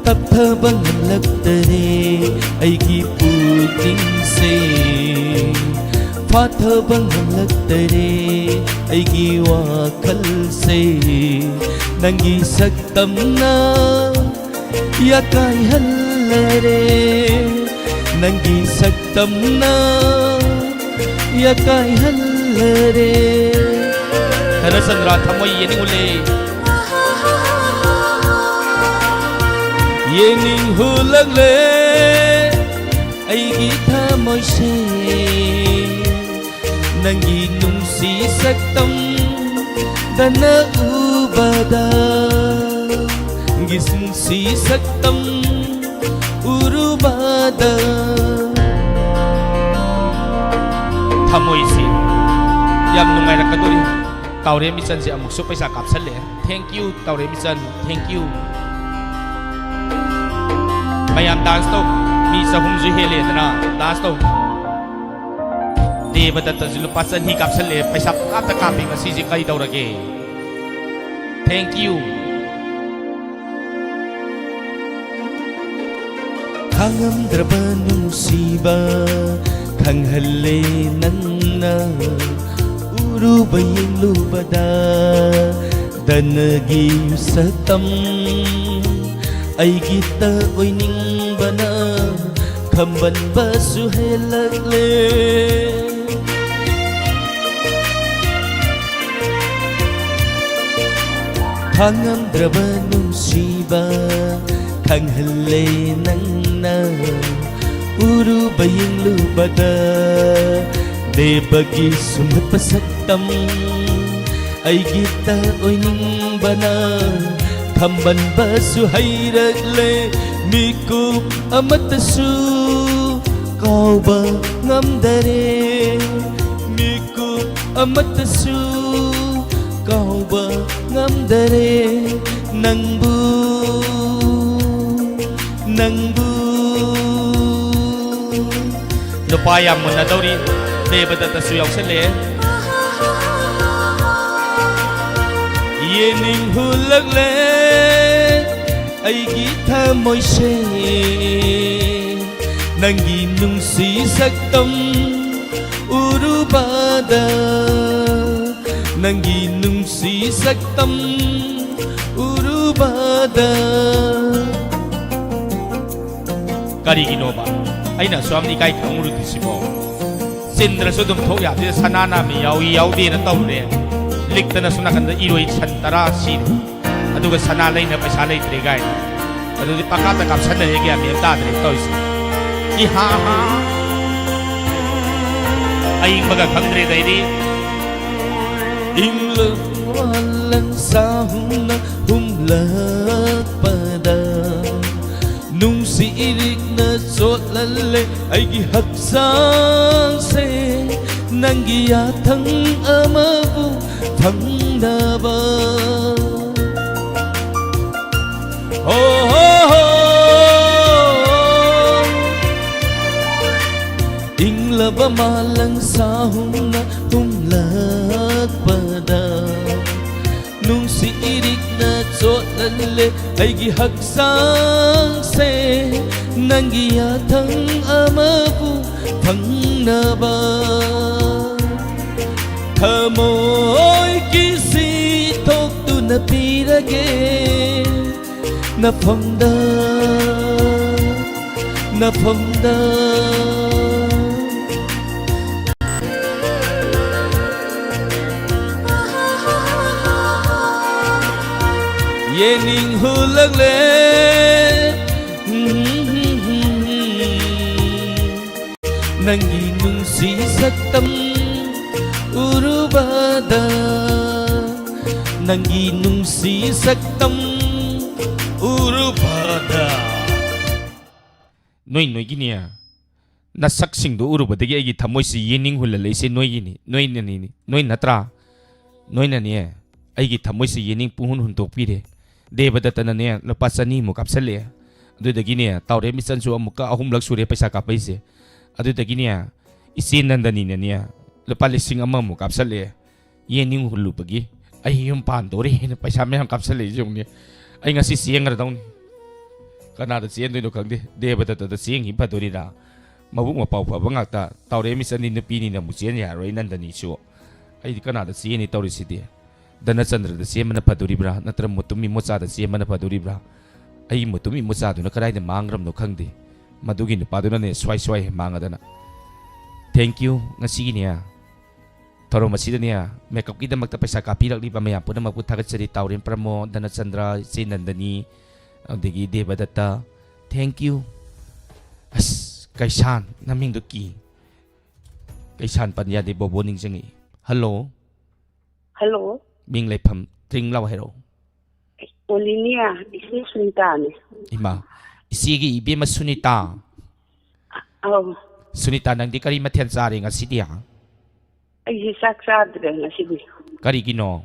ꯇꯞꯊꯕ ꯉꯝꯂꯛꯇꯔꯦ ꯑꯩꯒꯤ ꯄꯨꯛꯅꯤꯡꯁꯦ, ꯐꯥꯊꯕ ꯉꯝꯂꯛꯇꯔꯦ ꯑꯩꯒꯤ ꯋꯥꯈꯜꯁꯦ꯫ ꯅꯪꯒꯤ ꯁꯛꯇꯝꯅ ꯌꯥꯀꯥꯏꯍꯜꯂꯔꯦ, ꯅꯪꯒꯤ ꯁꯛꯇꯝꯅ ꯌꯥꯀꯥꯏꯍꯜꯂꯔꯦ꯫ ꯙꯔꯃꯆꯟꯗ꯭ꯔ ꯊꯃꯣꯏ ꯌꯦꯡꯅꯤꯡꯉꯨꯂꯦ, ꯌꯦꯡꯅꯤꯡꯍꯨꯂꯛꯂꯦ ꯑꯩꯒꯤ ꯊꯃꯣꯏꯁꯦ꯫ ꯅꯪꯒꯤ ꯅꯨꯡꯁꯤ ꯁꯛꯇꯝꯗꯅ ꯎꯕꯗ, ꯅꯪꯒꯤ ꯅꯨꯡꯁꯤ ꯁꯛꯇꯝ ꯎꯔꯨꯕꯗ꯫ ꯊꯃꯣꯏꯁꯤ ꯌꯥꯝ ꯅꯨꯡꯉꯥꯏꯔꯛꯀꯗꯣꯔꯤ꯫ ꯇꯥꯎꯔꯦꯝ ꯏꯆꯟꯁꯦ ꯑꯃꯨꯛꯁꯨ ꯄꯩꯁꯥ ꯀꯥꯞꯁꯜꯂꯦ꯫ Thank you, ꯇꯥꯎꯔꯦꯝ ꯏꯆꯟ꯫ Thank you꯫ ꯃꯌꯥꯝ dance ꯇꯧ꯫ ꯃꯤ ꯆꯍꯨꯝꯁꯨ ꯍꯦꯜꯂꯦꯗꯅ dance ꯇꯧ꯫ ꯗꯦꯕꯗꯠꯇꯁꯨ ꯂꯨꯄꯥ ꯆꯅꯤ ꯀꯥꯞꯁꯜꯂꯦ꯫ ꯄꯩꯁꯥ ꯄꯨꯡꯀꯥꯞꯇ ꯀꯥꯞꯄꯤ꯫ ꯉꯁꯤꯁꯦ ꯀꯔꯤ ꯇꯧꯔꯒꯦ? Thank you꯫ ꯈꯥꯡꯉꯝꯗ꯭ꯔꯕ ꯅꯨꯡꯁꯤꯕ ꯈꯪꯍꯜꯂꯦ ꯅꯪꯅ꯫ ꯎꯔꯨꯕ ꯌꯦꯡꯂꯨꯕꯗ ꯗꯅꯒꯤ ꯁꯛꯇꯝ ꯑꯩꯒꯤꯇ ꯑꯣꯏꯅꯤꯡꯕꯅ ꯈꯝꯕꯟꯕꯁꯨ ꯍꯦꯜꯂꯛꯂꯦ꯫ ꯈꯥꯡꯉꯝꯗ꯭ꯔꯕ ꯅꯨꯡꯁꯤꯕ ꯈꯪꯍꯜꯂꯦ ꯅꯪꯅ꯫ ꯎꯔꯨꯕ ꯌꯦꯡꯂꯨꯕꯗ ꯗꯦꯕꯒꯤ ꯁꯨꯝꯍꯠꯄ ꯁꯛꯇꯝ ꯑꯩꯒꯤꯇ ꯑꯣꯏꯅꯤꯡꯕꯅ ꯈꯝꯕꯟꯕꯁꯨ ꯍꯩꯔꯛꯂꯦ꯫ ꯃꯤꯀꯨꯞ ꯑꯃꯠꯇꯁꯨ ꯀꯥꯎꯕ ꯉꯝꯗꯔꯦ꯫ ꯃꯤꯀꯨꯞ ꯑꯃꯠꯇꯁꯨ ꯀꯥꯎꯕ ꯉꯝꯗꯔꯦ꯫ ꯅꯪꯕꯨ, ꯅꯪꯕꯨ ꯄꯥ ꯌꯥꯝ ꯃꯨꯟꯅꯗꯧꯔꯤ꯫ ꯗꯦꯕꯗꯠꯇꯁꯨ ꯌꯥꯎꯁꯜꯂꯛꯑꯦ꯫ ꯌꯦꯡꯅꯤꯡ ꯍꯨꯜꯂꯛꯂꯦ ꯑꯩꯒꯤ ꯊꯃꯣꯏꯁꯦ, ꯅꯪꯒꯤ ꯅꯨꯡꯁꯤ ꯁꯛꯇꯝ ꯎꯔꯨꯕꯗ, ꯅꯪꯒꯤ ꯅꯨꯡꯁꯤ ꯁꯛꯇꯝ ꯎꯔꯨꯕꯗ꯫ ꯀꯔꯤꯒꯤꯅꯣꯕ ꯑꯩꯅ ꯑꯁꯨꯛ ꯌꯥꯝꯅ ꯏꯀꯥꯏ ꯈꯪꯉꯨꯔꯤꯁꯤꯕꯣ? ꯆꯤꯟꯗ꯭ꯔꯁꯨ ꯑꯗꯨꯝ ꯊꯣꯛ ꯌꯥꯗꯦ, ꯁꯅꯥ ꯅꯥꯝꯃ ꯌꯥꯎꯏ ꯌꯥꯎꯗꯦꯅ ꯇꯧꯔꯦ꯫ ꯂꯤꯛꯇꯅ ꯁꯣꯝ ꯅꯥꯀꯟꯗ ꯏꯔꯣꯏ ꯁꯟ ꯇꯔꯥ ꯁꯤꯔꯦ, ꯑꯗꯨꯒ ꯁꯅꯥ ꯂꯩꯅ ꯄꯩꯁꯥ ꯂꯩꯇ꯭ꯔꯦ ꯀꯥꯏꯅ꯫ ꯑꯗꯨꯗꯤ ꯄꯪꯀꯥꯞꯇ ꯀꯥꯞꯁꯟꯅꯔꯦ, ꯒ꯭ꯌꯥꯟ ꯃꯦꯟ ꯇꯥꯗ꯭ꯔꯦ ꯇꯧꯔꯤꯁꯦ꯫ ꯏꯍꯥ ꯍꯥ꯫ ꯑꯏꯪꯕꯒ ꯈꯪꯗ꯭ꯔꯦꯗ ꯑꯩꯗꯤ꯫ ꯏꯪꯂꯕ ꯂꯪꯁꯥ ꯍꯨꯝꯅ ꯍꯨꯝꯂꯛꯄꯗ, ꯅꯨꯡꯁꯤ ꯏꯔꯤꯛꯅ ꯆꯣꯠꯍꯜꯂꯦ ꯑꯩꯒꯤ ꯍꯛꯆꯥꯡꯁꯦ, ꯅꯪꯒꯤ ꯌꯥꯊꯪ ꯑꯃꯕꯨ ꯐꯪꯅꯕ꯫ ꯍꯣ, ꯍꯣ, ꯍꯣ꯫ ꯏꯪꯂꯕ ꯃꯥꯂꯪ ꯁꯥꯍꯨꯝꯅ ꯍꯨꯝꯂꯛꯄꯗ, ꯅꯨꯡꯁꯤ ꯏꯔꯤꯛꯅ ꯆꯣꯠꯍꯜꯂꯦ ꯑꯩꯒꯤ ꯍꯛꯆꯥꯡꯁꯦ, ꯅꯪꯒꯤ ꯌꯥꯊꯪ ꯑꯃꯕꯨ ꯐꯪꯅꯕ꯫ ꯊꯃꯣꯏ ꯀꯤꯁꯤ ꯊꯣꯛꯇꯨꯅ ꯄꯤꯔꯒꯦ ꯅꯐꯝꯗ, ꯅꯐꯝꯗ꯫ ꯌꯦꯡꯅꯤꯡ ꯍꯨꯜꯂꯛꯂꯦ꯫ ꯅꯪꯒꯤ ꯅꯨꯡꯁꯤ ꯁꯛꯇꯝ ꯎꯔꯨꯕꯗ, ꯅꯪꯒꯤ ꯅꯨꯡꯁꯤ ꯁꯛꯇꯝ ꯎꯔꯨꯕꯗ꯫ ꯅꯣꯏ ꯅꯣꯏꯒꯤꯅꯦ, ꯅꯁꯛꯁꯤꯡꯗꯨ ꯎꯔꯨꯕꯗꯒꯤ ꯑꯩꯒꯤ ꯊꯃꯣꯏꯁꯤ ꯌꯦꯡꯅꯤꯡ ꯍꯨꯜꯍꯜꯂꯛꯏꯁꯦ ꯅꯣꯏꯒꯤꯅꯤ, ꯅꯣꯏꯅꯅꯤꯅꯤ, ꯅꯣꯏ ꯅꯠꯇ꯭ꯔꯥ? ꯅꯣꯏꯅꯅꯦ ꯑꯩꯒꯤ ꯊꯃꯣꯏꯁꯤ ꯌꯦꯡꯅꯤꯡ ꯄꯨꯡꯍꯨꯟ ꯍꯨꯟꯗꯣꯛꯄꯤꯔꯦ꯫ ꯗꯦꯕꯗꯠꯇꯅꯅꯦ ꯂꯨꯄꯥ ꯆꯅꯤꯃꯨꯛ ꯀꯥꯞꯁꯜꯂꯛꯑꯦ꯫ ꯑꯗꯨꯗꯒꯤꯅꯦ ꯇꯥꯎꯔꯦꯝ ꯏꯆꯟꯁꯨ ꯑꯃꯨꯛꯀ ꯑꯍꯨꯝꯂꯛ ꯁꯨꯔꯦ ꯄꯩꯁꯥ ꯀꯥꯞꯄꯛꯏꯁꯦ꯫ ꯑꯗꯨꯗꯒꯤꯅꯦ, ꯏꯆꯦ ꯅꯟꯗꯅꯤꯅꯅꯦ, ꯂꯨꯄꯥ ꯂꯤꯁꯤꯡ ꯑꯃꯃꯨꯛ ꯀꯥꯞꯁꯜꯂꯛꯑꯦ꯫ ꯌꯦꯟ ꯅꯤꯡ ꯍꯨꯜꯂꯨꯕꯒꯤ ꯑꯩ ꯌꯨꯝ ꯄꯥꯟꯗꯣꯔꯦꯅ ꯄꯩꯁꯥ ꯃꯌꯥꯝ ꯀꯥꯞꯁꯜꯂꯛꯏꯁꯦ ꯌꯦꯡꯉꯨꯅꯦ꯫ ꯑꯩ ꯉꯁꯤ ꯆꯦꯟꯈ꯭ꯔꯗꯧꯅꯤ꯫ ꯀꯅꯥꯗ ꯆꯦꯟꯗꯣꯏꯅꯣ ꯈꯪꯗꯦ꯫ ꯗꯦꯕꯗꯠꯇꯗ ꯆꯦꯟꯈꯤ ꯐꯗꯣꯔꯤꯔꯥ? ꯃꯕꯨꯛ ꯃꯄꯥꯎ ꯐꯕ ꯉꯥꯛꯇ꯫ ꯇꯥꯎꯔꯦꯝ ꯏꯆꯟꯗꯤ ꯅꯨꯄꯤꯅꯤꯅ ꯑꯃꯨꯛ ꯆꯦꯟ ꯌꯥꯔꯣꯏ ꯅꯟꯗꯅꯤꯁꯨ꯫ ꯑꯩꯗꯤ ꯀꯅꯥꯗ ꯆꯦꯟꯅꯤ ꯇꯧꯔꯤꯁꯤꯗꯤ? ꯙꯅꯆꯟꯗ꯭ꯔꯗ ꯆꯦꯟꯕꯅ ꯐꯗꯣꯔꯤꯕ꯭ꯔꯥ? ꯅꯠꯇ꯭ꯔ ꯃꯨꯇꯨꯝ ꯏꯃꯣꯆꯥꯗ ꯆꯦꯟꯕꯅ ꯐꯗꯣꯔꯤꯕ꯭ꯔꯥ? ꯑꯩꯒꯤ ꯃꯨꯇꯨꯝ ꯏꯃꯣꯆꯥꯗꯨꯅ ꯀꯗꯥꯏꯗ ꯃꯥꯡꯈ꯭ꯔꯕꯅꯣ ꯈꯪꯗꯦ꯫ ꯃꯗꯨꯒꯤ ꯅꯨꯄꯥꯗꯨꯅꯅꯦ ꯁ꯭ꯋꯥꯏ ꯁ꯭ꯋꯥꯏ ꯍꯦꯛ ꯃꯥꯡꯉꯗꯅ꯫ Thank you꯫ ꯉꯁꯤꯒꯤꯅꯦ, ꯊꯧꯔꯝ ꯑꯁꯤꯗꯅꯦ, ꯃꯦꯀꯞꯀꯤꯗꯃꯛꯇ ꯄꯩꯁꯥ ꯀꯥꯞꯄꯤꯔꯛꯂꯤꯕ ꯃꯌꯥꯝ ꯄꯨꯝꯅꯃꯛꯄꯨ ꯊꯥꯒꯠꯆꯔꯤ꯫ ꯇꯥꯎꯔꯦꯝ ꯄ꯭ꯔꯃꯣꯗ, ꯙꯅꯆꯟꯗ꯭ꯔ, ꯏꯆꯦ ꯅꯟꯗꯅꯤ, ꯑꯗꯒꯤ ꯗꯦꯕꯗꯠꯇ꯫ Thank you꯫ ꯑꯁ, ꯀꯩꯁꯥꯟ, ꯅꯃꯤꯡꯗꯣ ꯀꯤ꯫ ꯀꯩꯁꯥꯟ ꯄꯟ ꯌꯥꯗꯦ, ꯕꯣꯕꯣ ꯅꯤꯡꯁꯤꯡꯉꯛꯏ꯫ ꯍꯜꯂꯣ꯫ ꯍꯜꯂꯣ꯫ ꯃꯤꯡ ꯂꯩꯐꯝ ꯇ꯭ꯔꯤꯡ ꯂꯥꯎ ꯍꯥꯏꯔꯛꯑꯣ꯫ ꯑꯣꯂꯤꯅꯤꯌꯥ, ꯏꯆꯦ ꯁꯨꯅꯤꯇꯥꯅꯦ꯫ ꯏꯃꯥ, ꯏꯆꯦꯒꯤ ꯏꯕꯦꯝꯃ ꯁꯨꯅꯤꯇꯥ꯫ ꯑꯧ꯫ ꯁꯨꯅꯤꯇꯥ, ꯅꯪꯗꯤ ꯀꯔꯤ ꯃꯊꯦꯜ ꯆꯥꯔꯦ ꯉꯁꯤꯗꯤ? ꯑꯩꯁꯦ ꯆꯥꯛ ꯆꯥꯗ꯭ꯔꯦ ꯉꯁꯤꯗꯤ꯫ ꯀꯔꯤꯒꯤꯅꯣ?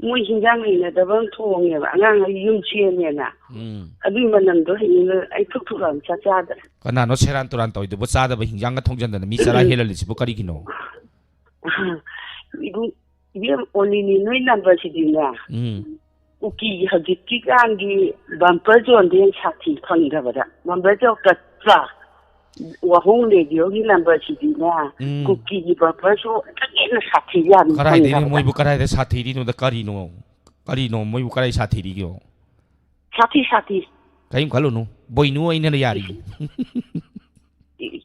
ꯃꯣꯏ ꯍꯤꯟꯖꯥꯡ ꯍꯩꯅꯗꯕ ꯑꯃ ꯊꯣꯡꯉꯦꯕ, ꯑꯉꯥꯡꯈꯩ ꯌꯨꯝ ꯁꯦꯝꯃꯦꯅ꯫ ꯎꯝ꯫ ꯑꯗꯨꯏ ꯃꯅꯝꯗꯣ ꯍꯩꯅꯗ ꯑꯩ ꯊꯨꯛ ꯊꯨꯛ ꯂꯥꯎꯅ ꯆꯥꯛ ꯆꯥꯗ꯭ꯔꯦ꯫ ꯀꯅꯥꯅꯣ ꯁꯦꯔꯥꯟ ꯇꯨꯔꯥꯟ ꯇꯧꯔꯤꯗꯨꯕꯨ? ꯆꯥꯗꯕ ꯍꯤꯟꯖꯥꯡꯒ ꯊꯣꯡꯖꯟꯗꯅ ꯃꯤ ꯆꯔꯥ ꯍꯦꯜꯍꯜꯂꯤꯁꯤꯕꯨ ꯀꯔꯤꯒꯤꯅꯣ? ꯏꯕꯨꯡ, ꯏꯕꯦꯝ ꯑꯣꯂꯤꯅꯤ, ꯅꯣꯏ ꯅꯝꯕꯔꯁꯤꯗꯤꯅꯦ꯫ ꯎꯝ꯫ ꯀꯨꯀꯤꯒꯤ ꯍꯧꯖꯤꯛꯀꯤ ꯀꯥꯟꯒꯤ ꯕꯝꯄꯔ ꯖꯣꯟꯗꯤ ꯌꯥꯝ ꯁꯥꯊꯤ ꯐꯪꯗꯕꯗ꯫ ꯕꯝꯄꯔ ꯖꯣꯟ ꯀꯠꯄ, ꯋꯥꯍꯣꯡ ꯔꯦꯗꯤꯑꯣꯒꯤ ꯅꯝꯕꯔꯁꯤꯗꯤꯅꯦ, ꯎꯝ꯫ ꯀꯨꯀꯤꯒꯤ ꯕꯝꯄꯔꯁꯨ ꯑꯃꯨꯛꯇꯪ ꯍꯦꯟꯅ ꯁꯥꯊꯤ ꯌꯥꯝ ꯀꯗꯥꯏꯗꯩꯅꯣ ꯐꯪꯗꯕꯗ꯫ ꯃꯣꯏꯕꯨ ꯀꯗꯥꯏꯗ ꯁꯥꯊꯤꯔꯤꯅꯣꯗ? ꯀꯔꯤꯅꯣ? ꯀꯔꯤꯅꯣ ꯃꯣꯏꯕꯨ ꯀꯗꯥꯏ ꯁꯥꯊꯤꯔꯤꯒꯦ? ꯁꯥꯊꯤ, ꯁꯥꯊꯤ꯫ ꯀꯔꯤꯝ ꯈꯜꯂꯨꯅꯨ, ꯕꯣꯏꯅꯨ ꯑꯩꯅ ꯌꯥꯔꯤ꯫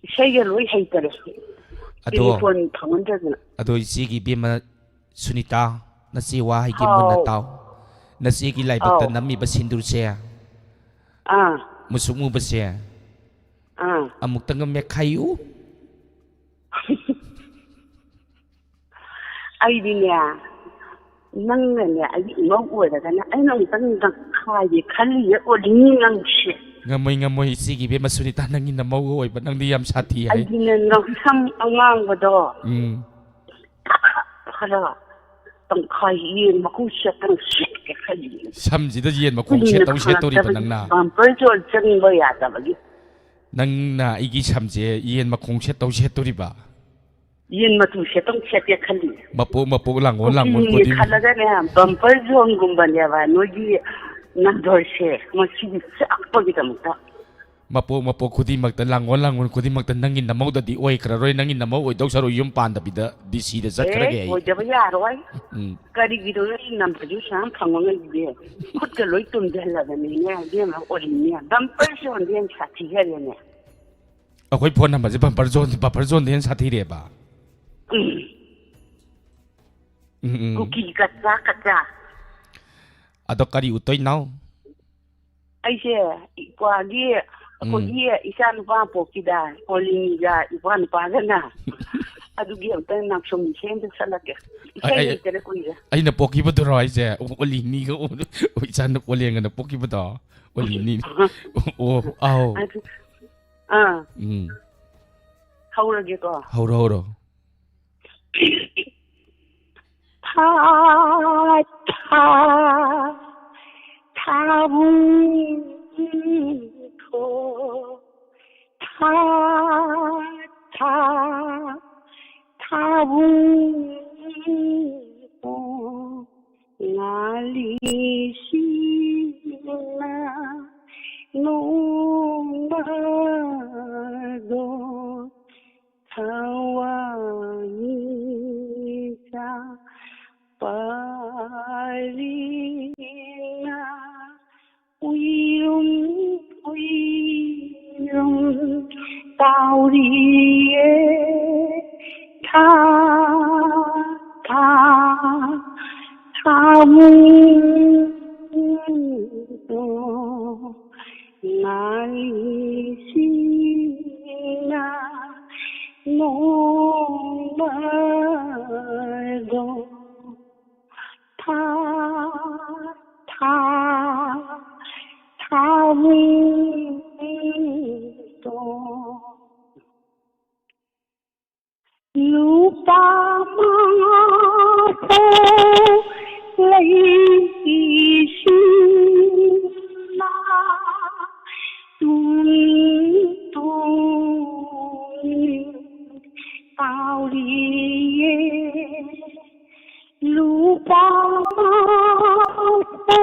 ꯏꯁꯩꯒ ꯂꯣꯏ ꯍꯩꯇꯔꯦ꯫ ꯑꯗꯣ, ꯇꯦꯂꯤꯐꯣꯟ ꯐꯪꯃꯟꯗꯗꯅ꯫ ꯑꯗꯣ ꯏꯆꯦꯒꯤ ꯏꯕꯦꯝꯃ ꯁꯨꯅꯤꯇꯥ, ꯅꯆꯦ ꯋꯥ ꯍꯥꯏꯒꯦ ꯃꯨꯟꯅ ꯍꯥꯎ꯫ ꯇꯥꯎ꯫ ꯅꯆꯦꯒꯤ ꯂꯥꯏꯕꯛꯇ ꯑꯥꯎ꯫ ꯅꯝꯃꯤꯕ ꯁꯤꯟꯗꯨꯔꯁꯦ, ꯑꯥ꯫ ꯃꯨꯁꯨꯛ ꯃꯨꯕꯁꯦ, ꯑꯥ꯫ ꯑꯃꯨꯛꯇꯪꯒ ꯃꯦꯠꯈꯥꯏꯌꯨ꯫ ꯑꯩꯗꯤꯅꯦ, ꯅꯪꯅꯅꯦ, ꯑꯩꯒꯤ ꯏꯃꯧ ꯑꯣꯏꯔꯒꯅ ꯑꯩꯅ ꯑꯃꯨꯛꯇꯪ ꯅꯝꯈꯥꯏꯒꯦ ꯈꯜꯂꯤꯌꯦ, ꯑꯣꯂꯤꯅꯤ ꯅꯪꯁꯦ꯫ ꯉꯝꯃꯣꯏ, ꯉꯝꯃꯣꯏ, ꯏꯆꯦꯒꯤ ꯏꯕꯦꯝꯃ ꯁꯨꯅꯤꯇꯥ, ꯅꯪꯒꯤ ꯅꯃꯧꯒ ꯑꯣꯏꯕ, ꯅꯪꯗꯤ ꯌꯥꯝ ꯁꯥꯊꯤ ꯍꯥꯏ꯫ ꯑꯩꯗꯤꯅꯦ, ꯅꯁꯝ ꯑꯉꯥꯡꯕꯗꯣ ꯎꯝ꯫ ꯈꯔ ꯇꯪꯈꯥꯏ ꯌꯦꯟ ꯃꯈꯣꯡ ꯁꯦꯠꯇꯪ ꯁꯦꯠꯀꯦ ꯈꯜꯂꯤꯌꯦ꯫ ꯁꯝꯁꯤꯗ ꯌꯦꯟ ꯃꯈꯣꯡ ꯀꯨꯏꯅ ꯁꯦꯠꯇꯧ ꯁꯦꯠꯇꯧꯔꯤꯕ ꯐꯪꯉꯛꯇꯕꯒꯤ ꯅꯪꯅ? ꯕꯝꯄꯔ ꯖꯣꯟ ꯆꯪꯕ ꯌꯥꯗꯕꯒꯤ꯫ ꯅꯪꯅ ꯑꯩꯒꯤ ꯁꯝꯁꯦ ꯌꯦꯟ ꯃꯈꯣꯡ ꯁꯦꯠꯇꯧ ꯁꯦꯠꯇꯣꯔꯤꯕ? ꯌꯦꯟ ꯃꯇꯨ ꯁꯦꯠꯇꯧ ꯁꯦꯠꯀꯦ ꯈꯜꯂꯤ꯫ ꯃꯄꯣꯛ ꯃꯄꯣꯛ ꯂꯥꯡꯒꯣꯜ ꯂꯥꯡꯒꯣꯜ ꯀꯨꯀꯤꯅꯤ ꯀꯣꯗꯤ ꯈꯜꯂꯒꯅꯦ, ꯕꯝꯄꯔ ꯖꯣꯟꯒꯨꯝꯕꯅꯦꯕ ꯅꯣꯏꯒꯤ ꯅꯝꯕꯔꯁꯦ, ꯃꯁꯤꯗꯤ ꯆꯥꯛꯄꯒꯤꯗꯃꯛꯇ꯫ ꯃꯄꯣꯛ ꯃꯄꯣꯛ ꯈꯨꯗꯤꯡꯃꯛꯇ, ꯂꯥꯡꯒꯣꯜ ꯂꯥꯡꯒꯣꯜ ꯈꯨꯗꯤꯡꯃꯛꯇ ꯅꯪꯒꯤ ꯅꯃꯧꯗꯗꯤ ꯑꯣꯏꯈ꯭ꯔꯔꯣꯏ꯫ ꯅꯪꯒꯤ ꯅꯃꯧ ꯑꯣꯏꯗꯧ ꯁꯔꯨꯛ ꯌꯨꯝ ꯄꯥꯟꯗꯕꯤꯗ ꯗꯤ ꯁꯤꯗ ꯆꯠꯈ꯭ꯔꯒꯦ ꯑꯦ, ꯑꯩ꯫ ꯑꯣꯏꯗꯕ ꯌꯥꯔꯣꯏ꯫ ꯎꯝ꯫ ꯀꯔꯤꯒꯤꯅꯣ ꯅꯪ ꯅꯝꯕꯔꯁꯨ ꯁꯨꯃꯥꯏꯅ ꯐꯪꯕ ꯉꯝꯗꯦ? ꯈꯨꯠꯀ ꯂꯣꯏ ꯇꯨꯝꯁꯤꯜꯂꯕꯅꯤꯅꯦ ꯏꯕꯦꯝꯃ, ꯑꯣꯏꯔꯤꯅꯦ꯫ ꯕꯝꯄꯔ ꯖꯣꯟꯗꯤ ꯌꯥꯝ ꯁꯥꯊꯤꯈꯔꯦꯅꯦ꯫ ꯑꯩꯈꯣꯏ ꯐꯣꯟ ꯅꯝꯕꯔꯁꯦ ꯕꯝꯄꯔ ꯖꯣꯟ, ꯕꯝꯄꯔ ꯖꯣꯟꯗ ꯍꯦꯟꯅ ꯁꯥꯊꯤꯔꯦꯕ? ꯎꯝ꯫ ꯎꯝ, ꯎꯝ꯫ ꯀꯨꯀꯤ ꯀꯆꯥ ꯀꯆꯥ꯫ ꯑꯗꯣ ꯀꯔꯤ ꯎꯠꯇꯣꯏꯅꯣ? ꯑꯩꯁꯦ ꯏꯄ꯭ꯋꯥꯒꯤ, ꯑꯩꯈꯣꯏꯒꯤ ꯏꯆꯥ ꯅꯨꯄꯥ ꯄꯣꯛꯈꯤꯗ, ꯀꯣꯂꯤꯅꯤꯒ ꯏꯄ꯭ꯋꯥ ꯅꯨꯄꯥꯒꯅ꯫ ꯑꯗꯨꯒꯤ ꯑꯝꯇꯪ ꯅꯥꯎꯁꯨꯝ ꯁꯦꯝꯗ ꯆꯠꯂꯒꯦ꯫ ꯏꯁꯩ ꯑꯩ- ꯂꯩꯇꯔꯦ ꯀꯨꯏꯔꯦ꯫ ꯑꯩꯅ ꯄꯣꯛꯈꯤꯕꯗꯨꯔꯣ ꯍꯥꯏꯁꯦ? ꯑꯣꯂꯤꯅꯤꯒ ꯎ-, ꯏꯆꯥ ꯅꯨ-, ꯑꯣꯂꯦꯟꯒꯅ ꯄꯣꯛꯈꯤꯕꯗꯣ? ꯑꯣꯂꯤꯅꯤ꯫ ꯑꯣ, ꯑꯥꯎ꯫ ꯑꯗꯨ, ꯑꯥ, ꯎꯝ꯫ ꯍꯧꯔꯒꯦꯀꯣ꯫ ꯍꯧꯔꯣ, ꯍꯧꯔꯣ꯫ ꯊꯥ, ꯊꯥ, ꯊꯥꯕꯨꯡ ꯈꯣ, ꯊꯥ, ꯊꯥ, ꯊꯥꯕꯨꯡ ꯈꯣ, ꯉꯥꯂꯤꯁꯤꯅ ꯅꯣꯡꯃꯗꯣ ꯊꯋꯥꯟꯃꯤꯆꯥꯛ ꯄꯥꯔꯤꯅ ꯎꯏꯔꯨꯝ ꯎꯏꯔꯨꯝ ꯇꯥꯎꯔꯤꯌꯦ꯫ ꯊꯥ, ꯊꯥ, ꯊꯥꯕꯨꯡꯗꯣ ꯉꯥꯜꯂꯤꯁꯤꯅ ꯅꯣꯡꯃꯗꯣ ꯊꯥ, ꯊꯥ, ꯊꯥꯕꯨꯡꯗꯣ꯫ ꯂꯨꯄꯥ ꯃꯉꯥ ꯐꯥꯎ ꯂꯩꯇꯦ ꯏꯁꯤꯡꯅ ꯇꯨꯝ ꯂꯨꯄꯥ ꯃꯥꯄꯣ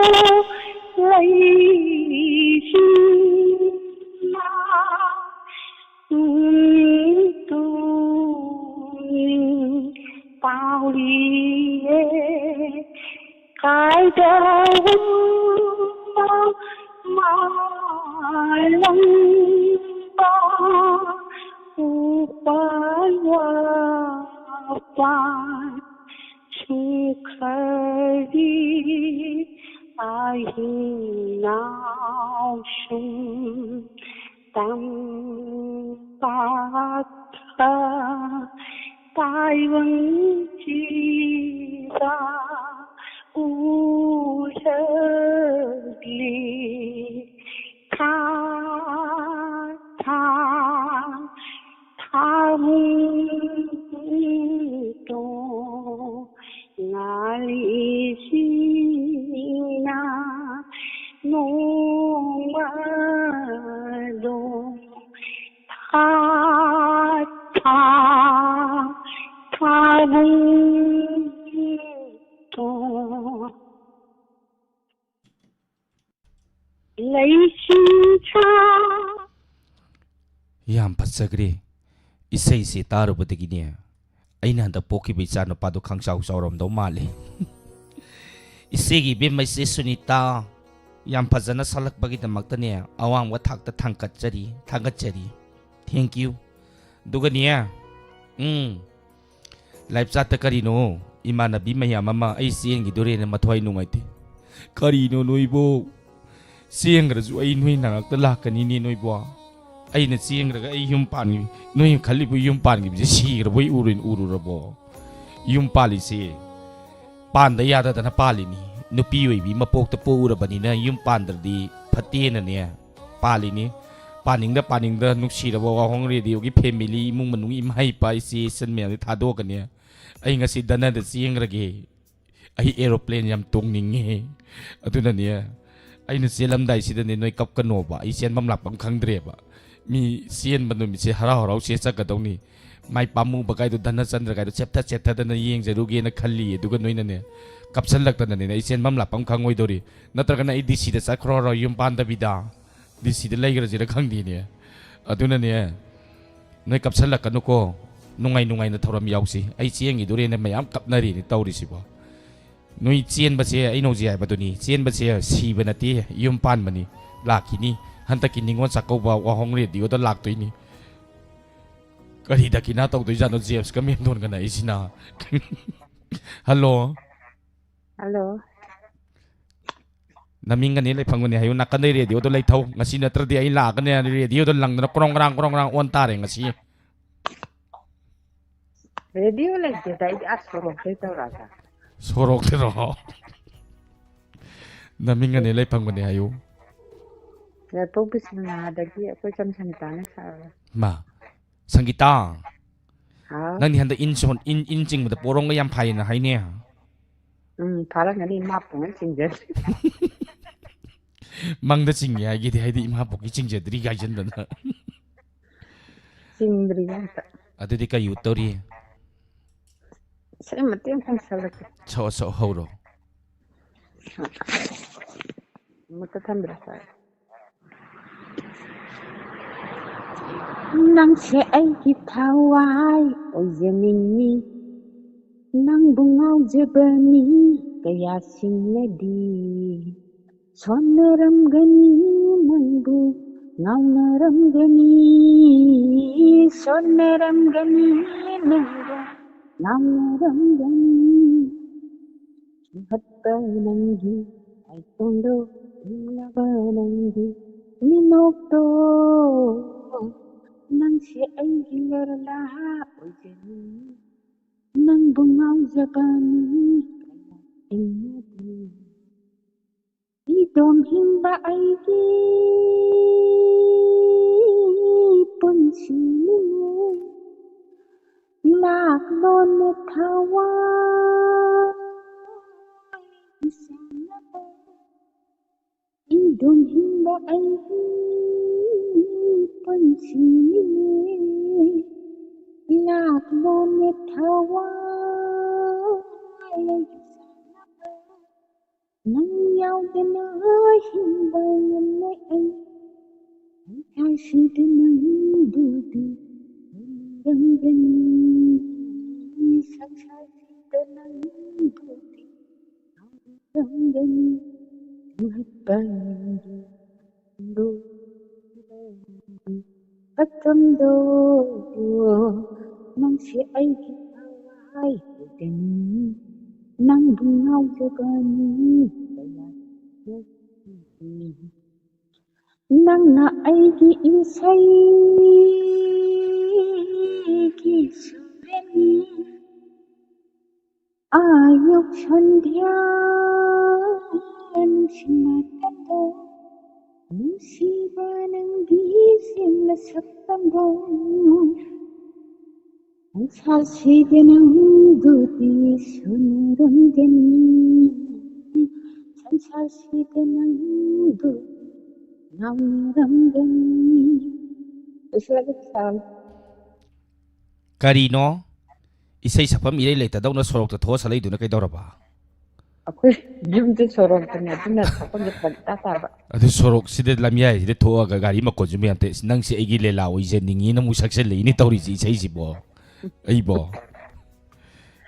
ꯂꯩꯁꯤꯅ ꯇꯨꯝ ꯇꯨꯝ ꯄꯥꯎꯂꯤꯌꯦ꯫ ꯀꯥꯏꯗꯒꯨꯝꯕ ꯃꯥꯂꯪꯕ ꯎꯄꯥꯜ ꯋꯥꯄꯥꯜ ꯁꯨꯈ꯭ꯔꯕꯤ ꯑꯍꯤꯡ ꯅꯥꯎꯁꯨꯝ ꯇꯝꯄꯥꯛꯇ ꯇꯥꯏꯕꯪ ꯁꯤꯗ ꯎꯔꯛꯂꯤ ꯊꯥ ꯊꯥ ꯊꯥꯕꯨꯡꯗꯣ ꯉꯥꯜꯂꯤꯁꯤꯅ ꯅꯣꯡꯃꯗꯣ ꯊꯥ ꯊꯥ ꯊꯥꯕꯨꯡꯗꯣ ꯂꯩꯆꯤꯟ ꯊꯥ꯫ ꯌꯥꯝ ꯐꯖꯈ꯭ꯔꯦ꯫ ꯏꯁꯩꯁꯤ ꯇꯥꯔꯨꯕꯗꯒꯤꯅꯦ, ꯑꯩꯅ ꯍꯟꯗꯛ ꯄꯣꯛꯈꯤꯕ ꯏꯆꯥ ꯅꯨꯄꯥꯗꯣ ꯈꯪꯆꯥꯎ ꯆꯥꯎꯔꯝꯗꯧ ꯃꯥꯜꯂꯦ꯫ ꯏꯆꯦꯒꯤ ꯏꯕꯦꯝꯃ ꯏꯆꯦ ꯁꯨꯅꯤꯇꯥ, ꯌꯥꯝ ꯐꯖꯅ ꯁꯛꯂꯛꯄꯒꯤꯗꯃꯛꯇꯅꯦ ꯑꯋꯥꯡꯕ ꯊꯥꯛꯇ ꯊꯥꯡꯒꯠꯆꯔꯤ, ꯊꯥꯒꯠꯆꯔꯤ꯫ Thank you꯫ ꯑꯗꯨꯒꯅꯦ, ꯎꯝ, ꯂꯥꯏꯞ ꯆꯥꯠꯇ ꯀꯔꯤꯅꯣ? ꯏꯃꯥꯟꯅꯕꯤ ꯃꯌꯥꯝ ꯑꯃ ꯑꯩ ꯆꯦꯟꯈꯤꯗꯣꯔꯦꯅ ꯃꯊ꯭ꯋꯥꯏ ꯅꯨꯡꯉꯥꯏꯇꯦ꯫ ꯀꯔꯤꯅꯣ ꯅꯣꯏꯕꯣ? ꯆꯦꯟꯈ꯭ꯔꯁꯨ ꯑꯩ ꯅꯣꯏ ꯅꯥꯛꯇ ꯂꯥꯛꯀꯅꯤꯅꯦ ꯅꯣꯏꯕꯣ꯫ ꯑꯩꯅ ꯆꯦꯟꯈ꯭ꯔꯒ ꯑꯩ ꯌꯨꯝ ꯄꯥꯟꯈꯤ-, ꯅꯣꯏꯅ ꯈꯜꯂꯤꯕ ꯌꯨꯝ ꯄꯥꯟꯈꯤꯕꯁꯦ ꯁꯤꯈ꯭ꯔꯕꯣꯏ ꯎꯔ-, ꯎꯔꯨꯔꯕꯣ? ꯌꯨꯝ ꯄꯥꯜꯂꯤꯁꯦ ꯄꯥꯟꯗ ꯌꯥꯗꯗꯅ ꯄꯥꯜꯂꯤꯅꯤ꯫ ꯅꯨꯄꯤ ꯑꯣꯏꯕꯤ ꯃꯄꯣꯛꯇ ꯄꯣꯛꯎꯔꯕꯅꯤꯅ ꯌꯨꯝ ꯄꯥꯟꯗ꯭ꯔꯗꯤ ꯐꯠꯇꯦꯅꯅꯦ ꯄꯥꯜꯂꯤꯅꯤ꯫ ꯄꯥꯅꯤꯡꯗ ꯄꯥꯅꯤꯡꯗ ꯅꯨꯡꯁꯤꯔꯕ ꯋꯥꯍꯣꯡ ꯔꯦꯗꯤꯑꯣꯒꯤ ꯐꯦꯃꯤꯂꯤ, ꯏꯃꯨꯡ ꯃꯅꯨꯡ, ꯏꯃꯥ ꯏꯄꯥ, ꯏꯆꯦ ꯏꯆꯟ ꯃꯌꯥꯝꯁꯦ ꯊꯥꯗꯣꯛꯀꯅꯤ꯫ ꯑꯩ ꯉꯁꯤ ꯗꯅꯗ ꯆꯦꯟꯈ꯭ꯔꯒꯦ꯫ ꯑꯩ ꯑꯦꯔꯣꯄ꯭ꯂꯦꯟ ꯌꯥꯝ ꯇꯣꯡꯅꯤꯡꯉꯦ꯫ ꯑꯗꯨꯅꯅꯦ, ꯑꯩꯅ ꯆꯦꯜꯂꯝꯗꯥꯏꯁꯤꯗꯅꯦ ꯅꯣꯏ ꯀꯞꯀꯅꯣꯕ꯫ ꯑꯩ ꯆꯦꯟꯐꯝ ꯂꯥꯛꯐꯝ ꯈꯪꯗ꯭ꯔꯦꯕ꯫ ꯃꯤ ꯆꯦꯟꯕ ꯅꯨꯃꯤꯠꯁꯦ ꯍꯔꯥꯎ ꯍꯔꯥꯎ ꯆꯦꯟ ꯆꯠꯀꯗꯧꯅꯤ꯫ ꯃꯥꯏ ꯄꯥꯝꯃꯨꯕ ꯀꯥꯏꯗꯣ, ꯙꯅꯆꯟꯗ꯭ꯔ ꯀꯥꯏꯗꯣ ꯆꯦꯞꯊ ꯆꯦꯞꯊꯗꯅ ꯌꯦꯡꯖꯔꯨꯒꯦꯅ ꯈꯜꯂꯤ꯫ ꯑꯗꯨꯒ ꯅꯣꯏꯅꯅꯦ, ꯀꯞꯁꯜꯂꯛꯇꯅꯅꯦ, ꯑꯩ ꯆꯦꯟꯐꯝ ꯂꯥꯛꯐꯝ ꯈꯪꯉꯣꯏꯗꯧꯔꯤ꯫ ꯅꯠꯇ꯭ꯔꯒꯅ ꯑꯩ ꯗꯤ ꯁꯤꯗ ꯆꯠꯈ꯭ꯔꯣꯔꯣ, ꯌꯨꯝ ꯄꯥꯟꯗꯕꯤꯗ꯫ ꯗꯤ ꯁꯤꯗ ꯂꯩꯈ꯭ꯔꯁꯤꯔ ꯈꯪꯗꯦꯅꯦ꯫ ꯑꯗꯨꯅꯅꯦ, ꯅꯣꯏ ꯀꯞꯁꯜꯂꯛꯀꯅꯨꯀꯣ꯫ ꯅꯨꯡꯉꯥꯏ ꯅꯨꯡꯉꯥꯏꯅ ꯊꯧꯔꯝ ꯌꯥꯎꯁꯤ꯫ ꯑꯩ ꯆꯦꯟꯈꯤꯗꯣꯔꯦꯅ ꯃꯌꯥꯝ ꯀꯞꯅꯔꯤꯅꯦ ꯇꯧꯔꯤꯁꯤꯕꯣ꯫ ꯅꯣꯏ ꯆꯦꯟꯕꯁꯦ, ꯑꯩꯅ ꯍꯧꯖꯤꯛ ꯍꯥꯏꯕꯗꯨꯅꯤ, ꯆꯦꯟꯕꯁꯦ ꯁꯤꯕ ꯅꯠꯇꯦ, ꯌꯨꯝ ꯄꯥꯟꯕꯅꯤ꯫ ꯂꯥꯛꯈꯤꯅꯤ꯫ ꯍꯟꯗꯛꯀꯤ ꯅꯤꯉꯣꯜ ꯆꯥꯛꯀꯧꯕ ꯋꯥꯍꯣꯡ ꯔꯦꯗꯤꯑꯣꯗ ꯂꯥꯛꯇꯣꯏꯅꯤ꯫ ꯀꯔꯤ ꯗꯈꯤꯅꯥ ꯇꯧꯗꯣꯏꯖꯥꯠꯅꯣ ꯖꯦꯝꯁꯀ ꯃꯦꯝꯗꯣꯟꯒꯅ ꯑꯩꯁꯤꯅ? ꯍꯜꯂꯣ꯫ ꯍꯜꯂꯣ꯫ ꯅꯃꯤꯡꯒꯅꯤ ꯂꯩꯐꯝꯒꯅꯤ ꯍꯥꯏꯌꯨ, ꯅꯥꯀꯟꯗꯩ ꯔꯦꯗꯤꯑꯣꯗꯣ ꯂꯩꯊꯧ꯫ ꯉꯁꯤ ꯅꯠꯇ꯭ꯔꯗꯤ ꯑꯩ ꯂꯥꯛꯑꯒꯅꯦ, ꯔꯦꯗꯤꯑꯣꯗꯣ ꯂꯪꯗꯅ ꯀ꯭ꯔꯣꯡ ꯀ꯭ꯔꯥꯡ ꯀ꯭ꯔꯣꯡ ꯀ꯭ꯔꯥꯡ ꯑꯣꯟ ꯇꯥꯔꯦ ꯉꯁꯤ꯫ ꯔꯦꯗꯤꯑꯣ ꯂꯩꯇꯦꯗ, ꯑꯩꯗꯤ ꯑꯁ ꯁꯣꯔꯣꯛꯇꯩ ꯇꯧꯔꯛꯑꯒ꯫ ꯁꯣꯔꯣꯛꯇꯔꯣ? ꯅꯃꯤꯡꯒꯅꯤ ꯂꯩꯐꯝꯒꯅꯤ ꯍꯥꯏꯌꯨ꯫ ꯌꯥꯏꯔꯤꯄꯣꯛ ꯕꯤꯁ꯭ꯋꯥꯅꯥꯊꯗꯒꯤ ꯑꯩꯈꯣꯏ ꯏꯆꯝ ꯁꯪꯒꯤꯇꯥꯅ ꯁꯥꯔꯒ꯫ ꯃꯥ, ꯁꯪꯒꯤꯇꯥ꯫ ꯍꯥꯎ꯫ ꯅꯪꯗꯤ ꯍꯟꯗꯛ ꯏꯟ ꯁꯣꯟ-, ꯏꯟ, ꯏꯟ ꯆꯤꯡꯕꯗ ꯄꯣꯔꯣꯝꯒ ꯌꯥꯝ ꯐꯥꯏꯌꯦꯅ ꯍꯥꯏꯅꯦ꯫ ꯎꯝ, ꯐꯥꯔꯝꯒꯅꯤ, ꯏꯃꯥ ꯄꯨꯡꯉꯩ ꯆꯤꯡꯖꯔꯤ꯫ ꯃꯪꯗ ꯆꯤꯡꯉꯦ ꯍꯥꯏꯒꯤꯗꯤ, ꯍꯥꯏꯗꯤ ꯏꯃꯥ ꯄꯣꯛꯀꯤ ꯆꯤꯡꯖꯗ꯭ꯔꯤ ꯍꯥꯏꯖꯟꯗꯅ꯫ ꯆꯤꯡꯗ꯭ꯔꯤ ꯑꯝꯇ꯫ ꯑꯗꯨꯗꯤ ꯀꯩ ꯎꯠꯇꯧꯔꯤ? ꯏꯁꯩ ꯃꯇꯦꯛ ꯑꯃ ꯈꯪ ꯁꯛꯂꯛꯀꯦ꯫ ꯁꯛꯑꯣ, ꯁꯛꯑꯣ, ꯍꯧꯔꯣ꯫ ꯑꯃꯠꯇ ꯊꯝꯗ꯭ꯔꯦ, ꯁꯥꯔ꯫ ꯅꯪꯁꯦ ꯑꯩꯒꯤ ꯊꯋꯥꯏ ꯑꯣꯏꯖꯅꯤꯡꯉꯤ, ꯅꯪꯕꯨ ꯉꯥꯎꯖꯕꯅꯤ ꯀꯌꯥ ꯁꯤꯡꯅꯗꯤ꯫ ꯁꯣꯟꯅꯔꯝꯒꯅꯤ ꯅꯪꯕꯨ ꯉꯥꯎꯅꯔꯝꯒꯅꯤ, ꯁꯣꯟꯅꯔꯝꯒꯅꯤ ꯅꯪꯕꯨ ꯉꯥꯎꯅꯔꯝꯒꯅꯤ꯫ ꯆꯨꯝꯍꯠꯄ ꯅꯪꯒꯤ ꯂꯥꯏꯇꯣꯟꯗꯣ, ꯏꯪꯂꯕ ꯅꯪꯒꯤ ꯃꯤꯅꯣꯛꯇꯣ, ꯅꯪꯁꯦ ꯑꯩꯒꯤ ꯂꯣꯔꯂꯥ ꯑꯣꯏꯖꯅꯤꯡꯉꯤ, ꯅꯪꯕꯨ ꯉꯥꯎꯖꯕ ꯃꯤ ꯀꯌꯥ ꯊꯦꯡꯅꯗꯦ꯫ ꯏꯗꯣꯝ ꯍꯤꯡꯕ ꯑꯩꯒꯤ ꯄꯨꯟꯁꯤꯅꯤ, ꯂꯥꯛꯂꯣꯅꯦ ꯊꯋꯥꯏ ꯏꯁꯥꯅꯕ꯫ ꯏꯗꯣꯝ ꯍꯤꯡꯕ ꯑꯩꯒꯤ ꯄꯨꯟꯁꯤꯅꯤ꯫ ꯅꯥꯛꯂꯣꯅꯦ ꯊꯋꯥꯏ, ꯅꯪ ꯌꯥꯎꯗꯅ ꯍꯤꯡꯕ ꯉꯝꯂꯣꯏ ꯑꯩ꯫ ꯁꯪꯁꯥꯔꯁꯤꯗ ꯅꯪꯕꯨꯗꯤ ꯎꯔꯝꯒꯅꯤ, ꯁꯪꯁꯥꯔꯁꯤꯗ ꯅꯪꯕꯨꯗꯤ ꯎꯔꯝꯒꯅꯤ꯫ ꯉꯥꯛꯄ ꯅꯪꯒꯤ ꯁꯛꯇꯝꯗꯣ, ꯅꯪꯁꯦ ꯑꯩꯒꯤ ꯊꯋꯥꯏ ꯈꯨꯗꯤꯡ, ꯅꯪꯕꯨ ꯉꯥꯎꯖꯕꯅꯤ ꯀꯌꯥ꯫ ꯅꯪꯅ ꯑꯩꯒꯤ ꯏꯁꯩꯒꯤ ꯁꯨꯔꯦꯅꯤ꯫ ꯑꯌꯨꯛ ꯁꯟꯙ꯭ꯌꯥ ꯅꯨꯡꯁꯤ ꯃꯇꯝꯗ, ꯅꯨꯡꯁꯤꯕ ꯅꯪꯒꯤ ꯁꯦꯝꯅ ꯁꯛꯇꯝꯗꯣ, ꯁꯪꯁꯥꯔꯁꯤꯗ ꯅꯪꯕꯨꯗꯤ ꯁꯣꯟꯅꯔꯝꯒꯅꯤ, ꯁꯪꯁꯥꯔꯁꯤꯗ ꯅꯪꯕꯨꯗꯤ ꯉꯥꯎꯅꯔꯝꯒꯅꯤ꯫ ꯂꯣꯏꯁꯤꯜꯂꯒꯦ ꯁꯥꯔ꯫ ꯀꯔꯤꯅꯣ? ꯏꯁꯩ ꯁꯛꯐꯝ ꯏꯔꯩ ꯂꯩꯇꯗꯧꯅ ꯁꯣꯔꯣꯛꯇ ꯊꯣꯛꯑ ꯁꯛꯂꯛꯏꯗꯨꯅ ꯀꯩꯗꯧꯔꯕ? ꯑꯩꯈꯣꯏ ꯌꯨꯝꯗ ꯁꯣꯔꯣꯛꯇꯅꯦ, ꯑꯗꯨꯅ ꯁꯛꯐꯝꯁꯦ ꯐꯔꯛ ꯏꯇꯥ ꯇꯥꯕ꯫ ꯑꯗꯨ ꯁꯣꯔꯣꯛꯁꯤꯗ, ꯂꯝꯌꯥꯏꯁꯤꯗ ꯊꯣꯛꯑꯒ ꯒꯥꯔꯤ ꯃꯈꯣꯟꯁꯨ ꯃꯌꯥꯝ ꯇꯥꯏ꯫ "ꯑꯁ, ꯅꯪꯁꯦ ꯑꯩꯒꯤ ꯂꯦꯂꯥ ꯑꯣꯏꯖꯅꯤꯡꯉꯤꯅ" ꯑꯃꯨꯛ ꯁꯛꯆꯜꯂꯛꯏꯅꯦ ꯇꯧꯔꯤꯁꯦ ꯏꯁꯩꯁꯤꯕꯣ꯫ ꯑꯩꯕꯣ꯫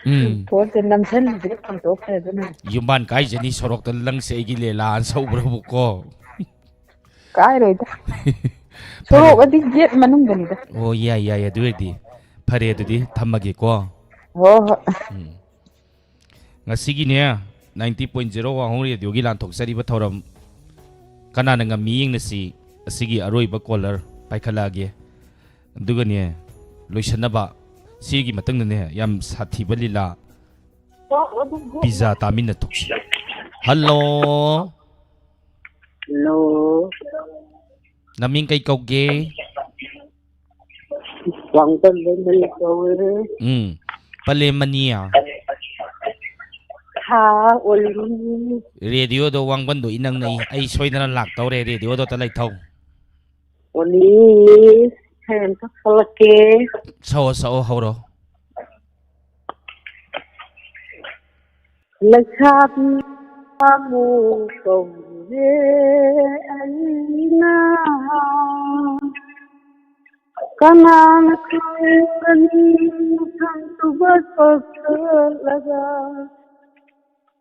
ꯎꯝ꯫ ꯊꯣꯛꯇꯦ, ꯅꯝꯁꯤꯜꯂꯤꯁꯤꯒ ꯐꯪꯗꯣꯛꯈ꯭ꯔꯦ ꯑꯗꯨꯅ꯫ ꯌꯨꯝꯕꯥꯟ ꯀꯥꯏꯖꯅꯤ ꯁꯣꯔꯣꯛꯇ "ꯅꯪꯁꯦ ꯑꯩꯒꯤ ꯂꯦꯂꯥ" ꯑꯅ ꯁꯛꯎꯕ꯭ꯔꯕꯨ ꯀꯣ꯫ ꯀꯥꯏꯔꯣꯏꯗ꯫ ꯐꯔꯦ꯫ ꯁꯣꯔꯣꯛ ꯑꯗꯤ ꯒꯦꯠ ꯃꯅꯨꯡꯗꯅꯤꯗ꯫ ꯑꯣ, ꯌꯥꯏ, ꯌꯥꯏ, ꯑꯗꯨ ꯑꯣꯏꯔꯗꯤ꯫ ꯐꯔꯦ, ꯑꯗꯨꯗꯤ ꯊꯝꯃꯒꯦꯀꯣ꯫ ꯍꯣꯏ, ꯍꯣꯏ꯫ ꯎꯝ꯫ ꯉꯁꯤꯒꯤꯅꯦ, ninety point zero ꯋꯥꯍꯣꯡ ꯔꯦꯗꯤꯑꯣꯒꯤ ꯂꯥꯟꯊꯣꯛꯆꯔꯤꯕ ꯊꯧꯔꯝ ꯀꯅꯥꯅ ꯉꯝꯃꯤ ꯌꯦꯡꯅꯁꯤ꯫ ꯑꯁꯤꯒꯤ ꯑꯔꯣꯏꯕ ꯀꯣꯂꯔ ꯄꯥꯏꯈꯠꯂꯛꯑꯒꯦ꯫ ꯑꯗꯨꯒꯅꯦ, ꯂꯣꯏꯁꯟꯅꯕ, ꯁꯤꯒꯤ ꯃꯇꯨꯡꯗꯅꯦ, ꯌꯥꯝ ꯁꯥꯊꯤꯕ ꯂꯤꯂꯥ ꯄꯤꯖꯥ ꯇꯥꯃꯤꯟꯅ ꯊꯣꯛꯁꯤ꯫ ꯍꯜꯂꯣ꯫ ꯍꯜꯂꯣ꯫ ꯅꯃꯤꯡ ꯀꯩ ꯀꯧꯒꯦ? ꯋꯥꯡꯕꯟꯗ ꯂꯩ ꯀꯧꯋꯦ꯫ ꯎꯝ꯫ ꯄꯂꯦꯝ ꯃꯅꯤ꯫ ꯍꯥ, ꯑꯣꯜꯂꯤ꯫ ꯔꯦꯗꯤꯑꯣꯗꯣ ꯋꯥꯡꯕꯟꯗꯣ ꯏꯅꯪ ꯅꯩ꯫ ꯑꯩ ꯁꯣꯏꯗꯅ ꯂꯥꯛꯇꯧꯔꯦ꯫ ꯔꯦꯗꯤꯑꯣꯗꯣ ꯑꯝꯇ ꯂꯩꯊꯧ꯫ ꯑꯣꯜꯂꯤ꯫ ꯏꯁꯩ ꯑꯝꯇ ꯁꯛꯂꯛꯀꯦ꯫ ꯁꯛꯑꯣ, ꯁꯛꯑꯣ, ꯍꯧꯔꯣ꯫ ꯂꯩꯁꯥꯕꯤ ꯁꯥꯃꯨ ꯀꯧꯔꯦ ꯑꯩꯅ, ꯀꯅꯥꯅ ꯈꯪꯒꯅꯤ ꯃꯁꯛꯇꯨꯕ ꯀꯧꯁꯜꯂꯒ?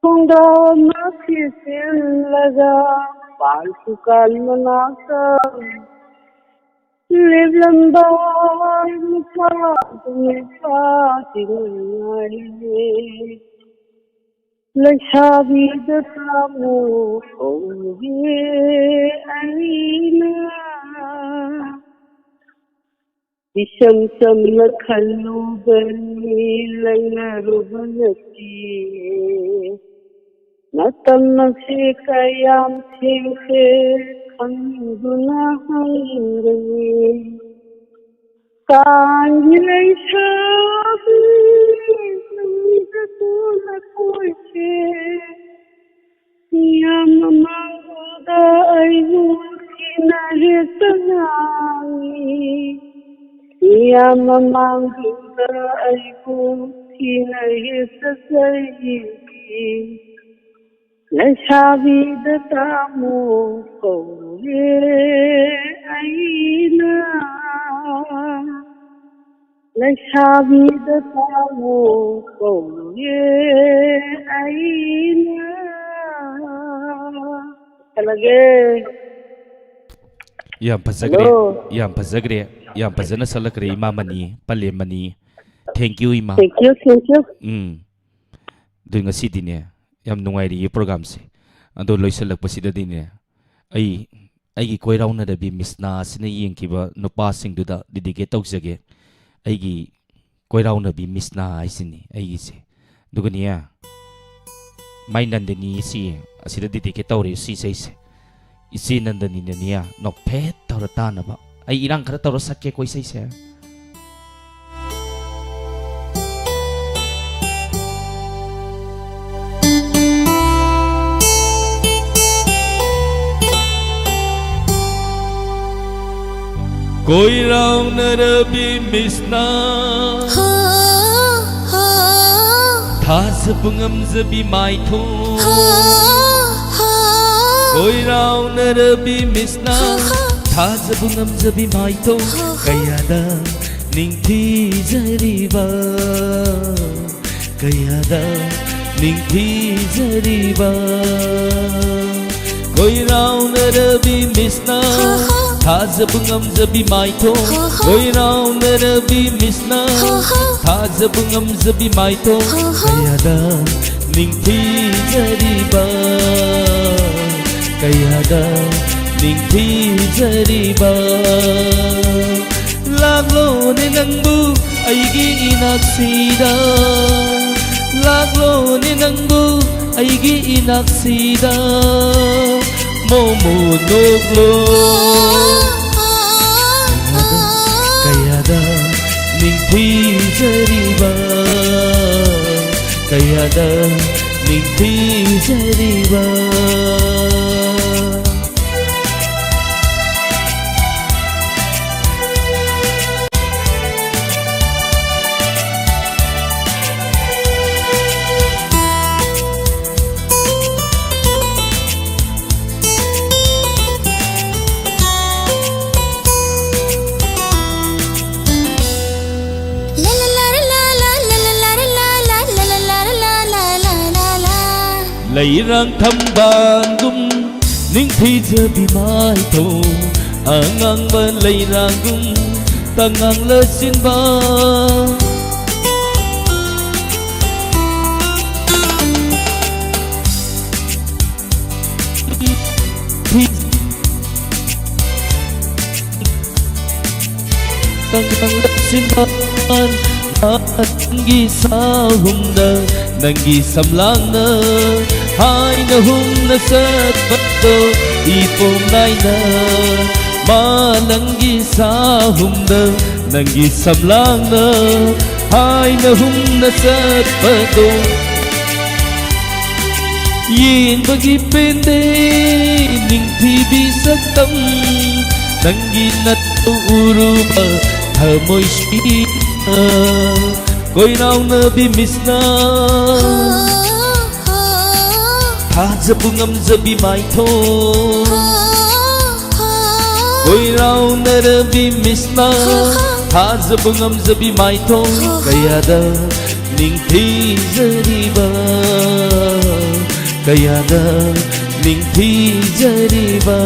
ꯈꯣꯡꯒ꯭ꯔꯥꯎ ꯑꯃ ꯁꯦꯠꯆꯤꯜꯂꯒ ꯄꯥꯟ ꯗꯨꯀꯥꯟ ꯃꯅꯥꯛꯇ ꯂꯦꯞꯂꯝꯕ ꯅꯨꯄꯥꯗꯨ ꯅꯨꯄꯥꯗꯤ ꯉꯥꯏꯔꯦ꯫ ꯂꯩꯁꯥꯕꯤꯗ ꯁꯥꯃꯨ ꯀꯧꯔꯦ ꯑꯩꯅ꯫ ꯏꯆꯝ ꯆꯝꯅ ꯈꯜꯂꯨꯕꯅꯤ, ꯂꯩꯅꯔꯨꯕ ꯅꯠꯇꯦ꯫ ꯃꯇꯝ ꯑꯁꯤ ꯀꯌꯥꯝ ꯊꯦꯡꯈ꯭ꯔꯦ ꯈꯪꯗꯨꯅ ꯍꯪꯒꯅꯤ꯫ ꯀꯥꯡꯒꯤ ꯂꯩꯁꯥꯕꯤ ꯅꯨꯃꯤꯠ ꯑꯗꯨꯅ ꯀꯣꯏꯁꯦ꯫ ꯃꯤꯌꯥꯝ ꯃꯃꯥꯡꯗ ꯑꯩꯕꯨ ꯊꯤꯅ ꯍꯦꯛꯇ ꯉꯥꯡꯉꯤ꯫ ꯃꯤꯌꯥꯝ ꯃꯃꯥꯡꯗ ꯑꯩꯕꯨ ꯊꯤꯅ ꯍꯦꯛꯇ ꯆꯩꯕꯤ꯫ ꯂꯩꯁꯥꯕꯤꯗ ꯁꯥꯃꯨ ꯀꯧꯔꯦ ꯑꯩꯅ꯫ ꯂꯩꯁꯥꯕꯤꯗ ꯁꯥꯃꯨ ꯀꯧꯔꯦ ꯑꯩꯅ꯫ ꯆꯠꯂꯒꯦ꯫ ꯌꯥꯝ ꯐꯖꯈ꯭ꯔꯦ꯫ Hello. ꯌꯥꯝ ꯐꯖꯈ꯭ꯔꯦ꯫ ꯌꯥꯝ ꯐꯖꯅ ꯁꯛꯂꯛꯈ꯭ꯔꯦ ꯏꯃꯥ ꯃꯅꯤ, ꯄꯂꯦꯝ ꯃꯅꯤ꯫ Thank you, ꯏꯃꯥ꯫ Thank you, thank you. ꯎꯝ꯫ ꯑꯗꯨ ꯉꯁꯤꯗꯤꯅꯦ, ꯌꯥꯝ ꯅꯨꯡꯉꯥꯏꯔꯤꯌꯦ programꯁꯦ꯫ ꯑꯗꯣ ꯂꯣꯏꯁꯤꯜꯂꯛꯄꯁꯤꯗꯗꯤꯅꯦ, ꯑꯩ, ꯑꯩꯒꯤ ꯀꯣꯏꯔꯥꯎꯅꯔꯕꯤ ꯃꯤꯁꯅꯥ ꯑꯁꯤꯅ ꯌꯦꯡꯈꯤꯕ ꯅꯨꯄꯥꯁꯤꯡꯗꯨꯗ dedicate ꯇꯧꯖꯒꯦ꯫ ꯑꯩꯒꯤ ꯀꯣꯏꯔꯥꯎꯅꯕꯤ ꯃꯤꯁꯅꯥ ꯍꯥꯏꯁꯤꯅꯤ ꯑꯩꯒꯤꯁꯦ꯫ ꯑꯗꯨꯒꯅꯦ, ꯃꯥꯏ ꯅꯟꯗꯅꯤ ꯁꯤ ꯑꯁꯤꯗ dedicate ꯇꯧꯔꯦ ꯁꯤ ꯏꯁꯩꯁꯦ꯫ ꯏꯆꯦ ꯅꯟꯗꯅꯤꯅꯅꯦ, ꯅꯣꯛꯐꯦꯠ ꯇꯧꯔ ꯇꯥꯅꯕ꯫ ꯑꯩ ꯏꯔꯥꯡ ꯈꯔ ꯇꯧꯔ ꯁꯛꯀꯦꯀꯣ ꯏꯁꯩꯁꯦ꯫ ꯀꯣꯏꯔꯥꯎꯅꯔꯕꯤ ꯃꯤꯁꯅ ꯍꯣ, ꯍꯣ꯫ ꯊꯥꯖꯕ ꯉꯝꯖꯕꯤ ꯃꯥꯏꯊꯣꯡ꯫ ꯍꯣ, ꯍꯣ꯫ ꯀꯣꯏꯔꯥꯎꯅꯔꯕꯤ ꯃꯤꯁꯅ ꯍꯣ, ꯍꯣ꯫ ꯊꯥꯖꯕ ꯉꯝꯖꯕꯤ ꯃꯥꯏꯊꯣꯡ꯫ ꯍꯣ, ꯍꯣ꯫ ꯀꯌꯥꯗ ꯅꯤꯡꯊꯤꯖꯔꯤꯕ, ꯀꯌꯥꯗ ꯅꯤꯡꯊꯤꯖꯔꯤꯕ꯫ ꯀꯣꯏꯔꯥꯎꯅꯔꯕꯤ ꯃꯤꯁꯅ ꯍꯣ, ꯍꯣ꯫ ꯊꯥꯖꯕ ꯉꯝꯖꯕꯤ ꯃꯥꯏꯊꯣꯡ꯫ ꯍꯣ, ꯍꯣ꯫ ꯀꯣꯏꯔꯥꯎꯅꯔꯕꯤ ꯃꯤꯁꯅ ꯍꯣ, ꯍꯣ꯫ ꯊꯥꯖꯕ ꯉꯝꯖꯕꯤ ꯃꯥꯏꯊꯣꯡ꯫ ꯍꯣ, ꯍꯣ꯫ ꯀꯌꯥꯗ ꯅꯤꯡꯊꯤꯖꯔꯤꯕ, ꯀꯌꯥꯗ ꯅꯤꯡꯊꯤꯖꯔꯤꯕ꯫ ꯂꯥꯛꯂꯣꯅꯦ ꯅꯪꯕꯨ ꯑꯩꯒꯤ ꯏꯅꯥꯛꯁꯤꯗ, ꯂꯥꯛꯂꯣꯅꯦ ꯅꯪꯕꯨ ꯑꯩꯒꯤ ꯏꯅꯥꯛꯁꯤꯗ, ꯃꯣꯃꯣ ꯅꯣꯛꯂꯣ꯫ ꯀꯌꯥꯗ ꯅꯤꯡꯊꯤꯖꯔꯤꯕ, ꯀꯌꯥꯗ ꯅꯤꯡꯊꯤꯖꯔꯤꯕ꯫ ꯂꯩꯔꯥꯡ ꯊꯝꯕꯥꯜꯒꯨꯝ ꯅꯤꯡꯊꯤꯖꯕꯤ ꯃꯥꯏꯊꯣꯡ, ꯑꯉꯥꯡꯕ ꯂꯩꯔꯥꯡꯒꯨꯝ ꯇꯉꯥꯡꯂ ꯁꯤꯟꯕ꯫ ꯇꯉꯥꯡꯂ ꯁꯤꯟꯕ ꯅꯪꯒꯤ ꯁꯥꯍꯨꯝꯗ, ꯅꯪꯒꯤ ꯁꯝꯂꯥꯡꯅ ꯍꯥꯏꯅ ꯍꯨꯝꯅ ꯆꯠꯄꯗꯣ, ꯏꯄꯣꯝ ꯅꯥꯏꯅ ꯃꯥꯂꯪꯒꯤ ꯁꯥꯍꯨꯝꯗ, ꯅꯪꯒꯤ ꯁꯝꯂꯥꯡꯅ ꯍꯥꯏꯅ ꯍꯨꯝꯅ ꯆꯠꯄꯗꯣ꯫ ꯌꯦꯡꯕꯒꯤ ꯄꯦꯟꯗꯦ ꯅꯤꯡꯊꯤꯕꯤ ꯁꯛꯇꯝ, ꯅꯪꯒꯤ ꯅꯠꯇ ꯎꯔꯨꯕ ꯊꯃꯣꯏꯁꯤꯗ ꯀꯣꯏꯔꯥꯎꯅꯕꯤ ꯃꯤꯁꯅ ꯊꯥꯖꯕ ꯉꯝꯖꯕꯤ ꯃꯥꯏꯊꯣꯡ꯫ ꯀꯣꯏꯔꯥꯎꯅꯔꯕꯤ ꯃꯤꯁꯅ ꯊꯥꯖꯕ ꯉꯝꯖꯕꯤ ꯃꯥꯏꯊꯣꯡ ꯀꯌꯥꯗ ꯅꯤꯡꯊꯤꯖꯔꯤꯕ, ꯀꯌꯥꯗ ꯅꯤꯡꯊꯤꯖꯔꯤꯕ꯫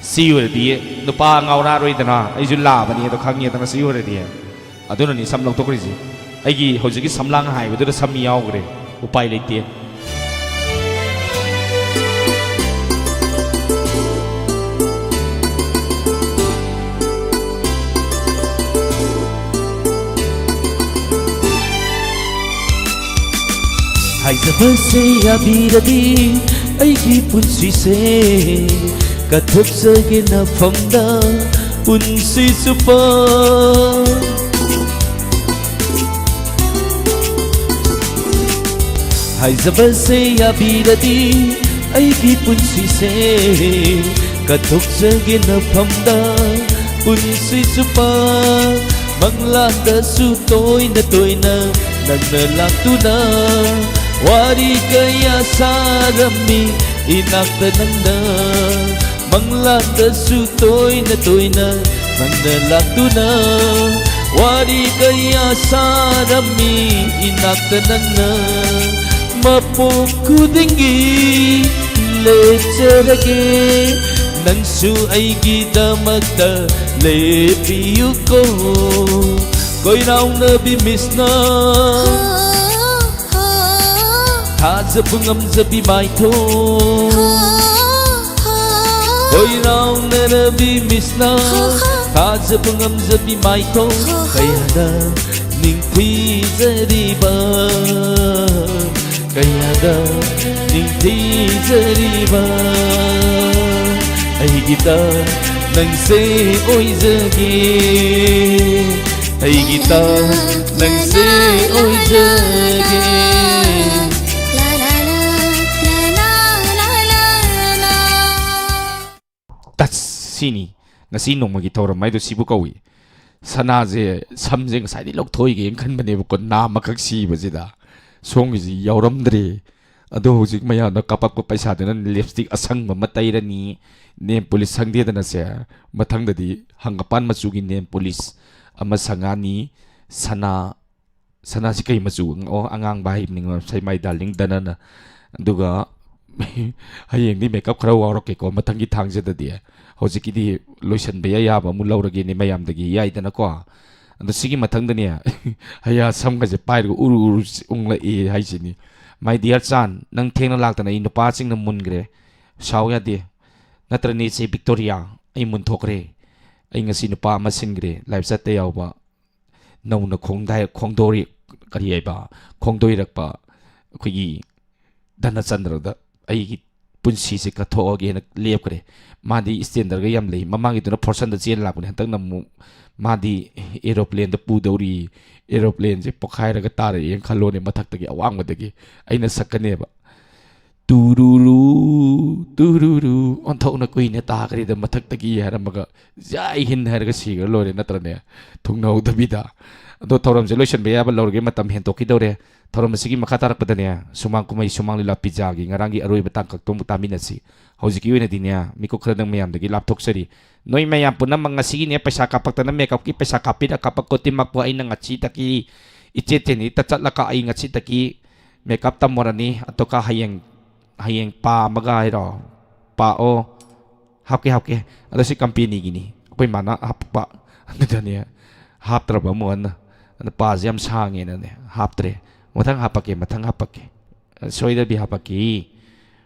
ꯁꯤ ꯑꯣꯏꯔꯗꯤ ꯅꯨꯄꯥ ꯉꯥꯎꯔꯛꯑꯔꯣꯏꯗꯅ, ꯑꯩꯁꯨ ꯂꯥꯕꯅꯤ ꯑꯗꯣ ꯈꯪꯉꯦꯗꯅ꯫ ꯁꯤ ꯑꯣꯏꯔꯗꯤ ꯑꯗꯨꯅꯅꯤ ꯁꯝ ꯂꯧꯊꯣꯛꯈ꯭ꯔꯤꯁꯤ꯫ ꯑꯩꯒꯤ ꯍꯧꯖꯤꯛꯀꯤ ꯁꯝꯂꯥꯡ ꯍꯥꯏꯕꯗꯨꯗ ꯁꯝ ꯌꯥꯎꯈ꯭ꯔꯦ꯫ ꯎꯄꯥꯏ ꯂꯩꯇꯦ꯫ ꯍꯥꯏꯖꯕꯁꯦ ꯌꯥꯕꯤꯔꯗꯤ ꯑꯩꯒꯤ ꯄꯨꯟꯁꯤꯁꯦ ꯀꯠꯊꯣꯛꯆꯒꯦ ꯅꯐꯝꯗ ꯄꯨꯟꯁꯤ ꯆꯨꯞꯄ꯫ ꯍꯥꯏꯖꯕꯁꯦ ꯌꯥꯕꯤꯔꯗꯤ ꯑꯩꯒꯤ ꯄꯨꯟꯁꯤꯁꯦ ꯀꯠꯊꯣꯛꯆꯒꯦ ꯅꯐꯝꯗ ꯄꯨꯟꯁꯤ ꯆꯨꯞꯄ꯫ ꯃꯪꯂꯥꯟꯗꯁꯨ ꯇꯣꯏꯅ ꯇꯣꯏꯅ ꯅꯪꯅ ꯂꯥꯛꯇꯨꯅ ꯋꯥꯔꯤ ꯀꯌꯥ ꯁꯥꯔꯝꯃꯤ ꯏꯅꯥꯛꯇ ꯅꯪꯅ꯫ ꯃꯪꯂꯥꯟꯗꯁꯨ ꯇꯣꯏꯅ ꯇꯣꯏꯅ ꯅꯪꯅ ꯂꯥꯛꯇꯨꯅ ꯋꯥꯔꯤ ꯀꯌꯥ ꯁꯥꯔꯝꯃꯤ ꯏꯅꯥꯛꯇ ꯅꯪꯅ꯫ ꯃꯄꯣꯛ ꯈꯨꯗꯤꯡꯒꯤ ꯂꯦꯞꯆꯔꯒꯦ ꯅꯪꯁꯨ ꯑꯩꯒꯤꯗꯃꯛꯇ ꯂꯦꯞꯄꯤꯌꯨꯀꯣ꯫ ꯀꯣꯏꯔꯥꯎꯅꯕꯤ ꯃꯤꯁꯅ ꯊꯥꯖꯕ ꯉꯝꯖꯕꯤ ꯃꯥꯏꯊꯣꯡ꯫ ꯀꯣꯏꯔꯥꯎꯅꯔꯕꯤ ꯃꯤꯁꯅ ꯊꯥꯖꯕ ꯉꯝꯖꯕꯤ ꯃꯥꯏꯊꯣꯡ ꯀꯌꯥꯗ ꯅꯤꯡꯊꯤꯖꯔꯤꯕ꯫ ꯀꯌꯥꯗ ꯅꯤꯡꯊꯤꯖꯔꯤꯕ ꯑꯩꯒꯤꯇ ꯅꯪꯁꯦ ꯑꯣꯏꯖꯒꯦ꯫ ꯑꯩꯒꯤꯇ ꯅꯪꯁꯦ ꯑꯣꯏꯖꯒꯦ꯫ ꯁꯤꯅꯤ ꯉꯁꯤ ꯅꯣꯡꯃꯒꯤ ꯊꯧꯔꯝ ꯍꯥꯏꯗꯣ, ꯁꯤꯕꯨ ꯀꯧꯏ꯫ ꯁꯅꯥꯁꯦ, ꯁꯝꯁꯦ ꯉꯁꯥꯏꯗꯤ ꯂꯧꯊꯣꯛꯏꯒꯦꯅ ꯈꯟꯕꯅꯦꯕꯀꯣ, ꯅꯥꯝ ꯑꯃꯈꯛ ꯁꯤꯕꯁꯤꯗ꯫ ꯁꯣꯝꯒꯤꯁꯤ ꯌꯥꯎꯔꯝꯗ꯭ꯔꯦ꯫ ꯑꯗꯣ ꯍꯧꯖꯤꯛ ꯃꯌꯥꯝꯅ ꯀꯥꯞꯄꯛꯄ ꯄꯩꯁꯥꯗꯨꯅ ꯂꯤꯞꯁꯇꯤꯛ ꯑꯁꯪꯕ ꯑꯃ ꯇꯩꯔꯅꯤ, ꯅꯦꯜ ꯄꯣꯂꯤꯁ ꯁꯪꯗꯦꯗꯅꯁꯦ꯫ ꯃꯊꯪꯗꯗꯤ ꯍꯪꯒꯄꯥꯟ ꯃꯆꯨꯒꯤ ꯅꯦꯜ ꯄꯣꯂꯤꯁ ꯑꯃ ꯁꯪꯉꯅꯤ꯫ ꯁꯅꯥ, ꯁꯅꯥꯁꯤ ꯀꯩ ꯃꯆꯨ? ꯑꯣ, ꯑꯉꯥꯡꯕ ꯍꯥꯏꯕꯅꯤ, ꯉꯁꯥꯏ ꯃꯥꯏ ꯗꯥꯔꯂꯤꯡ ꯗꯅꯅ꯫ ꯑꯗꯨꯒ ꯍꯌꯦꯡꯗꯤ ꯃꯦꯀꯞ ꯈꯔ ꯋꯥꯎꯔꯛꯀꯦꯀꯣ, ꯃꯊꯪꯒꯤ ꯊꯥꯡꯖꯗꯗꯤ꯫ ꯍꯧꯖꯤꯛꯀꯤꯗꯤ ꯂꯣꯏꯁꯤꯟꯕ ꯌꯥ-, ꯌꯥꯕ ꯑꯃꯨꯛ ꯂꯧꯔꯒꯦꯅꯦ ꯃꯌꯥꯝꯗꯒꯤ, ꯌꯥꯏꯗꯅꯀꯣ? ꯑꯗꯣ ꯁꯤꯒꯤ ꯃꯊꯪꯗꯅꯦ, ꯍꯌꯥ ꯁꯝꯒꯁꯦ ꯄꯥꯏꯔꯒ ꯎꯔꯨ ꯎꯔꯨ ꯎꯪꯂꯛꯑꯦ ꯍꯥꯏꯁꯤꯅꯤ꯫ My dear ꯆꯥꯟ, ꯅꯪ ꯊꯦꯡꯅ ꯂꯥꯛꯇꯅ ꯑꯩ ꯅꯨꯄꯥꯁꯤꯡꯅ ꯃꯨꯟꯈ꯭ꯔꯦ꯫ ꯁꯥꯎ ꯌꯥꯗꯦ꯫ ꯅꯠꯇ꯭ꯔꯅꯦ ꯏꯆꯦ ꯕꯤꯛꯇꯣꯔꯤꯌꯥ, ꯑꯩ ꯃꯨꯟꯊꯣꯛꯈ꯭ꯔꯦ꯫ ꯑꯩ ꯉꯁꯤ ꯅꯨꯄꯥ ꯑꯃ ꯁꯤꯟꯈ꯭ꯔꯦ, ꯂꯥꯏꯞ ꯆꯠꯇ ꯌꯥꯎꯕ꯫ ꯅꯧꯅ ꯈꯣꯡꯗꯥꯏ-, ꯈꯣꯡꯗꯣꯔꯤ-, ꯀꯔꯤ ꯍꯥꯏꯕ? ꯈꯣꯡꯗꯣꯏꯔꯛꯄ ꯑꯩꯈꯣꯏꯒꯤ ꯙꯅꯆꯟꯗ꯭ꯔꯗ ꯑꯩꯒꯤ ꯄꯨꯟꯁꯤꯁꯦ ꯀꯠꯊꯣꯛꯑꯒꯦꯅ ꯂꯦꯞꯈ꯭ꯔꯦ꯫ ꯃꯥꯗꯤ ꯏꯁꯇꯦꯟꯗꯔꯒ ꯌꯥꯝ ꯂꯩ꯫ ꯃꯃꯥꯡꯒꯤꯗꯨꯅ ꯐꯣꯔꯁꯟꯗ ꯆꯦꯟ ꯂꯥꯛꯄꯅꯦ, ꯍꯟꯗꯛꯅ ꯑꯃꯨꯛ ꯃꯥꯗꯤ ꯑꯦꯔꯣꯄ꯭ꯂꯦꯟꯗ ꯄꯨꯗꯧꯔꯤ꯫ ꯑꯦꯔꯣꯄ꯭ꯂꯦꯟꯁꯦ ꯄꯣꯛꯈꯥꯏꯔꯒ ꯇꯥꯔꯛꯑꯦꯅ ꯈꯜꯂꯣꯅꯦ, ꯃꯊꯛꯇꯒꯤ ꯑꯋꯥꯡꯕꯗꯒꯤ ꯑꯩꯅ ꯁꯛꯀꯅꯦꯕ꯫ "ꯇꯨꯔꯨꯔꯨ, ꯇꯨꯔꯨꯔꯨ, ꯑꯣꯟꯊꯣꯛꯅ ꯀꯨꯏꯅ ꯇꯥꯈ꯭ꯔꯦꯗ ꯃꯊꯛꯇꯒꯤ" ꯍꯥꯏꯔꯝꯃꯒ "ꯖꯥꯏ ꯍꯤꯟ" ꯍꯥꯏꯔꯒ ꯁꯤꯈ꯭ꯔ ꯂꯣꯏꯔꯦ ꯅꯠꯇ꯭ꯔꯅꯦ? ꯊꯨꯡꯅꯍꯧꯗꯕꯤꯗ꯫ ꯑꯗꯣ ꯊꯧꯔꯝꯁꯦ ꯂꯣꯏꯁꯤꯟꯕ ꯌꯥꯕ ꯂꯧꯔꯒꯦ, ꯃꯇꯝ ꯍꯦꯟꯗꯣꯛꯈꯤꯗꯧꯔꯦ꯫ ꯊꯧꯔꯝ ꯑꯁꯤꯒꯤ ꯃꯈꯥ ꯇꯥꯔꯛꯄꯗꯅꯦ, ꯁꯨꯃꯥꯡ ꯀꯨꯝꯍꯩ ꯁꯨꯃꯥꯡ ꯂꯤꯂꯥ ꯄꯤꯖꯥꯒꯤ ꯉꯔꯥꯡꯒꯤ ꯑꯔꯣꯏꯕ ꯇꯥꯡꯀꯛꯇꯣ ꯑꯃꯨꯛ ꯇꯥꯃꯤꯟꯅꯁꯤ꯫ ꯍꯧꯖꯤꯛꯀꯤ ꯑꯣꯏꯅꯗꯤꯅꯦ, ꯃꯤꯀꯨꯞ ꯈꯔꯗꯪ ꯃꯌꯥꯝꯗꯒꯤ ꯂꯥꯞꯊꯣꯛꯆꯔꯤ꯫ ꯅꯣꯏ ꯃꯌꯥꯝ ꯄꯨꯝꯅꯃꯛ ꯉꯁꯤꯒꯤꯅꯦ, ꯄꯩꯁꯥ ꯀꯥꯞꯄꯛꯇꯅ ꯃꯦꯀꯞꯀꯤ ꯄꯩꯁꯥ ꯀꯥꯞꯄꯤꯔ ꯀꯥꯞꯄꯛꯄ ꯈꯨꯗꯤꯡꯃꯛꯄꯨ ꯑꯩꯅ ꯉꯁꯤꯗꯒꯤ ꯏꯆꯦ ꯇꯦꯅꯤꯗ ꯆꯠꯂꯒ ꯑꯩ ꯉꯁꯤꯗꯒꯤ ꯃꯦꯀꯞ ꯇꯝꯃꯨꯔꯅꯤ꯫ ꯑꯗꯨꯒ ꯍꯌꯦꯡ, ꯍꯌꯦꯡ ꯄꯥ ꯑꯃꯒ ꯍꯥꯏꯔꯣ, ꯄꯥ ꯑꯣ, ꯍꯥꯞꯀꯦ, ꯍꯥꯞꯀꯦ꯫ ꯑꯗꯣ ꯁꯤ ꯀꯝꯄꯦꯅꯤꯒꯤꯅꯤ, ꯑꯩꯈꯣꯏ ꯃꯥꯅ ꯍꯥꯞꯄꯛꯄ꯫ ꯑꯗꯨꯗꯅꯦ, ꯍꯥꯞꯇ꯭ꯔꯕ ꯑꯃꯨꯛ ꯍꯟꯅ꯫ ꯑꯗꯣ ꯄꯥꯁꯦ ꯌꯥꯝ ꯁꯥꯡꯉꯦꯅꯅꯦ, ꯍꯥꯞꯇ꯭ꯔꯦ꯫ ꯃꯊꯪ ꯍꯥꯞꯄꯛꯀꯦ, ꯃꯊꯪ ꯍꯥꯞꯄꯛꯀꯦ꯫ ꯁꯣꯏꯗꯕꯤ ꯍꯥꯞꯄꯛꯀꯦ꯫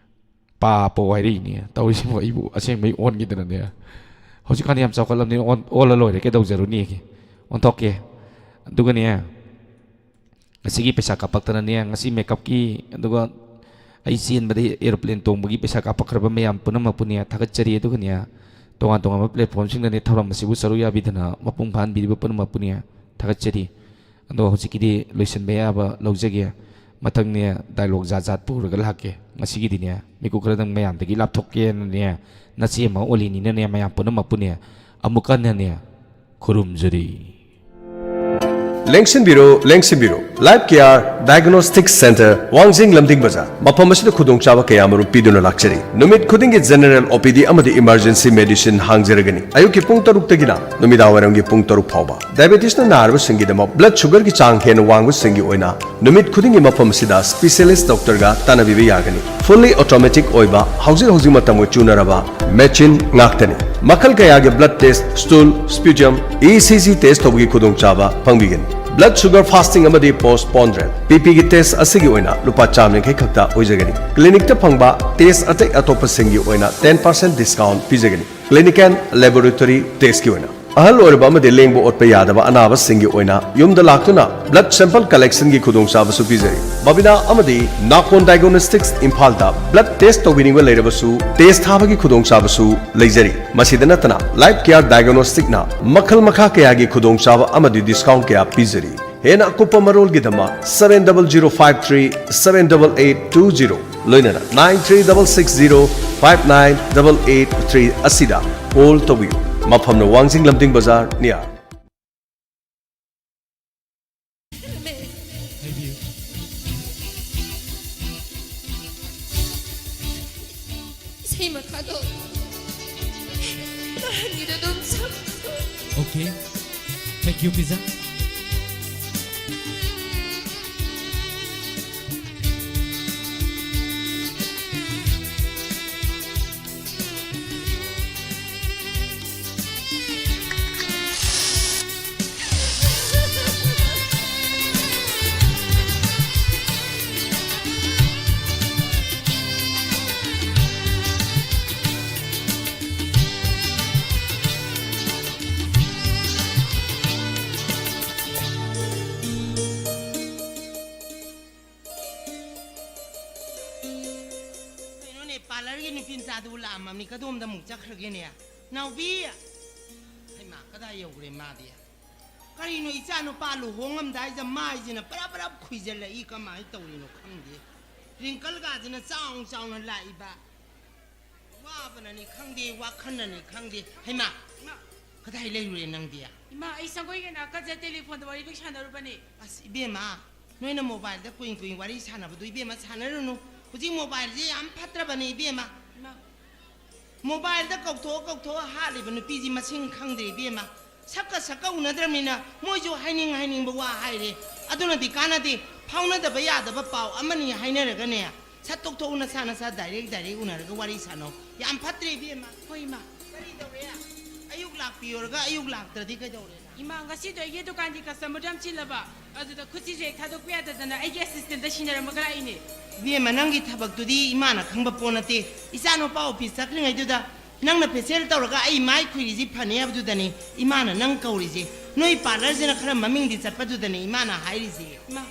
ꯄꯥ ꯄꯣ ꯍꯥꯏꯔꯛꯏꯅꯦ꯫ ꯇꯧꯔꯤꯁꯤꯕꯨ ꯑꯩꯕꯨ ꯑꯁꯦꯡꯕꯩ ꯑꯣꯟꯈꯤꯗꯅꯅꯦ꯫ ꯍꯧꯖꯤꯛꯀꯥꯟꯗꯤ ꯌꯥꯝ ꯆꯥꯎꯈꯠꯂꯕꯅꯤꯅ ꯑꯣꯟ-, ꯑꯣꯜꯂ ꯂꯣꯏꯔꯦ, ꯀꯩꯗꯧꯖꯔꯨꯅꯤꯒꯦ? ꯑꯣꯟꯊꯣꯛꯀꯦ꯫ ꯑꯗꯨꯒꯅꯦ, ꯉꯁꯤꯒꯤ ꯄꯩꯁꯥ ꯀꯥꯞꯄꯛꯇꯅꯅꯦ, ꯉꯁꯤ ꯃꯦꯀꯞꯀꯤ, ꯑꯗꯨꯒ ꯑꯩ ꯆꯦꯟꯕꯗ ꯑꯦꯔꯣꯄ꯭ꯂꯦꯟ ꯇꯣꯡꯕꯒꯤ ꯄꯩꯁꯥ ꯀꯥꯞꯄꯛꯈ꯭ꯔꯕ ꯃꯌꯥꯝ ꯄꯨꯝꯅꯃꯛꯄꯨꯅꯦ ꯊꯥꯒꯠꯆꯔꯤ꯫ ꯑꯗꯨꯒꯅꯦ, ꯇꯣꯉꯥꯟ ꯇꯣꯉꯥꯟꯕ platformꯁꯤꯡꯗꯅꯦ ꯊꯧꯔꯝ ꯑꯁꯤꯕꯨ ꯁꯔꯨꯛ ꯌꯥꯕꯤꯗꯅ ꯃꯄꯨꯡ ꯐꯥꯍꯟꯕꯤꯔꯤꯕ ꯄꯨꯝꯅꯃꯛꯄꯨꯅꯦ ꯊꯥꯒꯠꯆꯔꯤ꯫ ꯑꯗꯣ ꯍꯧꯖꯤꯛꯀꯤꯗꯤ ꯂꯣꯏꯁꯤꯟꯕ ꯌꯥꯕ ꯂꯧꯖꯒꯦ꯫ ꯃꯊꯪꯅꯦ, dialogue ꯖꯥꯠ ꯖꯥꯠ ꯄꯨꯔꯒ ꯂꯥꯛꯀꯦ꯫ ꯉꯁꯤꯒꯤꯗꯤꯅꯦ, ꯃꯤꯀꯨꯞ ꯈꯔꯗꯪ ꯃꯌꯥꯝꯗꯒꯤ ꯂꯥꯞꯊꯣꯛꯀꯦꯅꯅꯦ, ꯅꯆꯦ ꯑꯃ ꯑꯣꯜꯂꯤꯅꯤꯅꯅꯦ, ꯃꯌꯥꯝ ꯄꯨꯝꯅꯃꯛꯄꯨꯅꯦ ꯑꯃꯨꯛ ꯍꯟꯅꯅꯦ ꯈꯨꯔꯨꯝꯖꯔꯤ꯫ ꯂꯦꯡꯁꯤꯟꯕꯤꯔꯣ, ꯂꯦꯡꯁꯤꯟꯕꯤꯔꯣ꯫ ꯂꯥꯏꯐ ꯀꯦꯌꯥꯔ ꯗꯥꯏꯒꯅꯣꯁꯇꯤꯛ ꯁꯦꯟꯇꯔ, ꯋꯥꯡꯖꯤꯡ ꯂꯝꯗꯤꯡ ꯕꯖꯥꯔ꯫ ꯃꯐꯝ ꯑꯁꯤꯗ ꯈꯨꯗꯣꯡꯆꯥꯕ ꯀꯌꯥꯃꯔꯨꯝ ꯄꯤꯗꯨꯅ ꯂꯥꯛꯆꯔꯤ꯫ ꯅꯨꯃꯤꯠ ꯈꯨꯗꯤꯡꯒꯤ ꯖꯦꯅꯔꯦꯜ ꯑꯣ ꯄꯤ ꯗꯤ ꯑꯃꯗꯤ ꯏꯃꯔꯖꯦꯟꯁꯤ ꯃꯦꯗꯤꯁꯤꯟ ꯍꯥꯡꯖꯔꯒꯅꯤ꯫ ꯑꯌꯨꯛꯀꯤ ꯄꯨꯡ ꯇꯔꯨꯛꯇꯒꯤꯅ ꯅꯨꯃꯤꯗꯥꯡꯋꯥꯏꯔꯝꯒꯤ ꯄꯨꯡ ꯇꯔꯨꯛ ꯐꯥꯎꯕ꯫ ꯗꯥꯏꯕꯦꯇꯤꯁꯅ ꯅꯥꯔꯕꯁꯤꯡꯒꯤꯗꯃꯛ ꯕ꯭ꯂꯗ ꯁꯨꯒꯔꯒꯤ ꯆꯥꯡ ꯍꯦꯟꯅ ꯋꯥꯡꯕꯁꯤꯡꯒꯤ ꯑꯣꯏꯅ ꯅꯨꯃꯤꯠ ꯈꯨꯗꯤꯡꯒꯤ ꯃꯐꯝ ꯑꯁꯤꯗ ꯁ꯭ꯄꯤꯁꯦꯂꯤꯁ ꯗꯣꯛꯇꯔꯒ ꯇꯥꯟꯅꯕꯤꯕ ꯌꯥꯒꯅꯤ꯫ ꯐꯨꯜꯂꯤ ꯑꯣꯇꯣꯃꯦꯇꯤꯛ ꯑꯣꯏꯕ, ꯍꯧꯖꯤꯛ ꯍꯧꯖꯤꯛ ꯃꯇꯝꯒ ꯆꯨꯅꯔꯕ ꯃꯦꯆꯤꯟ ꯉꯥꯛꯇꯅꯤ꯫ ꯃꯈꯜ ꯀꯌꯥꯒꯤ blood test, stool, ꯁ꯭ꯄ꯭ꯌꯨꯖꯝ, E C G test ꯇꯧꯕꯒꯤ ꯈꯨꯗꯣꯡꯆꯥꯕ ꯐꯪꯕꯤꯒꯅꯤ꯫ ꯕ꯭ꯂꯗ ꯁꯨꯒꯔ ꯐꯥꯁꯇꯤꯡ ꯑꯃꯗꯤ ꯄꯣꯁꯄꯣꯟꯗ꯭ꯔꯦꯟ, ꯄꯤ ꯄꯤꯒꯤ ꯇꯦꯁ ꯑꯁꯤꯒꯤ ꯑꯣꯏꯅ ꯂꯨꯄꯥ ꯆꯥꯝ ꯌꯥꯡꯈꯩ ꯈꯛꯇ ꯑꯣꯏꯖꯒꯅꯤ꯫ ꯀ꯭ꯂꯤꯅꯤꯛꯇ ꯐꯪꯕ ꯇꯦꯁ ꯑꯇꯩ ꯑꯇꯣꯞꯄꯁꯤꯡꯒꯤ ꯑꯣꯏꯅ ꯇꯦꯟ ꯄꯥꯔꯁꯦꯟ ꯗꯤꯁꯀꯥꯎꯟ ꯄꯤꯖꯒꯅꯤ꯫ ꯀ꯭ꯂꯤꯅꯤꯛ ꯑꯦꯟ ꯂꯦꯕꯣꯔꯦꯇꯣꯔꯤ ꯇꯦꯁꯀꯤ ꯑꯣꯏꯅ꯫ ꯑꯍꯜ ꯑꯣꯏꯔꯕ ꯑꯃꯗꯤ ꯂꯦꯡꯕ ꯑꯣꯠꯄ ꯌꯥꯗꯕ ꯑꯅꯥꯕꯁꯤꯡꯒꯤ ꯑꯣꯏꯅ ꯌꯨꯝꯗ ꯂꯥꯛꯇꯨꯅ ꯕ꯭ꯂꯗ ꯁꯦꯝꯄꯜ ꯀꯂꯦꯛꯁꯟꯒꯤ ꯈꯨꯗꯣꯡꯆꯥꯕꯁꯨ ꯄꯤꯖꯔꯤ꯫ ꯕꯕꯤꯅꯥ ꯑꯃꯗꯤ ꯅꯥꯀꯣꯟ ꯗꯥꯏꯒꯅꯣꯁꯇꯤꯛꯁ ꯏꯝꯐꯥꯜꯗ ꯕ꯭ꯂꯗ ꯇꯦꯁ ꯇꯧꯕꯤꯅꯤꯡꯕ ꯂꯩꯔꯕꯁꯨ ꯇꯦꯁ ꯊꯥꯕꯒꯤ ꯈꯨꯗꯣꯡꯆꯥꯕꯁꯨ ꯂꯩꯖꯔꯤ꯫ ꯃꯁꯤꯗ ꯅꯠꯇꯅ ꯂꯥꯏꯐ ꯀꯦꯌꯥꯔ ꯗꯥꯏꯒꯅꯣꯁꯇꯤꯛꯅ ꯃꯈꯜ ꯃꯈꯥ ꯀꯌꯥꯒꯤ ꯈꯨꯗꯣꯡꯆꯥꯕ ꯑꯃꯗꯤ ꯗꯤꯁꯀꯥꯎꯟ ꯀꯌꯥ ꯄꯤꯖꯔꯤ꯫ ꯍꯦꯟꯅ ꯑꯀꯨꯞꯄ ꯃꯔꯣꯜꯒꯤꯗꯃꯛ seven double zero five three seven double eight two zero, ꯂꯣꯏꯅꯅ nine three double six zero five nine double eight three ꯑꯁꯤꯗ ꯀꯣꯜ ꯇꯧꯕꯤꯌꯨ꯫ ꯃꯐꯝꯅ ꯋꯥꯡꯖꯤꯡ ꯂꯝꯗꯤꯡ ꯕꯖꯥꯔ, ꯅꯤꯌꯥꯔ꯫ ꯍꯥꯏꯕꯤꯌꯨ꯫ ꯏꯁꯩ ꯃꯈꯥꯗꯣ ꯅꯍꯥꯟꯒꯤꯗꯣ ꯑꯗꯨꯝ ꯁꯛ꯫ Okay. Thank you, pizza. ꯀꯩꯅꯣꯅꯦ, ꯄꯥꯔꯂꯔꯒꯤ ꯅꯨꯄꯤ ꯃꯆꯥꯗꯨꯕꯨ ꯂꯥꯛꯑꯝꯃꯕꯅꯤ, ꯀꯗꯣꯝꯗ ꯑꯃꯨꯛ ꯆꯠꯈ꯭ꯔꯒꯦꯅꯦ? ꯅꯥꯎꯕꯤ! ꯍꯩꯃꯥ, ꯀꯗꯥꯏ ꯌꯧꯈ꯭ꯔꯦ ꯃꯥꯗꯤ? ꯀꯔꯤꯅꯣ, ꯏꯆꯥ ꯅꯨꯄꯥ ꯂꯨꯍꯣꯡꯉꯝꯗꯥꯏꯗ ꯃꯥꯏꯁꯤꯅ ꯄꯔꯞ ꯄꯔꯞ ꯈꯨꯏꯖꯜꯂꯛꯏ, ꯀꯃꯥꯏꯅ ꯇꯧꯔꯤꯅꯣ ꯈꯪꯗꯦ꯫ ꯔꯤꯡꯀꯜꯒꯁꯤꯅ ꯆꯥꯎ ꯆꯥꯎꯅ ꯂꯥꯛꯏꯕ꯫ ꯋꯥꯕꯅꯅꯤ ꯈꯪꯗꯦ, ꯋꯥꯈꯜꯅꯅꯤ ꯈꯪꯗꯦ꯫ ꯍꯩꯃꯥ, ꯏꯃꯥ꯫ ꯀꯗꯥꯏ ꯂꯩꯔꯨꯔꯦ ꯅꯪꯗꯤ? ꯏꯃꯥ, ꯑꯩ ꯁꯪꯒꯣꯏꯒꯤ ꯅꯥꯀꯟꯗ ꯇꯦꯂꯤꯐꯣꯟꯗ ꯋꯥꯔꯤ ꯂꯣꯏ ꯁꯥꯟꯅꯔꯨꯕꯅꯦ꯫ ꯑꯁ ꯏꯕꯦꯝꯃ, ꯅꯣꯏꯅ ꯃꯣꯕꯥꯏꯜꯗ ꯀꯨꯏ ꯀꯨꯏ ꯋꯥꯔꯤ ꯁꯥꯟꯅꯕꯗꯣ ꯏꯕꯦꯝꯃ ꯁꯥꯟꯅꯔꯨꯅꯨ꯫ ꯍꯧꯖꯤꯛ ꯃꯣꯕꯥꯏꯜꯁꯦ ꯌꯥꯝ ꯐꯠꯇ꯭ꯔꯕꯅꯦ ꯏꯕꯦꯝꯃ꯫ ꯏꯃꯥ꯫ ꯃꯣꯕꯥꯏꯜꯗ ꯀꯧꯊꯣꯛꯑ ꯀꯧꯊꯣꯛꯑ ꯍꯥꯠꯂꯤꯕ ꯅꯨꯄꯤꯁꯤ ꯃꯁꯤꯡ ꯈꯪꯗ꯭ꯔꯦ ꯏꯕꯦꯝꯃ꯫ ꯁꯛꯀ ꯁꯛꯀ ꯎꯅꯗ꯭ꯔꯕꯅꯤꯅ ꯃꯣꯏꯁꯨ ꯍꯥꯏꯅꯤꯡ ꯍꯥꯏꯅꯤꯡꯕ ꯋꯥ ꯍꯥꯏꯔꯦ꯫ ꯑꯗꯨꯅꯗꯤ ꯀꯥꯟꯅꯗꯦ꯫ ꯐꯥꯎꯅꯗꯕ ꯌꯥꯗꯕ ꯄꯥꯎ ꯑꯃꯅꯤ ꯍꯥꯏꯅꯔꯒꯅꯦ, ꯁꯠ ꯇꯣꯛꯊꯣꯛꯎ, ꯅꯁꯥ ꯅꯁꯥ ꯗꯥꯏꯔꯦꯛ ꯗꯥꯏꯔꯦꯛ ꯎꯅꯔꯒ ꯋꯥꯔꯤ ꯁꯥꯟꯅꯧ꯫ ꯌꯥꯝ ꯐꯠꯇ꯭ꯔꯦ ꯏꯕꯦꯝꯃ꯫ ꯍꯣꯏ, ꯏꯃꯥ꯫ ꯀꯔꯤ ꯇꯧꯔꯦ? ꯑꯌꯨꯛ ꯂꯥꯛꯄꯤꯌꯣꯔꯒ ꯑꯌꯨꯛ ꯂꯥꯛꯇ꯭ꯔꯗꯤ ꯀꯩꯗꯧꯔꯦ? ꯏꯃꯥ, ꯉꯁꯤꯗꯣ ꯑꯩꯒꯤ ꯗꯨꯀꯥꯟꯒꯤ ꯀꯁꯇꯃꯔꯗꯣ ꯌꯥꯝ ꯆꯤꯜꯂꯕ, ꯑꯗꯨꯗ ꯈꯨꯠꯁꯤꯁꯨ ꯍꯦꯛ ꯊꯥꯗꯣꯛꯄ ꯌꯥꯗꯗꯅ ꯑꯩꯒꯤ ꯑꯦꯁꯤꯁꯇꯦꯟꯗ ꯁꯤꯟꯅꯔꯝꯃꯒ ꯂꯥꯛꯏꯅꯦ꯫ ꯏꯕꯦꯝꯃ, ꯅꯪꯒꯤ ꯊꯕꯛꯇꯨꯗꯤ ꯏꯃꯥꯅ ꯈꯪꯕ ꯄꯣꯠ ꯅꯠꯇꯦ꯫ ꯏꯆꯥꯅꯨꯄꯥ ꯑꯣꯐꯤꯁ ꯆꯠꯈ꯭ꯔꯤꯉꯩꯗꯨꯗ ꯅꯪꯅ ꯐꯦꯁꯤꯌꯦꯜ ꯇꯧꯔꯒ ꯑꯩ ꯃꯥꯏ ꯈꯨꯏꯔꯤꯁꯤ ꯐꯅꯤ ꯍꯥꯏꯕꯗꯨꯗꯅꯤ ꯏꯃꯥꯅ ꯅꯪ ꯀꯧꯔꯤꯁꯦ꯫ ꯅꯣꯏ ꯄꯥꯔꯂꯔꯁꯤꯅ ꯈꯔ ꯃꯃꯤꯡꯗꯤ ꯆꯠꯄꯗꯨꯗꯅꯤ ꯏꯃꯥꯅ ꯍꯥꯏꯔꯤꯁꯦ꯫ ꯏꯃꯥ꯫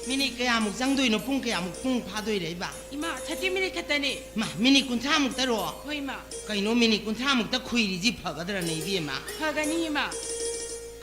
ꯃꯤꯅꯤꯠ ꯀꯌꯥꯃꯨꯛ ꯆꯪꯗꯣꯏꯅꯣ? ꯄꯨꯡ ꯀꯌꯥꯃꯨꯛ, ꯄꯨꯡ ꯐꯥꯗꯣꯏꯔꯦ ꯏꯕꯥ? ꯏꯃꯥ, ꯊꯥꯔꯇꯤ ꯃꯤꯅꯤꯠ ꯈꯛꯇꯅꯦ꯫ ꯃꯥ, ꯃꯤꯅꯤꯠ ꯀꯨꯟꯊ꯭ꯔꯥꯃꯨꯛꯇꯔꯣ? ꯍꯣꯏ, ꯏꯃꯥ꯫ ꯀꯩꯅꯣ, ꯃꯤꯅꯤꯠ ꯀꯨꯟꯊ꯭ꯔꯥꯃꯨꯛꯇ ꯈꯨꯏꯔꯤꯁꯤ ꯐꯒꯗ꯭ꯔꯅꯦ ꯏꯕꯦꯝꯃ? ꯐꯒꯅꯤ, ꯏꯃꯥ꯫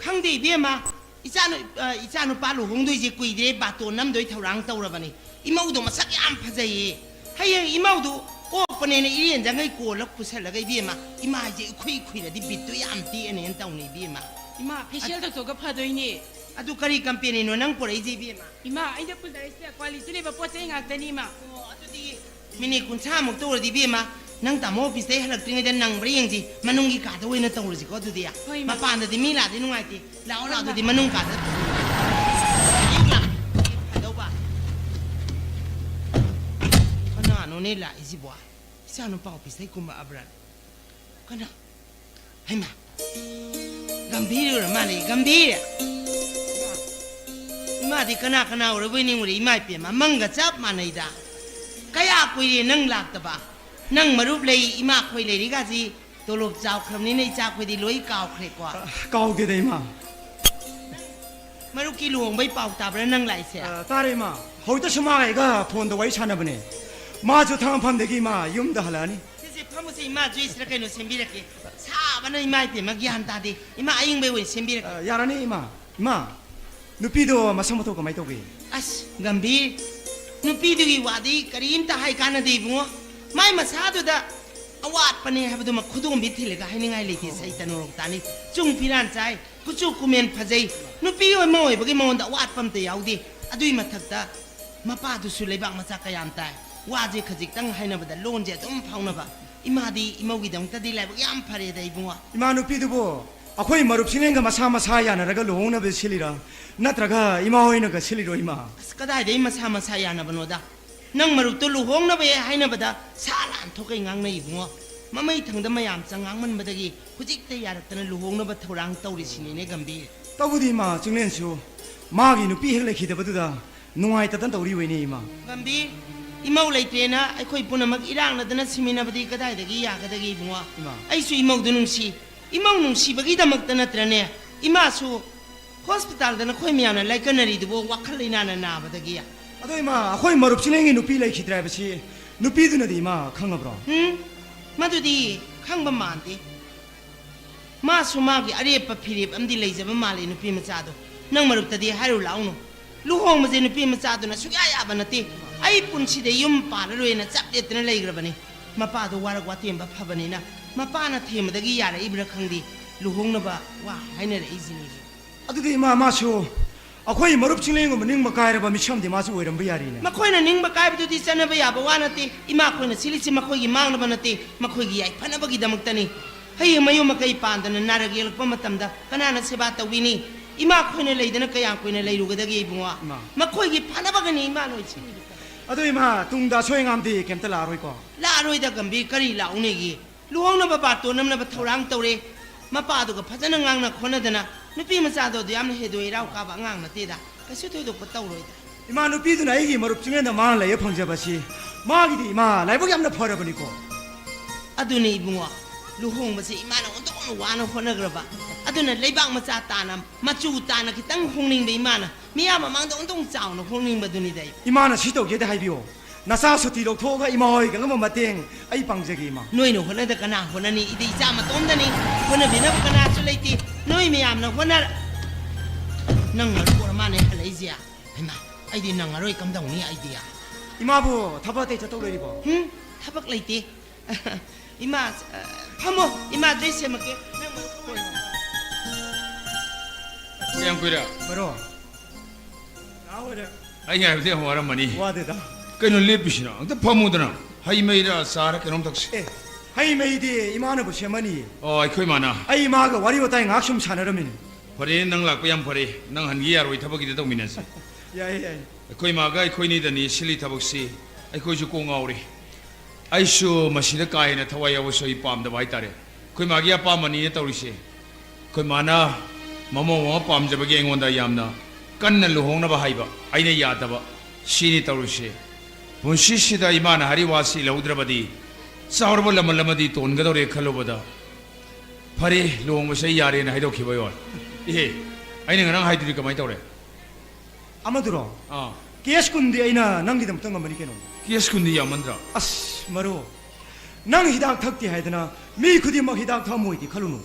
ꯈꯪꯗꯦ ꯏꯕꯦꯝꯃ, ꯏꯆꯥꯅꯨ-, ꯑ, ꯏꯆꯥꯅꯨꯄꯥ ꯂꯨꯍꯣꯡꯗꯣꯏꯁꯦ ꯀꯨꯏꯗ꯭ꯔꯦ, ꯕꯥꯇꯣꯟ ꯅꯝꯗꯣꯏ ꯊꯧꯔꯥꯡ ꯇꯧꯔꯕꯅꯤ꯫ ꯏꯃꯧꯗꯣ ꯃꯁꯛ ꯌꯥꯝ ꯐꯖꯩꯌꯦ꯫ ꯍꯌꯦꯡ ꯏꯃꯧꯗꯣ ꯑꯣꯛꯄꯅꯦꯅ ꯏꯔꯦꯟꯖꯉꯩ ꯀꯣꯜꯂ ꯄꯨꯁꯜꯂꯒ ꯏꯕꯦꯝꯃ, ꯏꯃꯥꯁꯦ ꯏꯈꯨꯏ ꯈꯨꯏꯔꯗꯤ ꯕꯤꯠꯇꯨ ꯌꯥꯝ ꯇꯦꯛꯑꯅꯦꯅ ꯇꯧꯅꯤ ꯏꯕꯦꯝꯃ꯫ ꯏꯃꯥ, ꯐꯦꯁꯤꯌꯦꯜ ꯇꯧꯊꯣꯛꯑꯒ ꯐꯗꯣꯏꯅꯦ꯫ ꯑꯗꯨ ꯀꯔꯤ ꯀꯝꯄꯦꯅꯤꯅꯣ ꯅꯪ ꯄꯨꯔꯛꯏꯁꯦ ꯏꯕꯦꯝꯃ? ꯏꯃꯥ, ꯑꯩꯅ ꯄꯨꯖꯔꯤꯁꯦ ꯀ꯭ꯋꯥꯂꯤꯇꯤ ꯂꯩꯕ ꯄꯣꯠ ꯆꯩ ꯉꯥꯛꯇꯅꯤ, ꯏꯃꯥ꯫ ꯑꯣ, ꯑꯗꯨꯗꯤ ꯃꯤꯅꯤꯠ ꯀꯨꯟꯊ꯭ꯔꯥꯃꯨꯛꯇ ꯑꯣꯏꯔꯗꯤ ꯏꯕꯦꯝꯃ, ꯅꯪ ꯇꯥꯃꯣ ꯑꯣꯐꯤꯁꯇꯩ ꯍꯜꯂꯛꯇ꯭ꯔꯤꯉꯩꯗ ꯅꯪꯕ꯭ꯔꯥ ꯌꯦꯡꯁꯤ꯫ ꯃꯅꯨꯡꯒꯤ ꯀꯥꯗ ꯑꯣꯏꯅ ꯇꯧꯔꯁꯤꯀꯣ ꯑꯗꯨꯗꯤ꯫ ꯍꯣꯏ, ꯏꯃꯥ꯫ ꯃꯄꯥꯟꯗꯗꯤ ꯃꯤ ꯂꯥꯛꯑꯗꯤ ꯅꯨꯡꯉꯥꯏꯇꯦ꯫ ꯂꯥꯛꯑꯣ, ꯂꯥꯛꯑꯣ, ꯍꯣꯏ, ꯏꯃꯥ꯫ ꯑꯗꯨꯗꯤ ꯃꯅꯨꯡ ꯀꯥꯗ꯫ ꯑꯌꯨꯛ ꯂꯥꯛꯄꯗꯤ ꯐꯗꯧꯕ꯫ ꯀꯅꯥꯅꯣꯅꯦ ꯂꯥꯛꯏꯁꯤꯕꯣ? ꯏꯆꯥꯅꯨꯄꯥ ꯑꯣꯐꯤꯁꯇꯩ ꯀꯨꯝꯃꯛꯑꯕ꯭ꯔꯥ? ꯀꯅꯥ? ꯍꯩꯃꯥ! ꯒꯝꯚꯤꯔ ꯑꯣꯏꯔ ꯃꯥꯜꯂꯦ, ꯒꯝꯚꯤꯔ! ꯏꯃꯥꯗꯤ ꯀꯅꯥ ꯀꯅꯥ ꯑꯣꯏꯔꯕꯣꯏ ꯅꯤꯡꯉꯨꯔꯦ, ꯏꯃꯥ ꯏꯄꯦꯝꯃ, ꯃꯪꯒ ꯆꯞ ꯃꯥꯟꯅꯩꯗ꯫ ꯀꯌꯥ ꯀꯨꯏꯔꯦ ꯅꯪ ꯂꯥꯛꯇꯕ? ꯅꯪ ꯃꯔꯨꯞ ꯂꯩ, ꯏꯃꯥ ꯈꯣꯏ ꯂꯩꯔꯤꯒꯥꯁꯤ ꯇꯣꯂꯣꯞ ꯆꯥꯎꯈ꯭ꯔꯕꯅꯤꯅ ꯏꯆꯥꯈꯣꯏꯗꯤ ꯂꯣꯏ ꯀꯥꯎꯈ꯭ꯔꯦꯀꯣ꯫ ꯑ, ꯀꯥꯎꯗꯦꯗ, ꯏꯃꯥ꯫ ꯃꯔꯨꯞꯀꯤ ꯂꯨꯍꯣꯡꯕꯩ ꯄꯥꯎ ꯇꯥꯕ꯭ꯔꯥ ꯅꯪ ꯂꯥꯛꯏꯁꯦ? ꯑ, ꯇꯥꯔꯦ, ꯏꯃꯥ꯫ ꯍꯧꯖꯤꯛꯇꯁꯨ ꯃꯥꯒ ꯑꯩꯒ ꯐꯣꯟꯗ ꯋꯥꯔꯤ ꯁꯥꯟꯅꯕꯅꯦ꯫ ꯃꯥꯁꯨ ꯊꯕꯛ ꯃꯐꯝꯗꯒꯤ, ꯏꯃꯥ, ꯌꯨꯝꯗ ꯍꯜꯂꯛꯑꯅꯤ꯫ ꯁꯤꯁꯦ ꯐꯝꯃꯨꯁꯦ, ꯏꯃꯥ ꯖꯨꯏꯁꯔ ꯀꯩꯅꯣ ꯁꯦꯝꯕꯤꯔꯛꯀꯦ꯫ ꯁꯥꯕꯅ ꯏꯃꯥ ꯏꯄꯦꯝꯃ ꯒ꯭ꯌꯥꯟ ꯇꯥꯗꯦ꯫ ꯏꯃꯥ ꯑꯌꯤꯡꯕꯩ ꯑꯣꯏꯅ ꯁꯦꯝꯕꯤꯔꯛꯀꯦ꯫ ꯑ, ꯌꯥꯔꯅꯤ, ꯏꯃꯥ꯫ ꯏꯃꯥ, ꯅꯨꯄꯤꯗꯣ ꯃꯁꯛ ꯃꯇꯧ ꯀꯃꯥꯏ ꯇꯧꯒꯦ? ꯑꯁ, ꯒꯝꯚꯤꯔ, ꯅꯨꯄꯤꯗꯨꯒꯤ ꯋꯥꯗꯤ ꯀꯔꯤꯝꯇ ꯍꯥꯏ ꯀꯥꯟꯅꯗꯦ ꯏꯕꯨꯡꯉꯣ꯫ ꯃꯥꯏ ꯃꯁꯥꯗꯨꯗ ꯑꯋꯥꯠꯄꯅꯦ ꯍꯥꯏꯕꯗꯨꯃ ꯈꯨꯗꯣꯝꯕꯤ ꯊꯤꯜꯂꯒ ꯍꯥꯏꯅꯤꯡꯉꯥꯏ ꯂꯩꯇꯦ꯫ ꯁꯩꯇ ꯅꯣꯔꯣꯛ ꯇꯥꯅꯤ꯫ ꯆꯨꯡ ꯐꯤꯔꯥꯟ ꯆꯥꯏ, ꯀꯨꯆꯨ ꯀꯨꯃꯦꯟ ꯐꯖꯩ, ꯅꯨꯄꯤ ꯑꯃ ꯑꯣꯏꯕꯒꯤ ꯃꯉꯣꯟꯗ ꯑꯋꯥꯠꯄ ꯑꯝꯇ ꯌꯥꯎꯗꯦ꯫ ꯑꯗꯨꯏ ꯃꯊꯛꯇ ꯃꯄꯥꯗꯨꯁꯨ ꯂꯩꯕꯥꯛ ꯃꯆꯥ ꯀꯌꯥꯝ ꯇꯥꯏ꯫ ꯋꯥꯁꯦ ꯈꯖꯤꯛꯇꯪ ꯍꯥꯏꯅꯕꯗ ꯂꯣꯟꯁꯦ ꯑꯗꯨꯝ ꯐꯥꯎꯅꯕ꯫ ꯏꯃꯥꯗꯤ ꯏꯃꯧꯒꯤꯗꯃꯛꯇꯗꯤ ꯂꯥꯏꯕꯛ ꯌꯥꯝ ꯐꯔꯦꯗ ꯏꯕꯨꯡꯉꯣ꯫ ꯏꯃꯥ ꯅꯨꯄꯤꯗꯨꯕꯨ ꯑꯩꯈꯣꯏ ꯃꯔꯨꯞꯁꯤꯡꯒ ꯃꯁꯥ ꯃꯁꯥ ꯌꯥꯅꯔꯒ ꯂꯨꯍꯣꯡꯅꯕ ꯁꯤꯜꯂꯤꯔꯥ? ꯅꯠꯇ꯭ꯔꯒ ꯏꯃꯥ ꯍꯣꯏꯅꯒ ꯁꯤꯜꯂꯤꯔꯣ ꯏꯃꯥ? ꯑꯁ, ꯀꯗꯥꯏꯗꯒꯤ ꯃꯁꯥ ꯃꯁꯥ ꯌꯥꯅꯕꯅꯣꯗ? ꯅꯪ ꯃꯔꯨꯞꯇꯣ ꯂꯨꯍꯣꯡꯅꯕ ꯍꯥꯏꯅꯕꯗ ꯁꯥ ꯂꯥꯟ ꯊꯣꯛꯀꯩ ꯉꯥꯡꯅꯩ ꯏꯕꯨꯡꯉꯣ꯫ ꯃꯃꯩ ꯊꯪꯗ ꯃꯌꯥꯝ ꯆꯪꯉꯥꯡꯃꯟꯕꯗꯒꯤ ꯍꯧꯖꯤꯛꯇ ꯌꯥꯔꯛꯇꯅ ꯂꯨꯍꯣꯡꯅꯕ ꯊꯧꯔꯥꯡ ꯇꯧꯔꯤꯁꯤꯅꯤꯅꯦ ꯒꯝꯚꯤꯔ꯫ ꯇꯧꯕꯗꯤ ꯏꯃꯥ ꯆꯤꯡꯂꯦꯟꯁꯨ ꯃꯥꯒꯤ ꯅꯨꯄꯤ ꯍꯦꯛ ꯂꯩꯈꯤꯗꯕꯗꯨꯗ ꯅꯨꯡꯉꯥꯏꯇꯗꯅ ꯇꯧꯔꯤꯕꯩꯅꯦ ꯏꯃꯥ꯫ ꯒꯝꯚꯤꯔ, ꯏꯃꯧ ꯂꯩꯇ꯭ꯔꯦꯅ ꯑꯩꯈꯣꯏ ꯄꯨꯝꯅꯃꯛ ꯏꯔꯥꯡꯅꯗꯅ ꯁꯤꯃꯤꯟꯅꯕꯗꯤ ꯀꯗꯥꯏꯗꯒꯤ ꯌꯥꯒꯗꯒꯦ ꯏꯕꯨꯡꯉꯣ? ꯏꯃꯥ꯫ ꯑꯩꯁꯨ ꯏꯃꯧꯗꯨ ꯅꯨꯡꯁꯤ꯫ ꯏꯃꯧ ꯅꯨꯡꯁꯤꯕꯒꯤꯗꯃꯛꯇ ꯅꯠꯇ꯭ꯔꯅꯦ ꯏꯃꯥꯁꯨ ꯍꯣꯁꯄꯤꯇꯥꯜꯗ ꯅꯈꯣꯏ ꯃꯌꯥꯝꯅ ꯂꯥꯏꯀꯠꯅꯔꯤꯗꯨꯕꯨ ꯋꯥꯈꯜ ꯂꯩꯅꯥꯅ ꯅꯥꯕꯗꯒꯤ? ꯑꯗꯣ ꯏꯃꯥ, ꯑꯩꯈꯣꯏ ꯃꯔꯨꯞ ꯆꯤꯡꯂꯦꯟꯒꯤ ꯅꯨꯄꯤ ꯂꯩꯈꯤꯗ꯭ꯔꯦ ꯍꯥꯏꯕꯁꯤ ꯅꯨꯄꯤꯗꯨꯅꯗꯤ ꯏꯃꯥ ꯈꯪꯉꯕ꯭ꯔꯣ? ꯎꯝ, ꯃꯗꯨꯗꯤ ꯈꯪꯕ ꯃꯥꯟꯗꯦ꯫ ꯃꯥꯁꯨ ꯃꯥꯒꯤ ꯑꯔꯦꯞꯄ ꯐꯤꯔꯦꯞ ꯑꯃꯗꯤ ꯂꯩꯖꯕ ꯃꯥꯜꯂꯦ ꯅꯨꯄꯤ ꯃꯆꯥꯗꯣ꯫ ꯅꯪ ꯃꯔꯨꯞꯇꯗꯤ ꯍꯥꯏꯔꯨ ꯂꯥꯛꯎꯅꯨ꯫ ꯂꯨꯍꯣꯡꯕꯁꯦ ꯅꯨꯄꯤ ꯃꯆꯥꯗꯨꯅ ꯁꯨꯡꯌꯥ ꯌꯥꯕ ꯅꯠꯇꯦ꯫ ꯑꯩ ꯄꯨꯟꯁꯤꯗ ꯌꯨꯝ ꯄꯥꯜꯂꯔꯣꯏꯅ ꯆꯞ ꯂꯦꯞꯇꯅ ꯂꯩꯈ꯭ꯔꯕꯅꯤ꯫ ꯃꯄꯥꯗꯣ ꯋꯥꯔꯛ ꯋꯥꯇꯦꯝꯕ ꯐꯕꯅꯤꯅ ꯃꯄꯥꯅ ꯊꯦꯝꯕꯗꯒꯤ ꯌꯥꯔꯛꯏꯕ꯭ꯔꯥ ꯈꯪꯗꯦ꯫ ꯂꯨꯍꯣꯡꯅꯕ ꯋꯥ ꯍꯥꯏꯅꯔꯛꯏꯁꯤꯅꯤ꯫ ꯑꯗꯨꯗꯤ ꯏꯃꯥ, ꯃꯥꯁꯨ ꯑꯩꯈꯣꯏ ꯃꯔꯨꯞ ꯆꯤꯡꯂꯦꯟꯒꯨꯝꯕ ꯅꯤꯡꯕ ꯀꯥꯏꯔꯕ ꯃꯤꯁꯛ ꯑꯃꯗꯤ ꯃꯥꯁꯨ ꯑꯣꯏꯔꯝꯕ ꯌꯥꯔꯤꯅꯦ꯫ ꯃꯈꯣꯏꯅ ꯅꯤꯡꯕ ꯀꯥꯏꯕꯗꯨꯗꯤ ꯆꯠꯅꯕ ꯌꯥꯕ ꯋꯥ ꯅꯠꯇꯦ꯫ ꯏꯃꯥ ꯑꯩꯈꯣꯏꯅ ꯁꯤꯜꯂꯤꯁꯤ ꯃꯈꯣꯏꯒꯤ ꯃꯥꯡꯅꯕ ꯅꯠꯇꯦ, ꯃꯈꯣꯏꯒꯤ ꯌꯥꯏꯐꯅꯕꯒꯤꯗꯃꯛꯇꯅꯤ꯫ ꯍꯌꯦꯡ ꯃꯌꯨꯝ ꯃꯀꯩ ꯄꯥꯟꯗꯅ ꯅꯥꯔꯛ ꯌꯦꯛꯂꯛꯄ ꯃꯇꯝꯗ ꯀꯅꯥꯅ ꯁꯦꯕꯥ ꯇꯧꯕꯤꯅꯤ? ꯏꯃꯥ ꯑꯩꯈꯣꯏꯅ ꯂꯩꯗꯅ ꯀꯌꯥꯝ ꯀꯨꯏꯅ ꯂꯩꯔꯨꯒꯗꯒꯦ ꯏꯕꯨꯡꯉꯣ? ꯏꯃꯥ꯫ ꯃꯈꯣꯏꯒꯤ ꯐꯅꯕꯒꯅꯤ ꯏꯃꯥ ꯅꯣꯏ ꯁꯤꯜꯂꯤꯕ꯫ ꯑꯗꯣ ꯏꯃꯥ, ꯇꯨꯡꯗ ꯑꯁꯣꯏ ꯑꯉꯥꯝꯗꯤ ꯀꯩꯝꯇ ꯂꯥꯛꯑꯔꯣꯏꯀꯣ? ꯂꯥꯛꯑꯔꯣꯏꯗ ꯒꯝꯚꯤꯔ, ꯀꯔꯤ ꯂꯥꯛꯎꯅꯦꯒꯦ? ꯂꯨꯍꯣꯡꯅꯕ ꯕꯥꯇꯣꯟ ꯅꯝꯅꯕ ꯊꯧꯔꯥꯡ ꯇꯧꯔꯦ꯫ ꯃꯄꯥꯗꯨꯒ ꯐꯖꯅ ꯉꯥꯡꯅ ꯈꯣꯠꯅꯗꯅ, ꯅꯨꯄꯤ ꯃꯆꯥꯗꯣ ꯑꯗꯨ ꯌꯥꯝꯅ ꯍꯦꯗꯣ ꯏꯔꯥꯎ ꯀꯥꯕ ꯑꯉꯥꯡ ꯅꯠꯇꯦꯗ, ꯀꯩꯁꯨ ꯊꯣꯏꯗꯣꯛꯄ ꯇꯧꯔꯣꯏꯗ꯫ ꯏꯃꯥ, ꯅꯨꯄꯤꯗꯨꯅ ꯑꯩꯒꯤ ꯃꯔꯨꯞ ꯆꯤꯡꯂꯦꯟꯗ ꯃꯥꯅ ꯂꯩꯕ ꯐꯪꯖꯕꯁꯤ ꯃꯥꯒꯤꯗꯤ ꯏꯃꯥ ꯂꯥꯏꯕꯛ ꯌꯥꯝꯅ ꯐꯔꯕꯅꯤꯀꯣ꯫ ꯑꯗꯨꯅꯤ ꯏꯕꯨꯡꯉꯣ, ꯂꯨꯍꯣꯡꯕꯁꯦ ꯏꯃꯥꯅ ꯑꯣꯟꯊꯣꯛꯅ ꯋꯥꯅ ꯍꯣꯠꯅꯈ꯭ꯔꯕ꯫ ꯑꯗꯨꯅ ꯂꯩꯕꯥꯛ ꯃꯆꯥ ꯇꯥꯅ, ꯃꯆꯨ ꯇꯥꯅ ꯈꯤꯇꯪ ꯍꯣꯡꯅꯤꯡꯕ ꯏꯃꯥꯅ ꯃꯤꯌꯥꯝ ꯃꯃꯥꯡꯗ ꯑꯣꯟꯊꯣꯛ ꯆꯥꯎꯅ ꯍꯣꯡꯅꯤꯡꯕꯗꯨꯅꯤꯗ ꯑꯩ꯫ ꯏꯃꯥꯅ ꯁꯤ ꯇꯧꯒꯦꯗꯤ ꯍꯥꯏꯕꯤꯌꯣ꯫ ꯅꯆꯥ ꯁꯨꯇꯤ ꯂꯧꯊꯣꯛꯑꯒ ꯏꯃꯥ ꯍꯣꯏꯒꯤ ꯑꯉꯝꯕ ꯃꯇꯦꯡ ꯑꯩ ꯄꯥꯡꯖꯒꯦ, ꯏꯃꯥ꯫ ꯅꯣꯏꯅ ꯍꯣꯠꯅꯗ ꯀꯅꯥ ꯍꯣꯠꯅꯅꯤ? ꯏꯗꯤ ꯏꯆꯥ ꯃꯇꯣꯝꯗꯅꯤ꯫ ꯍꯣꯠꯅꯕꯤꯅꯕ ꯀꯅꯥꯁꯨ ꯂꯩꯇꯦ꯫ ꯅꯣꯏ ꯃꯌꯥꯝꯅ ꯍꯣꯠꯅ-, ꯅꯪ ꯃꯔꯨ ꯑꯣꯏꯔ ꯃꯥꯅꯦ ꯍꯜꯂꯛꯏꯁꯦ꯫ ꯍꯩꯃꯥ, ꯑꯩꯗꯤ ꯅꯪꯉꯔꯣꯏ, ꯀꯝꯗꯧꯅꯤ ꯑꯩꯗꯤ? ꯏꯃꯥꯕꯨ ꯊꯕꯛ ꯑꯇꯩ ꯆꯠꯇꯧ ꯂꯩꯔꯤꯕꯣ? ꯍꯨꯝ? ꯊꯕꯛ ꯂꯩꯇꯦ꯫ ꯏꯃꯥ, ꯑ, ꯐꯝꯃꯣ꯫ ꯏꯃꯥ dress ꯁꯦꯝꯃꯛꯀꯦ꯫ ꯅꯪ ꯃꯔꯨꯞ ꯐꯝꯃꯣ꯫ ꯀꯌꯥꯝ ꯀꯨꯏꯔꯦ? ꯕꯔꯣ꯫ ꯉꯥꯏꯍꯥꯛ ꯑꯣꯏꯔꯦ꯫ ꯑꯩ ꯉꯥꯏꯕꯗꯤ ꯌꯥꯝ ꯋꯥꯔꯝꯃꯅꯤ꯫ ꯋꯥꯗꯦꯗ꯫ ꯀꯩꯅꯣ ꯂꯦꯞꯄꯤꯁꯤꯅ? ꯑꯝꯇ ꯐꯝꯃꯨꯗꯅ꯫ ꯍꯩ ꯃꯍꯤꯔ ꯆꯥꯔ ꯀꯩꯅꯣꯝ ꯊꯛꯁꯤ꯫ ꯑꯦ, ꯍꯩ ꯃꯍꯤꯗꯤ ꯏꯃꯥꯅꯕꯨ ꯁꯦꯝꯃꯅꯤꯌꯦ꯫ ꯑꯣ, ꯑꯩꯈꯣꯏ ꯃꯥꯅ? ꯑꯩ ꯏꯃꯥꯒ ꯋꯥꯔꯤ ꯋꯥꯇꯥꯏ ꯉꯥꯏꯍꯥꯛ ꯁꯨꯝ ꯁꯥꯟꯅꯔꯝꯃꯤꯅꯤ꯫ ꯐꯔꯦ, ꯅꯪ ꯂꯥꯛꯄ ꯌꯥꯝ ꯐꯔꯦ꯫ ꯅꯪ ꯍꯟꯒꯦ ꯌꯥꯔꯣꯏ, ꯊꯕꯛꯀꯤꯗ ꯇꯧꯃꯤꯟꯅꯁꯤ꯫ ꯌꯥꯏꯌꯦ, ꯌꯥꯏꯌꯦ꯫ ꯑꯩꯈꯣꯏ ꯃꯥꯒ ꯑꯩꯈꯣꯏꯅꯤꯗꯅꯤ ꯁꯤꯜꯂꯤ ꯊꯕꯛꯁꯤ꯫ ꯑꯩꯈꯣꯏꯁꯨ ꯀꯣꯛ ꯉꯥꯎꯔꯤ꯫ ꯑꯩꯁꯨ ꯃꯁꯤꯗ ꯀꯥ ꯍꯦꯟꯅ ꯊꯋꯥꯏ ꯌꯥꯎꯕꯁꯨ ꯑꯩ ꯄꯥꯝꯗꯕ ꯍꯥꯏꯇꯥꯔꯦ꯫ ꯑꯩꯈꯣꯏ ꯃꯥꯒꯤ ꯑꯄꯥꯝꯕꯅꯤꯅ ꯇꯧꯔꯤꯁꯦ꯫ ꯑꯩꯈꯣꯏ ꯃꯥꯅ ꯃꯃꯧ ꯑꯃ ꯄꯥꯝꯖꯕꯒꯤ ꯑꯩꯉꯣꯟꯗ ꯌꯥꯝꯅ ꯀꯟꯅ ꯂꯨꯍꯣꯡꯅꯕ ꯍꯥꯏꯕ, ꯑꯩꯅ ꯌꯥꯗꯕ꯫ ꯁꯤꯅꯤ ꯇꯧꯔꯤꯁꯦ꯫ ꯄꯨꯟꯁꯤꯁꯤꯗ ꯏꯃꯥꯅ ꯍꯥꯏꯔꯤꯕ ꯋꯥꯁꯤ ꯏꯜꯍꯧꯗ꯭ꯔꯕꯗꯤ ꯆꯥꯎꯔꯕ ꯂꯃꯟ ꯑꯃꯗꯤ ꯇꯣꯟꯒꯗꯧꯔꯦ ꯈꯜꯂꯨꯕꯗ, ꯐꯔꯦ, ꯂꯨꯍꯣꯡꯕꯁꯦ ꯑꯩ ꯌꯥꯔꯦꯅ ꯍꯥꯏꯗꯣꯛꯈꯤꯕꯩ ꯋꯥꯅꯤ꯫ ꯏꯍꯦ, ꯑꯩꯅ ꯉꯔꯥꯡ ꯍꯥꯏꯗꯨꯗꯤ ꯀꯃꯥꯏꯅ ꯇꯧꯔꯦ? ꯑꯃꯗꯨꯔꯣ? ꯑꯥ꯫ Case ꯀꯨꯟꯗꯤ ꯑꯩꯅ ꯅꯪꯒꯤꯗꯃꯛꯇ ꯉꯝꯃꯅꯤ ꯀꯩꯅꯣ꯫ Case ꯀꯨꯟꯗꯤ ꯌꯥꯝꯃꯟꯗ꯭ꯔꯥ? ꯑꯁ, ꯃꯔꯨꯞ, ꯅꯪ ꯍꯤꯗꯥꯛ ꯊꯛꯇꯦ ꯍꯥꯏꯗꯅ ꯃꯤ ꯈꯨꯗꯤꯡꯃꯛ ꯍꯤꯗꯥꯛ ꯊꯛꯑꯝꯃꯣꯏꯗꯤ ꯈꯜꯂꯨꯅꯨ꯫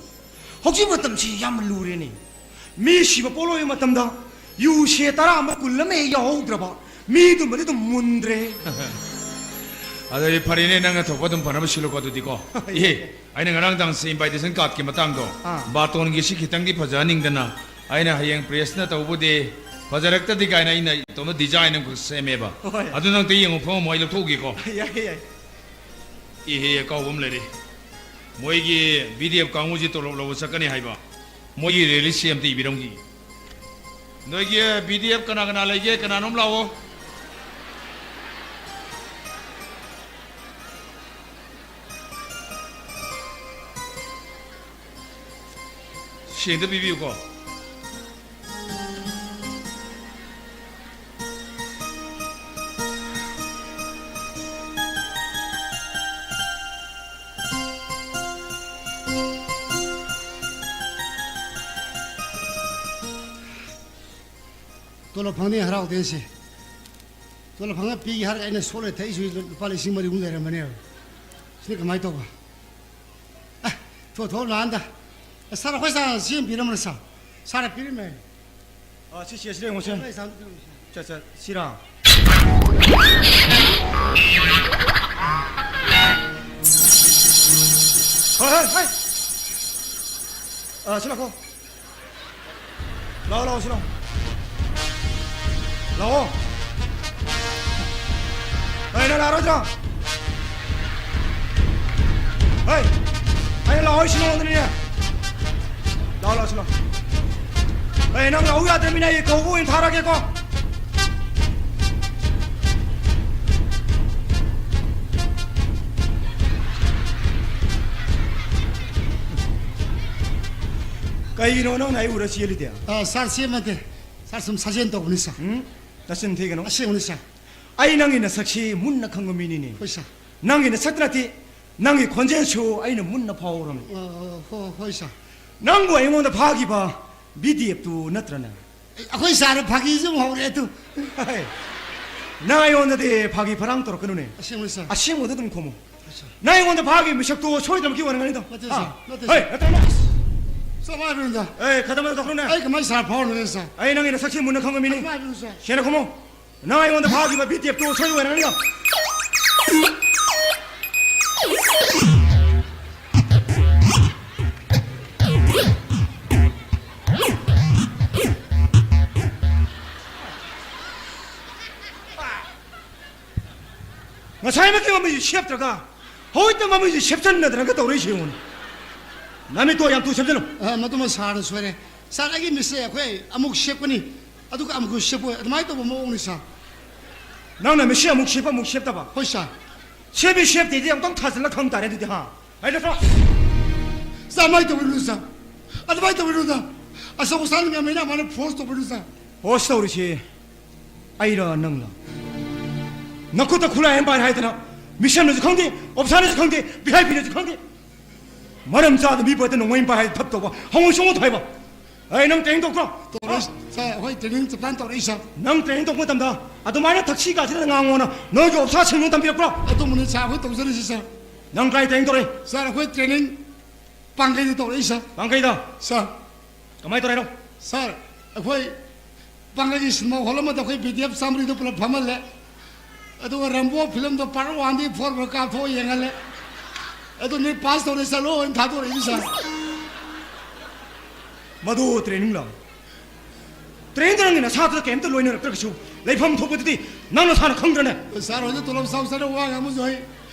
ꯍꯧꯖꯤꯛ ꯃꯇꯝꯁꯤ ꯌꯥꯝꯅ ꯂꯨꯔꯦꯅꯦ꯫ ꯃꯤ ꯁꯤꯕ ꯄꯣꯛꯂꯣꯏꯕ ꯃꯇꯝꯗ ꯌꯨꯁꯦ ꯇꯔꯥ ꯑꯃ, ꯀꯨꯟ ꯑꯃ ꯍꯦꯛ ꯌꯥꯎꯍꯧꯗ꯭ꯔꯕ, ꯃꯤꯗꯨꯃꯗꯤ ꯑꯗꯨꯝ ꯃꯨꯟꯗ꯭ꯔꯦ꯫ ꯑꯗꯨꯗꯤ ꯐꯔꯦꯅꯦ, ꯅꯪꯅ ꯊꯣꯛꯄ ꯑꯗꯨꯝ ꯐꯅꯕ ꯁꯤꯜꯂꯣꯀꯣ ꯑꯗꯨꯗꯤꯀꯣ꯫ ꯏꯍꯦ, ꯑꯩꯅ ꯉꯔꯥꯡ ꯗꯥꯟꯁ invitation cardꯀꯤ ꯃꯇꯥꯡꯗꯣ, ꯑꯥ꯫ ꯕꯥꯇꯣꯟꯒꯤ ꯁꯤ ꯈꯤꯇꯪꯗꯤ ꯐꯖꯍꯟꯅꯤꯡꯗꯅ ꯑꯩꯅ ꯍꯌꯦꯡ pressꯅ ꯇꯧꯕꯗꯤ ꯐꯖꯔꯛꯇꯗꯤ ꯀꯥꯏꯅ ꯑꯩꯅ ꯏꯇꯣꯝꯇ design ꯑꯃꯈꯛ ꯁꯦꯝꯃꯦꯕ꯫ ꯍꯣꯏ꯫ ꯑꯗꯨ ꯅꯪ ꯑꯝꯇ ꯌꯦꯡꯉꯣ, ꯐꯝꯃꯝꯃꯣ, ꯑꯩ ꯂꯧꯊꯣꯛꯎꯒꯦꯀꯣ꯫ ꯌꯥꯏ, ꯌꯥꯏ꯫ ꯏꯍꯦ, ꯑꯀꯥꯎꯕ ꯑꯃ ꯂꯩꯔꯦ꯫ ꯃꯣꯏꯒꯤ B D F ꯀꯥꯡꯕꯨꯁꯤ ꯇꯣꯂꯣꯞ ꯂꯧꯕ ꯆꯠꯀꯅꯤ ꯍꯥꯏꯕ꯫ ꯃꯣꯏꯒꯤ release ꯑꯝꯇ ꯏꯕꯤꯔꯝꯈꯤꯒꯦ꯫ ꯅꯣꯏꯒꯤ B D F ꯀꯅꯥ ꯀꯅꯥ ꯂꯩꯒꯦ? ꯀꯅꯥꯅꯣꯝ ꯂꯥꯛꯑꯣ꯫ ꯁꯦꯡꯗ ꯄꯤꯕꯤꯌꯨꯀꯣ꯫ ꯇꯣꯂꯣꯞ ꯐꯪꯅꯤ ꯍꯔꯥꯎꯗꯦ ꯁꯤ꯫ ꯇꯣꯂꯣꯞ ꯐꯪꯉ ꯄꯤꯒꯦ ꯍꯥꯏꯔꯒ ꯑꯩꯅ ꯁꯣꯛꯂ ꯊꯛꯏꯁꯨ ꯂꯨꯄꯥ ꯂꯤꯁꯤꯡ ꯃꯔꯤ ꯍꯨꯝ ꯂꯩꯔꯝꯕꯅꯦꯕ꯫ ꯁꯤꯅ ꯀꯃꯥꯏꯅ ꯇꯧꯕ? ꯑꯦ, ꯊꯣꯛ ꯊꯣꯛ ꯂꯥꯛꯑꯟꯗ꯫ ꯑꯦ, ꯁꯥꯔ, ꯑꯩꯈꯣꯏ ꯆꯥ ꯁꯤ ꯑꯃ ꯄꯤꯔꯝꯕꯅꯦ, ꯁꯥꯔ꯫ ꯁꯥꯔ ꯄꯤꯔꯝꯃꯦ꯫ ꯑ, ꯁꯤ ꯆꯦꯁꯤ ꯌꯦꯡꯉꯨꯁꯦ꯫ ꯑꯩꯈꯣꯏ ꯆꯥ ꯑꯝꯇ ꯄꯤꯔꯝꯃꯨꯁꯦ꯫ ꯆꯠ, ꯆꯠ, ꯁꯤꯔꯥ? ꯍꯣꯏ, ꯍꯣꯏ, ꯍꯣꯏ꯫ ꯑ, ꯁꯤ ꯂꯥꯛꯈꯣ꯫ ꯂꯥꯛꯑꯣ, ꯂꯥꯛꯑꯣ, ꯁꯤ ꯂꯥꯛꯑꯣ꯫ ꯂꯥꯛꯑꯣ꯫ ꯑꯩ ꯅꯪ ꯂꯥꯛꯑꯔꯣꯏꯗ꯭ꯔꯣ? ꯍꯩ! ꯑꯩꯅ ꯂꯥꯛꯑꯣ ꯍꯥꯏꯁꯤ ꯅꯉꯣꯟꯗꯅꯤꯅꯦ꯫ ꯂꯥꯛꯑꯣ, ꯂꯥꯛꯑꯣ, ꯁꯤ ꯂꯥꯛꯑꯣ꯫ ꯑꯩ ꯅꯪ ꯂꯥꯛꯎ ꯌꯥꯗ꯭ꯔꯃꯤꯅ ꯑꯩ ꯀꯧꯕ ꯑꯣꯏꯅ ꯊꯥꯔꯛꯑꯒꯦꯀꯣ꯫ ꯀꯩꯒꯤꯅꯣ ꯅꯪꯅ ꯑꯩ ꯎꯔ ꯆꯦꯜꯂꯤꯗꯤ? ꯑ, ꯁꯥꯔ, ꯆꯦꯟꯕ ꯅꯠꯇꯦ꯫ ꯁꯥꯔ, ꯁꯨꯝ ꯁꯥꯖꯦꯜ ꯇꯧꯕꯅꯤ, ꯁꯥꯔ꯫ ꯎꯝ? ꯅꯆꯤꯟ ꯊꯤꯒꯅꯨ꯫ ꯑꯁꯦꯡꯕꯅꯤ, ꯁꯥꯔ꯫ ꯑꯩ ꯅꯪꯒꯤ ꯅꯁꯛꯁꯤ ꯃꯨꯟꯅ ꯈꯪꯕ ꯃꯤꯅꯤꯅꯦ꯫ ꯍꯣꯏ, ꯁꯥꯔ꯫ ꯅꯪꯒꯤ ꯅꯁꯛꯇ ꯅꯠꯇꯦ, ꯅꯪꯒꯤ ꯈꯣꯟꯖꯦꯜꯁꯨ ꯑꯩꯅ ꯃꯨꯟꯅ ꯐꯥꯎꯔꯝꯃꯤ꯫ ꯑ, ꯑ, ꯍꯣ-, ꯍꯣꯏ, ꯁꯥꯔ꯫ ꯅꯪꯕꯨ ꯑꯩꯉꯣꯟꯗ ꯐꯥꯈꯤꯕ ꯕꯤ ꯗꯤ ꯑꯦꯐꯇꯨ ꯅꯠꯇ꯭ꯔꯅꯦ? ꯑꯩꯈꯣꯏ ꯁꯥꯔ ꯐꯥꯒꯤꯁꯨ ꯑꯃꯨꯛ ꯍꯧꯔꯛꯑꯦ ꯑꯗꯨ꯫ ꯍꯦ, ꯅꯪ ꯑꯩꯉꯣꯟꯗꯗꯤ ꯐꯥꯒꯤ ꯐꯔꯥꯡ ꯇꯧꯔꯛꯀꯅꯨꯅꯦ꯫ ꯑꯁꯦꯡꯕꯅꯤ, ꯁꯥꯔ꯫ ꯑꯁꯦꯡꯕꯗ ꯑꯗꯨꯝ ꯈꯨꯝꯃꯨ꯫ ꯍꯣꯏ, ꯁꯥꯔ꯫ ꯅꯪ ꯑꯩꯉꯣꯟꯗ ꯐꯥꯈꯤꯕ ꯃꯤꯁꯛꯇꯣ ꯁꯣꯏꯗꯅꯃꯛꯀꯤ ꯑꯣꯏꯔꯝꯒꯅꯤꯗꯣ꯫ ꯅꯠꯇꯦ, ꯍꯥ? ꯁꯥꯔ꯫ ꯅꯠꯇꯦ, ꯍꯦ, ꯁꯥꯔ꯫ ꯅꯠꯇꯦ, ꯅꯠꯇꯦ꯫ ꯆꯞ ꯃꯥꯟꯅꯕꯅꯤꯗ꯫ ꯑꯦ, ꯈꯗꯝ ꯇꯧꯔꯛꯀꯅꯨꯅꯦ꯫ ꯑꯩ ꯀꯃꯥꯏꯅ ꯁꯥꯔ ꯐꯥꯎꯔꯨꯅꯦ, ꯁꯥꯔ? ꯑꯩ ꯅꯪꯒꯤ ꯅꯁꯛꯁꯤ ꯃꯨꯟꯅ ꯈꯪꯕ ꯃꯤꯅꯤ꯫ ꯑꯗꯨꯃꯥꯏꯅ ꯍꯥꯏꯕꯤꯅꯨ, ꯁꯥꯔ꯫ ꯁꯦꯡꯅ ꯈꯨꯝꯃꯨ꯫ ꯅꯪ ꯑꯩꯉꯣꯟꯗ ꯐꯥꯈꯤꯕ ꯕꯤ ꯇꯦꯞꯇꯣ ꯁꯣꯏ ꯑꯣꯏꯔꯝꯒꯅꯤꯗ꯫ ꯉꯁꯥꯏꯃꯛꯀꯤ ꯃꯃꯩꯁꯤ ꯁꯦꯞꯇ꯭ꯔꯒ ꯍꯧꯖꯤꯛꯇ ꯃꯃꯩꯁꯤ ꯁꯦꯞꯆꯟꯅꯗꯅꯒ ꯇꯧꯔꯛꯏꯁꯤ ꯌꯦꯡꯉꯨꯅꯦ꯫ ꯅꯃꯤꯠꯇꯣ ꯌꯥꯝ ꯊꯨ ꯁꯦꯞꯆꯜꯂꯨ꯫ ꯑ, ꯃꯗꯨꯃ ꯁꯥꯔꯅ ꯁꯣꯏꯔꯦ꯫ ꯁꯥꯔ, ꯑꯩꯒꯤ ꯃꯤꯠꯁꯦ ꯑꯩꯈꯣꯏ ꯑꯃꯨꯛ ꯁꯦꯞꯀꯅꯤ, ꯑꯗꯨꯒ ꯑꯃꯨꯛꯁꯨ ꯁꯦꯞꯄꯣꯏ, ꯑꯗꯨꯃꯥꯏꯅ ꯇꯧꯕ ꯃꯑꯣꯡꯅꯤ, ꯁꯥꯔ꯫ ꯅꯪꯅ ꯃꯤꯠꯁꯦ ꯑꯃꯨꯛ ꯁꯦꯞꯄ, ꯑꯃꯨꯛ ꯁꯦꯞꯇꯕ? ꯍꯣꯏ, ꯁꯥꯔ꯫ ꯁꯦꯞꯄꯤ ꯁꯦꯞꯇꯦꯗꯤ ꯑꯃꯨꯛꯇꯪ ꯊꯥꯖꯤꯜꯂ ꯈꯪ ꯇꯥꯔꯦ ꯑꯗꯨꯗꯤ, ꯍꯥ? ꯍꯥꯏ ꯅꯠꯇ꯭ꯔꯣ? ꯁꯥꯔ, ꯑꯗꯨꯃꯥꯏꯅ ꯇꯧꯕꯤꯔꯨꯅꯨ, ꯁꯥꯔ꯫ ꯑꯗꯨꯃꯥꯏꯅ ꯇꯧꯕꯤꯔꯨꯅꯨ, ꯁꯥꯔ꯫ ꯑꯆꯧ ꯑꯁꯥꯡꯅ ꯉꯝꯃꯦꯅ ꯑꯗꯨꯃꯥꯏꯅ ꯐꯣꯔꯁ ꯇꯧꯕꯤꯔꯨꯅꯨ, ꯁꯥꯔ꯫ ꯐꯣꯔꯁ ꯇꯧꯔꯤꯁꯤ ꯑꯩꯔ ꯅꯪꯂ? ꯅꯈꯨꯠꯇ ꯈꯨꯠꯂꯥꯏ ꯑꯃ ꯄꯥꯏꯔꯦ ꯍꯥꯏꯗꯅ ꯃꯤꯁꯟꯅꯁꯨ ꯈꯪꯗꯦ, ꯑꯣꯐꯤꯁꯥꯔꯅꯁꯨ ꯈꯪꯗꯦ, ꯚꯤ ꯑꯥꯏ ꯄꯤꯅꯁꯨ ꯈꯪꯗꯦ꯫ ꯃꯔꯝ ꯆꯥꯗ ꯃꯤ ꯄꯣꯠꯇ ꯅꯣꯡꯃꯩ ꯑꯃ ꯄꯥꯏ ꯍꯥꯏꯗꯤ ꯊꯞ ꯇꯧꯕ ꯍꯧꯉꯨ ꯁꯨꯡꯉꯨ ꯊꯥꯏꯕ꯫ ꯑꯩ ꯅꯪ ꯇ꯭ꯔꯦꯅꯤꯡ ꯇꯧꯗ꯭ꯔꯣ? ꯇꯧꯔꯛꯏ, ꯁꯥꯔ, ꯑꯩꯈꯣꯏ ꯇ꯭ꯔꯦꯅꯤꯡ ꯆꯞ ꯆꯥꯅ ꯇꯧꯔꯛꯏ, ꯁꯥꯔ꯫ ꯅꯪ ꯇ꯭ꯔꯦꯅꯤꯡ ꯇꯧꯕ ꯃꯇꯝꯗ ꯑꯗꯨꯃꯥꯏꯅ ꯊꯛꯁꯤ ꯈꯥꯁꯤꯅ ꯉꯥꯡꯉꯣꯅ ꯅꯣꯏꯒꯤ ꯑꯣꯐꯤꯁꯥꯔꯁꯤꯡꯅ ꯇꯝꯕꯤꯔꯛꯄ꯭ꯔꯣ? ꯑꯗꯨꯝꯕꯅꯤ, ꯁꯥꯔ, ꯑꯩꯈꯣꯏ ꯇꯧꯖꯔꯤꯁꯤ, ꯁꯥꯔ꯫ ꯅꯪ ꯀꯥꯏ ꯇ꯭ꯔꯦꯅꯤꯡ ꯇꯧꯔꯛꯏ? ꯁꯥꯔ, ꯑꯩꯈꯣꯏ ꯇ꯭ꯔꯦꯅꯤꯡ ꯄꯥꯡꯒꯩꯗ ꯇꯧꯔꯛꯏ, ꯁꯥꯔ꯫ ꯄꯥꯡꯒꯩꯗ? ꯁꯥꯔ꯫ ꯀꯃꯥꯏꯅ ꯇꯧꯔꯤꯅꯣ? ꯁꯥꯔ, ꯑꯩꯈꯣꯏ ꯄꯥꯡꯒꯩꯒꯤ ꯁꯤꯅꯦꯃꯥ ꯍꯣꯜ ꯑꯃꯗ ꯑꯩꯈꯣꯏ ꯕꯤ ꯗꯤ ꯑꯦꯐ ꯆꯥꯝꯃꯔꯤꯗꯣ ꯄꯨꯂꯞ ꯐꯝꯍꯜꯂꯦ꯫ ꯑꯗꯨꯒ ꯔꯝꯕꯣ ꯐꯤꯂꯝꯗꯣ ꯄꯥꯔꯠ ꯋꯥꯟꯗꯒꯤ ꯐꯣꯔ ꯐꯥꯎ ꯀꯥꯞꯊꯣꯛꯑ ꯌꯦꯡꯍꯜꯂꯦ꯫ ꯑꯗꯨ ꯅꯣꯏ ꯄꯥꯁ ꯇꯧꯔꯦ ꯆꯠꯂꯣ ꯍꯥꯏꯅ ꯊꯥꯗꯣꯔꯛꯏꯅꯤ ꯁꯥꯔ꯫ ꯃꯗꯨ ꯇ꯭ꯔꯦꯅꯤꯡ ꯂꯣ? ꯇ꯭ꯔꯦꯟꯗ ꯅꯪꯒꯤ ꯅꯁꯥꯗꯨꯗ ꯀꯩꯝꯇ ꯂꯣꯏꯅꯔꯛꯇ꯭ꯔꯒꯁꯨ ꯂꯩꯐꯝ ꯊꯣꯛꯄꯗꯨꯗꯤ ꯅꯪ ꯅꯁꯥꯅ ꯈꯪꯗ꯭ꯔꯅꯦ? ꯁꯥꯔ ꯍꯣꯏꯗꯤ ꯇꯣꯂꯣꯞ ꯆꯥꯎ ꯆꯥꯅ ꯋꯥ ꯉꯥꯡꯕꯁꯨ ꯍꯩ,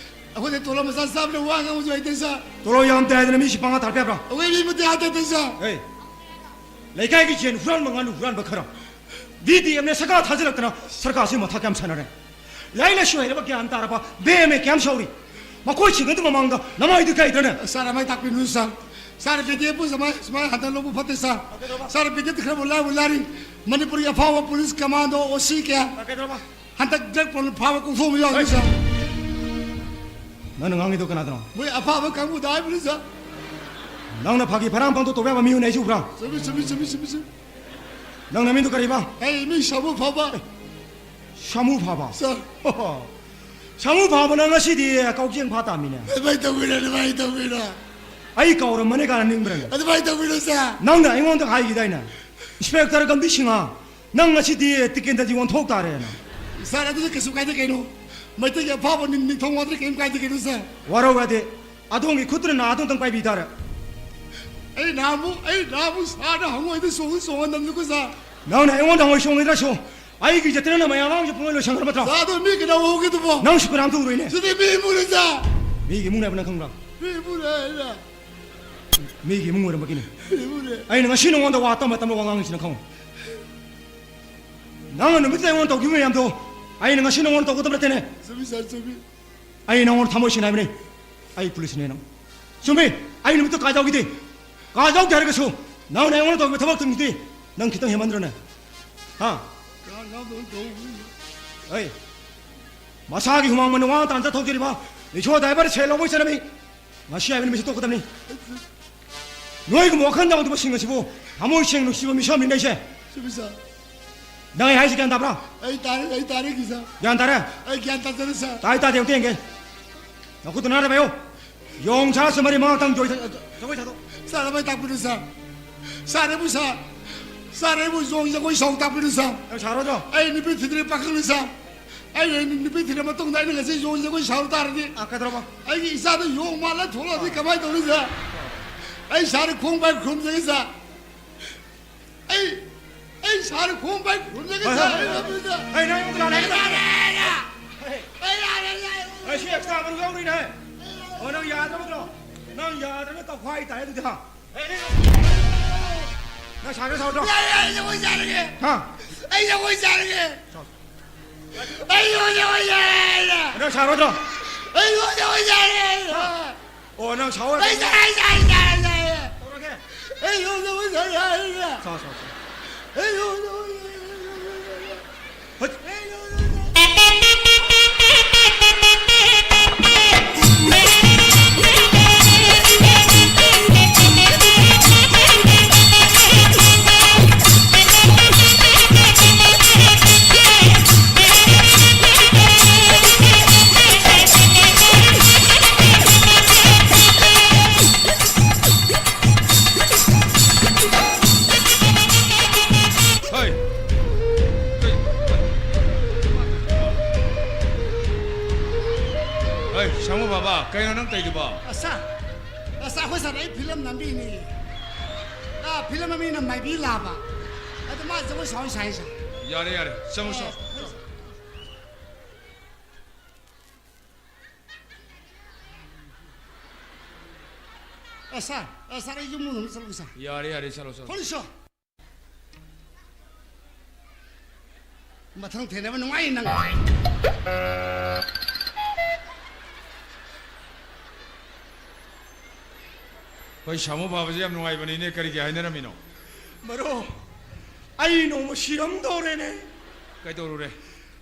ꯑꯩꯈꯣꯏꯗꯤ ꯇꯣꯂꯣꯞ ꯃꯆꯥ ꯆꯥꯕꯅ ꯋꯥ ꯉꯥꯡꯕꯁꯨ ꯍꯩꯇꯦ ꯁꯥꯔ꯫ ꯇꯣꯂꯣꯞ ꯌꯥꯝꯗꯦ ꯍꯥꯏꯗꯅ ꯃꯤ ꯁꯤ ꯄꯪꯉꯥ ꯇꯥꯔꯛꯄ ꯌꯥꯕ꯭ꯔꯥ? ꯑꯩꯈꯣꯏ ꯃꯤ ꯃꯇꯤꯛ ꯍꯥꯠꯇꯦ ꯁꯥꯔ꯫ ꯑꯦ, ꯂꯩꯀꯥꯏꯒꯤ ꯌꯦꯟ ꯍꯨꯔꯥꯟꯕ ꯉꯥꯅꯨ ꯍꯨꯔꯥꯟꯕ ꯈꯔ, ꯕꯤ ꯗꯤ ꯑꯦꯝꯅ ꯁꯔꯀꯥꯔ ꯊꯥꯖꯤꯜꯂꯛꯇꯅ ꯁꯔꯀꯥꯔꯁꯤ ꯃꯊꯥ ꯀꯌꯥꯝ ꯁꯥꯟꯅꯔꯦ꯫ ꯂꯥꯏꯔꯤꯛ ꯂꯥꯏꯁꯨ ꯍꯩꯔꯕ ꯒ꯭ꯌꯥꯟ ꯇꯥꯔꯕ ꯕꯤ ꯑꯦꯝ ꯑꯦ ꯀꯌꯥꯝ ꯁꯧꯔꯤ? ꯃꯈꯣꯏꯁꯤꯡ ꯑꯗꯨ ꯃꯃꯥꯡꯗ ꯅꯃꯥꯏꯗꯨ ꯀꯩꯗ꯭ꯔꯅꯦ? ꯁꯥꯔ, ꯑꯃꯥꯏ ꯇꯥꯛꯄꯤꯅꯨ ꯁꯥꯔ꯫ ꯁꯥꯔ, ꯕꯤ ꯗꯤ ꯑꯦꯐꯄꯨ ꯁꯨꯃꯥꯏ, ꯁꯨꯃꯥꯏ ꯍꯟꯊꯅ ꯂꯧꯕ ꯐꯠꯇꯦ ꯁꯥꯔ꯫ ꯀꯩꯗꯧꯔꯕ? ꯁꯥꯔ, ꯕꯤ ꯗꯤ ꯑꯦꯐꯇ ꯈꯔꯕꯨ ꯂꯥꯏꯕꯨ ꯂꯥꯏꯔꯤ꯫ ꯃꯅꯤꯄꯨꯔꯒꯤ ꯑꯐꯥꯎꯕ ꯄꯨꯂꯤꯁ ꯀꯃꯥꯟꯗꯣ, ꯑꯣ ꯁꯤ ꯀꯌꯥ ꯀꯩꯗꯧꯔꯕ? ꯍꯟꯗꯛ ꯗ꯭ꯔꯒ ꯄ꯭ꯔꯣꯕ꯭ꯂꯦꯝ ꯐꯥꯕ ꯀꯣꯛꯊꯣꯛꯑꯕ ꯌꯥꯎꯔꯤ ꯍꯩ! ꯁꯥꯔ꯫ ꯅꯪꯅ ꯉꯥꯡꯉꯤꯗꯣ ꯀꯅꯥꯗꯅꯣ? ꯃꯣꯏ ꯑꯐꯥꯎꯕ ꯀꯥꯡꯕꯨꯗ ꯍꯥꯏꯕꯅꯤ ꯁꯥꯔ꯫ ꯅꯪꯅ ꯐꯥꯒꯤ ꯐꯔꯥꯡ ꯄꯪꯇꯧ ꯇꯧꯕ ꯌꯥꯕ ꯃꯤꯑꯣꯏꯅꯦ ꯑꯩꯁꯨ ꯎꯕ꯭ꯔꯥ? ꯆꯨꯝꯃꯤ, ꯆꯨꯝꯃꯤ, ꯆꯨꯝꯃꯤ, ꯆꯨꯝꯃꯤ, ꯆꯨꯝꯃꯤ꯫ ꯅꯪ ꯅꯃꯤꯡꯗꯣ ꯀꯔꯤꯕ? ꯑꯩ ꯃꯤ ꯁꯥꯃꯨ ꯐꯥꯎꯕ꯫ ꯁꯥꯃꯨ ꯐꯥꯕ? ꯁꯥꯔ꯫ ꯁꯥꯃꯨ ꯐꯥꯕꯅ ꯉꯁꯤꯗꯤ ꯀꯥꯎꯖꯦꯡ ꯐꯥ ꯇꯥꯃꯤꯅꯦ꯫ ꯑꯗꯨꯃꯥꯏꯅ ꯇꯧꯕꯤꯔꯣ, ꯑꯗꯨꯃꯥꯏꯅ ꯇꯧꯕꯤꯔꯣ꯫ ꯑꯩ ꯀꯥꯎꯔꯝꯃꯅꯤ ꯀꯥꯏꯅ ꯅꯤꯡꯕ꯭ꯔꯅꯦ? ꯑꯗꯨꯃꯥꯏꯅ ꯇꯧꯕꯤꯔꯣ ꯁꯥꯔ꯫ ꯅꯪꯅ ꯑꯩꯉꯣꯟꯗ ꯍꯥꯏꯈꯤꯗꯥꯏꯅꯦ, ꯏꯟꯁꯄꯦꯛꯇꯔ ꯒꯝꯚꯤꯔ ꯁꯤꯡꯍ, ꯅꯪ ꯉꯁꯤꯗꯤ ꯇꯤꯀꯦꯟꯗ꯭ꯔꯖꯤꯠ ꯑꯣꯟꯊꯣꯛ ꯇꯥꯔꯦꯅ꯫ ꯁꯥꯔ, ꯑꯗꯨꯗꯤ ꯀꯩꯁꯨ ꯀꯥꯏꯗꯦ ꯀꯩꯅꯣ꯫ ꯃꯩꯇꯩꯒꯤ ꯑꯐꯥꯎꯕ ꯅꯤꯡ-, ꯅꯤꯡꯊꯧ ꯋꯥꯗꯅ ꯀꯩꯝ ꯀꯥꯏꯗꯦ ꯀꯩꯅꯣ ꯁꯥꯔ꯫ ꯋꯥꯔꯧ ꯌꯥꯗꯦ꯫ ꯑꯗꯣꯝꯒꯤ ꯈꯨꯠꯇꯨꯅ ꯅꯥꯗꯣ ꯑꯝꯇꯪ ꯄꯥꯏꯕꯤ ꯇꯥꯔꯦ꯫ ꯑꯩ ꯅꯍꯥꯟꯃꯨꯛ, ꯑꯩ ꯅꯍꯥꯟꯃꯨꯛ ꯁꯥꯔꯅ ꯍꯪꯉꯣꯏꯗ ꯆꯣꯡꯉꯤ ꯆꯣꯡꯍꯟꯗꯕꯅꯤꯀꯣ ꯁꯥꯔ꯫ ꯅꯪꯅ ꯑꯩꯉꯣꯟꯗ ꯍꯪꯉꯣꯏ ꯆꯣꯡꯉꯤꯗ꯭ꯔꯁꯨ, ꯑꯩꯒꯤ ꯏꯖꯠꯇꯅ ꯃꯌꯥꯝ ꯑꯃꯁꯨ ꯄꯨꯡꯂꯣꯏ ꯂꯣꯏꯁꯟꯈ꯭ꯔ ꯅꯠꯇ꯭ꯔꯣ? ꯁꯥꯔ, ꯑꯗꯣ ꯃꯤ ꯀꯩꯗꯧ ꯍꯧꯒꯦꯗꯨꯕꯣ? ꯅꯪꯁꯨ ꯀꯅꯥꯝꯇ ꯎꯔꯣꯏꯅꯦ꯫ ꯁꯤꯗꯤ ꯃꯤ ꯏꯃꯨꯡꯅꯦ ꯁꯥꯔ꯫ ꯃꯤꯒꯤ ꯏꯃꯨꯡꯅꯦ ꯍꯥꯏꯕ ꯅꯪ ꯈꯪꯕ꯭ꯔꯥ? ꯃꯤ ꯏꯃꯨꯡꯅꯦ ꯍꯥꯏꯔ꯫ ꯃꯤꯒꯤ ꯏꯃꯨꯡ ꯑꯣꯏꯔꯝꯕꯒꯤꯅꯤ꯫ ꯃꯤ ꯏꯃꯨꯡꯅꯦ꯫ ꯑꯩꯅ ꯉꯁꯤ ꯅꯉꯣꯟꯗ ꯋꯥ ꯇꯝꯕ ꯇꯝꯕ ꯋꯥ ꯉꯥꯡꯉꯤꯁꯤꯅ ꯈꯪꯉꯨ꯫ ꯅꯪꯅ ꯅꯨꯃꯤꯠꯇꯨꯗ ꯑꯩꯉꯣꯟꯗ ꯇꯧꯈꯤꯕ ꯃꯌꯥꯝꯗꯣ ꯑꯩꯅ ꯉꯁꯤ ꯅꯉꯣꯟꯗ ꯇꯧꯒꯗꯕ ꯅꯠꯇꯦꯅꯦ꯫ ꯆꯨꯝꯃꯤ ꯁꯥꯔ, ꯆꯨꯝꯃꯤ꯫ ꯑꯩ ꯅꯉꯣꯟꯗ ꯊꯃꯣꯏ ꯁꯦꯡꯅ ꯍꯥꯏꯕꯅꯤ꯫ ꯑꯩ ꯄꯨꯂꯤꯁꯅꯦ ꯅꯪ꯫ ꯆꯨꯝꯃꯤ꯫ ꯑꯩ ꯅꯨꯃꯤꯠꯇꯨ ꯀꯥ ꯌꯥꯎꯈꯤꯗꯦ꯫ ꯀꯥ ꯌꯥꯎꯗꯦ ꯍꯥꯏꯔꯒꯁꯨ ꯅꯪꯅ ꯑꯩꯉꯣꯟꯗ ꯇꯧꯈꯤꯕ ꯊꯕꯛꯇꯨꯃꯗꯤ ꯅꯪ ꯈꯤꯇꯪ ꯍꯦꯟꯃꯟꯗ꯭ꯔꯅꯦ? ꯍꯥ? ꯀꯥ ꯌꯥꯎꯗꯕ ꯇꯧꯕꯅꯤ꯫ ꯑꯩ ꯃꯁꯥꯒꯤ ꯍꯨꯃꯥꯡ ꯃꯅꯨꯡ ꯋꯥꯅ ꯇꯥꯟꯖ ꯊꯣꯛꯆꯔꯤꯕ ꯔꯤꯛꯁꯣ ꯗ꯭ꯔꯥꯏꯚꯔ ꯁꯦꯜ ꯂꯧꯕꯒꯤ ꯆꯠꯅꯕꯤ ꯉꯁꯤ ꯍꯥꯏꯕ ꯅꯨꯃꯤꯠꯁꯤ ꯇꯣꯛꯀꯗꯕꯅꯤ꯫ ꯅꯣꯏꯒꯨꯝꯕ ꯋꯥꯈꯜ ꯌꯥꯎꯗꯕꯁꯤꯡ ꯑꯁꯤꯕꯨ ꯊꯃꯣꯏ ꯁꯦꯡꯅ ꯅꯨꯡꯁꯤꯕ ꯃꯤꯁꯛ ꯑꯃꯅꯤ ꯂꯩꯁꯦ꯫ ꯆꯨꯝꯃꯤ ꯁꯥꯔ꯫ ꯅꯪ ꯑꯩ ꯍꯥꯏꯁꯤ ꯒ꯭ꯌꯥꯟ ꯇꯥꯕ꯭ꯔꯥ? ꯑꯩ ꯇꯥꯔꯦ, ꯑꯩ ꯇꯥꯔꯦ ꯀꯤ ꯁꯥꯔ꯫ ꯒ꯭ꯌꯥꯟ ꯇꯥꯔꯦ? ꯑꯩ ꯒ꯭ꯌꯥꯟ ꯇꯥꯖꯔꯦ ꯁꯥꯔ꯫ ꯇꯥꯏ ꯇꯥꯗꯦ ꯑꯝꯇ ꯌꯦꯡꯒꯦ꯫ ꯅꯈꯨꯠꯇꯨ ꯅꯥꯟꯅ ꯄꯥꯏꯌꯨ꯫ ꯌꯣꯡ ꯁꯥꯔꯁꯨ ꯃꯔꯤ ꯃꯉꯥꯇꯪ ꯖꯒꯣꯏ ꯁꯥ-, ꯖꯒꯣꯏ ꯁꯥꯗꯣꯛ꯫ ꯁꯥꯔ, ꯑꯃ ꯇꯥꯛꯄꯤꯔꯣ ꯁꯥꯔ꯫ ꯁꯥꯔ, ꯑꯩꯕꯨ ꯁꯥꯔ, ꯁꯥꯔ, ꯑꯩꯕꯨ ꯌꯣꯡ ꯖꯒꯣꯏ ꯁꯥꯎ ꯇꯥꯛꯄꯤꯔꯣ ꯁꯥꯔ꯫ ꯅꯪ ꯁꯥꯔꯣꯏꯗ꯭ꯔꯣ? ꯑꯩ ꯅꯨꯄꯤ ꯊꯤꯗ꯭ꯔꯤ ꯄꯥꯈꯪꯅꯤ ꯁꯥꯔ꯫ ꯑꯩꯅ ꯅꯨꯄꯤ ꯊꯤꯔ ꯃꯇꯨꯡꯗ ꯑꯩꯅ ꯉꯁꯤ ꯌꯣꯡ ꯖꯒꯣꯏ ꯁꯥꯎ ꯇꯥꯔꯗꯤ ꯑꯥ, ꯀꯩꯗꯧꯔꯕ? ꯑꯩꯒꯤ ꯏꯆꯥꯗ ꯌꯣꯡ ꯃꯥꯜꯂ ꯊꯣꯛꯂꯛꯑꯗꯤ ꯀꯃꯥꯏꯅ ꯇꯧꯅꯤ, ꯁꯥꯔ? ꯑꯩ ꯁꯥꯔ ꯈꯣꯡ ꯄꯥꯏ ꯈꯨꯔꯨꯝꯖꯒꯦ, ꯁꯥꯔ꯫ ꯑꯩ, ꯑꯩ ꯁꯥꯔ ꯈꯣꯡ ꯄꯥꯏ ꯈꯨꯔꯨꯝꯖꯒꯦ, ꯍꯣꯏ, ꯁꯥꯔ꯫ ꯍꯣꯏ, ꯍꯣꯏ꯫ ꯑꯩ ꯉꯝꯃꯣꯏ, ꯁꯥꯔ꯫ ꯑꯩ ꯅꯪ ꯑꯃꯨꯛ ꯂꯥꯜꯂꯦ꯫ ꯑꯩ ꯌꯥꯔꯦ, ꯑꯩ ꯌꯥꯔꯦ꯫ ꯑꯩ ꯌꯥꯔꯦ, ꯑꯩ ꯌꯥꯔꯦ꯫ ꯑꯩ ꯁꯤ ꯑꯦꯛꯁꯇ꯭ꯔꯥ ꯃꯔꯨ ꯌꯥꯎꯔꯤꯅꯦ꯫ ꯑꯣ, ꯅꯪ ꯌꯥꯗ꯭ꯔꯕ ꯅꯠꯇ꯭ꯔꯣ? ꯅꯪ ꯌꯥꯗ꯭ꯔꯕ ꯇꯧꯈꯥꯏ ꯇꯥꯏ ꯑꯗꯨꯗꯤ, ꯍꯥ? ꯅꯪ ꯁꯥꯟꯅ ꯁꯥꯎꯗ꯭ꯔꯣ? ꯌꯥꯔꯦ, ꯌꯥꯔꯦ, ꯑꯩ ꯖꯒꯣꯏ ꯁꯥꯔꯒꯦ꯫ ꯍꯥ? ꯑꯩ ꯖꯒꯣꯏ ꯁꯥꯔꯒꯦ꯫ ꯁꯥꯎ, ꯁꯥꯎ꯫ ꯑꯩ ꯖꯒꯣꯏ ꯁꯥꯔꯒꯦ꯫ ꯅꯪ ꯁꯥꯔꯣꯏꯗ꯭ꯔꯣ? ꯑꯩ ꯖꯒꯣꯏ ꯁꯥꯔꯒꯦ꯫ ꯑꯣ, ꯅꯪ ꯁꯥꯎ ꯑꯩ ꯁꯥꯔꯦ, ꯑꯩ ꯁꯥꯔꯦ, ꯑꯩ ꯁꯥꯔꯦ, ꯑꯩ ꯁꯥꯔꯦ꯫ ꯇꯧꯔꯒꯦ꯫ ꯑꯩ ꯖꯒꯣꯏ ꯁꯥꯔꯒꯦ, ꯑꯩ ꯁꯥꯔꯦ꯫ ꯁꯥꯎ, ꯁꯥꯎ, ꯁꯥꯎ꯫ ꯑꯩ ꯖꯒꯣꯏ ꯁꯥꯔꯒꯦ꯫ ꯍꯠ꯫ ꯍꯩ! ꯀꯩ-, ꯍꯩ, ꯁꯥꯃꯨ ꯕꯥꯕꯥ, ꯀꯩꯅꯣ ꯅꯪ ꯇꯧꯔꯤꯗꯨꯕꯣ? ꯑꯁ, ꯁꯥꯔ, ꯑꯁ, ꯑꯩꯈꯣꯏ ꯁꯥꯔꯗ ꯑꯩ ꯐꯤꯂꯝ ꯅꯝꯕꯤꯅꯤ꯫ ꯑꯥ, ꯐꯤꯂꯝ ꯃꯃꯤꯡꯅ ꯃꯥꯏꯕꯤ ꯂꯥꯕ꯫ ꯑꯗꯨ ꯃꯥ ꯖꯒꯣꯏ ꯁꯥꯎ ꯁꯥꯏ, ꯁꯥꯔ꯫ ꯌꯥꯔꯦ, ꯌꯥꯔꯦ, ꯆꯪꯉꯣ, ꯑꯦ, ꯆꯪꯉꯣ꯫ ꯍꯣꯏ, ꯁꯥꯔ꯫ ꯑꯦ, ꯁꯥꯔ, ꯑꯦ, ꯁꯥꯔ, ꯑꯩ ꯌꯨꯝ ꯑꯗꯨꯝ ꯆꯠꯂꯨꯒꯦ, ꯁꯥꯔ꯫ ꯌꯥꯔꯦ, ꯌꯥꯔꯦ, ꯆꯠꯂꯣ, ꯆꯠꯂꯣ꯫ ꯍꯣꯏ, ꯁꯥꯔ꯫ ꯃꯊꯪ ꯊꯦꯡꯅꯕ ꯅꯨꯡꯉꯥꯏ ꯅꯪ꯫ ꯍꯣꯏ, ꯁꯥꯃꯨ ꯐꯥꯕꯁꯦ ꯌꯥꯝ ꯅꯨꯡꯉꯥꯏꯕꯅꯤꯅꯦ, ꯀꯔꯤꯒꯤ ꯍꯥꯏꯅꯔꯝꯃꯤꯅꯣ? ꯃꯔꯨꯞ, ꯑꯩ ꯅꯣꯡꯃ ꯁꯤꯔꯝꯗꯧꯔꯦꯅꯦ꯫ ꯀꯩꯗꯧꯔꯨꯔꯦ?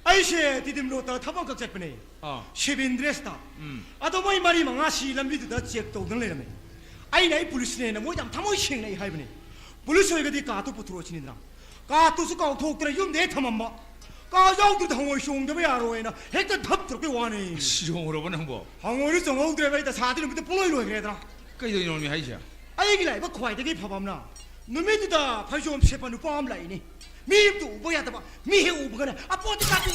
ꯑꯩꯁꯦ ꯇꯤꯗꯤꯝ ꯔꯣꯗꯇ ꯊꯕꯛ ꯑꯃꯈꯛ ꯆꯠꯄꯅꯦ꯫ ꯑꯥ꯫ ꯁꯤꯚꯤꯜ ꯗ꯭ꯔꯦꯁꯇ꯫ ꯎꯝ꯫ ꯑꯗꯣ ꯃꯣꯏ ꯃꯔꯤ ꯃꯉꯥ ꯁꯤ ꯂꯝꯕꯤꯗꯨꯗ ꯆꯦꯛ ꯇꯧꯗꯅ ꯂꯩꯔꯝꯃꯦ꯫ ꯑꯩꯅ ꯑꯩ ꯄꯨꯂꯤꯁꯅꯦꯅ ꯃꯣꯏꯗ ꯌꯥꯝ ꯊꯃꯣꯏ ꯁꯦꯡꯅ ꯑꯩ ꯍꯥꯏꯕꯅꯦ꯫ ꯄꯨꯂꯤꯁ ꯑꯣꯏꯔꯒꯗꯤ ꯀꯥꯔꯠꯇꯨ ꯄꯨꯊꯣꯔꯛꯑꯣ ꯁꯤꯅꯤꯗꯅ꯫ ꯀꯥꯔꯠꯇꯨꯁꯨ ꯀꯥꯎꯊꯣꯛꯇꯅ ꯌꯨꯝꯗ ꯍꯦꯛ ꯊꯝꯃꯝꯕ꯫ ꯀꯥꯔꯠ ꯌꯥꯎꯗ꯭ꯔꯗꯤ ꯍꯪꯉꯣꯏ ꯆꯣꯡꯗꯕ ꯌꯥꯔꯣꯏꯅ ꯍꯦꯛꯇ ꯙꯞ ꯇꯧꯔꯛꯄꯩ ꯋꯥꯅꯦ꯫ ꯑꯁ, ꯌꯣꯡꯉꯨꯔꯕ ꯅꯪꯕꯣ? ꯍꯪꯉꯣꯏꯗꯤ ꯆꯣꯡꯍꯧꯗ꯭ꯔꯦꯕ, ꯑꯩ ꯗꯁꯥꯗꯤ ꯅꯨꯃꯤꯠꯇ ꯄꯨꯡꯂꯣꯏ ꯂꯣꯏꯈ꯭ꯔꯦꯗꯅ꯫ ꯀꯩꯗꯧꯔꯤꯅꯣ ꯃꯤ ꯍꯥꯏꯁꯦ? ꯑꯩꯒꯤ ꯂꯥꯏꯕꯛ ꯈ꯭ꯋꯥꯏꯗꯒꯤ ꯐꯕ ꯑꯃꯅ, ꯅꯨꯃꯤꯠꯇꯨꯗ ꯐꯩꯖꯣꯝ ꯁꯦꯠꯄ ꯅꯨꯄꯥ ꯑꯃ ꯂꯥꯛꯏꯅꯦ꯫ ꯃꯤ ꯑꯝꯇ ꯎꯕ ꯌꯥꯗꯕ, ꯃꯤ ꯍꯦꯛ ꯎꯕꯒꯅꯦ ꯑꯄꯣꯠꯇ ꯀꯥꯞꯄꯤ꯫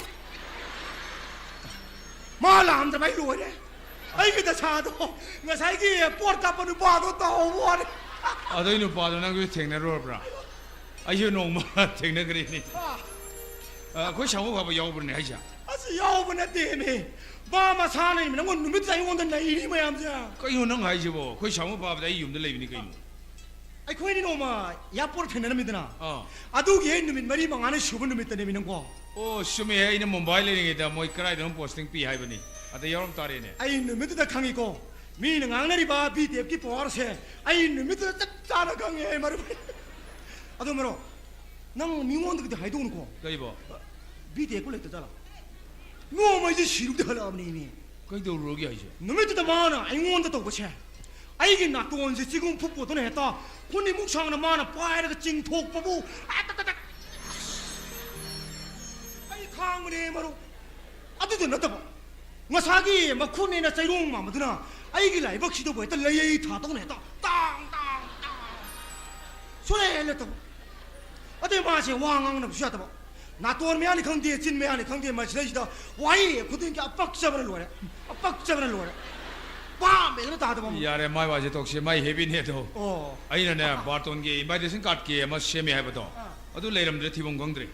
ꯃꯥ ꯂꯥꯛꯑꯝꯗ꯭ꯔꯕ ꯑꯩ ꯂꯣꯏꯔꯦ꯫ ꯑꯩꯒꯤ ꯗꯁꯥꯗꯣ ꯉꯁꯥꯏꯒꯤ ꯄꯣꯠ ꯀꯥꯞꯄ ꯅꯨꯄꯥꯗꯣ ꯇꯧꯍꯧꯕ ꯋꯥꯅꯤ꯫ ꯑꯗꯨꯏ ꯅꯨꯄꯥꯗꯣ ꯅꯪꯁꯨ ꯊꯦꯡꯅꯔꯨꯔꯕ꯭ꯔꯥ? ꯑꯩꯁꯨ ꯅꯣꯡꯃ ꯊꯦꯡꯅꯈ꯭ꯔꯦꯅꯦ꯫ ꯑꯥ꯫ ꯑ, ꯑꯩꯈꯣꯏ ꯁꯥꯃꯨ ꯐꯥꯕ ꯌꯥꯎꯕ꯭ꯔꯅꯦ ꯍꯥꯏꯁꯦ? ꯑꯁ, ꯌꯥꯎꯕ ꯅꯠꯇꯦꯃꯤ꯫ ꯃꯥ ꯃꯁꯥꯅ ꯅꯪꯉꯣꯟ ꯅꯨꯃꯤꯠꯇ ꯑꯩꯉꯣꯟꯗ ꯅꯩꯔꯤ ꯃꯌꯥꯝꯁꯦ꯫ ꯀꯩꯅꯣ ꯅꯪ ꯍꯥꯏꯁꯤꯕꯣ? ꯑꯩꯈꯣꯏ ꯁꯥꯃꯨ ꯐꯥꯕꯗ ꯑꯩ ꯌꯨꯝꯗ ꯂꯩꯕꯅꯤ ꯀꯩꯅꯣ꯫ ꯑꯩꯈꯣꯏꯅꯤ ꯅꯣꯡꯃ ꯌꯥꯄꯣꯔ ꯊꯦꯡꯅꯔꯝꯃꯤꯗꯅ꯫ ꯑꯥ꯫ ꯑꯗꯨꯒꯤ ꯑꯩ ꯅꯨꯃꯤꯠ ꯃꯔꯤ ꯃꯉꯥꯅꯤ ꯁꯨꯕ ꯅꯨꯃꯤꯠꯇꯅꯦꯃꯤ ꯅꯪꯀꯣ꯫ ꯑꯣ, ꯆꯨꯝꯃꯦ꯫ ꯑꯩꯅ ꯃꯨꯝꯕꯥꯏ ꯂꯩꯔꯤꯉꯩꯗ ꯃꯣꯏ ꯀꯗꯥꯏꯗꯅꯣ ꯄꯣꯁꯇꯤꯡ ꯄꯤ ꯍꯥꯏꯕꯅꯤ꯫ ꯑꯗ ꯌꯥꯎꯔꯝ ꯇꯥꯔꯦꯅꯦ꯫ ꯑꯩ ꯅꯨꯃꯤꯠꯇꯨꯗ ꯈꯪꯉꯤꯀꯣ꯫ ꯃꯤꯅ ꯉꯥꯡꯅꯔꯤꯕ ꯕꯤ ꯇꯤ ꯑꯦꯐꯀꯤ ꯄꯋꯥꯔꯁꯦ ꯑꯩ ꯅꯨꯃꯤꯠꯇꯨꯗ ꯆꯞ ꯆꯥꯅ ꯈꯪꯉꯦ, ꯑꯩ ꯃꯔꯨꯞ꯫ ꯑꯗꯣ ꯃꯔꯨꯞ, ꯅꯪ ꯃꯤꯉꯣꯟꯗꯒꯗꯤ ꯍꯥꯏꯗꯣꯛꯎꯅꯨꯀꯣ꯫ ꯀꯩꯕꯣ? ꯕꯤ ꯇꯤ ꯑꯦꯐ ꯂꯩꯇ ꯖꯥꯠꯂꯥ? ꯅꯣꯡꯃ ꯑꯩꯁꯦ ꯁꯤꯔꯨꯕꯗ ꯍꯜꯂꯛꯑꯕꯅꯦꯃꯤ꯫ ꯀꯩꯗꯧꯔꯨꯔꯒꯦ ꯍꯥꯏꯁꯦ? ꯅꯨꯃꯤꯠꯇꯨꯗ ꯃꯥꯅ ꯑꯩꯉꯣꯟꯗ ꯇꯧꯕꯁꯦ, ꯑꯩꯒꯤ ꯅꯥꯇꯣꯟꯁꯦ ꯆꯤꯒꯨꯝ ꯐꯨꯞꯄꯣꯠꯇꯨꯅ ꯍꯦꯛꯇ ꯈꯨꯅꯤꯃꯨꯛ ꯁꯥꯡꯅ ꯃꯥꯅ ꯄꯥꯏꯔꯒ ꯆꯤꯡꯊꯣꯛꯄꯕꯨ, ꯑꯦ, ꯇꯛ, ꯇꯛ, ꯇꯛ꯫ ꯑꯩ ꯈꯥꯡꯕꯅꯦ ꯃꯔꯨꯞ꯫ ꯑꯗꯨꯗ ꯅꯠꯇꯕ, ꯉꯁꯥꯏꯒꯤ ꯃꯈꯨꯠꯅꯦꯅ ꯆꯩꯔꯣꯡ ꯃꯥꯟꯕꯗꯨꯅ ꯑꯩꯒꯤ ꯂꯥꯏꯕꯛꯁꯤꯗꯕꯨ ꯍꯦꯛꯇ ꯂꯩꯌꯩ ꯊꯥꯗꯧꯅ ꯍꯦꯛꯇ ꯇꯥꯡ, ꯇꯥꯡ, ꯇꯥꯡ꯫ ꯁꯨꯡꯂꯦꯞ ꯂꯦꯞꯇꯕ꯫ ꯑꯗꯩ ꯃꯥꯁꯦ ꯋꯥ ꯉꯥꯡꯅꯕꯁꯨ ꯌꯥꯗꯕ꯫ ꯅꯥꯇꯣꯟ ꯃꯌꯥꯅꯤ ꯈꯪꯗꯦ, ꯆꯤꯟ ꯃꯌꯥꯅꯤ ꯈꯪꯗꯦ, ꯃꯁꯤꯗꯩꯁꯤꯗ ꯋꯥꯍꯩ ꯈꯨꯗꯤꯡꯒꯤ ꯑꯄꯛꯆꯕꯅ ꯂꯣꯏꯔꯦ꯫ ꯑꯄꯛꯆꯕꯅ ꯂꯣꯏꯔꯦ꯫ ꯄꯥꯝꯃꯦꯗꯅ ꯇꯥꯗꯕ ꯑꯃ꯫ ꯌꯥꯔꯦ, ꯃꯥꯏ ꯋꯥꯁꯦ ꯇꯣꯛꯁꯤ꯫ ꯃꯥꯏ ꯍꯦꯕꯤꯅꯦ ꯑꯗꯣ꯫ ꯑꯣ꯫ ꯑꯩꯅꯅꯦ, ꯕꯥꯔꯇꯣꯟꯒꯤ invitation cardꯀꯤ ꯑꯃ ꯁꯦꯝꯃꯦ ꯍꯥꯏꯕꯗꯣ, ꯑꯥ꯫ ꯑꯗꯨ ꯂꯩꯔꯝꯗ꯭ꯔꯦ, ꯊꯤꯐꯝ ꯈꯪꯗ꯭ꯔꯦ꯫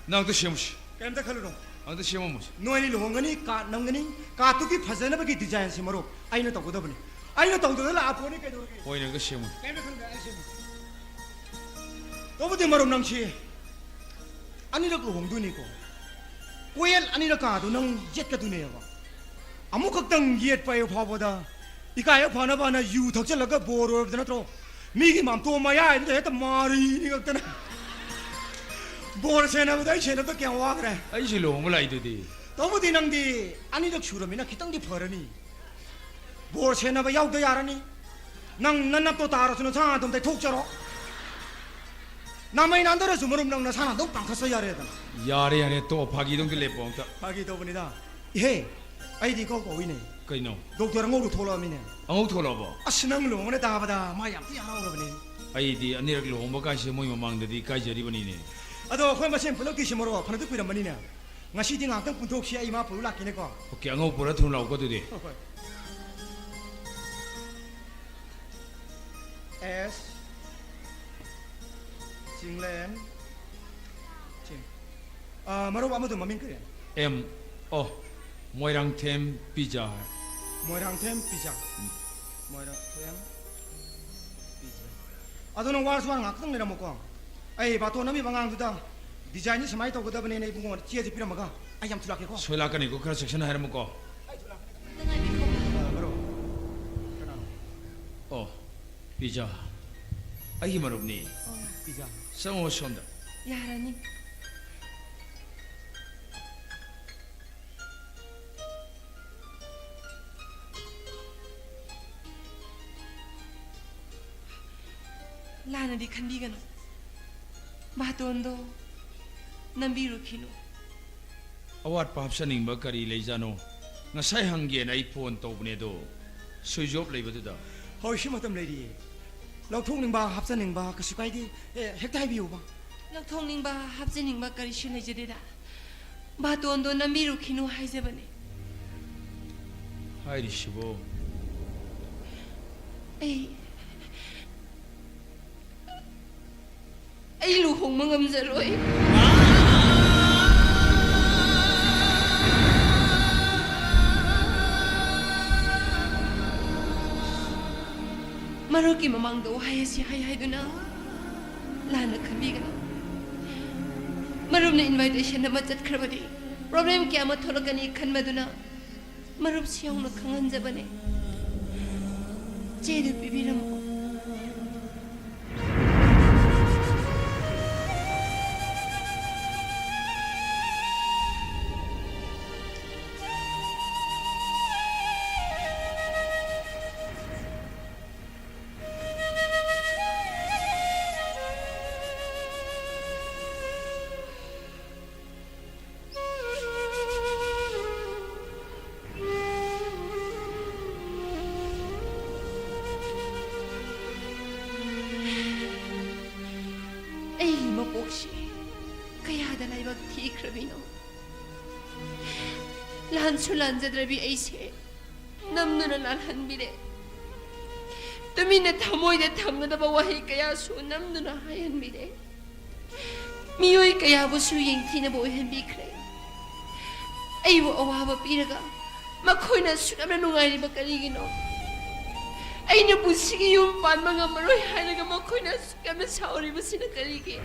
ꯅꯪ ꯑꯝꯇ ꯁꯦꯝꯃꯨꯁꯤ꯫ ꯀꯩꯝꯇ ꯈꯜꯂꯨꯅꯨ꯫ ꯑꯝꯇ ꯁꯦꯝꯃꯝꯃꯨꯁꯤ꯫ ꯅꯣꯏ ꯑꯅꯤ ꯂꯨꯍꯣꯡꯒꯅꯤ, card ꯅꯝꯒꯅꯤ, cardꯇꯨꯒꯤ ꯐꯖꯅꯕꯒꯤ designꯁꯤ ꯃꯔꯨꯞ ꯑꯩꯅ ꯇꯧꯒꯗꯕꯅꯤ꯫ ꯑꯩꯅ ꯇꯧꯗꯅ ꯂꯥꯛꯑ ꯄꯣꯠꯅꯤ ꯀꯩꯗꯧꯔꯒꯦ? ꯍꯣꯏꯅꯦ, ꯑꯝꯇ ꯁꯦꯝꯃꯨ꯫ ꯀꯩꯝꯇ ꯈꯜꯂꯨꯅꯨ, ꯑꯩ ꯁꯦꯝꯃꯨ꯫ ꯇꯧꯕꯗꯤ ꯃꯔꯨꯞ ꯅꯪꯁꯤ ꯑꯅꯤꯔꯛ ꯂꯨꯍꯣꯡꯗꯣꯏꯅꯤꯀꯣ꯫ ꯀꯣꯌꯦꯜ ꯑꯅꯤꯔꯛ ꯀꯥꯗꯣ ꯅꯪ ꯌꯦꯠꯀꯗꯣꯏꯅꯦꯕ꯫ ꯑꯃꯨꯛꯈꯛꯇꯪ ꯌꯦꯠꯄ ꯍꯦꯛ ꯐꯥꯎꯕꯗ ꯏꯀꯥꯏꯕ ꯐꯅꯕꯅ ꯌꯨ ꯊꯛꯆꯜꯂꯒ ꯕꯣꯔ ꯑꯣꯏꯔꯕꯗ ꯅꯠꯇ꯭ꯔꯣ? ꯃꯤꯒꯤ ꯃꯥꯝꯇꯣꯞ ꯃꯌꯥꯏꯗꯨꯗ ꯍꯦꯛꯇ ꯃꯥꯔꯤ ꯅꯤꯛꯂꯛꯇꯅ꯫ ꯕꯣꯔ ꯁꯦꯟꯅꯕꯗ ꯑꯩ ꯁꯦꯟꯅꯕꯗ ꯀꯌꯥꯝ ꯋꯥꯈ꯭ꯔꯦ꯫ ꯑꯩꯁꯨ ꯂꯨꯍꯣꯡꯕ ꯂꯥꯛꯏꯗꯨꯗꯤ꯫ ꯇꯧꯕꯗꯤ ꯅꯪꯗꯤ ꯑꯅꯤꯔꯛ ꯁꯨꯔꯃꯤꯅ ꯈꯤꯇꯪꯗꯤ ꯐꯔꯅꯤ꯫ ꯕꯣꯔ ꯁꯦꯟꯅꯕ ꯌꯥꯎꯗ ꯌꯥꯔꯅꯤ꯫ ꯅꯪ ꯅꯅꯞꯇꯣ ꯇꯥꯔꯁꯨ ꯅꯁꯥ ꯑꯗꯨꯝ ꯇꯩꯊꯣꯛꯆꯔꯣ꯫ ꯅꯃꯩ ꯅꯥꯟꯗꯔꯁꯨ ꯃꯔꯨꯞ ꯅꯪ ꯅꯁꯥꯅ ꯑꯗꯨꯝ ꯄꯥꯡꯊꯠꯆ ꯌꯥꯔꯦꯗꯅ꯫ ꯌꯥꯔꯦ, ꯌꯥꯔꯦ, ꯇꯣꯛꯑꯣ, ꯐꯥꯒꯤꯗꯣ ꯑꯝꯇ ꯂꯦꯞꯄꯣ ꯑꯝꯇ꯫ ꯐꯥꯒꯤ ꯇꯧꯕꯅꯤꯗ꯫ ꯏꯍꯦ, ꯑꯩꯗꯤ ꯏꯀꯧ ꯀꯧꯏꯅꯦ꯫ ꯀꯩꯅꯣ? ꯗꯣꯛꯇꯔ ꯑꯉꯧꯗꯣ ꯊꯣꯛꯂꯛꯑꯃꯤꯅꯦ꯫ ꯑꯉꯧ ꯊꯣꯛꯂꯛꯑꯕꯣ? ꯑꯁ, ꯅꯪ ꯂꯨꯍꯣꯡꯒꯅꯤ ꯇꯥꯕꯗ ꯃꯥ ꯌꯥꯝ ꯊꯤ ꯍꯔꯥꯎꯔꯕꯅꯦ꯫ ꯑꯩꯗꯤ ꯑꯅꯤꯔꯛ ꯂꯨꯍꯣꯡꯕ ꯀꯥꯏꯁꯦ ꯃꯣꯏ ꯃꯃꯥꯡꯗꯗꯤ ꯏꯀꯥꯏꯖꯔꯤꯕꯅꯤꯅꯦ꯫ ꯑꯗꯣ ꯑꯩꯈꯣꯏ ꯃꯁꯦꯟ ꯄꯨꯂꯞꯀꯤꯁꯤ ꯃꯔꯨꯞ ꯐꯅꯗꯤ ꯀꯨꯏꯔꯝꯃꯅꯤꯅꯦ꯫ ꯉꯁꯤꯗꯤ ꯉꯥꯏꯍꯥꯛꯇꯪ ꯄꯨꯟꯊꯣꯛꯁꯤ, ꯑꯩ ꯏꯃꯥ ꯄꯨꯔ ꯂꯥꯛꯀꯦꯅꯦꯀꯣ꯫ ꯑꯣꯀꯦ, ꯑꯉꯧꯕ ꯄꯨꯔ ꯊꯨꯅ ꯂꯥꯛꯎꯀꯣ ꯑꯗꯨꯗꯤ꯫ ꯍꯣꯏ, ꯍꯣꯏ꯫ ꯑꯦꯁ ꯆꯤꯡꯂꯦꯟ ꯆꯤꯡ꯫ ꯑ, ꯃꯔꯨꯞ ꯑꯃꯗꯣ ꯃꯃꯤꯡ ꯀꯔꯤ? ꯑꯦꯝ꯫ ꯑꯣ, ꯃꯣꯏꯔꯥꯡꯊꯦꯝ ꯄꯤꯖꯥ ꯍꯥꯏ꯫ ꯃꯣꯏꯔꯥꯡꯊꯦꯝ ꯄꯤꯖꯥ꯫ ꯎꯝ꯫ ꯃꯣꯏꯔꯥꯡꯊꯦꯝ ꯄꯤꯖꯥ꯫ ꯑꯗꯣ ꯅꯪ ꯋꯥꯔꯁꯨ ꯋꯥꯅ ꯉꯥꯛꯇꯪ ꯂꯩꯔꯝꯃꯨꯀꯣ꯫ ꯑꯩ ꯕꯥꯇꯣꯟ ꯅꯝꯃꯤꯕ ꯑꯉꯥꯡꯗꯨꯗ ꯗꯤꯖꯥꯏꯟꯁꯤ ꯁꯨꯃꯥꯏꯅ ꯇꯧꯒꯗꯕꯅꯦꯅ ꯏꯕꯨꯡꯉꯣꯅ ꯆꯦꯁꯦ ꯄꯤꯔꯝꯃꯒ ꯑꯩ ꯌꯥꯝ ꯊꯨꯂꯥꯛꯀꯦꯀꯣ꯫ ꯁꯣꯏ ꯂꯥꯛꯀꯅꯤꯀꯣ, ꯈꯔ ꯆꯦꯛꯁꯤꯟꯅ ꯍꯥꯏꯔꯝꯃꯨꯀꯣ꯫ ꯑꯩ ꯊꯨꯂꯥꯛꯀꯅꯤ꯫ ꯑ, ꯃꯔꯨꯞ꯫ ꯀꯅꯥꯅꯣ? ꯑꯣ, ꯄꯤꯖꯥ꯫ ꯑꯩꯒꯤ ꯃꯔꯨꯞꯅꯤ꯫ ꯑꯣ꯫ ꯄꯤꯖꯥ꯫ ꯆꯪꯉꯣ ꯁꯣꯝꯗ꯫ ꯌꯥꯔꯅꯤ꯫ ꯂꯥꯟꯅꯗꯤ ꯈꯟꯕꯤꯒꯅꯨ꯫ ꯕꯥꯇꯣꯟꯗꯣ ꯅꯝꯕꯤꯔꯨꯈꯤꯅꯨ꯫ ꯑꯋꯥꯠꯄ ꯍꯥꯞꯆꯅꯤꯡꯕ ꯀꯔꯤ ꯂꯩꯖꯥꯠꯅꯣ? ꯉꯁꯥꯏ ꯍꯪꯒꯦꯅ ꯑꯩ ꯐꯣꯟ ꯇꯧꯕꯅꯦ ꯑꯗꯣ, ꯁ꯭ꯋꯤꯆ ꯑꯣꯐ ꯂꯩꯕꯗꯨꯗ꯫ ꯍꯧꯖꯤꯛꯁꯨ ꯃꯇꯝ ꯂꯩꯔꯤꯌꯦ꯫ ꯂꯧꯊꯣꯛꯅꯤꯡꯕ ꯍꯥꯞꯆꯅꯤꯡꯕ ꯀꯩꯁꯨ ꯀꯥꯏꯗꯦ꯫ ꯑꯦ, ꯍꯦꯛꯇ ꯍꯥꯏꯕꯤꯌꯨꯕ꯫ ꯂꯧꯊꯣꯛꯅꯤꯡꯕ ꯍꯥꯞꯆꯅꯤꯡꯕ ꯀꯔꯤꯁꯨ ꯂꯩꯖꯗꯦꯗ꯫ ꯕꯥꯇꯣꯟꯗꯣ ꯅꯝꯕꯤꯔꯨꯈꯤꯅꯨ ꯍꯥꯏꯖꯕꯅꯦ꯫ ꯍꯥꯏꯔꯤꯁꯤꯕꯨ? ꯑꯩ, ꯑꯩ ꯂꯨꯍꯣꯡꯕ ꯉꯝꯖꯔꯣꯏ꯫ ꯃꯔꯨꯞꯀꯤ ꯃꯃꯥꯡꯗ ꯋꯥꯍꯩ ꯑꯁꯤ ꯍꯥꯏ ꯍꯥꯏꯗꯨꯅ ꯂꯥꯟꯅ ꯈꯟꯕꯤꯒꯅꯨ꯫ ꯃꯔꯨꯞꯅ invitation ꯑꯃ ꯆꯠꯈ꯭ꯔꯕꯗꯤ problem ꯀꯌꯥ ꯑꯃ ꯊꯣꯛꯂꯛꯀꯅꯤ ꯈꯟꯕꯗꯨꯅ ꯃꯔꯨꯞꯁꯤ ꯌꯥꯎꯅ ꯈꯪꯍꯟꯖꯕꯅꯦ꯫ ꯆꯦꯗꯨ ꯄꯤꯕꯤꯔꯝꯃꯣ꯫ ꯑꯩꯒꯤ ꯃꯄꯣꯛꯁꯤ ꯀꯌꯥꯗ ꯂꯥꯏꯕꯛ ꯊꯤꯈ꯭ꯔꯕꯤꯅꯣ꯫ ꯂꯥꯟꯁꯨ ꯂꯥꯟꯖꯗ꯭ꯔꯕꯤ ꯑꯩꯁꯦ ꯅꯝꯗꯨꯅ ꯂꯥꯜꯍꯟꯕꯤꯔꯦ꯫ ꯇꯨꯃꯤꯟꯅ ꯊꯃꯣꯏꯗ ꯊꯝꯒꯗꯕ ꯋꯥꯍꯩ ꯀꯌꯥꯁꯨ ꯅꯝꯗꯨꯅ ꯍꯥꯏꯍꯟꯕꯤꯔꯦ꯫ ꯃꯤꯑꯣꯏ ꯀꯌꯥꯕꯨꯁꯨ ꯌꯦꯡꯊꯤꯅꯕ ꯑꯣꯏꯍꯟꯕꯤꯈ꯭ꯔꯦ꯫ ꯑꯩꯕꯨ ꯑꯋꯥꯕ ꯄꯤꯔꯒ ꯃꯈꯣꯏꯅ ꯑꯁꯨꯛ ꯌꯥꯝꯅ ꯅꯨꯡꯉꯥꯏꯔꯤꯕ ꯀꯔꯤꯒꯤꯅꯣ? ꯑꯩꯅ ꯄꯨꯟꯁꯤꯒꯤ ꯌꯨꯝ ꯄꯥꯟꯕ ꯉꯝꯃꯔꯣꯏ ꯍꯥꯏꯔꯒ ꯃꯈꯣꯏꯅ ꯑꯁꯨꯛ ꯌꯥꯝꯅ ꯁꯥꯎꯔꯤꯕꯁꯤꯅ ꯀꯔꯤꯒꯤ?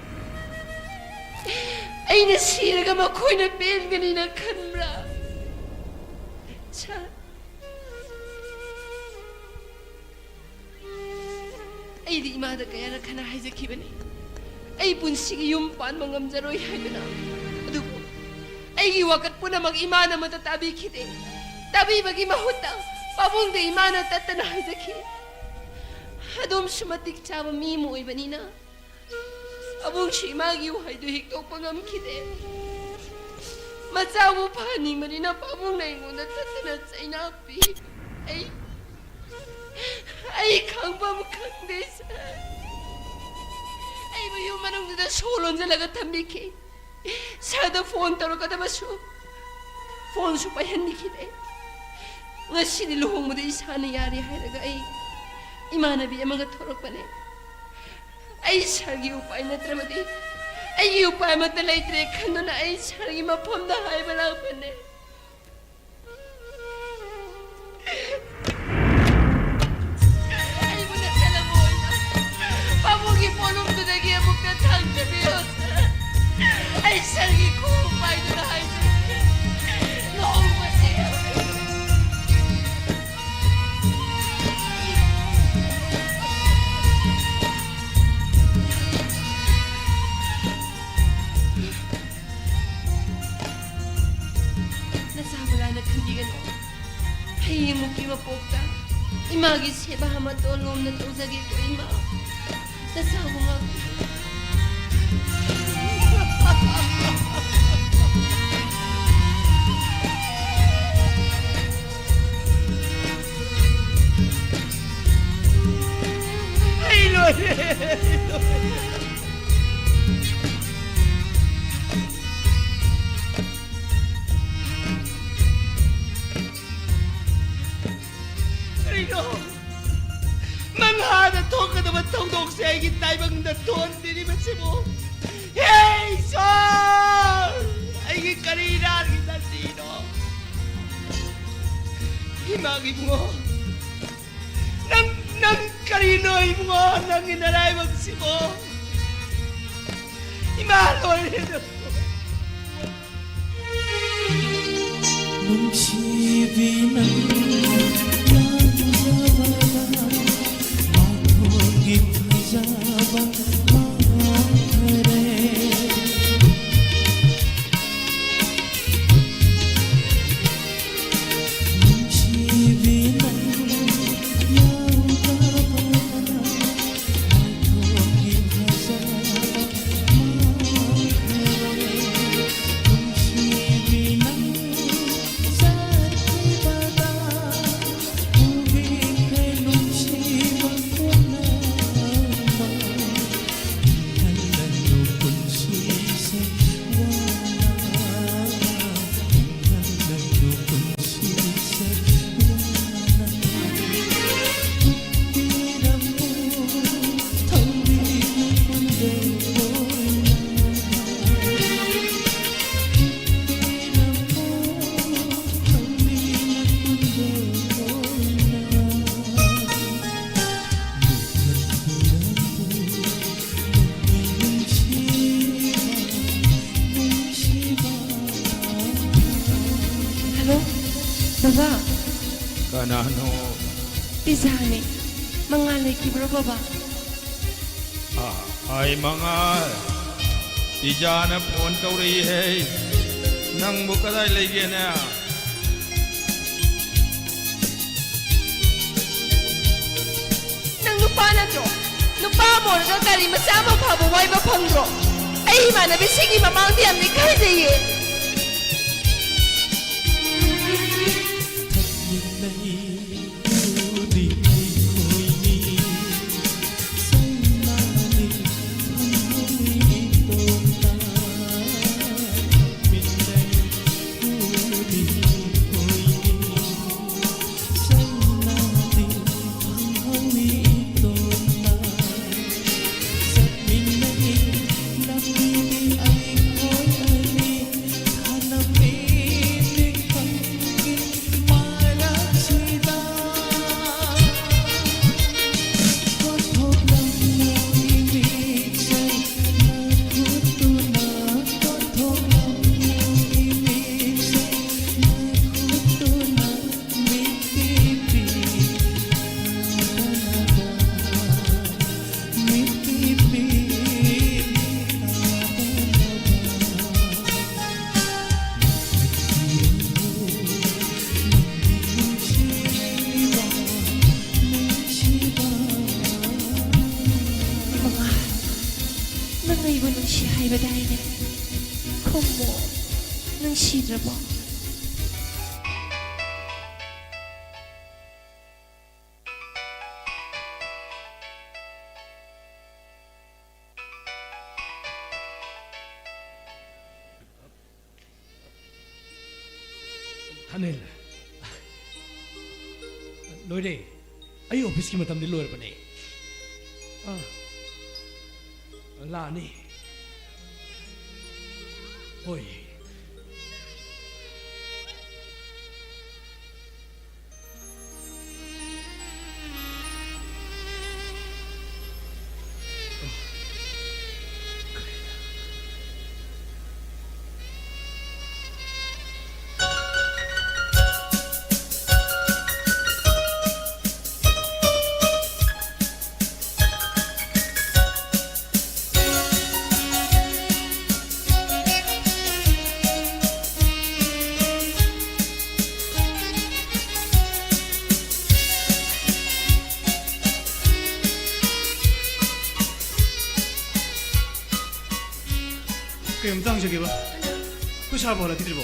ꯑꯩꯅ ꯁꯤꯔꯒ ꯃꯈꯣꯏꯅ ꯄꯦꯟꯒꯅꯤꯅ ꯈꯟꯕ꯭ꯔꯥ? ꯁꯥꯔ, ꯑꯩꯗꯤ ꯏꯃꯥꯗ ꯀꯌꯥꯔꯛ ꯍꯟꯅ ꯍꯥꯏꯖꯈꯤꯕꯅꯤ, ꯑꯩ ꯄꯨꯟꯁꯤꯒꯤ ꯌꯨꯝ ꯄꯥꯟꯕ ꯉꯝꯖꯔꯣꯏ ꯍꯥꯏꯗꯨꯅ꯫ ꯑꯗꯨꯕꯨ ꯑꯩꯒꯤ ꯋꯥꯀꯠ ꯄꯨꯝꯅꯃꯛ ꯏꯃꯥꯅ ꯑꯃꯠꯇ ꯇꯥꯕꯤꯈꯤꯗꯦ꯫ ꯇꯥꯕꯤꯕꯒꯤ ꯃꯍꯨꯠꯇ ꯄꯥꯕꯨꯡꯗ ꯏꯃꯥꯅ ꯇꯠꯇꯅ ꯍꯥꯏꯖꯈꯤ꯫ ꯑꯗꯣꯝꯁꯨ ꯃꯇꯤꯛ ꯆꯥꯕ ꯃꯤ ꯑꯃ ꯑꯣꯏꯕꯅꯤꯅ ꯄꯥꯕꯨꯡꯁꯨ ꯏꯃꯥꯒꯤ ꯋꯥꯍꯩꯗꯨ ꯍꯤꯛꯇꯣꯛꯄ ꯉꯝꯈꯤꯗꯦ꯫ ꯃꯆꯥꯕꯨ ꯐꯍꯟꯅꯤꯡꯕꯅꯤꯅ ꯄꯥꯕꯨꯡꯅ ꯑꯩꯉꯣꯟꯗ ꯇꯠꯇꯅ ꯆꯩꯅꯥ ꯄꯤ꯫ ꯑꯩ, ꯑꯩ ꯈꯪꯐꯝ ꯈꯪꯗꯦ, ꯁꯥꯔ꯫ ꯑꯩꯕꯨ ꯌꯨꯝ ꯃꯅꯨꯡꯗꯨꯗ ꯁꯣ ꯂꯣꯟꯁꯤꯜꯂꯒ ꯊꯝꯕꯤꯈꯤ꯫ ꯁꯥꯔꯗ ꯐꯣꯟ ꯇꯧꯔꯛꯀꯗꯕꯁꯨ ꯐꯣꯟꯁꯨ ꯄꯥꯏꯍꯟꯕꯤꯈꯤꯗꯦ꯫ ꯉꯁꯤꯗꯤ ꯂꯨꯍꯣꯡꯕꯗ ꯏꯁꯥꯅ ꯌꯥꯔꯦ ꯍꯥꯏꯔꯒ ꯑꯩ ꯏꯃꯥꯟꯅꯕꯤ ꯑꯃꯒ ꯊꯣꯔꯛꯄꯅꯦ꯫ ꯑꯩ ꯁꯥꯔꯒꯤ ꯎꯄꯥꯏ ꯅꯠꯇ꯭ꯔꯕꯗꯤ ꯑꯩꯒꯤ ꯎꯄꯥꯏ ꯑꯃꯠꯇ ꯂꯩꯇ꯭ꯔꯦ ꯈꯟꯗꯨꯅ ꯑꯩ ꯁꯥꯔꯒꯤ ꯃꯐꯝꯗ ꯍꯥꯏꯕ ꯂꯥꯛꯄꯅꯦ꯫ ꯑꯩꯕꯨ ꯅꯠꯇꯅꯕ ꯑꯣꯏꯅ ꯄꯥꯕꯨꯡꯒꯤ ꯄꯣꯠꯂꯨꯝꯗꯨꯗꯒꯤ ꯑꯃꯨꯛꯇ ꯊꯥꯡꯖꯕꯤꯌꯣ, ꯁꯥꯔ꯫ ꯑꯩ ꯁꯥꯔꯒꯤ ꯈꯣꯡ ꯄꯥꯏꯗꯨꯅ ꯍꯥꯏꯖꯔꯤ, ꯂꯨꯍꯣꯡꯕꯁꯦ ꯅꯆꯥꯕꯨ ꯂꯥꯟꯅ ꯈꯟꯕꯤꯒꯅꯨ꯫ ꯍꯌꯦꯡꯃꯨꯛꯀꯤ ꯃꯄꯣꯛꯇ ꯏꯃꯥꯒꯤ ꯁꯦꯕꯥ ꯑꯃ ꯇꯣꯂꯣꯝꯅ ꯇꯧꯖꯒꯦꯀꯣ, ꯏꯃꯥ꯫ ꯅꯆꯥꯕꯨ ꯉꯥꯛꯄꯤꯌꯨ꯫ ꯑꯩ ꯂꯣꯏꯔꯦ, ꯑꯩ ꯂꯣꯏꯔꯦ꯫ ꯍꯦ ꯏꯁꯣꯔ! ꯑꯩꯒꯤ ꯀꯔꯤ ꯂꯥꯟꯈꯤꯗ ꯁꯤꯅꯣ? ꯏꯃꯥꯒꯤ ꯏꯕꯨꯡꯉꯣ, ꯅꯪ, ꯅꯪ ꯀꯔꯤꯅꯣ ꯏꯕꯨꯡꯉꯣ? ꯅꯪꯒꯤ ꯅꯔꯥꯏꯕꯛꯁꯤꯕꯣ? ꯏꯃꯥ ꯂꯣꯏꯔꯦꯗ꯫ ꯅꯨꯡꯁꯤꯕꯤ ꯅꯪ ꯌꯥꯝꯖꯕꯅ ꯃꯥꯊꯣꯡꯒꯤ ꯐꯖꯕ ꯃꯥꯡꯈꯔꯦ꯫ ꯅꯨꯡꯁꯤꯕꯤ ꯅꯪ ꯌꯥꯎꯗꯕꯅ ꯃꯥꯊꯣꯡꯒꯤ ꯐꯖꯕ ꯃꯥꯡꯈꯔꯦ꯫ ꯅꯨꯡꯁꯤꯕꯤ ꯅꯪ ꯆꯠꯈꯤꯕꯗ ꯎꯕꯤꯈ꯭ꯔꯦ ꯅꯨꯡꯁꯤꯕ ꯄꯨꯝꯅꯃꯛ꯫ ꯍꯤꯡꯍꯜꯂꯅꯨ ꯄꯨꯟꯁꯤꯁꯦ ꯋꯥꯅ꯫ ꯍꯤꯡꯍꯜꯂꯅꯨ ꯄꯨꯟꯁꯤꯁꯦ ꯋꯥꯅ꯫ ꯍꯤꯡꯕꯤꯔꯝꯃꯨ ꯊꯧꯔꯤ ꯃꯄꯨꯟꯗ ꯑꯣꯏꯅ꯫ ꯍꯜꯂꯣ, ꯕꯕꯥ꯫ ꯀꯅꯥꯅꯣ? ꯄꯤꯖꯥꯅꯦ꯫ ꯃꯉꯥꯜ ꯂꯩꯈꯤꯕ꯭ꯔꯣ, ꯕꯕꯥ? ꯑꯥ, ꯑꯩ ꯃꯉꯥꯜ, ꯏꯖꯥꯅ ꯐꯣꯟ ꯇꯧꯔꯛꯏꯍꯦ꯫ ꯅꯪꯕꯨ ꯀꯗꯥꯏ ꯂꯩꯒꯦꯅꯦ? ꯅꯪ ꯅꯨꯄꯥ ꯅꯠꯇ꯭ꯔꯣ? ꯅꯨꯄꯥ ꯑꯃ ꯑꯣꯏꯔꯒ ꯒꯥꯔꯤ ꯃꯆꯥ ꯑꯃ ꯐꯥꯎꯕ ꯋꯥꯏꯕ ꯐꯪꯗ꯭ꯔꯣ? ꯑꯩ ꯏꯃꯥꯟꯅꯕꯤꯁꯤꯡꯒꯤ ꯃꯃꯥꯡꯗ ꯌꯥꯝ ꯅꯤꯡꯈꯥꯏꯖꯩꯌꯦ꯫ ꯑꯩꯕꯨ ꯅꯨꯡꯁꯤ ꯍꯥꯏꯕꯗꯥꯏꯅꯦ? ꯈꯨꯝꯃꯣ, ꯅꯨꯡꯁꯤꯗ꯭ꯔꯕꯣ? ꯊꯥꯅꯤꯜ, ꯂꯣꯏꯔꯦ꯫ ꯑꯩ ꯑꯣꯐꯤꯁꯀꯤ ꯃꯇꯝꯗꯤ ꯂꯣꯏꯔꯕꯅꯦ꯫ ꯑꯥ, ꯂꯥꯛꯑꯅꯤ꯫ ꯍꯣꯏ꯫ ꯀꯩ ꯃꯇꯥꯡ ꯆꯠꯀꯦꯕ? ꯑꯩꯈꯣꯏ ꯁꯥꯔꯕꯨ ꯍꯜꯂꯛꯈꯤꯗ꯭ꯔꯤꯕꯣ?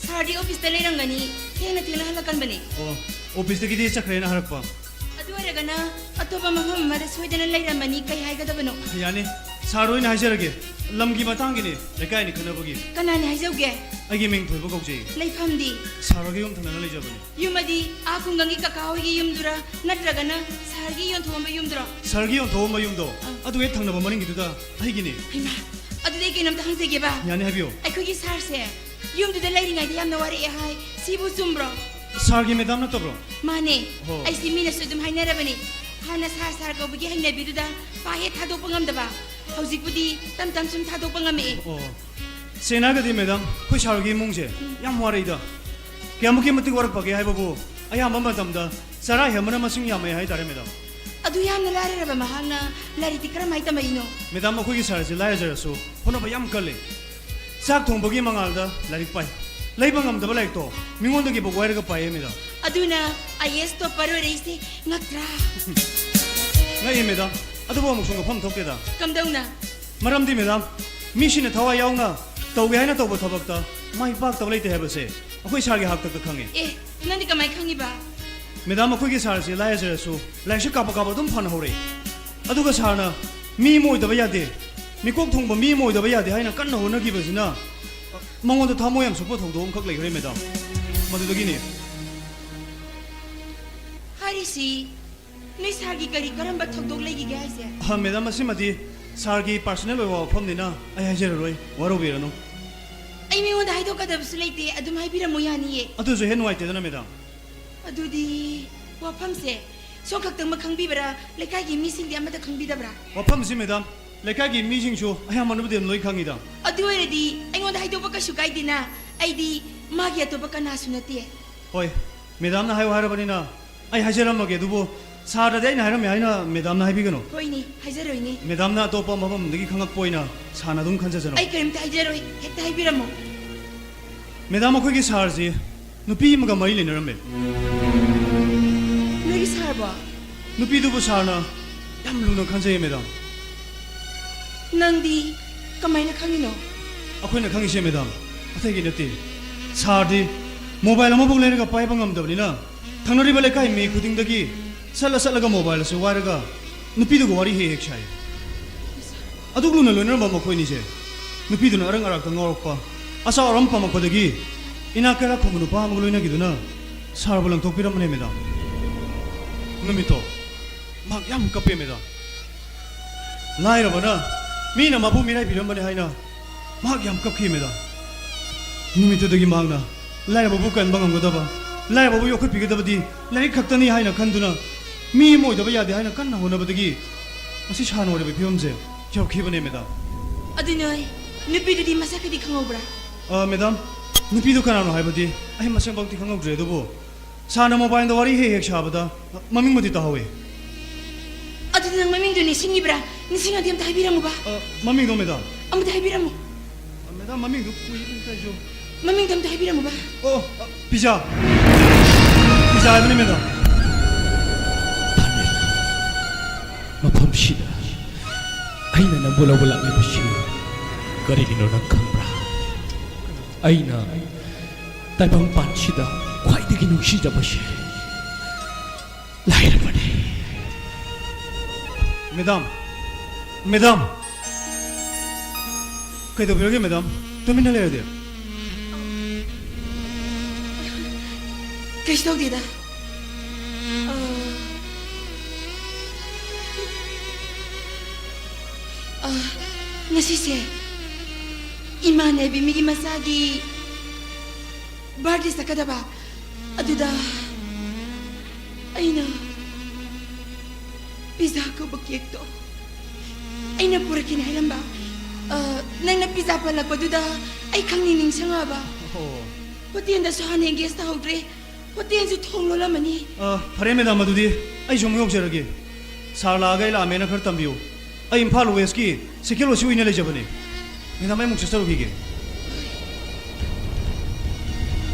ꯁꯥꯔꯗꯤ ꯑꯣꯐꯤꯁꯇ ꯂꯩꯔꯝꯒꯅꯤ, ꯊꯦꯡꯅ ꯊꯦꯡꯅ ꯍꯜꯂꯛꯀꯟꯕꯅꯦ꯫ ꯑꯣ, ꯑꯣꯐꯤꯁꯇꯒꯤꯗꯤ ꯆꯠꯈ꯭ꯔꯦꯅ ꯍꯥꯏꯔꯛꯄ꯫ ꯑꯗꯨ ꯑꯣꯏꯔꯒꯅ ꯑꯇꯣꯞꯄ ꯃꯐꯝ ꯑꯃꯗ ꯁꯣꯏꯗꯅ ꯂꯩꯔꯝꯃꯅꯤ, ꯀꯩ ꯍꯥꯏꯒꯗꯕꯅꯣ? ꯌꯥꯅꯤ, ꯁꯥꯔ ꯑꯣꯏꯅ ꯍꯥꯏꯖꯔꯒꯦ꯫ ꯂꯝꯒꯤ ꯃꯇꯥꯡꯒꯤꯅꯤ, ꯂꯩꯀꯥꯏꯅꯤ ꯈꯟꯅꯕꯒꯤ꯫ ꯀꯅꯥꯅꯤ ꯍꯥꯏꯖꯧꯒꯦ? ꯑꯩꯒꯤ ꯃꯤꯡ ꯊꯣꯏꯕ ꯀꯧꯖꯩ꯫ ꯂꯩꯐꯝꯗꯤ? ꯁꯥꯔꯒꯤ ꯌꯨꯝ ꯊꯪꯅꯅ ꯂꯩꯖꯕꯅꯤ꯫ ꯌꯨꯝ ꯑꯗꯤ ꯑꯥ ꯈꯨꯡꯒꯪꯒꯤ ꯀꯀꯥ ꯍꯣꯏꯒꯤ ꯌꯨꯝꯗꯨꯔ, ꯅꯠꯇ꯭ꯔꯒꯅ ꯁꯍꯔꯒꯤ ꯌꯣꯟꯊꯣꯛꯑꯝꯕ ꯌꯨꯝꯗꯨꯔꯣ? ꯁꯍꯔꯒꯤ ꯌꯣꯟꯊꯣꯛꯑꯝꯕ ꯌꯨꯝꯗꯣ, ꯑꯥ꯫ ꯑꯗꯨ ꯍꯦꯛ ꯊꯪꯅꯕ ꯃꯅꯤꯡꯒꯤꯗꯨꯗ ꯑꯩꯒꯤꯅꯦ꯫ ꯍꯩꯃꯥ, ꯑꯗꯨꯗꯤ ꯑꯩ ꯀꯩꯅꯣꯝꯇ ꯍꯪꯖꯒꯦꯕ? ꯌꯥꯅꯤ, ꯍꯥꯏꯕꯤꯌꯨ꯫ ꯑꯩꯈꯣꯏꯒꯤ ꯁꯥꯔꯁꯦ ꯌꯨꯝꯗꯨꯗ ꯂꯩꯔꯤꯉꯩꯗ ꯌꯥꯝꯅ ꯋꯥꯔꯛꯑꯦ ꯍꯥꯏ, ꯁꯤꯕꯨ ꯆꯨꯝꯕ꯭ꯔꯣ? ꯁꯥꯔꯒꯤ ꯃꯦꯗꯥꯝ ꯅꯠꯇꯕ꯭ꯔꯣ? ꯃꯥꯅꯦ꯫ ꯑꯣ꯫ ꯑꯩꯁꯤ ꯃꯤꯅꯁꯨ ꯑꯗꯨꯝ ꯍꯥꯏꯅꯔꯕꯅꯤ, ꯍꯥꯟꯅ ꯁꯥꯔ ꯁꯥꯔ ꯀꯧꯕꯒꯤ ꯍꯩꯅꯕꯤꯗꯨꯗ ꯄꯥꯛ ꯍꯦꯛ ꯊꯥꯗꯣꯛꯄ ꯉꯝꯗꯕ, ꯍꯧꯖꯤꯛꯄꯨꯗꯤ ꯇꯝ ꯇꯝ ꯁꯨꯝ ꯊꯥꯗꯣꯛꯄ ꯉꯝꯃꯛꯑꯦ꯫ ꯑꯣ꯫ ꯁꯦꯡꯅ ꯍꯥꯏꯔꯒꯗꯤ ꯃꯦꯗꯥꯝ, ꯑꯩꯈꯣꯏ ꯁꯥꯔꯒꯤ ꯏꯃꯨꯡꯁꯦ ꯌꯥꯝ ꯋꯥꯔꯛꯏꯗ꯫ ꯀꯌꯥꯃꯨꯛꯀꯤ ꯃꯇꯤꯛ ꯋꯥꯔꯛꯄꯒꯦ ꯍꯥꯏꯕꯕꯨ, ꯑꯌꯥꯝꯕ ꯃꯇꯝꯗ ꯆꯔꯥ ꯍꯦꯟꯕꯅ ꯃꯁꯤꯡ ꯌꯥꯝꯃꯛꯑꯦ ꯍꯥꯏꯇꯥꯔꯦ ꯃꯦꯗꯥꯝ꯫ ꯑꯗꯨ ꯌꯥꯝꯅ ꯂꯥꯏꯔꯔꯕ ꯃꯍꯥꯛꯅ ꯂꯥꯏꯔꯤꯛꯇꯤ ꯀꯔꯝꯍꯥꯏꯅ ꯇꯝꯃꯛꯏꯅꯣ? ꯃꯦꯗꯥꯝ, ꯑꯩꯈꯣꯏꯒꯤ ꯁꯥꯔꯁꯦ ꯂꯥꯏꯔꯖꯔꯁꯨ ꯍꯣꯠꯅꯕ ꯌꯥꯝ ꯀꯜꯂꯤ꯫ ꯆꯥꯛ ꯊꯣꯡꯕꯒꯤ ꯃꯉꯥꯜꯗ ꯂꯥꯏꯔꯤꯛ ꯄꯥꯏ꯫ ꯂꯩꯕ ꯉꯝꯗꯕ ꯂꯥꯏꯔꯤꯛꯇꯣ ꯃꯤꯉꯣꯟꯗꯒꯤꯐꯥꯎ ꯋꯥꯏꯔꯒ ꯄꯥꯏꯌꯦ ꯃꯦꯗꯥꯝ꯫ ꯑꯗꯨꯅ ꯑꯥꯏ ꯑꯦ ꯑꯦꯁ ꯇꯣꯞꯄꯔ ꯑꯣꯏꯔꯛꯏꯁꯦ ꯉꯛꯇ꯭ꯔꯥ? ꯉꯛꯑꯦ ꯃꯦꯗꯥꯝ, ꯑꯗꯨꯕꯨ ꯑꯃꯨꯛꯁꯨ ꯉꯛꯐꯝ ꯊꯣꯛꯇꯦꯗ꯫ ꯀꯝꯗꯧꯅ? ꯃꯔꯝꯗꯤ ꯃꯦꯗꯥꯝ, ꯃꯤꯁꯤꯡꯅ ꯊꯋꯥꯏ ꯌꯥꯎꯅ ꯇꯧꯒꯦ ꯍꯥꯏꯅ ꯇꯧꯕ ꯊꯕꯛꯇ ꯃꯥꯏ ꯄꯥꯛꯇꯕ ꯂꯩꯇꯦ ꯍꯥꯏꯕꯁꯦ ꯑꯩꯈꯣꯏ ꯁꯥꯔꯒꯤ ꯍꯥꯛꯇꯛꯇ ꯈꯪꯉꯤ꯫ ꯑꯦ, ꯅꯪꯗꯤ ꯀꯃꯥꯏ ꯈꯪꯉꯤꯕ? ꯃꯦꯗꯥꯝ, ꯑꯩꯈꯣꯏꯒꯤ ꯁꯥꯔꯁꯤ ꯂꯥꯏ ꯍꯩꯖꯔꯁꯨ ꯂꯥꯏꯔꯤꯛꯁꯦ ꯀꯥꯕꯛ ꯀꯥꯕꯛ ꯑꯗꯨꯝ ꯐꯅ ꯍꯧꯔꯛꯏ꯫ ꯑꯗꯨꯒ ꯁꯥꯔꯅ ꯃꯤ ꯑꯃ ꯑꯣꯏꯗꯕ ꯌꯥꯗꯦ, ꯃꯤꯀꯣꯛ ꯊꯣꯡꯕ ꯃꯤ ꯑꯃ ꯑꯣꯏꯗꯕ ꯌꯥꯗꯦ ꯍꯥꯏꯅ ꯀꯟꯅ ꯍꯣꯠꯅꯈꯤꯕꯁꯤꯅ ꯃꯉꯣꯟꯗ ꯊꯃꯣꯏ ꯌꯥꯝ ꯁꯣꯛꯄ ꯊꯧꯗꯣꯛ ꯑꯃꯈꯛ ꯂꯩꯈ꯭ꯔꯦ ꯃꯦꯗꯥꯝ꯫ ꯃꯗꯨꯗꯒꯤꯅꯤ꯫ ꯍꯥꯏꯔꯤꯁꯤ ꯅꯣꯏ ꯁꯥꯔꯒꯤ ꯀꯔꯤ ꯀꯔꯝꯕ ꯊꯧꯗꯣꯛ ꯂꯩꯈꯤꯒꯦ ꯍꯥꯏꯁꯦ? ꯑ, ꯃꯦꯗꯥꯝ, ꯃꯁꯤꯃꯗꯤ ꯁꯥꯔꯒꯤ ꯄꯥꯔꯁꯣꯅꯦꯜ ꯑꯣꯏꯕ ꯋꯥꯐꯝꯅꯤꯅ ꯑꯩ ꯍꯥꯏꯖꯔꯔꯣꯏ, ꯋꯥꯔꯧꯕꯤꯔꯅꯨ꯫ ꯑꯩ ꯃꯤꯉꯣꯟꯗ ꯍꯥꯏꯗꯣꯛꯀꯗꯕꯁꯨ ꯂꯩꯇꯦ, ꯑꯗꯨꯝ ꯍꯥꯏꯕꯤꯔꯝꯃꯣ ꯌꯥꯅꯤꯌꯦ꯫ ꯑꯗꯨꯁꯨ ꯍꯦꯟ ꯅꯨꯡꯉꯥꯏꯇꯦꯗꯅ ꯃꯦꯗꯥꯝ꯫ ꯑꯗꯨꯗꯤ ꯋꯥꯐꯝꯁꯦ ꯁꯣꯝ ꯈꯛꯇꯪꯃꯛ ꯈꯪꯕꯤꯕ꯭ꯔꯥ? ꯂꯩꯀꯥꯏꯒꯤ ꯃꯤꯁꯤꯡꯗꯤ ꯑꯃꯠꯇ ꯈꯪꯕꯤꯗꯕ꯭ꯔꯥ? ꯋꯥꯐꯝꯁꯤ ꯃꯦꯗꯥꯝ, ꯂꯩꯀꯥꯏꯒꯤ ꯃꯤꯁꯤꯡꯁꯨ ꯑꯌꯥꯝꯕꯅꯕꯨꯗꯤ ꯑꯗꯨꯝ ꯂꯣꯏ ꯈꯪꯉꯤꯗ꯫ ꯑꯗꯨ ꯑꯣꯏꯔꯗꯤ ꯑꯩꯉꯣꯟꯗ ꯍꯥꯏꯗꯣꯛꯄ ꯀꯩꯁꯨ ꯀꯥꯏꯗꯦꯅ꯫ ꯑꯩꯗꯤ ꯃꯥꯒꯤ ꯑꯇꯣꯞꯄ ꯀꯅꯥꯁꯨ ꯅꯠꯇꯦ꯫ ꯍꯣꯏ, ꯃꯦꯗꯥꯝꯅ ꯍꯥꯏꯌꯨ ꯍꯥꯏꯔꯕꯅꯤꯅ ꯑꯩ ꯍꯥꯏꯖꯔꯝꯃꯒꯦ, ꯑꯗꯨꯕꯨ ꯁꯥꯔꯗꯗꯤ ꯑꯩꯅ ꯍꯥꯏꯔꯝꯃꯦ ꯍꯥꯏꯅ ꯃꯦꯗꯥꯝꯅ ꯍꯥꯏꯕꯤꯒꯅꯨ꯫ ꯍꯣꯏꯅꯦ, ꯍꯥꯏꯖꯔꯣꯏꯅꯦ꯫ ꯃꯦꯗꯥꯝꯅ ꯑꯇꯣꯞꯄ ꯃꯐꯝꯗꯒꯤ ꯈꯪꯉꯛꯄ ꯑꯣꯏꯅ ꯁꯥꯔꯅ ꯑꯗꯨꯝ ꯈꯟꯖꯖꯔꯣ꯫ ꯑꯩ ꯀꯔꯤꯝꯇ ꯍꯥꯏꯖꯔꯣꯏ, ꯍꯦꯛꯇ ꯍꯥꯏꯕꯤꯔꯝꯃꯣ꯫ ꯃꯦꯗꯥꯝ, ꯑꯩꯈꯣꯏꯒꯤ ꯁꯥꯔꯁꯤ ꯅꯨꯄꯤ ꯑꯃꯒ ꯃꯔꯤ ꯂꯩꯅꯔꯝꯃꯦ꯫ ꯅꯣꯏꯒꯤ ꯁꯥꯔꯕꯣ? ꯅꯨꯄꯤꯗꯨꯕꯨ ꯁꯥꯔꯅ ꯌꯥꯝ ꯂꯨꯅ ꯈꯟꯖꯩꯌꯦ ꯃꯦꯗꯥꯝ꯫ ꯅꯪꯗꯤ ꯀꯃꯥꯏꯅ ꯈꯪꯉꯤꯅꯣ? ꯑꯩꯈꯣꯏꯅ ꯈꯪꯉꯤꯁꯦ ꯃꯦꯗꯥꯝ, ꯑꯇꯩꯒꯤ ꯅꯠꯇꯦ꯫ ꯁꯥꯔꯗꯤ ꯃꯣꯕꯥꯏꯜ ꯑꯃꯐꯥꯎ ꯂꯩꯔꯒ ꯄꯥꯏꯕ ꯉꯝꯗꯕꯅꯤꯅ ꯊꯪꯅꯔꯤꯕ ꯂꯩꯀꯥꯏ ꯃꯤ ꯈꯨꯗꯤꯡꯗꯒꯤ ꯆꯠꯂ ꯆꯠꯂꯒ ꯃꯣꯕꯥꯏꯜ ꯑꯁꯤ ꯋꯥꯏꯔꯒ ꯅꯨꯄꯤꯗꯨꯒ ꯋꯥꯔꯤ ꯍꯦꯛ ꯍꯦꯛ ꯁꯥꯏ꯫ ꯑꯗꯨꯛ ꯂꯨꯅ ꯂꯣꯏꯅꯔꯝꯕ ꯃꯈꯣꯏꯅꯤꯁꯦ ꯅꯨꯄꯤꯗꯨꯅ ꯑꯔꯪ ꯑꯔꯥꯛꯇ ꯉꯥꯎꯔꯛꯄ, ꯑꯆꯥꯎ ꯑꯔꯝ ꯄꯥꯝꯃꯛꯄꯗꯒꯤ ꯏꯅꯥꯛ ꯀꯩꯔꯥꯛ ꯈꯨꯝꯕ ꯅꯨꯄꯥ ꯑꯃꯒ ꯂꯣꯏꯅꯈꯤꯗꯨꯅ ꯁꯥꯔꯕꯨ ꯂꯪꯊꯣꯛꯄꯤꯔꯝꯕꯅꯦ ꯃꯦꯗꯥꯝ꯫ ꯅꯨꯃꯤꯠꯇꯣ ꯃꯍꯥꯛ ꯌꯥꯝ ꯀꯞꯄꯦ ꯃꯦꯗꯥꯝ꯫ ꯂꯥꯏꯔꯕꯅ ꯃꯤꯅ ꯃꯥꯕꯨ ꯃꯤꯔꯥꯏꯕꯤꯔꯝꯕꯅꯤ ꯍꯥꯏꯅ ꯃꯍꯥꯛ ꯌꯥꯝ ꯀꯞꯈꯤ ꯃꯦꯗꯥꯝ꯫ ꯅꯨꯃꯤꯠꯇꯨꯗꯒꯤ ꯃꯍꯥꯛꯅ ꯂꯥꯏꯔꯕꯕꯨ ꯀꯟꯕ ꯉꯝꯒꯗꯕ, ꯂꯥꯏꯔꯕꯕꯨ ꯌꯣꯛꯈꯠꯄꯤꯒꯗꯕꯗꯤ ꯂꯥꯏꯔꯤꯛ ꯈꯛꯇꯅꯤ ꯍꯥꯏꯅ ꯈꯟꯗꯨꯅ ꯃꯤ ꯑꯃ ꯑꯣꯏꯗꯕ ꯌꯥꯗꯦ ꯍꯥꯏꯅ ꯀꯟꯅ ꯍꯣꯠꯅꯕꯗꯒꯤ ꯉꯁꯤ ꯁꯥꯔꯅ ꯑꯣꯏꯔꯤꯕ ꯐꯤꯕꯝꯁꯦ ꯌꯧꯔꯛꯈꯤꯕꯅꯦ ꯃꯦꯗꯥꯝ꯫ ꯑꯗꯨ ꯅꯣꯏ ꯅꯨꯄꯤꯗꯨꯗꯤ ꯃꯁꯛꯀꯗꯤ ꯈꯪꯍꯧꯕ꯭ꯔꯥ? ꯑ, ꯃꯦꯗꯥꯝ, ꯅꯨꯄꯤꯗꯨ ꯀꯅꯥꯅꯣ ꯍꯥꯏꯕꯗꯤ ꯑꯩ ꯃꯁꯛꯃꯛꯇꯤ ꯈꯪꯍꯧꯗ꯭ꯔꯦ, ꯑꯗꯨꯕꯨ ꯁꯥꯔꯅ ꯃꯣꯕꯥꯏꯜꯗ ꯋꯥꯔꯤ ꯍꯦꯛ ꯍꯦꯛ ꯁꯥꯕꯗ ꯃꯃꯤꯡꯕꯨꯗꯤ ꯇꯥꯍꯧꯋꯤ꯫ ꯑꯗꯨꯗꯤ ꯅꯪ ꯃꯃꯤꯡꯗꯨ ꯅꯤꯡꯁꯤꯡꯉꯤꯕ꯭ꯔꯥ? ꯅꯤꯡꯁꯤꯡꯉꯗꯤ ꯑꯝꯇ ꯍꯥꯏꯕꯤꯔꯝꯃꯨꯕ꯫ ꯑ, ꯃꯃꯤꯡꯗꯣ ꯃꯦꯗꯥꯝ? ꯑꯝꯇ ꯍꯥꯏꯕꯤꯔꯝꯃꯨ꯫ ꯑ, ꯃꯦꯗꯥꯝ, ꯃꯃꯤꯡꯗꯨ ꯀꯨꯏꯔꯦ ꯑꯝꯇ ꯑꯩꯁꯨ꯫ ꯃꯃꯤꯡꯗꯣ ꯑꯝꯇ ꯍꯥꯏꯕꯤꯔꯝꯃꯨꯕ꯫ ꯑꯣ, ꯑ, ꯄꯤꯖꯥ꯫ ꯄꯤꯖꯥ ꯍꯥꯏꯕꯅꯤ ꯃꯦꯗꯥꯝ꯫ ꯃꯐꯝꯁꯤꯗ ꯑꯩꯅ ꯅꯪꯕꯨ ꯂꯧꯕ ꯂꯥꯛꯂꯤꯕꯁꯤ ꯀꯔꯤꯒꯤꯅꯣ ꯅꯪ ꯈꯪꯕ꯭ꯔꯥ? ꯑꯩꯅ ꯇꯥꯏꯕꯪꯄꯥꯟꯁꯤꯗ ꯈ꯭ꯋꯥꯏꯗꯒꯤ ꯅꯨꯡꯁꯤꯖꯕꯁꯦ ꯂꯥꯏꯔꯕꯅꯤ꯫ ꯃꯦꯗꯥꯝ, ꯃꯦꯗꯥꯝ, ꯀꯩꯗꯧꯕꯤꯔꯒꯦ ꯃꯦꯗꯥꯝ? ꯇꯨꯃꯤꯟꯅ ꯂꯩꯔꯗꯤ꯫ ꯀꯩꯁꯨ ꯇꯧꯗꯦꯗ꯫ ꯑ, ꯑ, ꯉꯁꯤꯁꯦ ꯏꯃꯥꯟꯅꯕꯤ ꯃꯤꯒꯤ ꯃꯆꯥꯒꯤ ꯕꯥꯔꯗꯦ ꯆꯠꯀꯗꯕ꯫ ꯑꯗꯨꯗ ꯑꯩꯅ ꯄꯤꯖꯥ ꯀꯧꯕ ꯀꯦꯛꯇꯣ ꯑꯩꯅ ꯄꯨꯔꯛꯀꯦꯅ ꯍꯥꯏꯔꯝꯕ꯫ ꯑ, ꯅꯪꯅ ꯄꯤꯖꯥ ꯄꯜꯂꯛꯄꯗꯨꯗ ꯑꯩ ꯈꯪꯅꯤꯡ ꯅꯤꯡꯁꯤꯡꯉꯛꯑꯕ꯫ ꯑꯣ꯫ ꯍꯣꯇꯦꯜꯗꯁꯨ ꯍꯥꯟꯅ ꯑꯦꯡꯒꯦꯖ ꯇꯧꯍꯧꯗ꯭ꯔꯦ꯫ ꯍꯣꯇꯦꯜꯁꯨ ꯊꯣꯡ ꯂꯣꯜꯂꯝꯃꯅꯤ꯫ ꯑ, ꯐꯔꯦ ꯃꯦꯗꯥꯝ, ꯑꯗꯨꯗꯤ ꯑꯩꯁꯨ ꯑꯃꯨꯛ ꯌꯧꯖꯔꯒꯦ꯫ ꯁꯥꯔ ꯂꯥꯛꯑꯒ ꯑꯩ ꯂꯥꯛꯑꯝꯃꯦꯅ ꯈꯔ ꯇꯝꯕꯤꯌꯨ꯫ ꯑꯩ ꯏꯝꯐꯥꯜ ꯋꯦꯁꯀꯤ ꯁꯦꯀꯦꯟ ꯑꯣ ꯁꯤ ꯑꯣꯏꯅ ꯂꯩꯖꯕꯅꯦ꯫ ꯃꯦꯗꯥꯝ, ꯑꯩ ꯑꯃꯨꯛ ꯆꯠꯆꯔꯨꯈꯤꯒꯦ꯫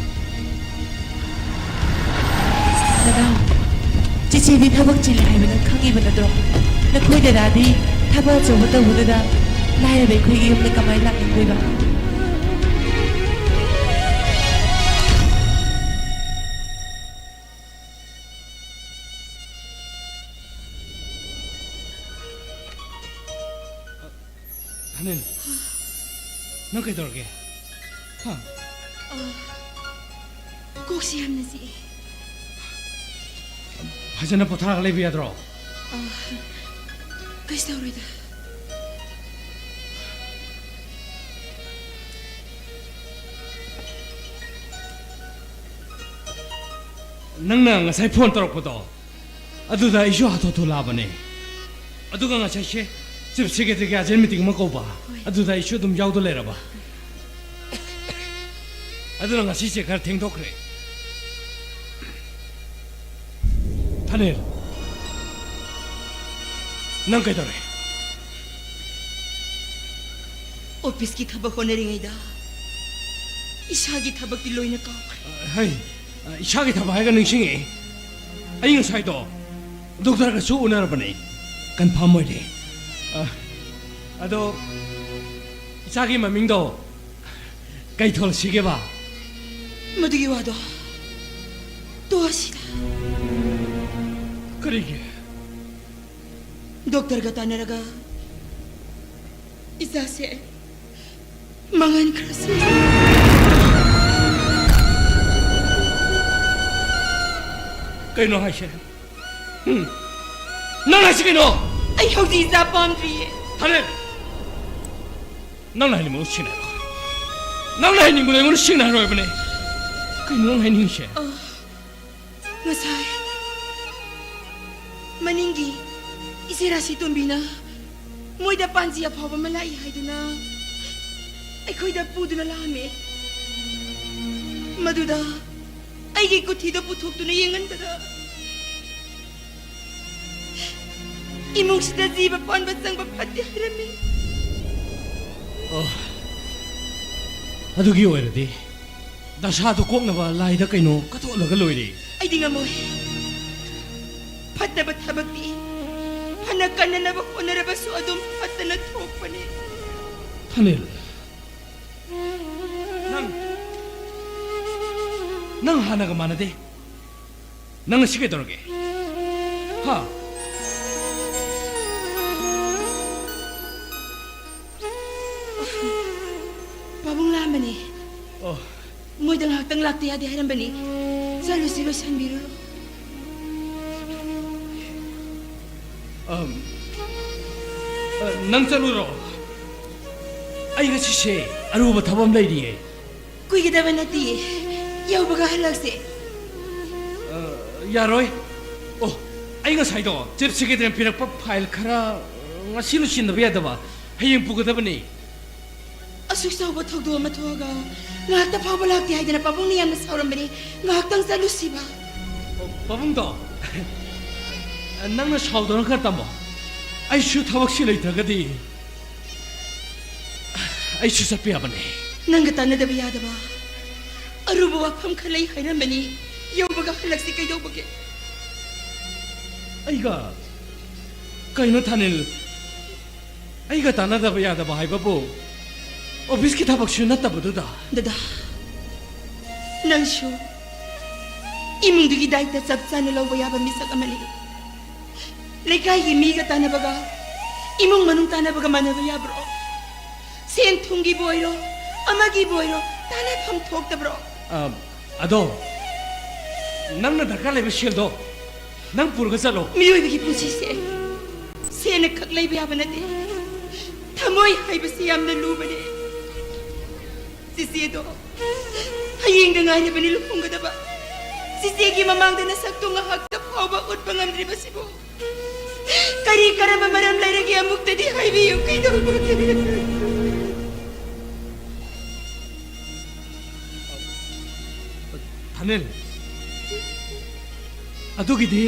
ꯗꯗꯥ, ꯆꯤꯆꯦꯗꯤ ꯊꯕꯛ ꯆꯤꯜꯂꯦ ꯍꯥꯏꯕ ꯅꯪ ꯈꯪꯉꯤꯕ ꯅꯠꯇ꯭ꯔꯣ? ꯅꯈꯣꯏ ꯗꯗꯥꯗꯤ ꯊꯕꯛ ꯑꯆꯧꯕ ꯇꯧꯕꯗꯨꯗ ꯂꯥꯏꯔꯕ ꯑꯩꯈꯣꯏꯒꯤ ꯌꯨꯝꯗ ꯀꯃꯥꯏꯅ ꯂꯥꯛꯅꯤꯡꯗꯣꯏꯕ? ꯊꯥꯅꯤꯜ, ꯅꯪ ꯀꯩꯗꯧꯔꯒꯦ? ꯍꯥ? ꯑ, ꯀꯣꯛꯁꯤ ꯌꯥꯝꯅ ꯆꯤꯛꯑꯦ꯫ ꯐꯖꯅ ꯄꯣꯊꯥꯔꯒ ꯂꯩꯕ ꯌꯥꯗ꯭ꯔꯣ? ꯑ, ꯀꯩꯁꯨ ꯇꯧꯔꯣꯏꯗ꯫ ꯅꯪꯅ ꯉꯁꯥꯏ ꯐꯣꯟ ꯇꯧꯔꯛꯄꯗꯣ, ꯑꯗꯨꯗ ꯑꯩꯁꯨ ꯍꯥꯊꯨ ꯍꯥꯊꯨ ꯂꯥꯛꯑꯕꯅꯦ꯫ ꯑꯗꯨꯒ ꯉꯁꯥꯏꯁꯦ ꯆꯤꯐ ꯁꯦꯀ꯭ꯔꯦꯇꯔꯤꯒꯤ ꯑꯔꯖꯦꯟ ꯃꯤꯇꯤꯡ ꯑꯃ ꯀꯧꯕ, ꯍꯣꯏ꯫ ꯑꯗꯨꯗ ꯑꯩꯁꯨ ꯑꯗꯨꯝ ꯌꯥꯎꯗ ꯂꯩꯔꯕ꯫ ꯑꯗꯨꯅ ꯉꯁꯤꯁꯦ ꯈꯔ ꯊꯦꯡꯗꯣꯛꯈ꯭ꯔꯦ꯫ ꯊꯥꯅꯤꯜ, ꯅꯪ ꯀꯩꯗꯧꯔꯦ? ꯑꯣꯐꯤꯁꯀꯤ ꯊꯕꯛ ꯍꯣꯠꯅꯔꯤꯉꯩꯗ ꯏꯁꯥꯒꯤ ꯊꯕꯛꯇꯤ ꯂꯣꯏꯅ ꯀꯥꯎꯈ꯭ꯔꯦ꯫ ꯍꯩ, ꯏꯁꯥꯒꯤ ꯊꯕꯛ ꯍꯥꯏꯔꯒ ꯅꯤꯡꯁꯤꯡꯉꯛꯑꯦ꯫ ꯑꯩ ꯉꯁꯥꯏꯗꯣ ꯗꯣꯛꯇꯔꯒꯁꯨ ꯎꯅꯔꯕꯅꯦ꯫ ꯀꯟꯐꯥꯔꯝ ꯑꯣꯏꯔꯦ꯫ ꯑ, ꯑꯗꯣ, ꯏꯆꯥꯒꯤ ꯃꯃꯤꯡꯗꯣ ꯀꯩ ꯊꯣꯜꯂꯁꯤꯒꯦꯕ? ꯃꯗꯨꯒꯤ ꯋꯥꯗꯣ ꯇꯣꯛꯑꯁꯤꯗ꯫ ꯀꯔꯤꯒꯤ? ꯗꯣꯛꯇꯔꯒ ꯇꯥꯟꯅꯔꯒ ꯏꯆꯥꯁꯦ ꯃꯉꯥꯟ ꯈꯔ ꯁꯤ꯫ ꯀꯩꯅꯣ ꯍꯥꯏꯁꯦ? ꯎꯝ? ꯅꯪ ꯍꯥꯏꯁꯤ ꯀꯩꯅꯣ? ꯑꯩ ꯍꯧꯖꯤꯛ ꯏꯆꯥ ꯄꯥꯝꯗ꯭ꯔꯤꯌꯦ꯫ ꯊꯥꯅꯤꯜ! ꯅꯪꯅ ꯍꯥꯏꯅꯤꯡꯕꯗꯣ ꯁꯦꯡꯅ ꯍꯥꯏꯔꯣ꯫ ꯅꯪꯅ ꯍꯥꯏꯅꯤꯡꯕꯗꯣ ꯑꯩꯉꯣꯟꯗ ꯁꯦꯡꯅ ꯍꯥꯏꯔꯣ ꯍꯥꯏꯕꯅꯦ꯫ ꯀꯩꯅꯣ ꯅꯪ ꯍꯥꯏꯅꯤꯡꯉꯤꯁꯦ? ꯑ, ꯉꯁꯥꯏ ꯃꯅꯤꯡꯒꯤ ꯏꯆꯦ ꯔꯥꯁꯤ ꯇꯣꯝꯕꯤꯅ ꯃꯣꯏꯗ ꯄꯥꯟꯖꯤ ꯑꯐꯥꯎꯕ ꯑꯃ ꯂꯥꯛꯏ ꯍꯥꯏꯗꯨꯅ ꯑꯩꯈꯣꯏꯗ ꯄꯨꯗꯨꯅ ꯂꯥꯛꯑꯝꯃꯦ꯫ ꯃꯗꯨꯗ ꯑꯩꯒꯤ ꯀꯨꯊꯤꯗꯣ ꯄꯨꯊꯣꯛꯇꯨꯅ ꯌꯦꯡꯍꯟꯕꯗ ꯏꯃꯨꯡꯁꯤꯗ ꯖꯤꯕ ꯄꯥꯟꯕ ꯆꯪꯕ ꯐꯠꯇꯦ ꯍꯥꯏꯔꯝꯃꯤ꯫ ꯑꯣ, ꯑꯗꯨꯒꯤ ꯑꯣꯏꯔꯗꯤ ꯗꯁꯥꯗꯨ ꯀꯣꯛꯅꯕ ꯂꯥꯏꯗ ꯀꯩꯅꯣ ꯀꯠꯊꯣꯛꯂꯒ ꯂꯣꯏꯔꯦ꯫ ꯑꯩꯗꯤ ꯉꯝꯃꯣꯏ꯫ ꯐꯠꯇꯕ ꯊꯕꯛꯇꯤ ꯐꯅ ꯀꯟꯅꯅꯕ ꯍꯣꯠꯅꯔꯕꯁꯨ ꯑꯗꯨꯝ ꯐꯠꯇꯅ ꯊꯣꯛꯄꯅꯦ꯫ ꯊꯥꯅꯤꯜ, ꯅꯪ, ꯅꯪ ꯍꯥꯟꯅꯒ ꯃꯥꯟꯅꯗꯦ꯫ ꯅꯪ ꯉꯁꯤ ꯀꯩꯗꯧꯔꯒꯦ? ꯍꯥ? ꯄꯥꯕꯨꯡ ꯂꯥꯛꯑꯝꯕꯅꯤ꯫ ꯑꯣ꯫ ꯃꯣꯏꯗ ꯉꯥꯏꯍꯥꯛꯇꯪ ꯂꯥꯛꯇ ꯌꯥꯗꯦ ꯍꯥꯏꯔꯝꯕꯅꯤ꯫ ꯆꯠꯂꯨꯁꯤ, ꯂꯣꯏꯁꯟꯕꯤꯔꯨꯔꯣ꯫ ꯑꯝ, ꯑ, ꯅꯪ ꯆꯠꯂꯨꯔꯣ꯫ ꯑꯩ ꯉꯁꯤꯁꯦ ꯑꯔꯨꯕ ꯊꯕꯛ ꯑꯃ ꯂꯩꯔꯤꯌꯦ꯫ ꯀꯨꯏꯒꯗꯕ ꯅꯠꯇꯤꯌꯦ꯫ ꯌꯧꯕꯒ ꯍꯜꯂꯛꯁꯦ꯫ ꯑ, ꯌꯥꯔꯣꯏ꯫ ꯑꯣ, ꯑꯩ ꯉꯁꯥꯏꯗꯣ ꯆꯤꯐ ꯁꯦꯀ꯭ꯔꯦꯇꯔꯤꯅ ꯄꯤꯔꯛꯄ ꯐꯥꯏꯜ ꯈꯔ ꯉꯁꯤ ꯂꯣꯏꯁꯤꯟꯗꯕ ꯌꯥꯗꯕ꯫ ꯍꯌꯦꯡ ꯄꯨꯒꯗꯕꯅꯤ꯫ ꯑꯁꯨꯛ ꯆꯥꯎꯕ ꯊꯧꯗꯣꯛ ꯑꯃ ꯊꯣꯛꯑꯒ ꯉꯥꯏꯍꯥꯛꯇ ꯐꯥꯎꯕ ꯂꯥꯛꯇꯦ ꯍꯥꯏꯗꯅ ꯄꯥꯕꯨꯡꯅ ꯌꯥꯝꯅ ꯁꯥꯎꯔꯝꯕꯅꯤ꯫ ꯉꯥꯏꯍꯥꯛꯇꯪ ꯆꯠꯂꯨꯁꯤꯕ꯫ ꯑꯣ, ꯄꯥꯕꯨꯡꯗꯣ, ꯅꯪꯅ ꯁꯥꯎꯗꯅ ꯈꯔ ꯇꯝꯃꯣ꯫ ꯑꯩꯁꯨ ꯊꯕꯛꯁꯤ ꯂꯩꯇ꯭ꯔꯒꯗꯤ ꯑꯩꯁꯨ ꯆꯠꯄ ꯌꯥꯕꯅꯦ꯫ ꯅꯪꯒ ꯇꯥꯟꯅꯗꯕ ꯌꯥꯗꯕ ꯑꯔꯨꯕ ꯋꯥꯐꯝ ꯈꯔ ꯂꯩ ꯍꯥꯏꯔꯝꯕꯅꯤ꯫ ꯌꯧꯕꯒ ꯍꯜꯂꯛꯁꯤ ꯀꯩꯗꯧꯕꯒꯦ? ꯑꯩꯒ? ꯀꯩꯅꯣ ꯊꯥꯅꯤꯜ? ꯑꯩꯒ ꯇꯥꯟꯅꯗꯕ ꯌꯥꯗꯕ ꯍꯥꯏꯕꯕꯨ ꯑꯣꯐꯤꯁꯀꯤ ꯊꯕꯛꯁꯨ ꯅꯠꯇꯕꯗꯨꯗ꯫ ꯗꯗꯥ, ꯅꯪꯁꯨ ꯏꯃꯨꯡꯗꯨꯒꯤ ꯗꯥꯏꯇ ꯆꯞ ꯆꯥꯅ ꯂꯧꯕ ꯌꯥꯕ ꯃꯤꯁꯛ ꯑꯃꯅꯤ꯫ ꯂꯩꯀꯥꯏꯒꯤ ꯃꯤꯒ ꯇꯥꯟꯅꯕꯒ ꯏꯃꯨꯡ ꯃꯅꯨꯡ ꯇꯥꯟꯅꯕꯒ ꯃꯥꯟꯅꯕ ꯌꯥꯕ꯭ꯔꯣ? ꯁꯦꯟ ꯊꯨꯝꯒꯤꯕꯨ ꯑꯣꯏꯔꯣ, ꯑꯃꯒꯤꯕꯨ ꯑꯣꯏꯔꯣ, ꯇꯥꯟꯅꯐꯝ ꯊꯣꯛꯇꯕ꯭ꯔꯣ? ꯑ, ꯑꯗꯣ, ꯅꯪꯅ ꯗꯔꯀꯥꯔ ꯂꯩꯕ ꯁꯦꯜꯗꯣ ꯅꯪ ꯄꯨꯔꯒ ꯆꯠꯂꯣ꯫ ꯃꯤꯑꯣꯏꯕꯒꯤ ꯄꯨꯟꯁꯤꯁꯦ ꯁꯦꯟꯅ ꯈꯛ ꯂꯩꯕ ꯌꯥꯕ ꯅꯠꯇꯦ꯫ ꯊꯃꯣꯏ ꯍꯥꯏꯕꯁꯤ ꯌꯥꯝꯅ ꯂꯨꯕꯅꯦ꯫ ꯆꯤꯆꯦꯗꯣ ꯍꯌꯦꯡꯗ ꯉꯥꯏꯔꯕꯅꯤ ꯂꯨꯍꯣꯡꯒꯗꯕ꯫ ꯆꯤꯆꯦꯒꯤ ꯃꯃꯥꯡꯗ ꯅꯁꯛꯇꯣ ꯉꯥꯏꯍꯥꯛꯇ ꯐꯥꯎꯕ ꯎꯠꯄ ꯉꯝꯗ꯭ꯔꯤꯕꯁꯤꯕꯨ ꯀꯔꯤ ꯀꯔꯝꯕ ꯃꯔꯝ ꯂꯩꯔꯒꯦ? ꯑꯃꯨꯛꯇꯗꯤ ꯍꯥꯏꯕꯤꯌꯨ, ꯀꯩꯗꯧꯕꯒꯦ? ꯊꯥꯅꯤꯜ, ꯑꯗꯨꯒꯤꯗꯤ,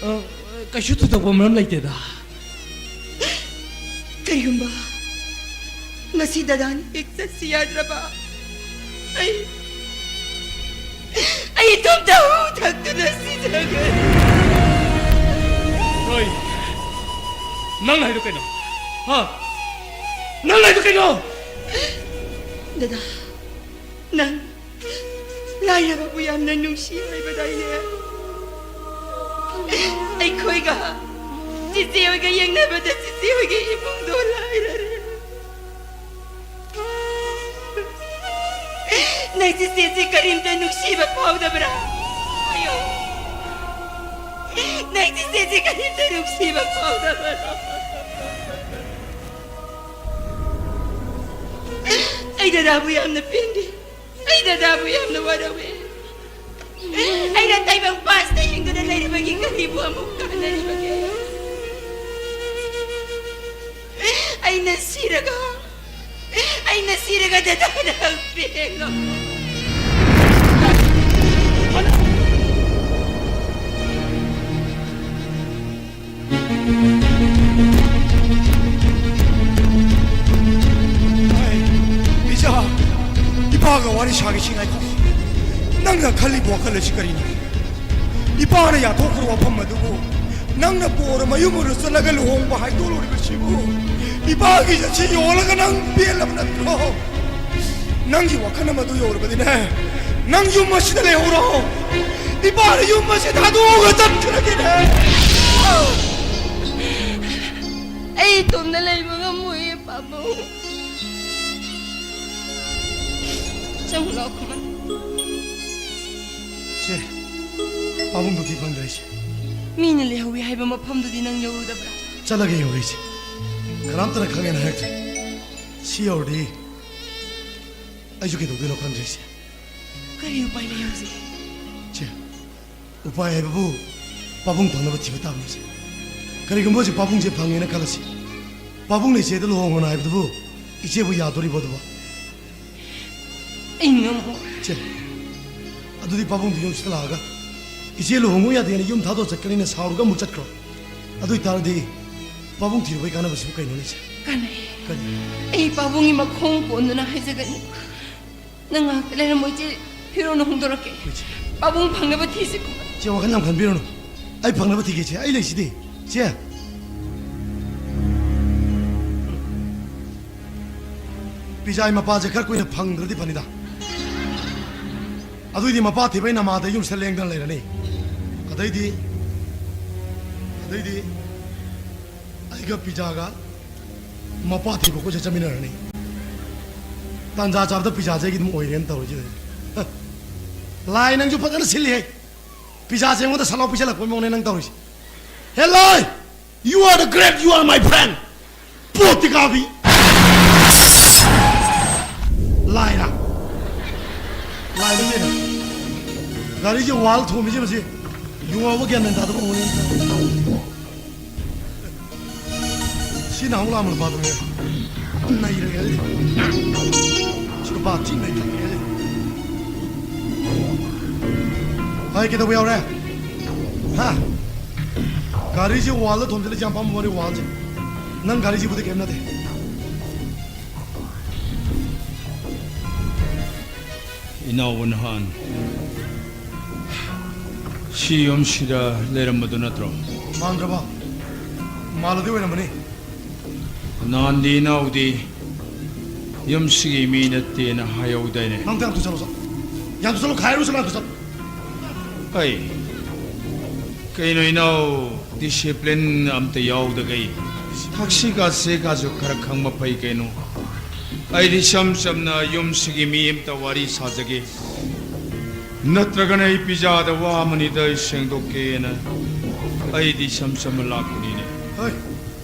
ꯑ, ꯀꯩꯁꯨ ꯊꯣꯏꯗꯣꯛꯄ ꯃꯔꯝ ꯂꯩꯇꯦꯗ꯫ ꯀꯔꯤꯒꯨꯝꯕ ꯉꯁꯤ ꯗꯗꯥꯅ ꯍꯦꯛ ꯆꯠꯁꯤ ꯌꯥꯗ꯭ꯔꯕ, ꯑꯩ, ꯑꯩ ꯏꯇꯣꯝꯇ ꯍꯨ ꯊꯛꯇꯨꯅ ꯁꯤꯖꯒꯅꯤ꯫ ꯍꯣꯏ, ꯅꯪ ꯍꯥꯏꯗꯣ ꯀꯩꯅꯣ? ꯍꯥ? ꯅꯪ ꯍꯥꯏꯗꯣ ꯀꯩꯅꯣ? ꯗꯗꯥ, ꯅꯪ ꯂꯥꯏꯔꯕꯕꯨ ꯌꯥꯝꯅ ꯅꯨꯡꯁꯤ ꯍꯥꯏꯕꯗꯥꯏꯅꯦ? ꯑꯩꯈꯣꯏꯒ ꯆꯤꯆꯦ ꯍꯣꯏꯒ ꯌꯦꯡꯅꯕꯗ ꯆꯤꯆꯦ ꯍꯣꯏꯒꯤ ꯏꯃꯨꯡꯗꯣ ꯂꯥꯏꯔꯔꯦ꯫ ꯅꯪ ꯆꯤꯆꯦꯁꯦ ꯀꯔꯤꯝꯇ ꯅꯨꯡꯁꯤꯕ ꯐꯥꯎꯗꯕ꯭ꯔꯥ? ꯍꯥꯏꯌꯣ꯫ ꯅꯪ ꯆꯤꯆꯦꯁꯦ ꯀꯔꯤꯝꯇ ꯅꯨꯡꯁꯤꯕ ꯐꯥꯎꯗꯕ꯭ꯔꯥ? ꯑꯩ ꯗꯗꯥꯕꯨ ꯌꯥꯝꯅ ꯄꯦꯟꯗꯦ꯫ ꯑꯩ ꯗꯗꯥꯕꯨ ꯌꯥꯝꯅ ꯋꯥꯔꯧꯏ꯫ ꯑꯩꯅ ꯇꯥꯏꯕꯪ ꯄꯥꯟꯁꯤꯗ ꯍꯤꯡꯗꯨꯅ ꯂꯩꯔꯤꯕꯒꯤ ꯀꯔꯤꯕꯨ ꯑꯃꯨꯛ ꯀꯥꯟꯅꯔꯤꯕꯒꯦ? ꯑꯩꯅ ꯁꯤꯔꯒ, ꯑꯩꯅ ꯁꯤꯔꯒ ꯗꯗꯥꯅ ꯄꯦꯟꯂꯣ꯫ ꯑꯩ, ꯏꯆꯥ, ꯏꯄꯥꯒ ꯋꯥꯔꯤ ꯁꯥꯒꯦꯁꯤ ꯉꯥꯏꯈꯣ꯫ ꯅꯪꯅ ꯈꯜꯂꯤꯕ ꯋꯥꯈꯜ ꯑꯁꯤ ꯀꯔꯤꯅꯣ? ꯏꯄꯥꯅ ꯌꯥꯊꯣꯛꯈ꯭ꯔ ꯋꯥꯐꯝ ꯑꯗꯨꯕꯨ ꯅꯪꯅ ꯕꯣꯔ ꯃꯌꯨꯝ ꯑꯣꯏꯅ ꯆꯠꯂꯒ ꯂꯨꯍꯣꯡꯕ ꯍꯥꯏꯗꯣꯛꯂꯨꯔꯤꯕꯁꯤꯕꯨ ꯏꯄꯥꯒꯤ ꯖꯔꯁꯤ ꯌꯣꯜꯂꯒ ꯅꯪ ꯄꯦꯜꯂꯕ ꯅꯠꯇ꯭ꯔꯣ? ꯅꯪꯒꯤ ꯋꯥꯈꯜ ꯑꯃꯗꯨ ꯌꯧꯔꯕꯗꯤꯅꯦ, ꯅꯪ ꯌꯨꯝ ꯑꯁꯤꯗ ꯂꯩꯍꯧꯔꯣ꯫ ꯏꯄꯥꯅ ꯌꯨꯝ ꯑꯁꯤ ꯊꯥꯗꯣꯛꯑꯒ ꯆꯠꯈ꯭ꯔꯒꯦꯅꯦ꯫ ꯑꯩ ꯏꯇꯣꯝꯗ ꯂꯩꯕ ꯉꯝꯃꯣꯏꯌꯦ, ꯄꯥꯕꯨꯡ꯫ ꯆꯪꯉꯨ ꯂꯥꯎ, ꯈꯨꯃꯟ꯫ ꯁꯦ, ꯄꯥꯕꯨꯡꯗꯣ ꯊꯤ ꯐꯪꯗ꯭ꯔꯦ, ꯏꯆꯦ꯫ ꯃꯤꯅ ꯂꯩꯍꯧꯋꯤ ꯍꯥꯏꯕ ꯃꯐꯝꯗꯨꯗꯤ ꯅꯪ ꯌꯧꯔꯨꯗꯕ꯭ꯔꯥ? ꯆꯠꯂꯒꯦ, ꯌꯧꯔꯦ, ꯏꯆꯦ꯫ ꯀꯅꯥꯝꯇꯅ ꯈꯪꯉꯦꯅ ꯍꯥꯏꯔꯛꯇ꯭ꯔꯦ꯫ ꯁꯤ ꯌꯧꯔꯗꯤ ꯑꯩꯁꯨ ꯀꯩꯗꯧꯗꯣꯏꯅꯣ ꯈꯪꯗ꯭ꯔꯦ, ꯏꯆꯦ꯫ ꯀꯔꯤ ꯎꯄꯥꯏ ꯂꯩ ꯍꯧꯖꯤꯛ? ꯏꯆꯦ, ꯎꯄꯥꯏ ꯍꯥꯏꯕꯕꯨ ꯄꯥꯕꯨꯡ ꯐꯪꯅꯕ ꯊꯤꯕ ꯇꯥꯕꯅꯤ, ꯏꯆꯦ꯫ ꯀꯔꯤꯒꯨꯝꯕ ꯍꯧꯖꯤꯛ ꯄꯥꯕꯨꯡꯁꯦ ꯐꯪꯉꯦꯅ ꯈꯜꯂꯁꯤ, ꯄꯥꯕꯨꯡꯅ ꯏꯆꯦꯗ ꯂꯨꯍꯣꯡꯉꯣꯅ ꯍꯥꯏꯕꯗꯨꯕꯨ ꯏꯆꯦꯕꯨ ꯌꯥꯗꯣꯔꯤꯕꯣ ꯑꯗꯨꯕꯣ? ꯑꯩ ꯉꯝꯃꯣꯏ꯫ ꯏꯆꯦ, ꯑꯗꯨꯗꯤ ꯄꯥꯕꯨꯡꯗꯨ ꯌꯨꯝꯁꯤꯗ ꯂꯥꯛꯑꯒ ꯏꯆꯦ ꯂꯨꯍꯣꯡꯉꯨ ꯌꯥꯗꯦꯅ ꯌꯨꯝ ꯊꯥꯗꯣꯛꯑ ꯆꯠꯀꯅꯤꯅ ꯁꯥꯎꯔꯒ ꯑꯃꯨꯛ ꯆꯠꯈ꯭ꯔꯣ꯫ ꯑꯗꯨ ꯑꯣꯏꯇꯥꯔꯗꯤ ꯄꯥꯕꯨꯡ ꯊꯤꯔꯨꯕꯩ ꯀꯥꯟꯅꯕꯁꯤꯕꯨ ꯀꯩꯅꯣꯅꯦ, ꯏꯆꯦ? ꯀꯥꯟꯅꯩ꯫ ꯀꯔꯤ? ꯑꯩ ꯄꯥꯕꯨꯡꯒꯤ ꯃꯈꯣꯡ ꯀꯣꯟꯗꯨꯅ ꯍꯥꯏꯖꯒꯅꯤ꯫ ꯅꯪ ꯉꯥꯏꯍꯥꯛꯇ ꯂꯩꯔꯝꯃꯣ, ꯏꯆꯦ ꯐꯤꯔꯣꯜ ꯍꯣꯡꯗꯣꯔꯛꯀꯦ꯫ ꯍꯣꯏ, ꯏꯆꯦ꯫ ꯄꯥꯕꯨꯡ ꯐꯪꯅꯕ ꯊꯤꯁꯤꯀꯣ꯫ ꯏꯆꯦ, ꯋꯥꯈꯜ ꯌꯥꯝ ꯈꯟꯕꯤꯔꯨꯅꯨ꯫ ꯑꯩ ꯐꯪꯅꯕ ꯊꯤꯒꯦ, ꯏꯆꯦ꯫ ꯑꯩ ꯂꯩꯁꯤꯗꯤ, ꯏꯆꯦ꯫ ꯄꯤꯖꯥꯏ ꯃꯄꯥꯁꯦ ꯈꯔ ꯀꯨꯏꯅ ꯐꯪꯗ꯭ꯔꯗꯤ ꯐꯅꯤꯗ꯫ ꯑꯗꯨꯏꯗꯤ ꯃꯄꯥ ꯊꯤꯕꯩ ꯅꯃꯥꯗ ꯌꯨꯝꯁꯤꯗ ꯂꯦꯡꯗꯅ ꯂꯩꯔꯅꯤ꯫ ꯑꯗꯩꯗꯤ, ꯑꯗꯩꯗꯤ ꯑꯩꯒ ꯄꯤꯖꯥꯒ ꯃꯄꯥ ꯊꯤꯕ ꯑꯩꯈꯣꯏꯁꯦ ꯆꯠꯃꯤꯟꯅꯔꯅꯤ꯫ ꯇꯥꯟꯖꯥ ꯆꯥꯕꯗ ꯄꯤꯖꯥꯁꯦ ꯑꯩꯒꯤ ꯑꯗꯨꯝ ꯑꯣꯏꯔꯦꯅ ꯇꯧꯔꯤꯁꯦ꯫ ꯍ꯫ ꯂꯥꯏ, ꯅꯪꯁꯨ ꯐꯖꯅ ꯁꯤꯜꯂꯤꯍꯦ꯫ ꯄꯤꯖꯥꯁꯦ ꯑꯩꯉꯣꯟꯗ ꯁꯂꯥꯎ ꯄꯤꯁꯜꯂꯛꯄꯩ ꯃꯑꯣꯡꯅꯦ ꯅꯪ ꯇꯧꯔꯤꯁꯦ꯫ ꯍꯦ ꯂꯥꯏ! You are the great, you are my friend. ꯄꯣꯠꯇꯤ ꯀꯥꯕꯤ꯫ ꯂꯥꯏꯔ? ꯂꯥꯏꯔ ꯀꯩꯅꯣ? ꯒꯥꯔꯤꯁꯦ ꯋꯥꯜ ꯊꯣꯝꯃꯤꯁꯦ ꯃꯁꯤ꯫ ꯌꯨ ꯉꯥꯎꯕ ꯒ꯭ꯌꯥꯟ ꯃꯦꯟ ꯇꯥꯗꯕ ꯃꯑꯣꯡꯅꯦ꯫ ꯁꯤ ꯅꯍꯥꯟꯃꯨꯛ ꯂꯥꯛꯑꯝꯕ ꯅꯨꯄꯥꯗꯨꯅꯦ꯫ ꯅꯩꯔꯒꯦ ꯑꯩꯗꯤ꯫ ꯁꯤ ꯅꯨꯄꯥ ꯊꯤ ꯅꯩꯊꯠꯂꯒꯦ ꯑꯩꯗꯤ꯫ ꯍꯥꯏ, ꯀꯩꯗꯧꯕ ꯌꯥꯎꯔꯦ? ꯍꯥ? ꯒꯥꯔꯤꯁꯦ ꯋꯥꯜꯗ ꯊꯣꯝꯖꯤꯜꯂꯤꯁꯦ ꯌꯥꯝ ꯄꯥꯝꯕ ꯋꯥꯅꯤ, ꯋꯥꯜꯁꯦ꯫ ꯅꯪ ꯒꯥꯔꯤꯁꯤꯕꯨꯗꯤ ꯀꯩꯝ ꯅꯠꯇꯦ꯫ ꯏꯅꯥꯎꯕ ꯅꯍꯥꯟ ꯁꯤ ꯌꯨꯝꯁꯤꯗ ꯂꯩꯔꯝꯕꯗꯨ ꯅꯠꯇ꯭ꯔꯣ? ꯃꯥꯟꯗ꯭ꯔꯕ? ꯃꯥꯜꯂꯗꯤ ꯑꯣꯏꯔꯝꯃꯅꯤ꯫ ꯅꯍꯥꯟꯗꯤ ꯏꯅꯥꯎꯗꯤ ꯌꯨꯝꯁꯤꯒꯤ ꯃꯤ ꯅꯠꯇꯦꯅ ꯍꯥꯏꯍꯧꯗꯥꯏꯅꯦ? ꯅꯪꯗꯤ ꯌꯥꯝ ꯊꯨ ꯆꯠꯂꯣ, ꯆꯠꯂꯣ꯫ ꯌꯥꯝ ꯊꯨ ꯆꯠꯂꯣ, ꯈꯥꯏꯔꯨ ꯆꯠꯂꯣ, ꯌꯥꯝ ꯊꯨ ꯆꯠꯂꯣ꯫ ꯑꯩ ꯀꯩꯅꯣ ꯏꯅꯥꯎ, ꯗꯤꯁꯤꯄ꯭ꯂꯤꯟ ꯑꯝꯇ ꯌꯥꯎꯗꯒꯩ ꯊꯛꯁꯤ ꯈꯥꯁꯤ ꯀꯥꯁꯨ ꯈꯔ ꯈꯪꯕ ꯐꯩ ꯀꯩꯅꯣ꯫ ꯑꯩꯗꯤ ꯏꯆꯝ ꯆꯝꯅ ꯌꯨꯝꯁꯤꯒꯤ ꯃꯤ ꯑꯝꯇ ꯋꯥꯔꯤ ꯁꯥꯖꯒꯦ, ꯅꯠꯇ꯭ꯔꯒꯅ ꯑꯩ ꯄꯤꯖꯥꯗ ꯋꯥ ꯑꯃꯅꯤꯗ ꯑꯩ ꯁꯦꯡꯗꯣꯛꯀꯦꯅ ꯑꯩꯗꯤ ꯏꯆꯝ ꯆꯝꯅ ꯂꯥꯛꯄꯅꯤꯅꯦ꯫ ꯍꯣꯏ,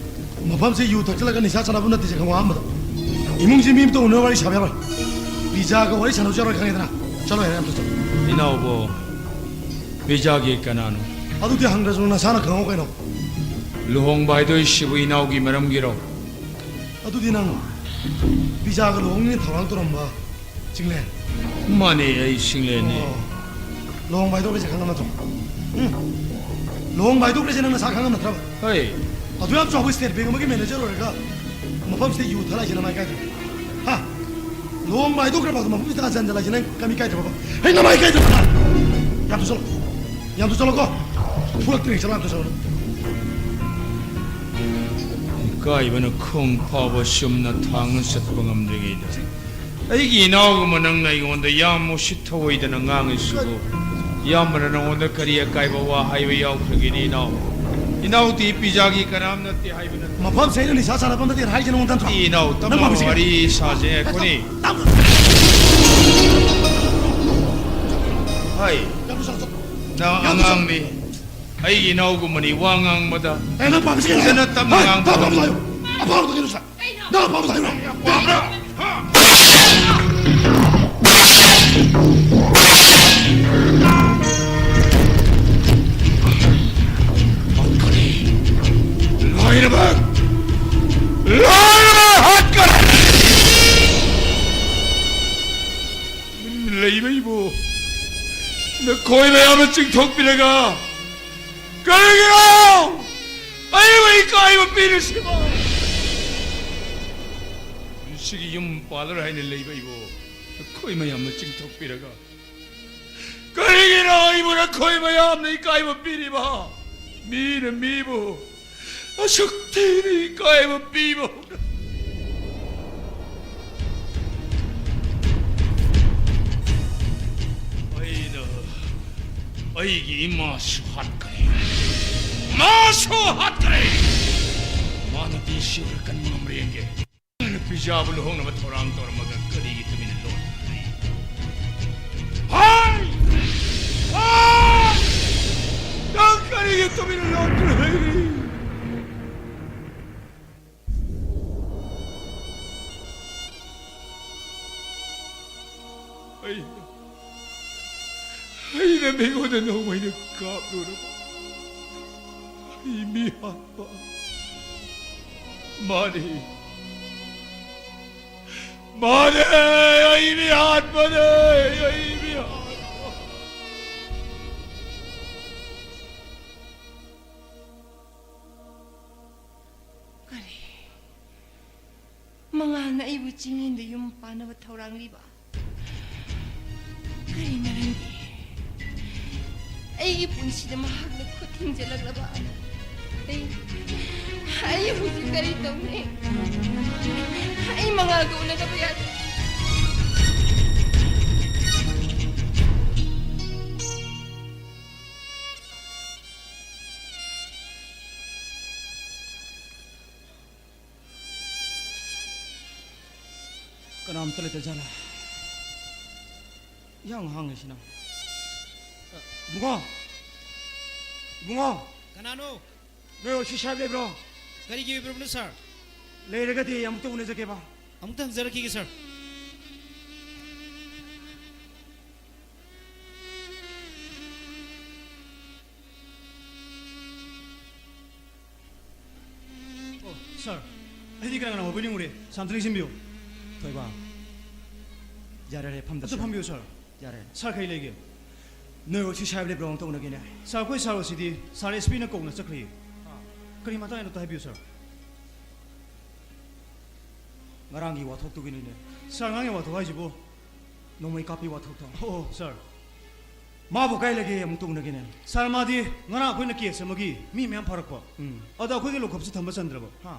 ꯃꯐꯝꯁꯤ ꯌꯨ ꯊꯛꯆꯜꯂꯒ ꯅꯤꯁꯥ ꯁꯥꯟꯅꯕ ꯅꯠꯇꯦꯁꯦ ꯈꯪꯉꯣ ꯑꯍꯥꯟꯕꯗ꯫ ꯏꯃꯨꯡꯁꯤ ꯃꯤ ꯑꯝꯇ ꯎꯅꯔ ꯋꯥꯔꯤ ꯁꯥꯕ ꯌꯥꯔꯣꯏ꯫ ꯄꯤꯖꯥꯒ ꯋꯥꯔꯤ ꯁꯥꯟꯅꯕꯁꯨ ꯌꯥꯔꯣꯏ ꯈꯪꯉꯦꯗꯅ꯫ ꯆꯠꯂꯣ ꯌꯥꯔꯦ, ꯑꯝꯇ ꯆꯠꯂꯣ꯫ ꯏꯅꯥꯎꯕꯣ, ꯄꯤꯖꯥꯒꯤ ꯀꯅꯥꯅꯣ? ꯑꯗꯨꯗꯤ ꯍꯪꯗ꯭ꯔꯁꯨ ꯅꯁꯥꯅ ꯈꯪꯉꯣ ꯀꯩꯅꯣ꯫ ꯂꯨꯍꯣꯡꯕ ꯍꯥꯏꯗꯣꯏꯁꯤꯕꯨ ꯏꯅꯥꯎꯒꯤ ꯃꯔꯝꯒꯤꯔꯣ? ꯑꯗꯨꯗꯤ ꯅꯪ ꯄꯤꯖꯥꯒ ꯂꯨꯍꯣꯡꯅꯤꯅ ꯊꯧꯔꯥꯡ ꯇꯧꯔꯝꯕ ꯆꯤꯡꯂꯦꯟ? ꯃꯥꯅꯦ, ꯑꯩ ꯆꯤꯡꯂꯦꯟꯅꯦ꯫ ꯑꯣ, ꯂꯨꯍꯣꯡꯕ ꯍꯥꯏꯗꯣꯛꯈ꯭ꯔꯁꯦ ꯈꯪꯉꯝ ꯅꯠꯇ꯭ꯔꯣ? ꯎꯝ? ꯂꯨꯍꯣꯡꯕ ꯍꯥꯏꯗꯣꯛꯈ꯭ꯔꯁꯦ ꯅꯪ ꯅꯁꯥ ꯈꯪꯉꯝ ꯅꯠꯇ꯭ꯔꯕ? ꯍꯣꯏ꯫ ꯑꯗꯨ ꯌꯥꯝ ꯆꯥꯎꯕ ꯁ꯭ꯇꯦꯠ ꯕꯦꯡꯛ ꯑꯃꯒꯤ ꯃꯦꯅꯦꯖꯔ ꯑꯣꯏꯔꯒ ꯃꯐꯝꯁꯤꯗ ꯌꯨ ꯊꯛꯂꯛꯏꯁꯦ ꯅꯃꯥꯏ ꯀꯥꯏꯗ꯭ꯔꯣ? ꯍꯥ? ꯂꯨꯍꯣꯡꯕ ꯍꯥꯏꯗꯣꯛꯈ꯭ꯔꯕ ꯑꯗꯨ ꯃꯐꯝꯁꯤꯗ ꯍꯟꯖꯟ ꯍꯟꯖꯜꯂꯛꯏꯁꯦ ꯅꯪ ꯀꯃꯤ ꯀꯥꯏꯗ꯭ꯔꯕꯕ? ꯍꯩ, ꯅꯃꯥꯏ ꯀꯥꯏꯗ꯭ꯔꯕ ꯅꯪ? ꯌꯥꯝ ꯊꯨ ꯆꯠꯂꯣ꯫ ꯌꯥꯝ ꯊꯨ ꯆꯠꯂꯣꯀꯣ꯫ ꯐꯨꯔꯛꯇ꯭ꯔꯤꯉꯩ ꯆꯠꯂꯣ, ꯌꯥꯝ ꯊꯨ ꯆꯠꯂꯣ꯫ ꯏꯀꯥꯏꯕꯅ ꯈꯣꯡ ꯐꯥꯎꯕ ꯆꯨꯝꯅ ꯊꯥꯡꯅ ꯆꯠꯄ ꯉꯝꯗ꯭ꯔꯤꯉꯩꯗ ꯑꯩꯒꯤ ꯏꯅꯥꯎꯒꯨꯝꯕ ꯅꯪꯅ ꯑꯩꯉꯣꯟꯗ ꯌꯥꯝ ꯎꯁꯤꯠ ꯊꯑꯣꯏꯗꯅ ꯉꯥꯡꯉꯤꯁꯤꯕꯨ? ꯏꯌꯥꯝꯕꯅ ꯅꯉꯣꯟꯗ ꯀꯔꯤ ꯑꯀꯥꯏꯕ ꯋꯥ ꯍꯥꯏꯕ ꯌꯥꯎꯈ꯭ꯔꯒꯦꯅꯦ ꯏꯅꯥꯎ? ꯏꯅꯥꯎꯗꯤ ꯄꯤꯖꯥꯒꯤ ꯀꯅꯥꯝ ꯅꯠꯇꯦ ꯍꯥꯏꯕ ꯅꯠꯇ꯭ꯔꯣ? ꯃꯐꯝꯁꯦ ꯑꯩꯅ ꯅꯤꯁꯥ ꯁꯥꯟꯅꯐꯝ ꯅꯠꯇꯦꯅ ꯍꯥꯏꯁꯦ ꯅꯉꯣꯟꯗ ꯅꯠꯇ꯭ꯔꯣ? ꯏꯅꯥꯎ, ꯅꯪ ꯇꯞꯅ ꯄꯥꯝꯃꯤꯁꯦ ꯀꯩ? ꯋꯥꯔꯤ ꯁꯥꯁꯦ, ꯑꯩꯈꯣꯏꯅꯤ꯫ ꯇꯞꯅ꯫ ꯍꯥꯏ꯫ ꯌꯥꯝ ꯁꯥꯎ-, ꯅꯪ ꯌꯥꯝ ꯁꯥꯎ-, ꯑꯉꯥꯡꯅꯤ꯫ ꯑꯩꯒꯤ ꯏꯅꯥꯎꯒꯨꯝꯕꯅꯤ ꯋꯥ ꯉꯥꯡꯕꯗ꯫ ꯑꯦ, ꯅꯪ ꯄꯥꯝꯃꯤꯁꯦ ꯀꯩꯅꯣ? ꯐꯖꯅ ꯇꯞꯅ ꯍꯥꯏ, ꯉꯥꯡꯕ꯫ ꯇꯞꯅ ꯉꯥꯡꯕ ꯁꯥꯏꯌꯨ꯫ ꯑꯐꯥꯎꯕꯗꯣ ꯀꯩꯅꯣ ꯁꯥꯏ꯫ ꯅꯪ ꯑꯐꯥꯎꯕꯗꯣ ꯍꯥꯏꯔꯣ꯫ ꯄꯥꯝꯕ꯭ꯔꯥ? ꯍꯥ? ꯂꯣꯏꯅꯃꯛ! ꯂꯣꯏꯅꯃꯛ ꯍꯥꯠꯀꯅꯤ! ꯂꯩꯃꯩꯕꯨ ꯅꯈꯣꯏ ꯃꯌꯥꯝꯅ ꯆꯤꯡꯊꯣꯛꯄꯤꯔꯒ ꯀꯔꯤꯒꯤꯅꯣ ꯑꯩꯕꯨ ꯏꯀꯥꯏꯕ ꯄꯤꯔꯤꯁꯤꯕꯣ? ꯄꯨꯟꯁꯤꯒꯤ ꯌꯨꯝ ꯄꯥꯜꯂꯔꯣꯏ ꯍꯥꯏꯅ ꯂꯩꯕ ꯑꯩꯕꯨ ꯅꯈꯣꯏ ꯃꯌꯥꯝꯅ ꯆꯤꯡꯊꯣꯛꯄꯤꯔꯒ ꯀꯔꯤꯒꯤꯅꯣ ꯑꯩꯕꯨ ꯅꯈꯣꯏ ꯃꯌꯥꯝꯅ ꯏꯀꯥꯏꯕ ꯄꯤꯔꯤꯕ? ꯃꯤꯅ ꯃꯤꯕꯨ ꯑꯁꯨꯛ ꯊꯤꯅ ꯏꯀꯥꯏꯕ ꯄꯤꯕ ꯍꯧꯅ꯫ ꯑꯩꯅ ꯑꯩꯒꯤ ꯏꯃꯥꯁꯨ ꯍꯥꯠꯈ꯭ꯔꯦ, ꯃꯥꯁꯨ ꯍꯥꯠꯈ꯭ꯔꯦ꯫ ꯃꯥꯅꯗꯤ ꯁꯤꯔ ꯀꯟꯕ ꯉꯝꯕ꯭ꯔꯥ ꯌꯦꯡꯒꯦ꯫ ꯅꯨꯄꯤꯖꯥꯕꯨ ꯂꯨꯍꯣꯡꯅꯕ ꯊꯧꯔꯥꯡ ꯇꯧꯔꯝꯃꯒ ꯀꯔꯤꯒꯤ ꯇꯨꯃꯤꯟꯅ ꯂꯣꯟꯗꯨꯅ ꯂꯩ? ꯍꯥꯏ! ꯍꯥꯏ! ꯅꯪ ꯀꯔꯤꯒꯤ ꯇꯨꯃꯤꯟꯅ ꯂꯣꯟꯗꯨꯅ ꯂꯩꯔꯤ? ꯑꯩ, ꯑꯩꯅ ꯃꯤꯉꯣꯟꯗ ꯅꯣꯡꯃꯩꯅ ꯀꯥꯞꯂꯨꯔꯕ? ꯑꯩ ꯃꯤ ꯍꯥꯠꯄ꯫ ꯃꯥꯅꯤ꯫ ꯃꯥꯅꯦ, ꯑꯩ ꯃꯤ ꯍꯥꯠꯄꯅꯦ, ꯑꯩ ꯃꯤ ꯍꯥꯠꯄ꯫ ꯀꯔꯤ? ꯃꯉꯥꯜꯅ ꯑꯩꯕꯨ ꯆꯤꯡꯂꯦꯟꯗ ꯌꯨꯝ ꯄꯥꯟꯅꯕ ꯊꯧꯔꯥꯡꯂꯤꯕ? ꯀꯔꯤ ꯃꯔꯝꯒꯤ? ꯑꯩꯒꯤ ꯄꯨꯟꯁꯤꯗ ꯃꯍꯥꯛꯅ ꯈꯨꯠ ꯊꯤꯡꯖꯤꯜꯂꯛꯂꯕ? ꯑꯩ, ꯑꯩ ꯍꯧꯖꯤꯛ ꯀꯔꯤ ꯇꯧꯅꯤ? ꯑꯩ ꯃꯉꯥꯜꯒ ꯎꯅꯗꯕ ꯌꯥꯗꯦ꯫ ꯀꯅꯥꯝꯇ ꯂꯩꯇ ꯖꯥꯠꯂꯥ? ꯏꯍꯥꯡ ꯍꯥꯡꯉꯤꯁꯤꯅ꯫ ꯏꯕꯨꯡꯉꯣ! ꯏꯕꯨꯡꯉꯣ! ꯀꯅꯥꯅꯣ? ꯅꯣꯏ ꯑꯣ ꯁꯤ ꯁꯥꯍꯦꯕ ꯂꯩꯕ꯭ꯔꯣ? ꯀꯔꯤꯒꯤ ꯑꯣꯏꯕꯤꯔꯕꯅꯣ, ꯁꯥꯔ? ꯂꯩꯔꯒꯗꯤ ꯑꯃꯨꯛꯇ ꯎꯅꯖꯒꯦꯕ꯫ ꯑꯃꯨꯛꯇ ꯍꯪꯖꯔꯛꯈꯤꯒꯦ, ꯁꯥꯔ꯫ ꯑꯣ, ꯁꯥꯔ, ꯑꯩꯗꯤ ꯀꯅꯥ ꯀꯅꯥ ꯑꯣꯏꯕꯣꯏ ꯅꯤꯡꯉꯨꯔꯦ꯫ ꯁꯥꯟꯇ ꯅꯤꯡꯁꯤꯡꯕꯤꯌꯨ꯫ ꯊꯣꯏꯕ, ꯌꯥꯔꯦ, ꯌꯥꯔꯦ, ꯐꯝꯗ ꯑꯗꯨ ꯁꯥꯔ꯫ ꯐꯝꯕꯤꯌꯨ, ꯁꯥꯔ꯫ ꯌꯥꯔꯦ꯫ ꯁꯥꯔ, ꯀꯔꯤ ꯂꯩꯒꯦ? ꯅꯣꯏ ꯑꯣ ꯁꯤ ꯁꯥꯍꯦꯕ ꯂꯩꯕ꯭ꯔꯣ? ꯑꯃꯨꯛꯇ ꯎꯅꯒꯦꯅꯦ꯫ ꯁꯥꯔ, ꯑꯩꯈꯣꯏ ꯁꯥꯔ ꯑꯣ ꯁꯤꯗꯤ ꯁꯥꯔ ꯑꯦꯁ ꯄꯤꯅ ꯀꯧꯅ ꯆꯠꯈ꯭ꯔꯦ꯫ ꯀꯔꯤ ꯃꯇꯥꯡꯒꯤꯅꯣ ꯑꯝꯇ ꯍꯥꯏꯕꯤꯌꯨ, ꯁꯥꯔ꯫ ꯉꯔꯥꯡꯒꯤ ꯋꯥꯊꯣꯛꯇꯨꯒꯤꯅꯤꯅꯦ꯫ ꯁꯥꯔ, ꯉꯔꯥꯡꯒꯤ ꯋꯥꯊꯣꯛ ꯍꯥꯏꯁꯤꯕꯨ? ꯅꯣꯡꯃꯩ ꯀꯥꯞꯄꯤ ꯋꯥꯊꯣꯛꯇꯣ꯫ ꯑꯣ, ꯁꯥꯔ꯫ ꯃꯥꯕꯨ ꯀꯥꯏ ꯂꯩꯒꯦ? ꯑꯃꯨꯛꯇ ꯎꯅꯒꯦꯅꯦ꯫ ꯁꯥꯔ, ꯃꯥꯗꯤ ꯉꯔꯥꯡ ꯑꯩꯈꯣꯏꯅ ꯀꯦꯁ ꯑꯃꯒꯤ ꯃꯤ ꯃꯌꯥꯝ ꯐꯥꯔꯛꯄ꯫ ꯎꯝ꯫ ꯑꯗ ꯑꯩꯈꯣꯏꯒꯤ ꯂꯣꯀꯞꯁꯤ ꯊꯝꯕ ꯆꯟꯗ꯭ꯔꯕ꯫ ꯍꯥ꯫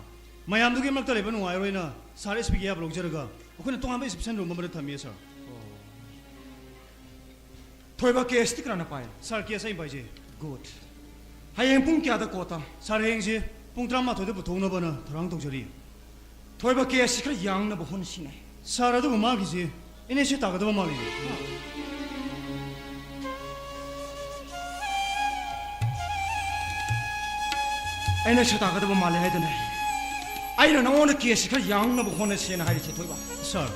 ꯃꯌꯥꯝꯗꯨꯒꯤ ꯃꯔꯛꯇ ꯂꯩꯕ ꯅꯨꯡꯉꯥꯏꯔꯣꯏꯅ ꯁꯥꯔ ꯑꯦꯁ ꯄꯤꯒꯤ ꯑꯌꯥꯕ ꯂꯧꯖꯔꯒ ꯑꯩꯈꯣꯏꯅ ꯇꯣꯉꯥꯟꯕ ꯔꯤꯁꯦꯞꯁꯟ ꯔꯨꯝ ꯑꯃꯗ ꯊꯝꯃꯦ, ꯁꯥꯔ꯫ ꯑꯣ꯫ ꯊꯣꯏꯕ, ꯀꯦꯁꯇꯤ ꯀꯅꯥꯅ ꯄꯥꯏ? ꯁꯥꯔ, ꯀꯦꯁ ꯑꯩꯅ ꯄꯥꯏꯖꯩ꯫ ꯒꯨꯗ꯫ ꯍꯌꯦꯡ ꯄꯨꯡ ꯀꯌꯥꯗ ꯀꯣꯔꯠꯇ? ꯁꯥꯔ, ꯍꯌꯦꯡꯁꯦ ꯄꯨꯡ ꯇꯔꯥꯃꯥꯊꯣꯏꯗ ꯄꯨꯊꯣꯛꯅꯕꯅ ꯊꯧꯔꯥꯡ ꯇꯧꯖꯔꯤ꯫ ꯊꯣꯏꯕ, ꯀꯦꯁꯁꯤ ꯈꯔ ꯌꯥꯡꯅꯕ ꯍꯣꯠꯅꯁꯤꯅꯦ꯫ ꯁꯥꯔ, ꯑꯗꯨꯕꯨ ꯃꯥꯒꯤꯁꯦ ꯑꯦꯟ ꯑꯦꯁ ꯑꯦ ꯇꯥꯒꯗꯕ ꯃꯥꯜꯂꯤ꯫ ꯑꯦꯟ ꯑꯦꯁ ꯑꯦ ꯇꯥꯒꯗꯕ ꯃꯥꯜꯂꯦ ꯍꯥꯏꯗꯅ ꯑꯩꯅ ꯅꯉꯣꯟꯗ ꯀꯦꯁꯁꯤ ꯈꯔ ꯌꯥꯡꯅꯕ ꯍꯣꯠꯅꯁꯦꯅ ꯍꯥꯏꯔꯤꯁꯦ, ꯊꯣꯏꯕ꯫ ꯁꯥꯔ꯫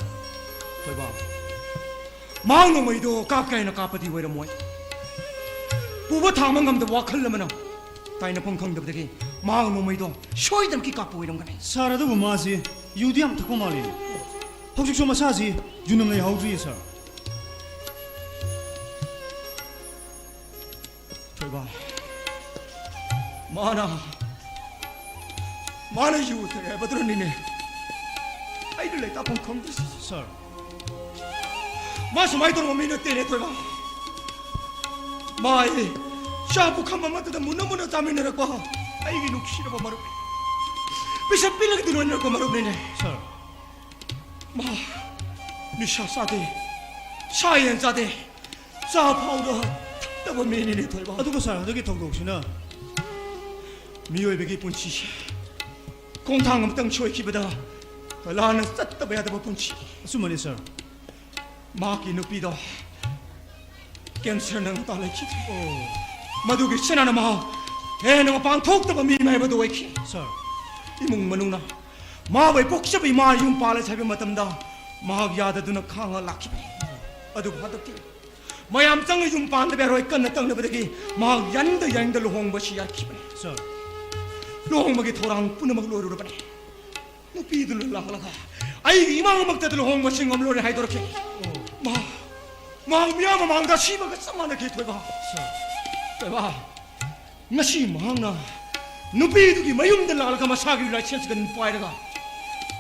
ꯊꯣꯏꯕ, ꯃꯍꯥꯛ ꯅꯣꯡꯃꯩꯗꯣ ꯀꯥꯞꯀꯦ ꯍꯥꯏꯅ ꯀꯥꯞꯄꯗꯤ ꯑꯣꯏꯔꯝꯃꯣꯏ꯫ ꯄꯨꯕ ꯊꯥꯡꯕ ꯉꯝꯗꯕ ꯋꯥꯈꯜ ꯑꯃꯅ ꯇꯥꯏꯅꯐꯝ ꯈꯪꯗꯕꯗꯒꯤ ꯃꯍꯥꯛ ꯅꯣꯡꯃꯩꯗꯣ ꯁꯣꯏꯗꯅꯀꯤ ꯀꯥꯞꯄ ꯑꯣꯏꯔꯝꯒꯅꯤ꯫ ꯁꯥꯔ, ꯑꯗꯨꯕꯨ ꯃꯥꯁꯤ ꯌꯨꯗꯤ ꯌꯥꯝ ꯊꯛꯄ ꯃꯥꯜꯂꯤ꯫ ꯍꯧꯖꯤꯛꯁꯨ ꯃꯁꯥꯁꯤ ꯌꯨꯅꯝ ꯂꯩꯍꯧꯗ꯭ꯔꯤꯌꯦ, ꯁꯥꯔ꯫ ꯊꯣꯏꯕ, ꯃꯥꯅ, ꯃꯥꯅ ꯌꯨ ꯊꯛꯑꯦ ꯍꯥꯏꯕꯗꯨꯅꯅꯤꯅꯦ ꯑꯩꯅ ꯂꯩꯇꯥꯐꯝ ꯈꯪꯗ꯭ꯔꯤꯁꯤ꯫ ꯁꯥꯔ꯫ ꯃꯥ ꯁꯨꯃꯥꯏꯅ ꯇꯧꯔꯝꯕ ꯃꯤ ꯅꯠꯇꯦꯅꯦ, ꯊꯣꯏꯕ꯫ ꯃꯥ ꯑꯩ ꯆꯥ ꯄꯨꯈꯝ ꯑꯃꯠꯇꯗ ꯃꯨꯟꯅ ꯃꯨꯟꯅ ꯆꯥꯃꯤꯟꯅꯔꯛꯄ ꯑꯩꯒꯤ ꯅꯨꯡꯁꯤꯔꯕ ꯃꯔꯨꯞꯅꯤ꯫ ꯄꯩꯁꯥ ꯄꯤꯔꯒꯗꯤ ꯂꯣꯏꯅꯔꯛꯄ ꯃꯔꯨꯞꯅꯤꯅꯦ꯫ ꯁꯥꯔ꯫ ꯃꯥ ꯅꯤꯁꯥ ꯆꯥꯗꯦ, ꯁꯥ ꯌꯦꯟ ꯆꯥꯗꯦ, ꯆꯥ ꯐꯥꯎꯗ ꯊꯛꯇꯕ ꯃꯤꯅꯤꯅꯦ, ꯊꯣꯏꯕ꯫ ꯑꯗꯨꯒ ꯁꯥꯔ, ꯍꯟꯗꯛꯀꯤ ꯊꯧꯗꯣꯛꯁꯤꯅ ꯃꯤꯑꯣꯏꯕꯒꯤ ꯄꯨꯟꯁꯤꯁꯦ ꯈꯣꯡꯊꯥꯡ ꯑꯃꯇꯪ ꯁꯣꯏꯈꯤꯕꯗ ꯂꯥꯟꯅ ꯆꯠꯇꯕ ꯌꯥꯗꯕ ꯄꯨꯟꯁꯤ꯫ ꯑꯆꯨꯝꯕꯅꯤ, ꯁꯥꯔ꯫ ꯃꯍꯥꯛꯀꯤ ꯅꯨꯄꯤꯗꯣ ꯀꯦꯟꯁꯔꯅ ꯉꯟꯇꯥ ꯂꯩꯈꯤꯗ꯭ꯔꯦ꯫ ꯑꯣ꯫ ꯃꯗꯨꯒꯤ ꯆꯩꯅꯥꯅ ꯃꯍꯥꯛ ꯍꯦꯟꯅ ꯃꯄꯥꯟ ꯊꯣꯛꯇꯕ ꯃꯤ ꯍꯥꯏꯕꯗꯨ ꯑꯣꯏꯈꯤ꯫ ꯁꯥꯔ꯫ ꯏꯃꯨꯡ ꯃꯅꯨꯡꯅ ꯃꯍꯥꯛ ꯄꯣꯛꯆꯕ ꯏꯃꯥ ꯌꯨꯝ ꯄꯥꯜꯂꯁꯤ ꯍꯥꯏꯕ ꯃꯇꯝꯗ ꯃꯍꯥꯛ ꯌꯥꯗꯗꯨꯅ ꯈꯥꯡꯉ ꯂꯥꯛꯈꯤꯕꯅꯤ꯫ ꯑꯗꯨꯕꯨ ꯍꯟꯗꯛꯇꯤ ꯃꯌꯥꯝ ꯆꯪꯉ ꯌꯨꯝ ꯄꯥꯟꯗꯕ ꯌꯥꯔꯣꯏ ꯀꯟꯅ ꯇꯛꯅꯕꯗꯒꯤ ꯃꯍꯥꯛ ꯌꯥꯅꯤꯡꯗ ꯌꯥꯅꯤꯡꯗ ꯂꯨꯍꯣꯡꯕꯁꯤ ꯌꯥꯈꯤꯕꯅꯤ꯫ ꯁꯥꯔ꯫ ꯂꯨꯍꯣꯡꯕꯒꯤ ꯊꯧꯔꯥꯡ ꯄꯨꯝꯅꯃꯛ ꯂꯣꯏꯔꯨꯔꯕꯅꯤ꯫ ꯅꯨꯄꯤꯗꯨꯅ ꯂꯥꯛꯂꯒ ꯑꯩꯒꯤ ꯏꯃꯥꯡꯃꯛꯇꯗ ꯂꯨꯍꯣꯡꯕꯁꯤ ꯉꯝꯂꯣꯏ ꯍꯥꯏꯗꯣꯔꯛꯈꯤ꯫ ꯑꯣ꯫ ꯃꯍꯥꯛ, ꯃꯍꯥꯛ ꯃꯤꯌꯥꯝ ꯃꯃꯥꯡꯗ ꯁꯤꯕꯒ ꯆꯞ ꯃꯥꯟꯅꯈꯤ, ꯊꯣꯏꯕ꯫ ꯁꯥꯔ꯫ ꯊꯣꯏꯕ, ꯉꯁꯤ ꯃꯍꯥꯛꯅ ꯅꯨꯄꯤꯗꯨꯒꯤ ꯃꯌꯨꯝꯗ ꯂꯥꯛꯂꯒ ꯃꯁꯥꯒꯤ ꯂꯥꯏꯁꯦꯟꯁ ꯒꯟ ꯄꯥꯏꯔꯒ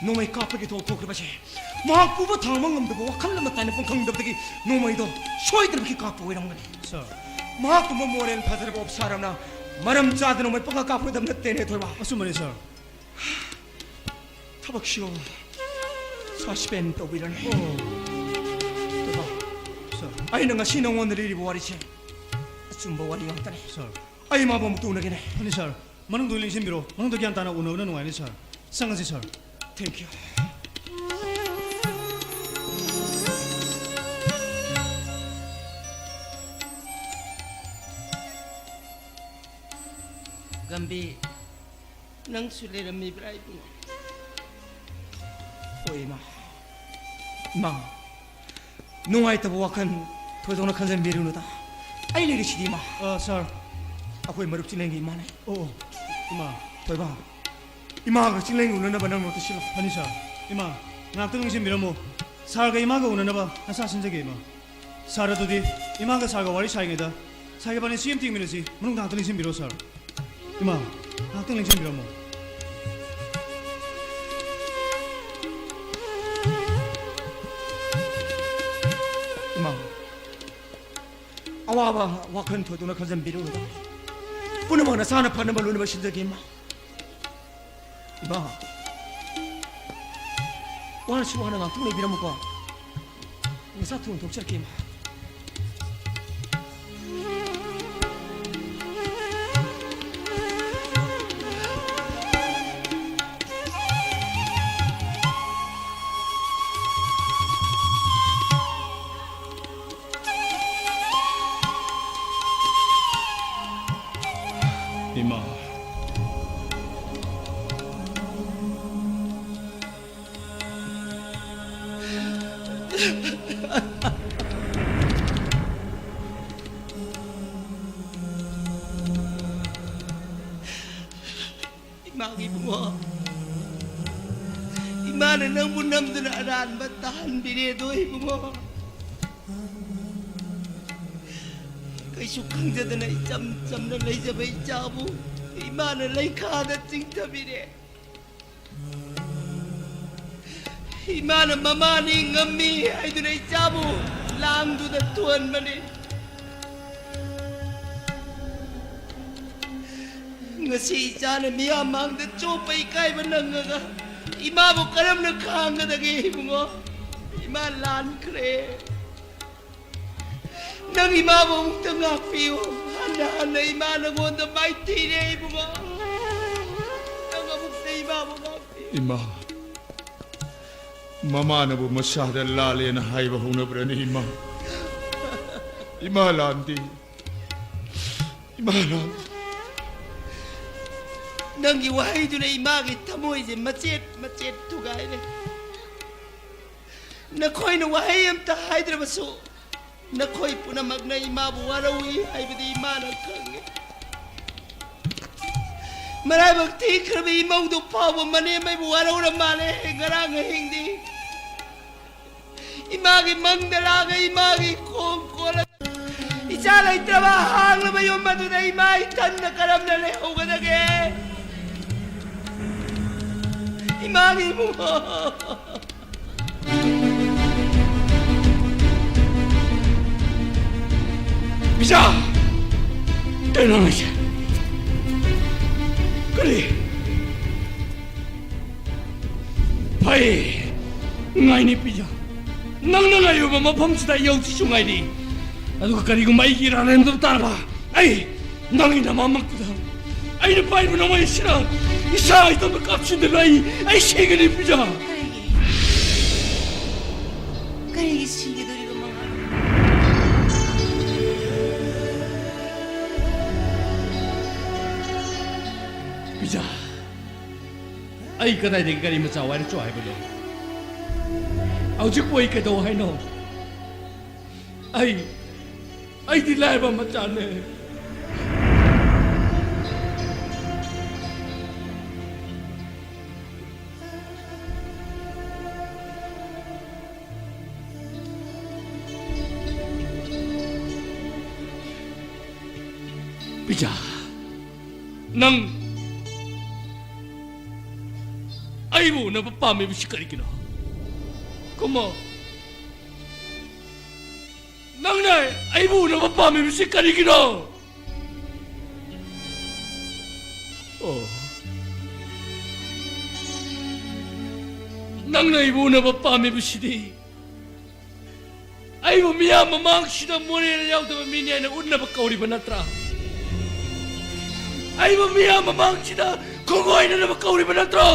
ꯅꯣꯡꯃꯩ ꯀꯥꯞꯄꯒꯤ ꯊꯧ ꯊꯣꯛꯈ꯭ꯔꯤꯕꯁꯦ ꯃꯍꯥꯛ ꯄꯨꯕ ꯊꯥꯡꯕ ꯉꯝꯗꯕ ꯋꯥꯈꯜ ꯑꯃ ꯇꯥꯏꯅꯐꯝ ꯈꯪꯗꯕꯗꯒꯤ ꯅꯣꯡꯃꯩꯗꯣ ꯁꯣꯏꯗꯅꯃꯛꯀꯤ ꯀꯥꯞꯄ ꯑꯣꯏꯔꯝꯒꯅꯤ꯫ ꯁꯥꯔ꯫ ꯃꯍꯥꯛꯀꯨꯝꯕ ꯃꯣꯔꯦꯜ ꯐꯖꯔꯕ ꯑꯣꯐꯤꯁꯥꯔ ꯑꯃꯅ ꯃꯔꯝ ꯆꯥꯗꯅ ꯅꯣꯡꯃꯩ ꯄꯪꯀꯥꯞ ꯀꯥꯞꯄꯒꯗꯕ ꯅꯠꯇꯦꯅꯦ, ꯊꯣꯏꯕ꯫ ꯑꯆꯨꯝꯕꯅꯤ, ꯁꯥꯔ꯫ ꯊꯕꯛꯁꯨ ꯁꯁꯄꯦꯟ ꯇꯧꯕꯤꯔꯅꯤ꯫ ꯑꯣ꯫ ꯊꯣꯏꯕ꯫ ꯁꯥꯔ꯫ ꯑꯩꯅ ꯉꯁꯤ ꯅꯉꯣꯟꯗ ꯂꯤꯔꯤꯕ ꯋꯥꯔꯤꯁꯦ ꯑꯆꯨꯝꯕ ꯋꯥꯔꯤ ꯉꯥꯛꯇꯅꯤ꯫ ꯁꯥꯔ꯫ ꯑꯩ ꯃꯥꯕꯨ ꯑꯃꯨꯛꯇ ꯎꯅꯒꯦꯅꯦ꯫ ꯐꯅꯤ, ꯁꯥꯔ꯫ ꯃꯅꯨꯡꯗ ꯂꯦꯡꯁꯤꯟꯕꯤꯔꯣ꯫ ꯃꯅꯨꯡꯗ ꯒ꯭ꯌꯥꯟ ꯇꯥꯅ ꯎꯅꯕꯅ ꯅꯨꯡꯉꯥꯏꯅꯤ, ꯁꯥꯔ꯫ ꯆꯪꯉꯁꯤ, ꯁꯥꯔ꯫ Thank you꯫ ꯒꯝꯚꯤꯔ, ꯅꯪꯁꯨ ꯂꯩꯔꯝꯃꯤꯕ꯭ꯔꯥ, ꯏꯕꯨꯡꯉꯣ? ꯍꯣꯏ, ꯏꯃꯥ꯫ ꯏꯃꯥ, ꯅꯨꯡꯉꯥꯏꯇꯕ ꯋꯥꯈꯜ ꯊꯣꯏꯗꯣꯛꯅ ꯈꯟꯖꯟꯕꯤꯔꯨꯅꯨꯗ꯫ ꯑꯩ ꯂꯩꯔꯤꯁꯤꯗꯤ, ꯏꯃꯥ꯫ ꯑ, ꯁꯥꯔ꯫ ꯑꯩꯈꯣꯏ ꯃꯔꯨꯞ ꯆꯤꯡꯂꯦꯟꯒꯤ ꯏꯃꯥꯅꯦ꯫ ꯑꯣ, ꯑꯣ, ꯏꯃꯥ꯫ ꯊꯣꯏꯕ, ꯏꯃꯥꯒ ꯆꯤꯡꯂꯦꯟꯒ ꯎꯅꯅꯕ ꯅꯪ ꯅꯣꯠꯇ ꯁꯤꯜꯂꯣ꯫ ꯐꯅꯤ, ꯁꯥꯔ꯫ ꯏꯃꯥ, ꯉꯥꯏꯍꯥꯛꯇꯪ ꯅꯤꯡꯁꯤꯡꯕꯤꯔꯝꯃꯣ꯫ ꯁꯥꯔꯒ ꯏꯃꯥꯒ ꯎꯅꯅꯕ ꯅꯁꯥ ꯁꯤꯟꯖꯒꯦ, ꯏꯃꯥ꯫ ꯁꯥꯔ, ꯑꯗꯨꯗꯤ ꯏꯃꯥꯒ ꯁꯥꯔꯒ ꯋꯥꯔꯤ ꯁꯥꯔꯤꯉꯩꯗ ꯁꯥꯔꯒ ꯏꯕꯥꯅꯤ ꯁꯤ ꯑꯃꯇ ꯌꯦꯡꯃꯤꯟꯅꯁꯤ꯫ ꯃꯅꯨꯡꯗ ꯉꯥꯛꯇ ꯂꯦꯡꯁꯤꯟꯕꯤꯔꯣ, ꯁꯥꯔ꯫ ꯏꯃꯥ, ꯉꯥꯛꯇꯪ ꯂꯦꯡꯁꯤꯟꯕꯤꯔꯝꯃꯣ꯫ ꯏꯃꯥ, ꯑꯋꯥꯕ ꯋꯥꯈꯜ ꯊꯣꯏꯗꯣꯛꯅ ꯈꯟꯖꯟꯕꯤꯔꯨꯅꯨ꯫ ꯄꯨꯝꯅꯃꯛ ꯅꯁꯥꯅ ꯐꯅꯕ ꯂꯣꯏꯅꯃꯛ ꯁꯤꯟꯖꯒꯦ, ꯏꯃꯥ꯫ ꯏꯃꯥ, ꯋꯥꯔꯁꯨ ꯋꯥꯅ ꯉꯥꯛꯇꯪ ꯂꯩꯕꯤꯔꯝꯃꯨꯀꯣ꯫ ꯅꯁꯥ ꯊꯨꯅ ꯊꯣꯛꯆꯔꯛꯀꯦ, ꯏꯃꯥ꯫ ꯏꯃꯥ꯫ ꯏꯃꯥꯒꯤ ꯏꯕꯨꯡꯉꯣ, ꯏꯃꯥꯅ ꯅꯪꯕꯨ ꯅꯝꯗꯨꯅ ꯑꯔꯥꯟꯕ ꯇꯥꯍꯟꯕꯤꯔꯦꯗꯣ ꯏꯕꯨꯡꯉꯣ꯫ ꯀꯩꯁꯨ ꯈꯪꯖꯗꯅ ꯏꯆꯝ ꯆꯝꯅ ꯂꯩꯖꯕ ꯏꯆꯥꯕꯨ ꯏꯃꯥꯅ ꯂꯩꯈꯥꯗ ꯆꯤꯡꯊꯕꯤꯔꯦ꯫ ꯏꯃꯥꯅ ꯃꯃꯥꯅꯤ ꯉꯝꯃꯤ ꯍꯥꯏꯗꯨꯅ ꯏꯆꯥꯕꯨ ꯂꯥꯡꯗꯨꯅ ꯊꯨꯍꯟꯕꯅꯤ꯫ ꯉꯁꯤ ꯏꯆꯥꯅ ꯃꯤꯌꯥꯝ ꯃꯥꯡꯗ ꯆꯣꯞꯄ ꯏꯀꯥꯏꯕ ꯅꯪꯉꯒ ꯏꯃꯥꯕꯨ ꯀꯔꯝꯅ ꯈꯥꯡꯒꯗꯒꯦ ꯏꯕꯨꯡꯉꯣ? ꯏꯃꯥ ꯂꯥꯟꯈ꯭ꯔꯦ꯫ ꯅꯪ ꯏꯃꯥꯕꯨ ꯑꯃꯨꯛꯇ ꯉꯥꯛꯄꯤꯌꯨ꯫ ꯍꯟꯅ ꯍꯟꯅ ꯏꯃꯥ ꯅꯉꯣꯟꯗ ꯃꯥꯏꯊꯤꯔꯦ ꯏꯕꯨꯡꯉꯣ꯫ ꯅꯪ ꯑꯃꯨꯛꯇ ꯏꯃꯥꯕꯨ ꯉꯥꯛꯄꯤꯌꯨ꯫ ꯏꯃꯥ, ꯃꯃꯥꯅꯕꯨ ꯃꯁꯥꯗ ꯂꯥꯜꯂꯦꯅ ꯍꯥꯏꯕ ꯍꯧꯅꯕ꯭ꯔꯅꯦ ꯏꯃꯥ? ꯏꯃꯥ ꯂꯥꯟꯗꯦ꯫ ꯏꯃꯥ ꯂꯥꯟꯗꯦ꯫ ꯅꯪꯒꯤ ꯋꯥꯍꯩꯗꯨꯅ ꯏꯃꯥꯒꯤ ꯊꯃꯣꯏꯁꯦ ꯃꯆꯦꯠ ꯃꯆꯦꯠ ꯊꯨꯒꯥꯏꯔꯦ꯫ ꯅꯈꯣꯏꯅ ꯋꯥꯍꯩ ꯑꯝꯇ ꯍꯥꯏꯗ꯭ꯔꯕꯁꯨ ꯅꯈꯣꯏ ꯄꯨꯝꯅꯃꯛꯅ ꯏꯃꯥꯕꯨ ꯋꯥꯔꯧꯏ ꯍꯥꯏꯕꯗꯤ ꯏꯃꯥꯅ ꯈꯪꯉꯤ꯫ ꯃꯔꯥꯏꯕꯛ ꯊꯤꯈ꯭ꯔꯕ ꯏꯃꯧꯗꯨ ꯐꯥꯎꯕ ꯃꯅꯦꯝꯃꯩꯕꯨ ꯋꯥꯔꯧꯔ ꯃꯥꯜꯂꯦ ꯉꯔꯥꯡ ꯑꯍꯤꯡꯗꯤ꯫ ꯏꯃꯥꯒꯤ ꯃꯪꯗ ꯂꯥꯛꯑꯒ ꯏꯃꯥꯒꯤ ꯈꯣꯡ ꯀꯣꯜꯂꯒ ꯏꯆꯥ ꯂꯩꯇ꯭ꯔꯕ ꯍꯥꯡꯂꯕ ꯌꯨꯝ ꯑꯗꯨꯗ ꯏꯃꯥ ꯏꯊꯟꯗ ꯀꯔꯝꯅ ꯂꯩꯍꯧꯒꯗꯒꯦ? ꯏꯃꯥꯒꯤ ꯏꯕꯨꯡꯉꯣ꯫ ꯄꯤꯖꯥ! ꯀꯩꯅꯣ ꯅꯪꯁꯦ? ꯀꯔꯤ? ꯐꯩ! ꯉꯥꯏꯅꯤ ꯄꯤꯖꯥ꯫ ꯅꯪꯅ ꯉꯥꯏꯔꯨꯕ ꯃꯐꯝꯁꯤꯗ ꯑꯩ ꯍꯧꯖꯤꯛꯁꯨ ꯉꯥꯏꯔꯤ꯫ ꯑꯗꯨꯒ ꯀꯔꯤꯒꯨꯝꯕ ꯑꯩꯒꯤ ꯏꯔꯥꯜ ꯂꯩꯔꯝꯗꯕ ꯇꯥꯔꯕ, ꯑꯩ ꯅꯪꯒꯤ ꯅꯃꯥꯃꯛꯇꯨꯗ ꯑꯩꯅ ꯄꯥꯏꯔꯤꯕ ꯅꯣꯡꯃꯩ ꯑꯁꯤꯅ ꯏꯁꯥ ꯏꯇꯣꯝꯇ ꯀꯥꯞꯁꯤꯟꯗꯅ ꯑꯩ, ꯑꯩ ꯁꯤꯒꯅꯤ ꯄꯤꯖꯥ꯫ ꯀꯔꯤꯒꯤ? ꯀꯔꯤꯒꯤ ꯁꯤꯒꯗꯧꯔꯤꯕ ꯃꯉꯥ? ꯄꯤꯖꯥ, ꯑꯩ ꯀꯗꯥꯏꯗꯒꯤ ꯒꯥꯔꯤ ꯃꯆꯥ ꯋꯥꯏꯔꯛꯆꯣ ꯍꯥꯏꯕꯅꯣ? ꯍꯧꯖꯤꯛꯄꯨ ꯑꯩ ꯀꯩꯗꯧ ꯍꯥꯏꯅꯣ? ꯑꯩ, ꯑꯩꯗꯤ ꯂꯥꯏꯔꯕ ꯃꯆꯥꯅꯦ꯫ ꯄꯤꯖꯥ, ꯅꯪ ꯑꯩꯕꯨ ꯎꯅꯕ ꯄꯥꯝꯃꯤꯕꯁꯤ ꯀꯔꯤꯒꯤꯅꯣ? ꯀꯨꯝꯃꯣ꯫ ꯅꯪꯅ ꯑꯩꯕꯨ ꯎꯅꯕ ꯄꯥꯝꯃꯤꯕꯁꯤ ꯀꯔꯤꯒꯤꯅꯣ? ꯑꯣ꯫ ꯅꯪꯅ ꯑꯩꯕꯨ ꯎꯅꯕ ꯄꯥꯝꯃꯤꯕꯁꯤꯗꯤ ꯑꯩꯕꯨ ꯃꯤꯌꯥꯝ ꯃꯃꯥꯡꯁꯤꯗ ꯃꯣꯔꯦꯗ ꯌꯥꯎꯗꯕ ꯃꯤꯅꯤ ꯍꯥꯏꯅ ꯎꯠꯅꯕ ꯀꯧꯔꯤꯕ ꯅꯠꯇ꯭ꯔꯥ? ꯑꯩꯕꯨ ꯃꯤꯌꯥꯝ ꯃꯃꯥꯡꯁꯤꯗ ꯈꯣꯡꯒꯣꯏꯅꯅꯕ ꯀꯧꯔꯤꯕ ꯅꯠꯇ꯭ꯔꯣ?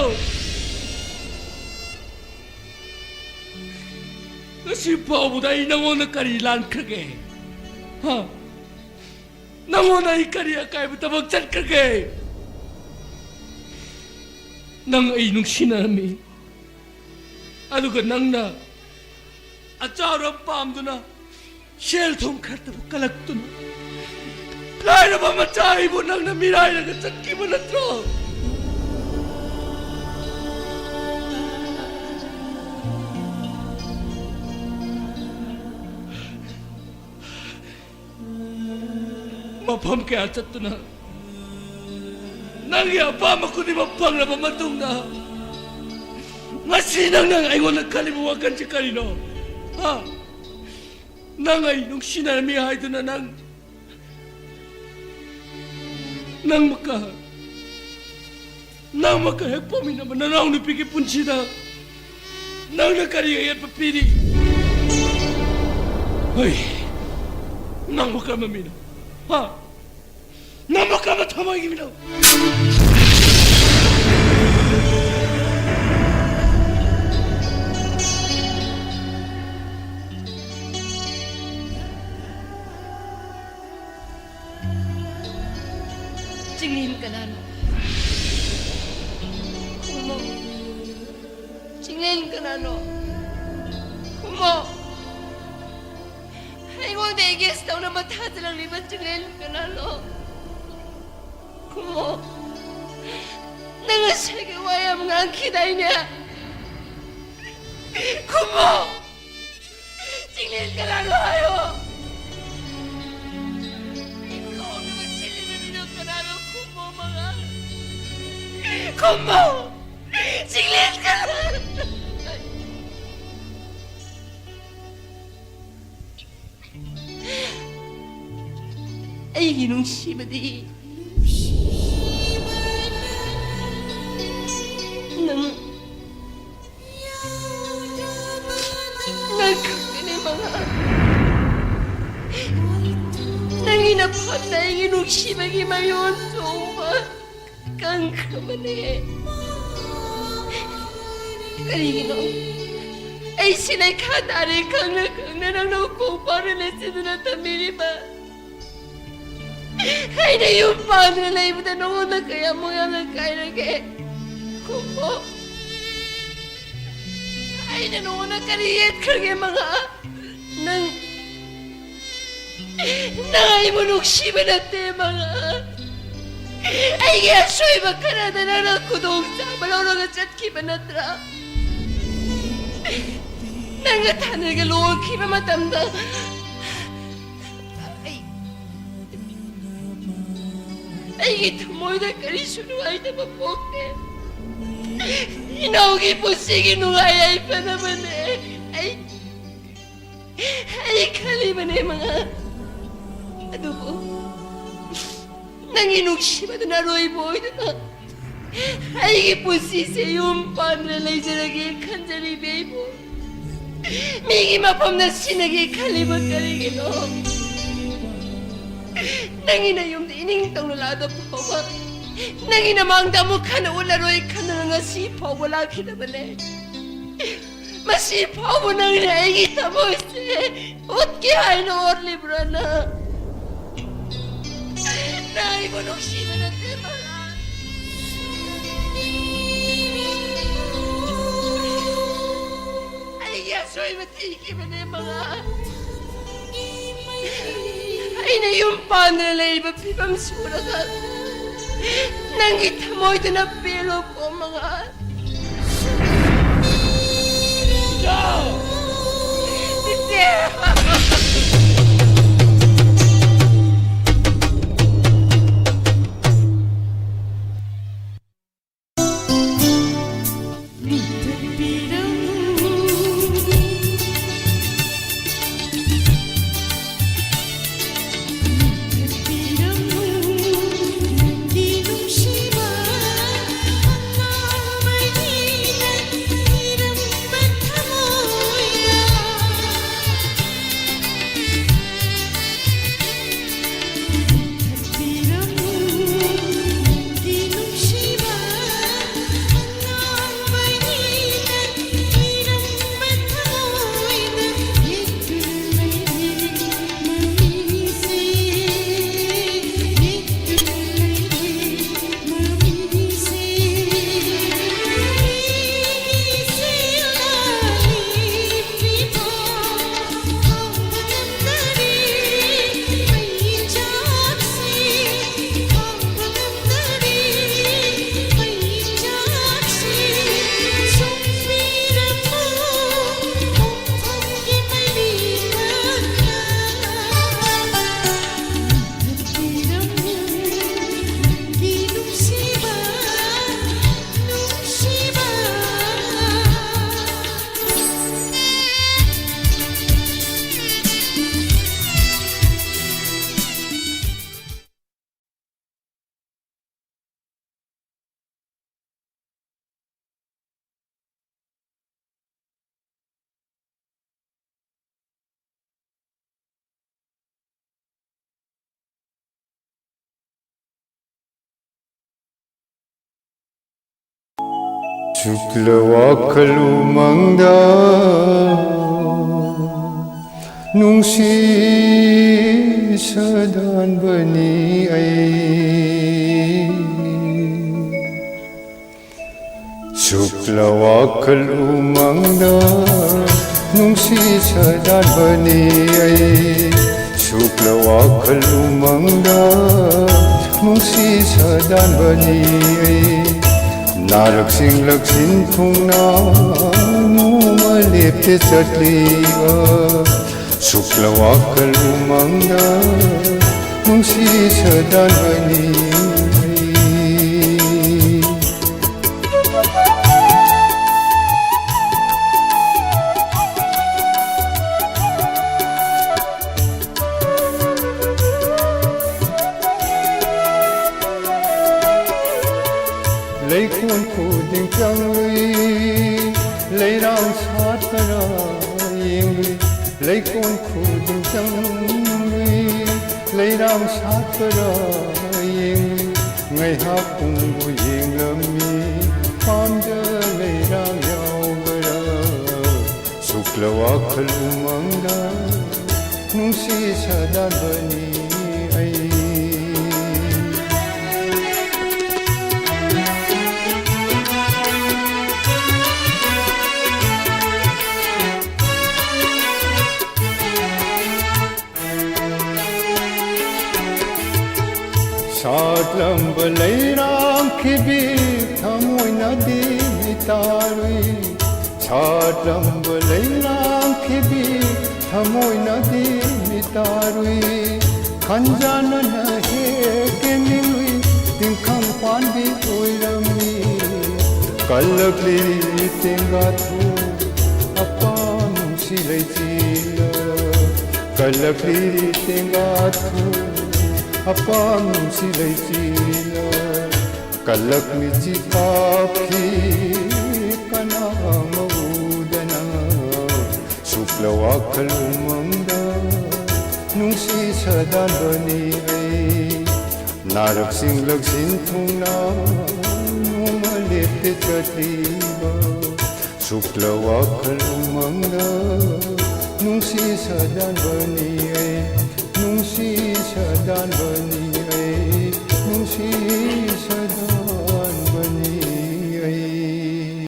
ꯉꯁꯤ ꯐꯥꯎꯕꯗ ꯑꯩ ꯅꯉꯣꯟꯗ ꯀꯔꯤ ꯂꯥꯟꯈ꯭ꯔꯒꯦ? ꯍꯥ? ꯅꯉꯣꯟꯗ ꯑꯩ ꯀꯔꯤ ꯑꯀꯥꯏꯕ ꯊꯕꯛ ꯆꯠꯈ꯭ꯔꯒꯦ? ꯅꯪ ꯑꯩ ꯅꯨꯡꯁꯤꯅꯔꯝꯃꯤ, ꯑꯗꯨꯒ ꯅꯪꯅ ꯑꯆꯥ ꯑꯔꯥꯛ ꯄꯥꯝꯗꯨꯅ ꯁꯦꯜ ꯊꯨꯝ ꯈꯔꯇꯕꯨ ꯀꯜꯂꯛꯇꯨꯅ ꯂꯥꯏꯔꯕ ꯃꯆꯥ ꯑꯩꯕꯨ ꯅꯪꯅ ꯃꯤꯔꯥꯏꯔꯒ ꯆꯠꯈꯤꯕ ꯅꯠꯇ꯭ꯔꯣ? ꯃꯐꯝ ꯀꯌꯥ ꯆꯠꯇꯨꯅ ꯅꯪꯒꯤ ꯑꯄꯥꯝꯕ ꯈꯨꯗꯤꯡꯃꯛ ꯐꯪꯂꯕ ꯃꯇꯨꯡꯗ, ꯉꯁꯤ ꯅꯪꯅ ꯑꯩꯉꯣꯟꯗ ꯈꯜꯂꯤꯕ ꯋꯥꯈꯜꯁꯤ ꯀꯔꯤꯅꯣ? ꯍꯥ? ꯅꯪ ꯑꯩ ꯅꯨꯡꯁꯤꯅꯔꯝꯃꯤ ꯍꯥꯏꯗꯨꯅ ꯅꯪ, ꯅꯪ ꯃꯀ-, ꯅꯪ ꯃꯀ ꯍꯦꯛ ꯄꯣꯛꯃꯤꯟꯅꯕ ꯅꯅꯥꯎ ꯅꯨꯄꯤꯒꯤ ꯄꯨꯟꯁꯤꯗ ꯅꯪꯅ ꯀꯔꯤ ꯑꯌꯦꯠꯄ ꯄꯤꯔꯤ? ꯍꯩ, ꯅꯪꯕꯨ ꯀꯔꯝꯕ ꯃꯤꯅꯣ? ꯍꯥ? ꯅꯪꯕꯨ ꯀꯔꯝꯕ ꯊꯃꯣꯏꯒꯤ ꯃꯤꯅꯣ? ꯆꯤꯡꯂꯦꯟ ꯀꯅꯥꯅꯣ? ꯈꯨꯝꯃꯣ꯫ ꯆꯤꯡꯂꯦꯟ ꯀꯅꯥꯅꯣ? ꯈꯨꯝꯃꯣ꯫ ꯑꯩꯉꯣꯟꯗ ꯑꯦꯒꯦꯟꯁ ꯇꯧꯅꯕ ꯊꯥꯖꯤꯜꯂꯛꯂꯤꯕ ꯆꯤꯡꯂꯦꯟ ꯀꯅꯥꯅꯣ? ꯈꯨꯝꯃꯣ꯫ ꯅꯪ ꯉꯁꯥꯏꯒꯤ ꯋꯥ ꯌꯥꯝ ꯉꯥꯡꯈꯤꯗꯥꯏꯅꯦ? ꯈꯨꯝꯃꯣ꯫ ꯆꯤꯡꯂꯦꯟ ꯀꯅꯥꯅꯣ ꯍꯥꯏꯌꯣ꯫ ꯑꯩꯕꯨ ꯂꯨꯍꯣꯡꯅꯕ ꯁꯤꯜꯂꯤꯕ ꯃꯤꯗꯣ ꯀꯅꯥꯅꯣ? ꯈꯨꯝꯃꯣ ꯃꯉꯥꯜ꯫ ꯈꯨꯝꯃꯣ꯫ ꯆꯤꯡꯂꯦꯟ ꯀꯅꯥꯅꯣ? ꯅꯨꯡꯁꯤꯕꯗꯤ ꯅꯪ, ꯅꯪ ꯈꯛꯇꯅꯦ ꯃꯉꯥꯜ꯫ ꯅꯪꯒꯤ ꯅꯐꯝꯗ ꯑꯩꯒꯤ ꯅꯨꯡꯁꯤꯕꯒꯤ ꯃꯌꯣꯟ ꯆꯣꯡꯕ ꯀꯪꯈ꯭ꯔꯕꯅꯦ꯫ ꯀꯔꯤꯒꯤꯅꯣ ꯑꯩꯁꯤ ꯂꯩꯈꯥ ꯇꯥꯔꯦ ꯈꯪꯅ ꯈꯪꯅ ꯅꯪꯅ ꯎꯄꯧ ꯄꯥꯎꯔ ꯂꯦꯞꯆꯗꯨꯅ ꯊꯝꯕꯤꯔꯤꯕ? ꯑꯩꯅ ꯌꯨꯝ ꯄꯥꯟꯗꯅ ꯂꯩꯕꯗ ꯅꯉꯣꯟꯗ ꯀꯌꯥꯃꯨꯛ ꯌꯥꯝꯅ ꯀꯥꯏꯔꯒꯦ? ꯈꯨꯝꯃꯣ꯫ ꯑꯩꯅ ꯅꯉꯣꯟꯗ ꯀꯔꯤ ꯌꯦꯠꯈ꯭ꯔꯒꯦ ꯃꯉꯥꯜ? ꯅꯪ, ꯅꯪ ꯑꯩꯕꯨ ꯅꯨꯡꯁꯤꯕ ꯅꯠꯇꯦ ꯃꯉꯥꯜ꯫ ꯑꯩꯒꯤ ꯑꯁꯣꯏꯕ ꯈꯔꯗ ꯅꯪꯅ ꯈꯨꯗꯣꯡꯆꯥꯕ ꯂꯧꯔꯒ ꯆꯠꯈꯤꯕ ꯅꯠꯇ꯭ꯔꯥ? ꯅꯪꯒ ꯊꯥꯅꯔꯒ ꯂꯨꯍꯣꯡꯈꯤꯕ ꯃꯇꯝꯗ ꯑꯩ, ꯑꯩꯒꯤ ꯊꯃꯣꯏꯗ ꯀꯔꯤꯁꯨ ꯅꯨꯡꯉꯥꯏꯇꯕ ꯄꯣꯛꯇꯦ꯫ ꯏꯅꯥꯎꯒꯤ ꯄꯨꯟꯁꯤꯒꯤ ꯅꯨꯡꯉꯥꯏ ꯌꯥꯏꯐꯅꯕꯅꯦ ꯑꯩ, ꯑꯩ ꯈꯜꯂꯤꯕꯅꯦ ꯃꯉꯥꯜ꯫ ꯑꯗꯨꯕꯨ ꯅꯪꯒꯤ ꯅꯨꯡꯁꯤꯕꯗꯨꯅ ꯑꯔꯣꯏꯕ ꯑꯣꯏꯗꯨꯅ ꯑꯩꯒꯤ ꯄꯨꯟꯁꯤꯁꯦ ꯌꯨꯝ ꯄꯥꯟꯗꯅ ꯂꯩꯖꯔꯒꯦ ꯈꯟꯖꯔꯤꯕ ꯑꯩꯕꯨ ꯃꯤꯒꯤ ꯃꯐꯝꯗ ꯁꯤꯟꯅꯒꯦ ꯈꯜꯂꯤꯕ ꯀꯔꯤꯒꯤꯅꯣ? ꯅꯪꯒꯤ ꯅꯌꯨꯝꯗ ꯏꯅꯤꯡ ꯇꯧꯅ ꯂꯥꯛꯑꯗ ꯐꯥꯎꯕ, ꯅꯪꯒꯤ ꯅꯃꯥꯡꯗ ꯑꯃꯨꯛ ꯍꯟꯅ ꯎꯠꯂꯔꯣꯏ ꯈꯟꯗꯨꯅ ꯉꯁꯤ ꯐꯥꯎꯕ ꯂꯥꯛꯈꯤꯗꯕꯅꯦ꯫ ꯃꯁꯤ ꯐꯥꯎꯕ ꯅꯪꯅ ꯑꯩꯒꯤ ꯊꯃꯣꯏꯁꯦ ꯎꯠꯀꯦ ꯍꯥꯏꯅ ꯍꯣꯠꯂꯤꯕ꯭ꯔꯥ ꯅꯪ? ꯅꯪ ꯑꯩꯕꯨ ꯅꯨꯡꯁꯤꯕ ꯅꯠꯇꯦ ꯃꯉꯥꯜ꯫ ꯑꯩꯒꯤ ꯑꯁꯣꯏꯕ ꯊꯤꯈꯤꯕꯅꯦ ꯃꯉꯥꯜ꯫ ꯑꯩꯅ ꯌꯨꯝ ꯄꯥꯟꯗꯅ ꯂꯩꯔꯤꯕ ꯐꯤꯕꯝ ꯁꯨꯔꯒ ꯅꯪꯒꯤ ꯊꯃꯣꯏꯗꯨꯅ ꯄꯦꯜꯂꯣꯀꯣ ꯃꯉꯥꯜ꯫ ꯏꯆꯦ! ꯁꯨꯛꯂ ꯋꯥꯈꯜ ꯎꯃꯪꯗ ꯅꯨꯡꯁꯤ ꯁꯗꯥꯟꯕꯅꯤ ꯑꯩ꯫ ꯁꯨꯛꯂ ꯋꯥꯈꯜ ꯎꯃꯪꯗ ꯅꯨꯡꯁꯤ ꯁꯗꯥꯟꯕꯅꯤ ꯑꯩ꯫ ꯁꯨꯛꯂ ꯋꯥꯈꯜ ꯎꯃꯪꯗ ꯅꯨꯡꯁꯤ ꯁꯗꯥꯟꯕꯅꯤ ꯑꯩ꯫ ꯅꯥꯔꯛ ꯁꯤꯡꯂꯛ ꯁꯤꯟ ꯊꯨꯡꯅ ꯅꯣꯡꯃ ꯂꯦꯞꯇꯦ ꯆꯠꯂꯤꯕ꯫ ꯁꯨꯛꯂ ꯋꯥꯈꯜ ꯎꯃꯪꯗ ꯅꯨꯡꯁꯤ ꯁꯗꯥꯟꯕꯅꯤ꯫ ꯂꯩꯀꯣꯟ ꯈꯨꯗꯤꯡ ꯆꯪꯂꯨꯏ, ꯂꯩꯔꯥꯡ ꯁꯥꯠꯄꯔꯥ ꯌꯦꯡꯂꯨꯏ꯫ ꯂꯩꯀꯣꯟ ꯈꯨꯗꯤꯡ ꯆꯪꯂꯨꯏ, ꯂꯩꯔꯥꯡ ꯁꯥꯠꯄꯔꯥ ꯌꯦꯡꯂꯨꯏ꯫ ꯉꯥꯏꯍꯥꯛ ꯄꯨꯡꯕꯨ ꯌꯦꯡꯂꯝꯃꯤ, ꯄꯥꯝꯗ ꯂꯩꯔꯥꯡ ꯌꯥꯎꯕꯔꯥ꯫ ꯁꯨꯛꯂ ꯋꯥꯈꯜ ꯎꯃꯪꯗ ꯅꯨꯡꯁꯤ ꯁꯗꯥꯟꯕꯅꯤ ꯑꯩ꯫ ꯁꯥꯠꯂꯝꯕ ꯂꯩꯔꯥꯡ ꯈꯤꯕꯤ ꯊꯃꯣꯏꯅꯗꯤ ꯃꯤꯇꯥꯔꯨꯏ꯫ ꯁꯥꯠꯂꯝꯕ ꯂꯩꯔꯥꯡ ꯈꯤꯕꯤ ꯊꯃꯣꯏꯅꯗꯤ ꯃꯤꯇꯥꯔꯨꯏ꯫ ꯈꯟꯖꯥꯅꯅ ꯍꯦꯛ ꯌꯦꯡꯅꯤꯡꯂꯨꯏ, ꯇꯤꯡꯈꯪ ꯄꯥꯟꯕꯤ ꯑꯣꯏꯔꯝꯃꯤ꯫ ꯀꯜꯂꯛꯂꯤ ꯇꯦꯡꯒꯥꯊꯨ ꯑꯄꯥꯝ ꯅꯨꯡꯁꯤ ꯂꯩꯆꯤꯜꯂ꯫ ꯀꯜꯂꯛꯂꯤ ꯇꯦꯡꯒꯥꯊꯨ ꯑꯄꯥꯝ ꯅꯨꯡꯁꯤ ꯂꯩꯆꯤꯜꯂ꯫ ꯀꯜꯂꯛ ꯃꯤꯆꯤ ꯀꯥꯞꯈꯤ ꯀꯅꯥ ꯑꯃ ꯎꯗꯅ꯫ ꯁꯨꯛꯂ ꯋꯥꯈꯜ ꯎꯃꯪꯗ ꯅꯨꯡꯁꯤ ꯁꯗꯥꯟꯕꯅꯤ ꯑꯩ꯫ ꯅꯥꯔꯛ ꯁꯤꯡꯂꯛ ꯁꯤꯟ ꯊꯨꯡꯅ ꯅꯣꯡꯃ ꯆꯠꯂꯤꯕ ꯁꯨꯛꯂ ꯋꯥꯈꯜ ꯎꯃꯪꯗ ꯅꯨꯡꯁꯤ ꯁꯥꯗꯥꯟꯕꯅꯤ ꯑꯩ, ꯅꯨꯡꯁꯤ ꯁꯥꯗꯥꯟꯕꯅꯤ ꯑꯩ, ꯅꯨꯡꯁꯤ ꯁꯥꯗꯥꯟꯕꯅꯤ ꯑꯩ꯫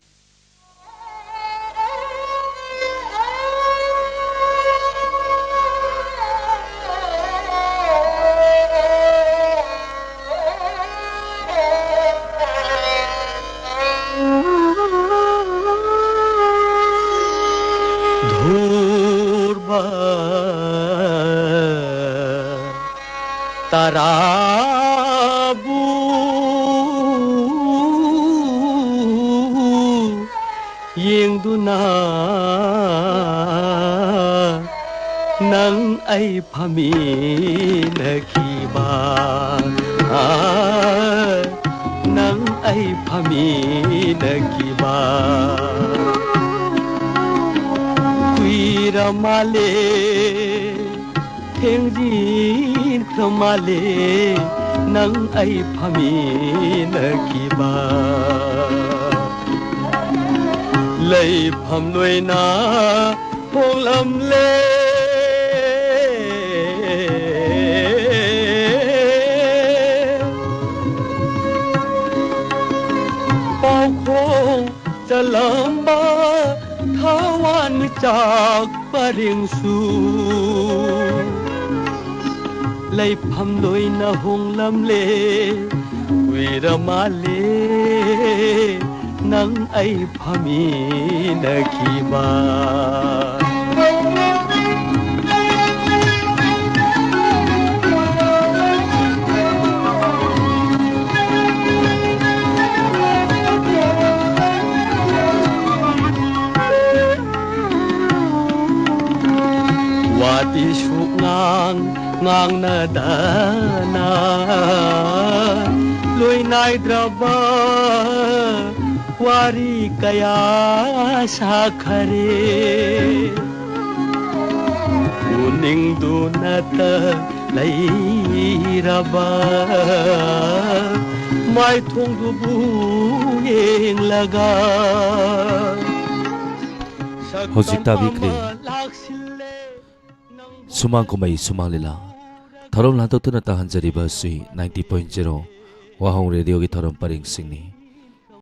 ध्रुव ꯇꯔꯥꯕꯨ ꯌꯦꯡꯗꯨꯅ ꯅꯪ ꯑꯩ ꯐꯝꯃꯤꯟꯅꯈꯤꯕ, ꯅꯪ ꯑꯩ ꯐꯝꯃꯤꯟꯅꯈꯤꯕ ꯀꯨꯏꯔ ꯃꯥꯜꯂꯦ, ꯊꯦꯡꯖꯤꯟꯈ꯭ꯔ ꯃꯥꯜꯂꯦ ꯅꯪ ꯑꯩ ꯐꯝꯃꯤꯟꯅꯈꯤꯕ꯫ ꯂꯩꯐꯝ ꯂꯣꯏꯅ ꯍꯣꯡꯂꯝꯂꯦ꯫ ꯄꯥꯎꯈꯣꯡ ꯆꯜꯂꯝꯕ ꯊꯋꯥꯟꯃꯤꯆꯥꯛ ꯄꯔꯦꯡꯁꯨ ꯂꯩꯐꯝ ꯂꯣꯏꯅ ꯍꯣꯡꯂꯝꯂꯦ꯫ ꯀꯨꯏꯔ ꯃꯥꯜꯂꯦ ꯅꯪ ꯑꯩ ꯐꯝꯃꯤꯟꯅꯈꯤꯕ꯫ ꯋꯥꯗꯤ ꯁꯨꯛꯉꯥꯡ ꯉꯥꯡꯅꯗꯅ ꯂꯣꯏ ꯅꯥꯏꯗ꯭ꯔꯕ ꯋꯥꯔꯤ ꯀꯌꯥ ꯁꯥꯈꯔꯦ꯫ ꯎꯅꯤꯡꯗꯨꯅꯇ ꯂꯩꯔꯕ ꯃꯥꯏꯊꯣꯡꯗꯨꯕꯨ ꯌꯦꯡꯂꯒ ꯍꯧꯖꯤꯛ ꯇꯥꯕꯤꯈ꯭ꯔꯦ꯫ ꯁꯨꯃꯥꯡ ꯀꯨꯝꯍꯩ ꯁꯨꯃꯥꯡ ꯂꯤꯂꯥ꯫ ꯊꯧꯔꯝ ꯂꯥꯟꯊꯣꯛꯇꯨꯅ ꯇꯥꯍꯟꯖꯔꯤꯕ ꯑꯁꯤ ninety point zero ꯋꯥꯍꯣꯡ ꯔꯦꯗꯤꯑꯣꯒꯤ ꯊꯧꯔꯝ ꯄꯔꯤꯡꯁꯤꯡꯅꯤ꯫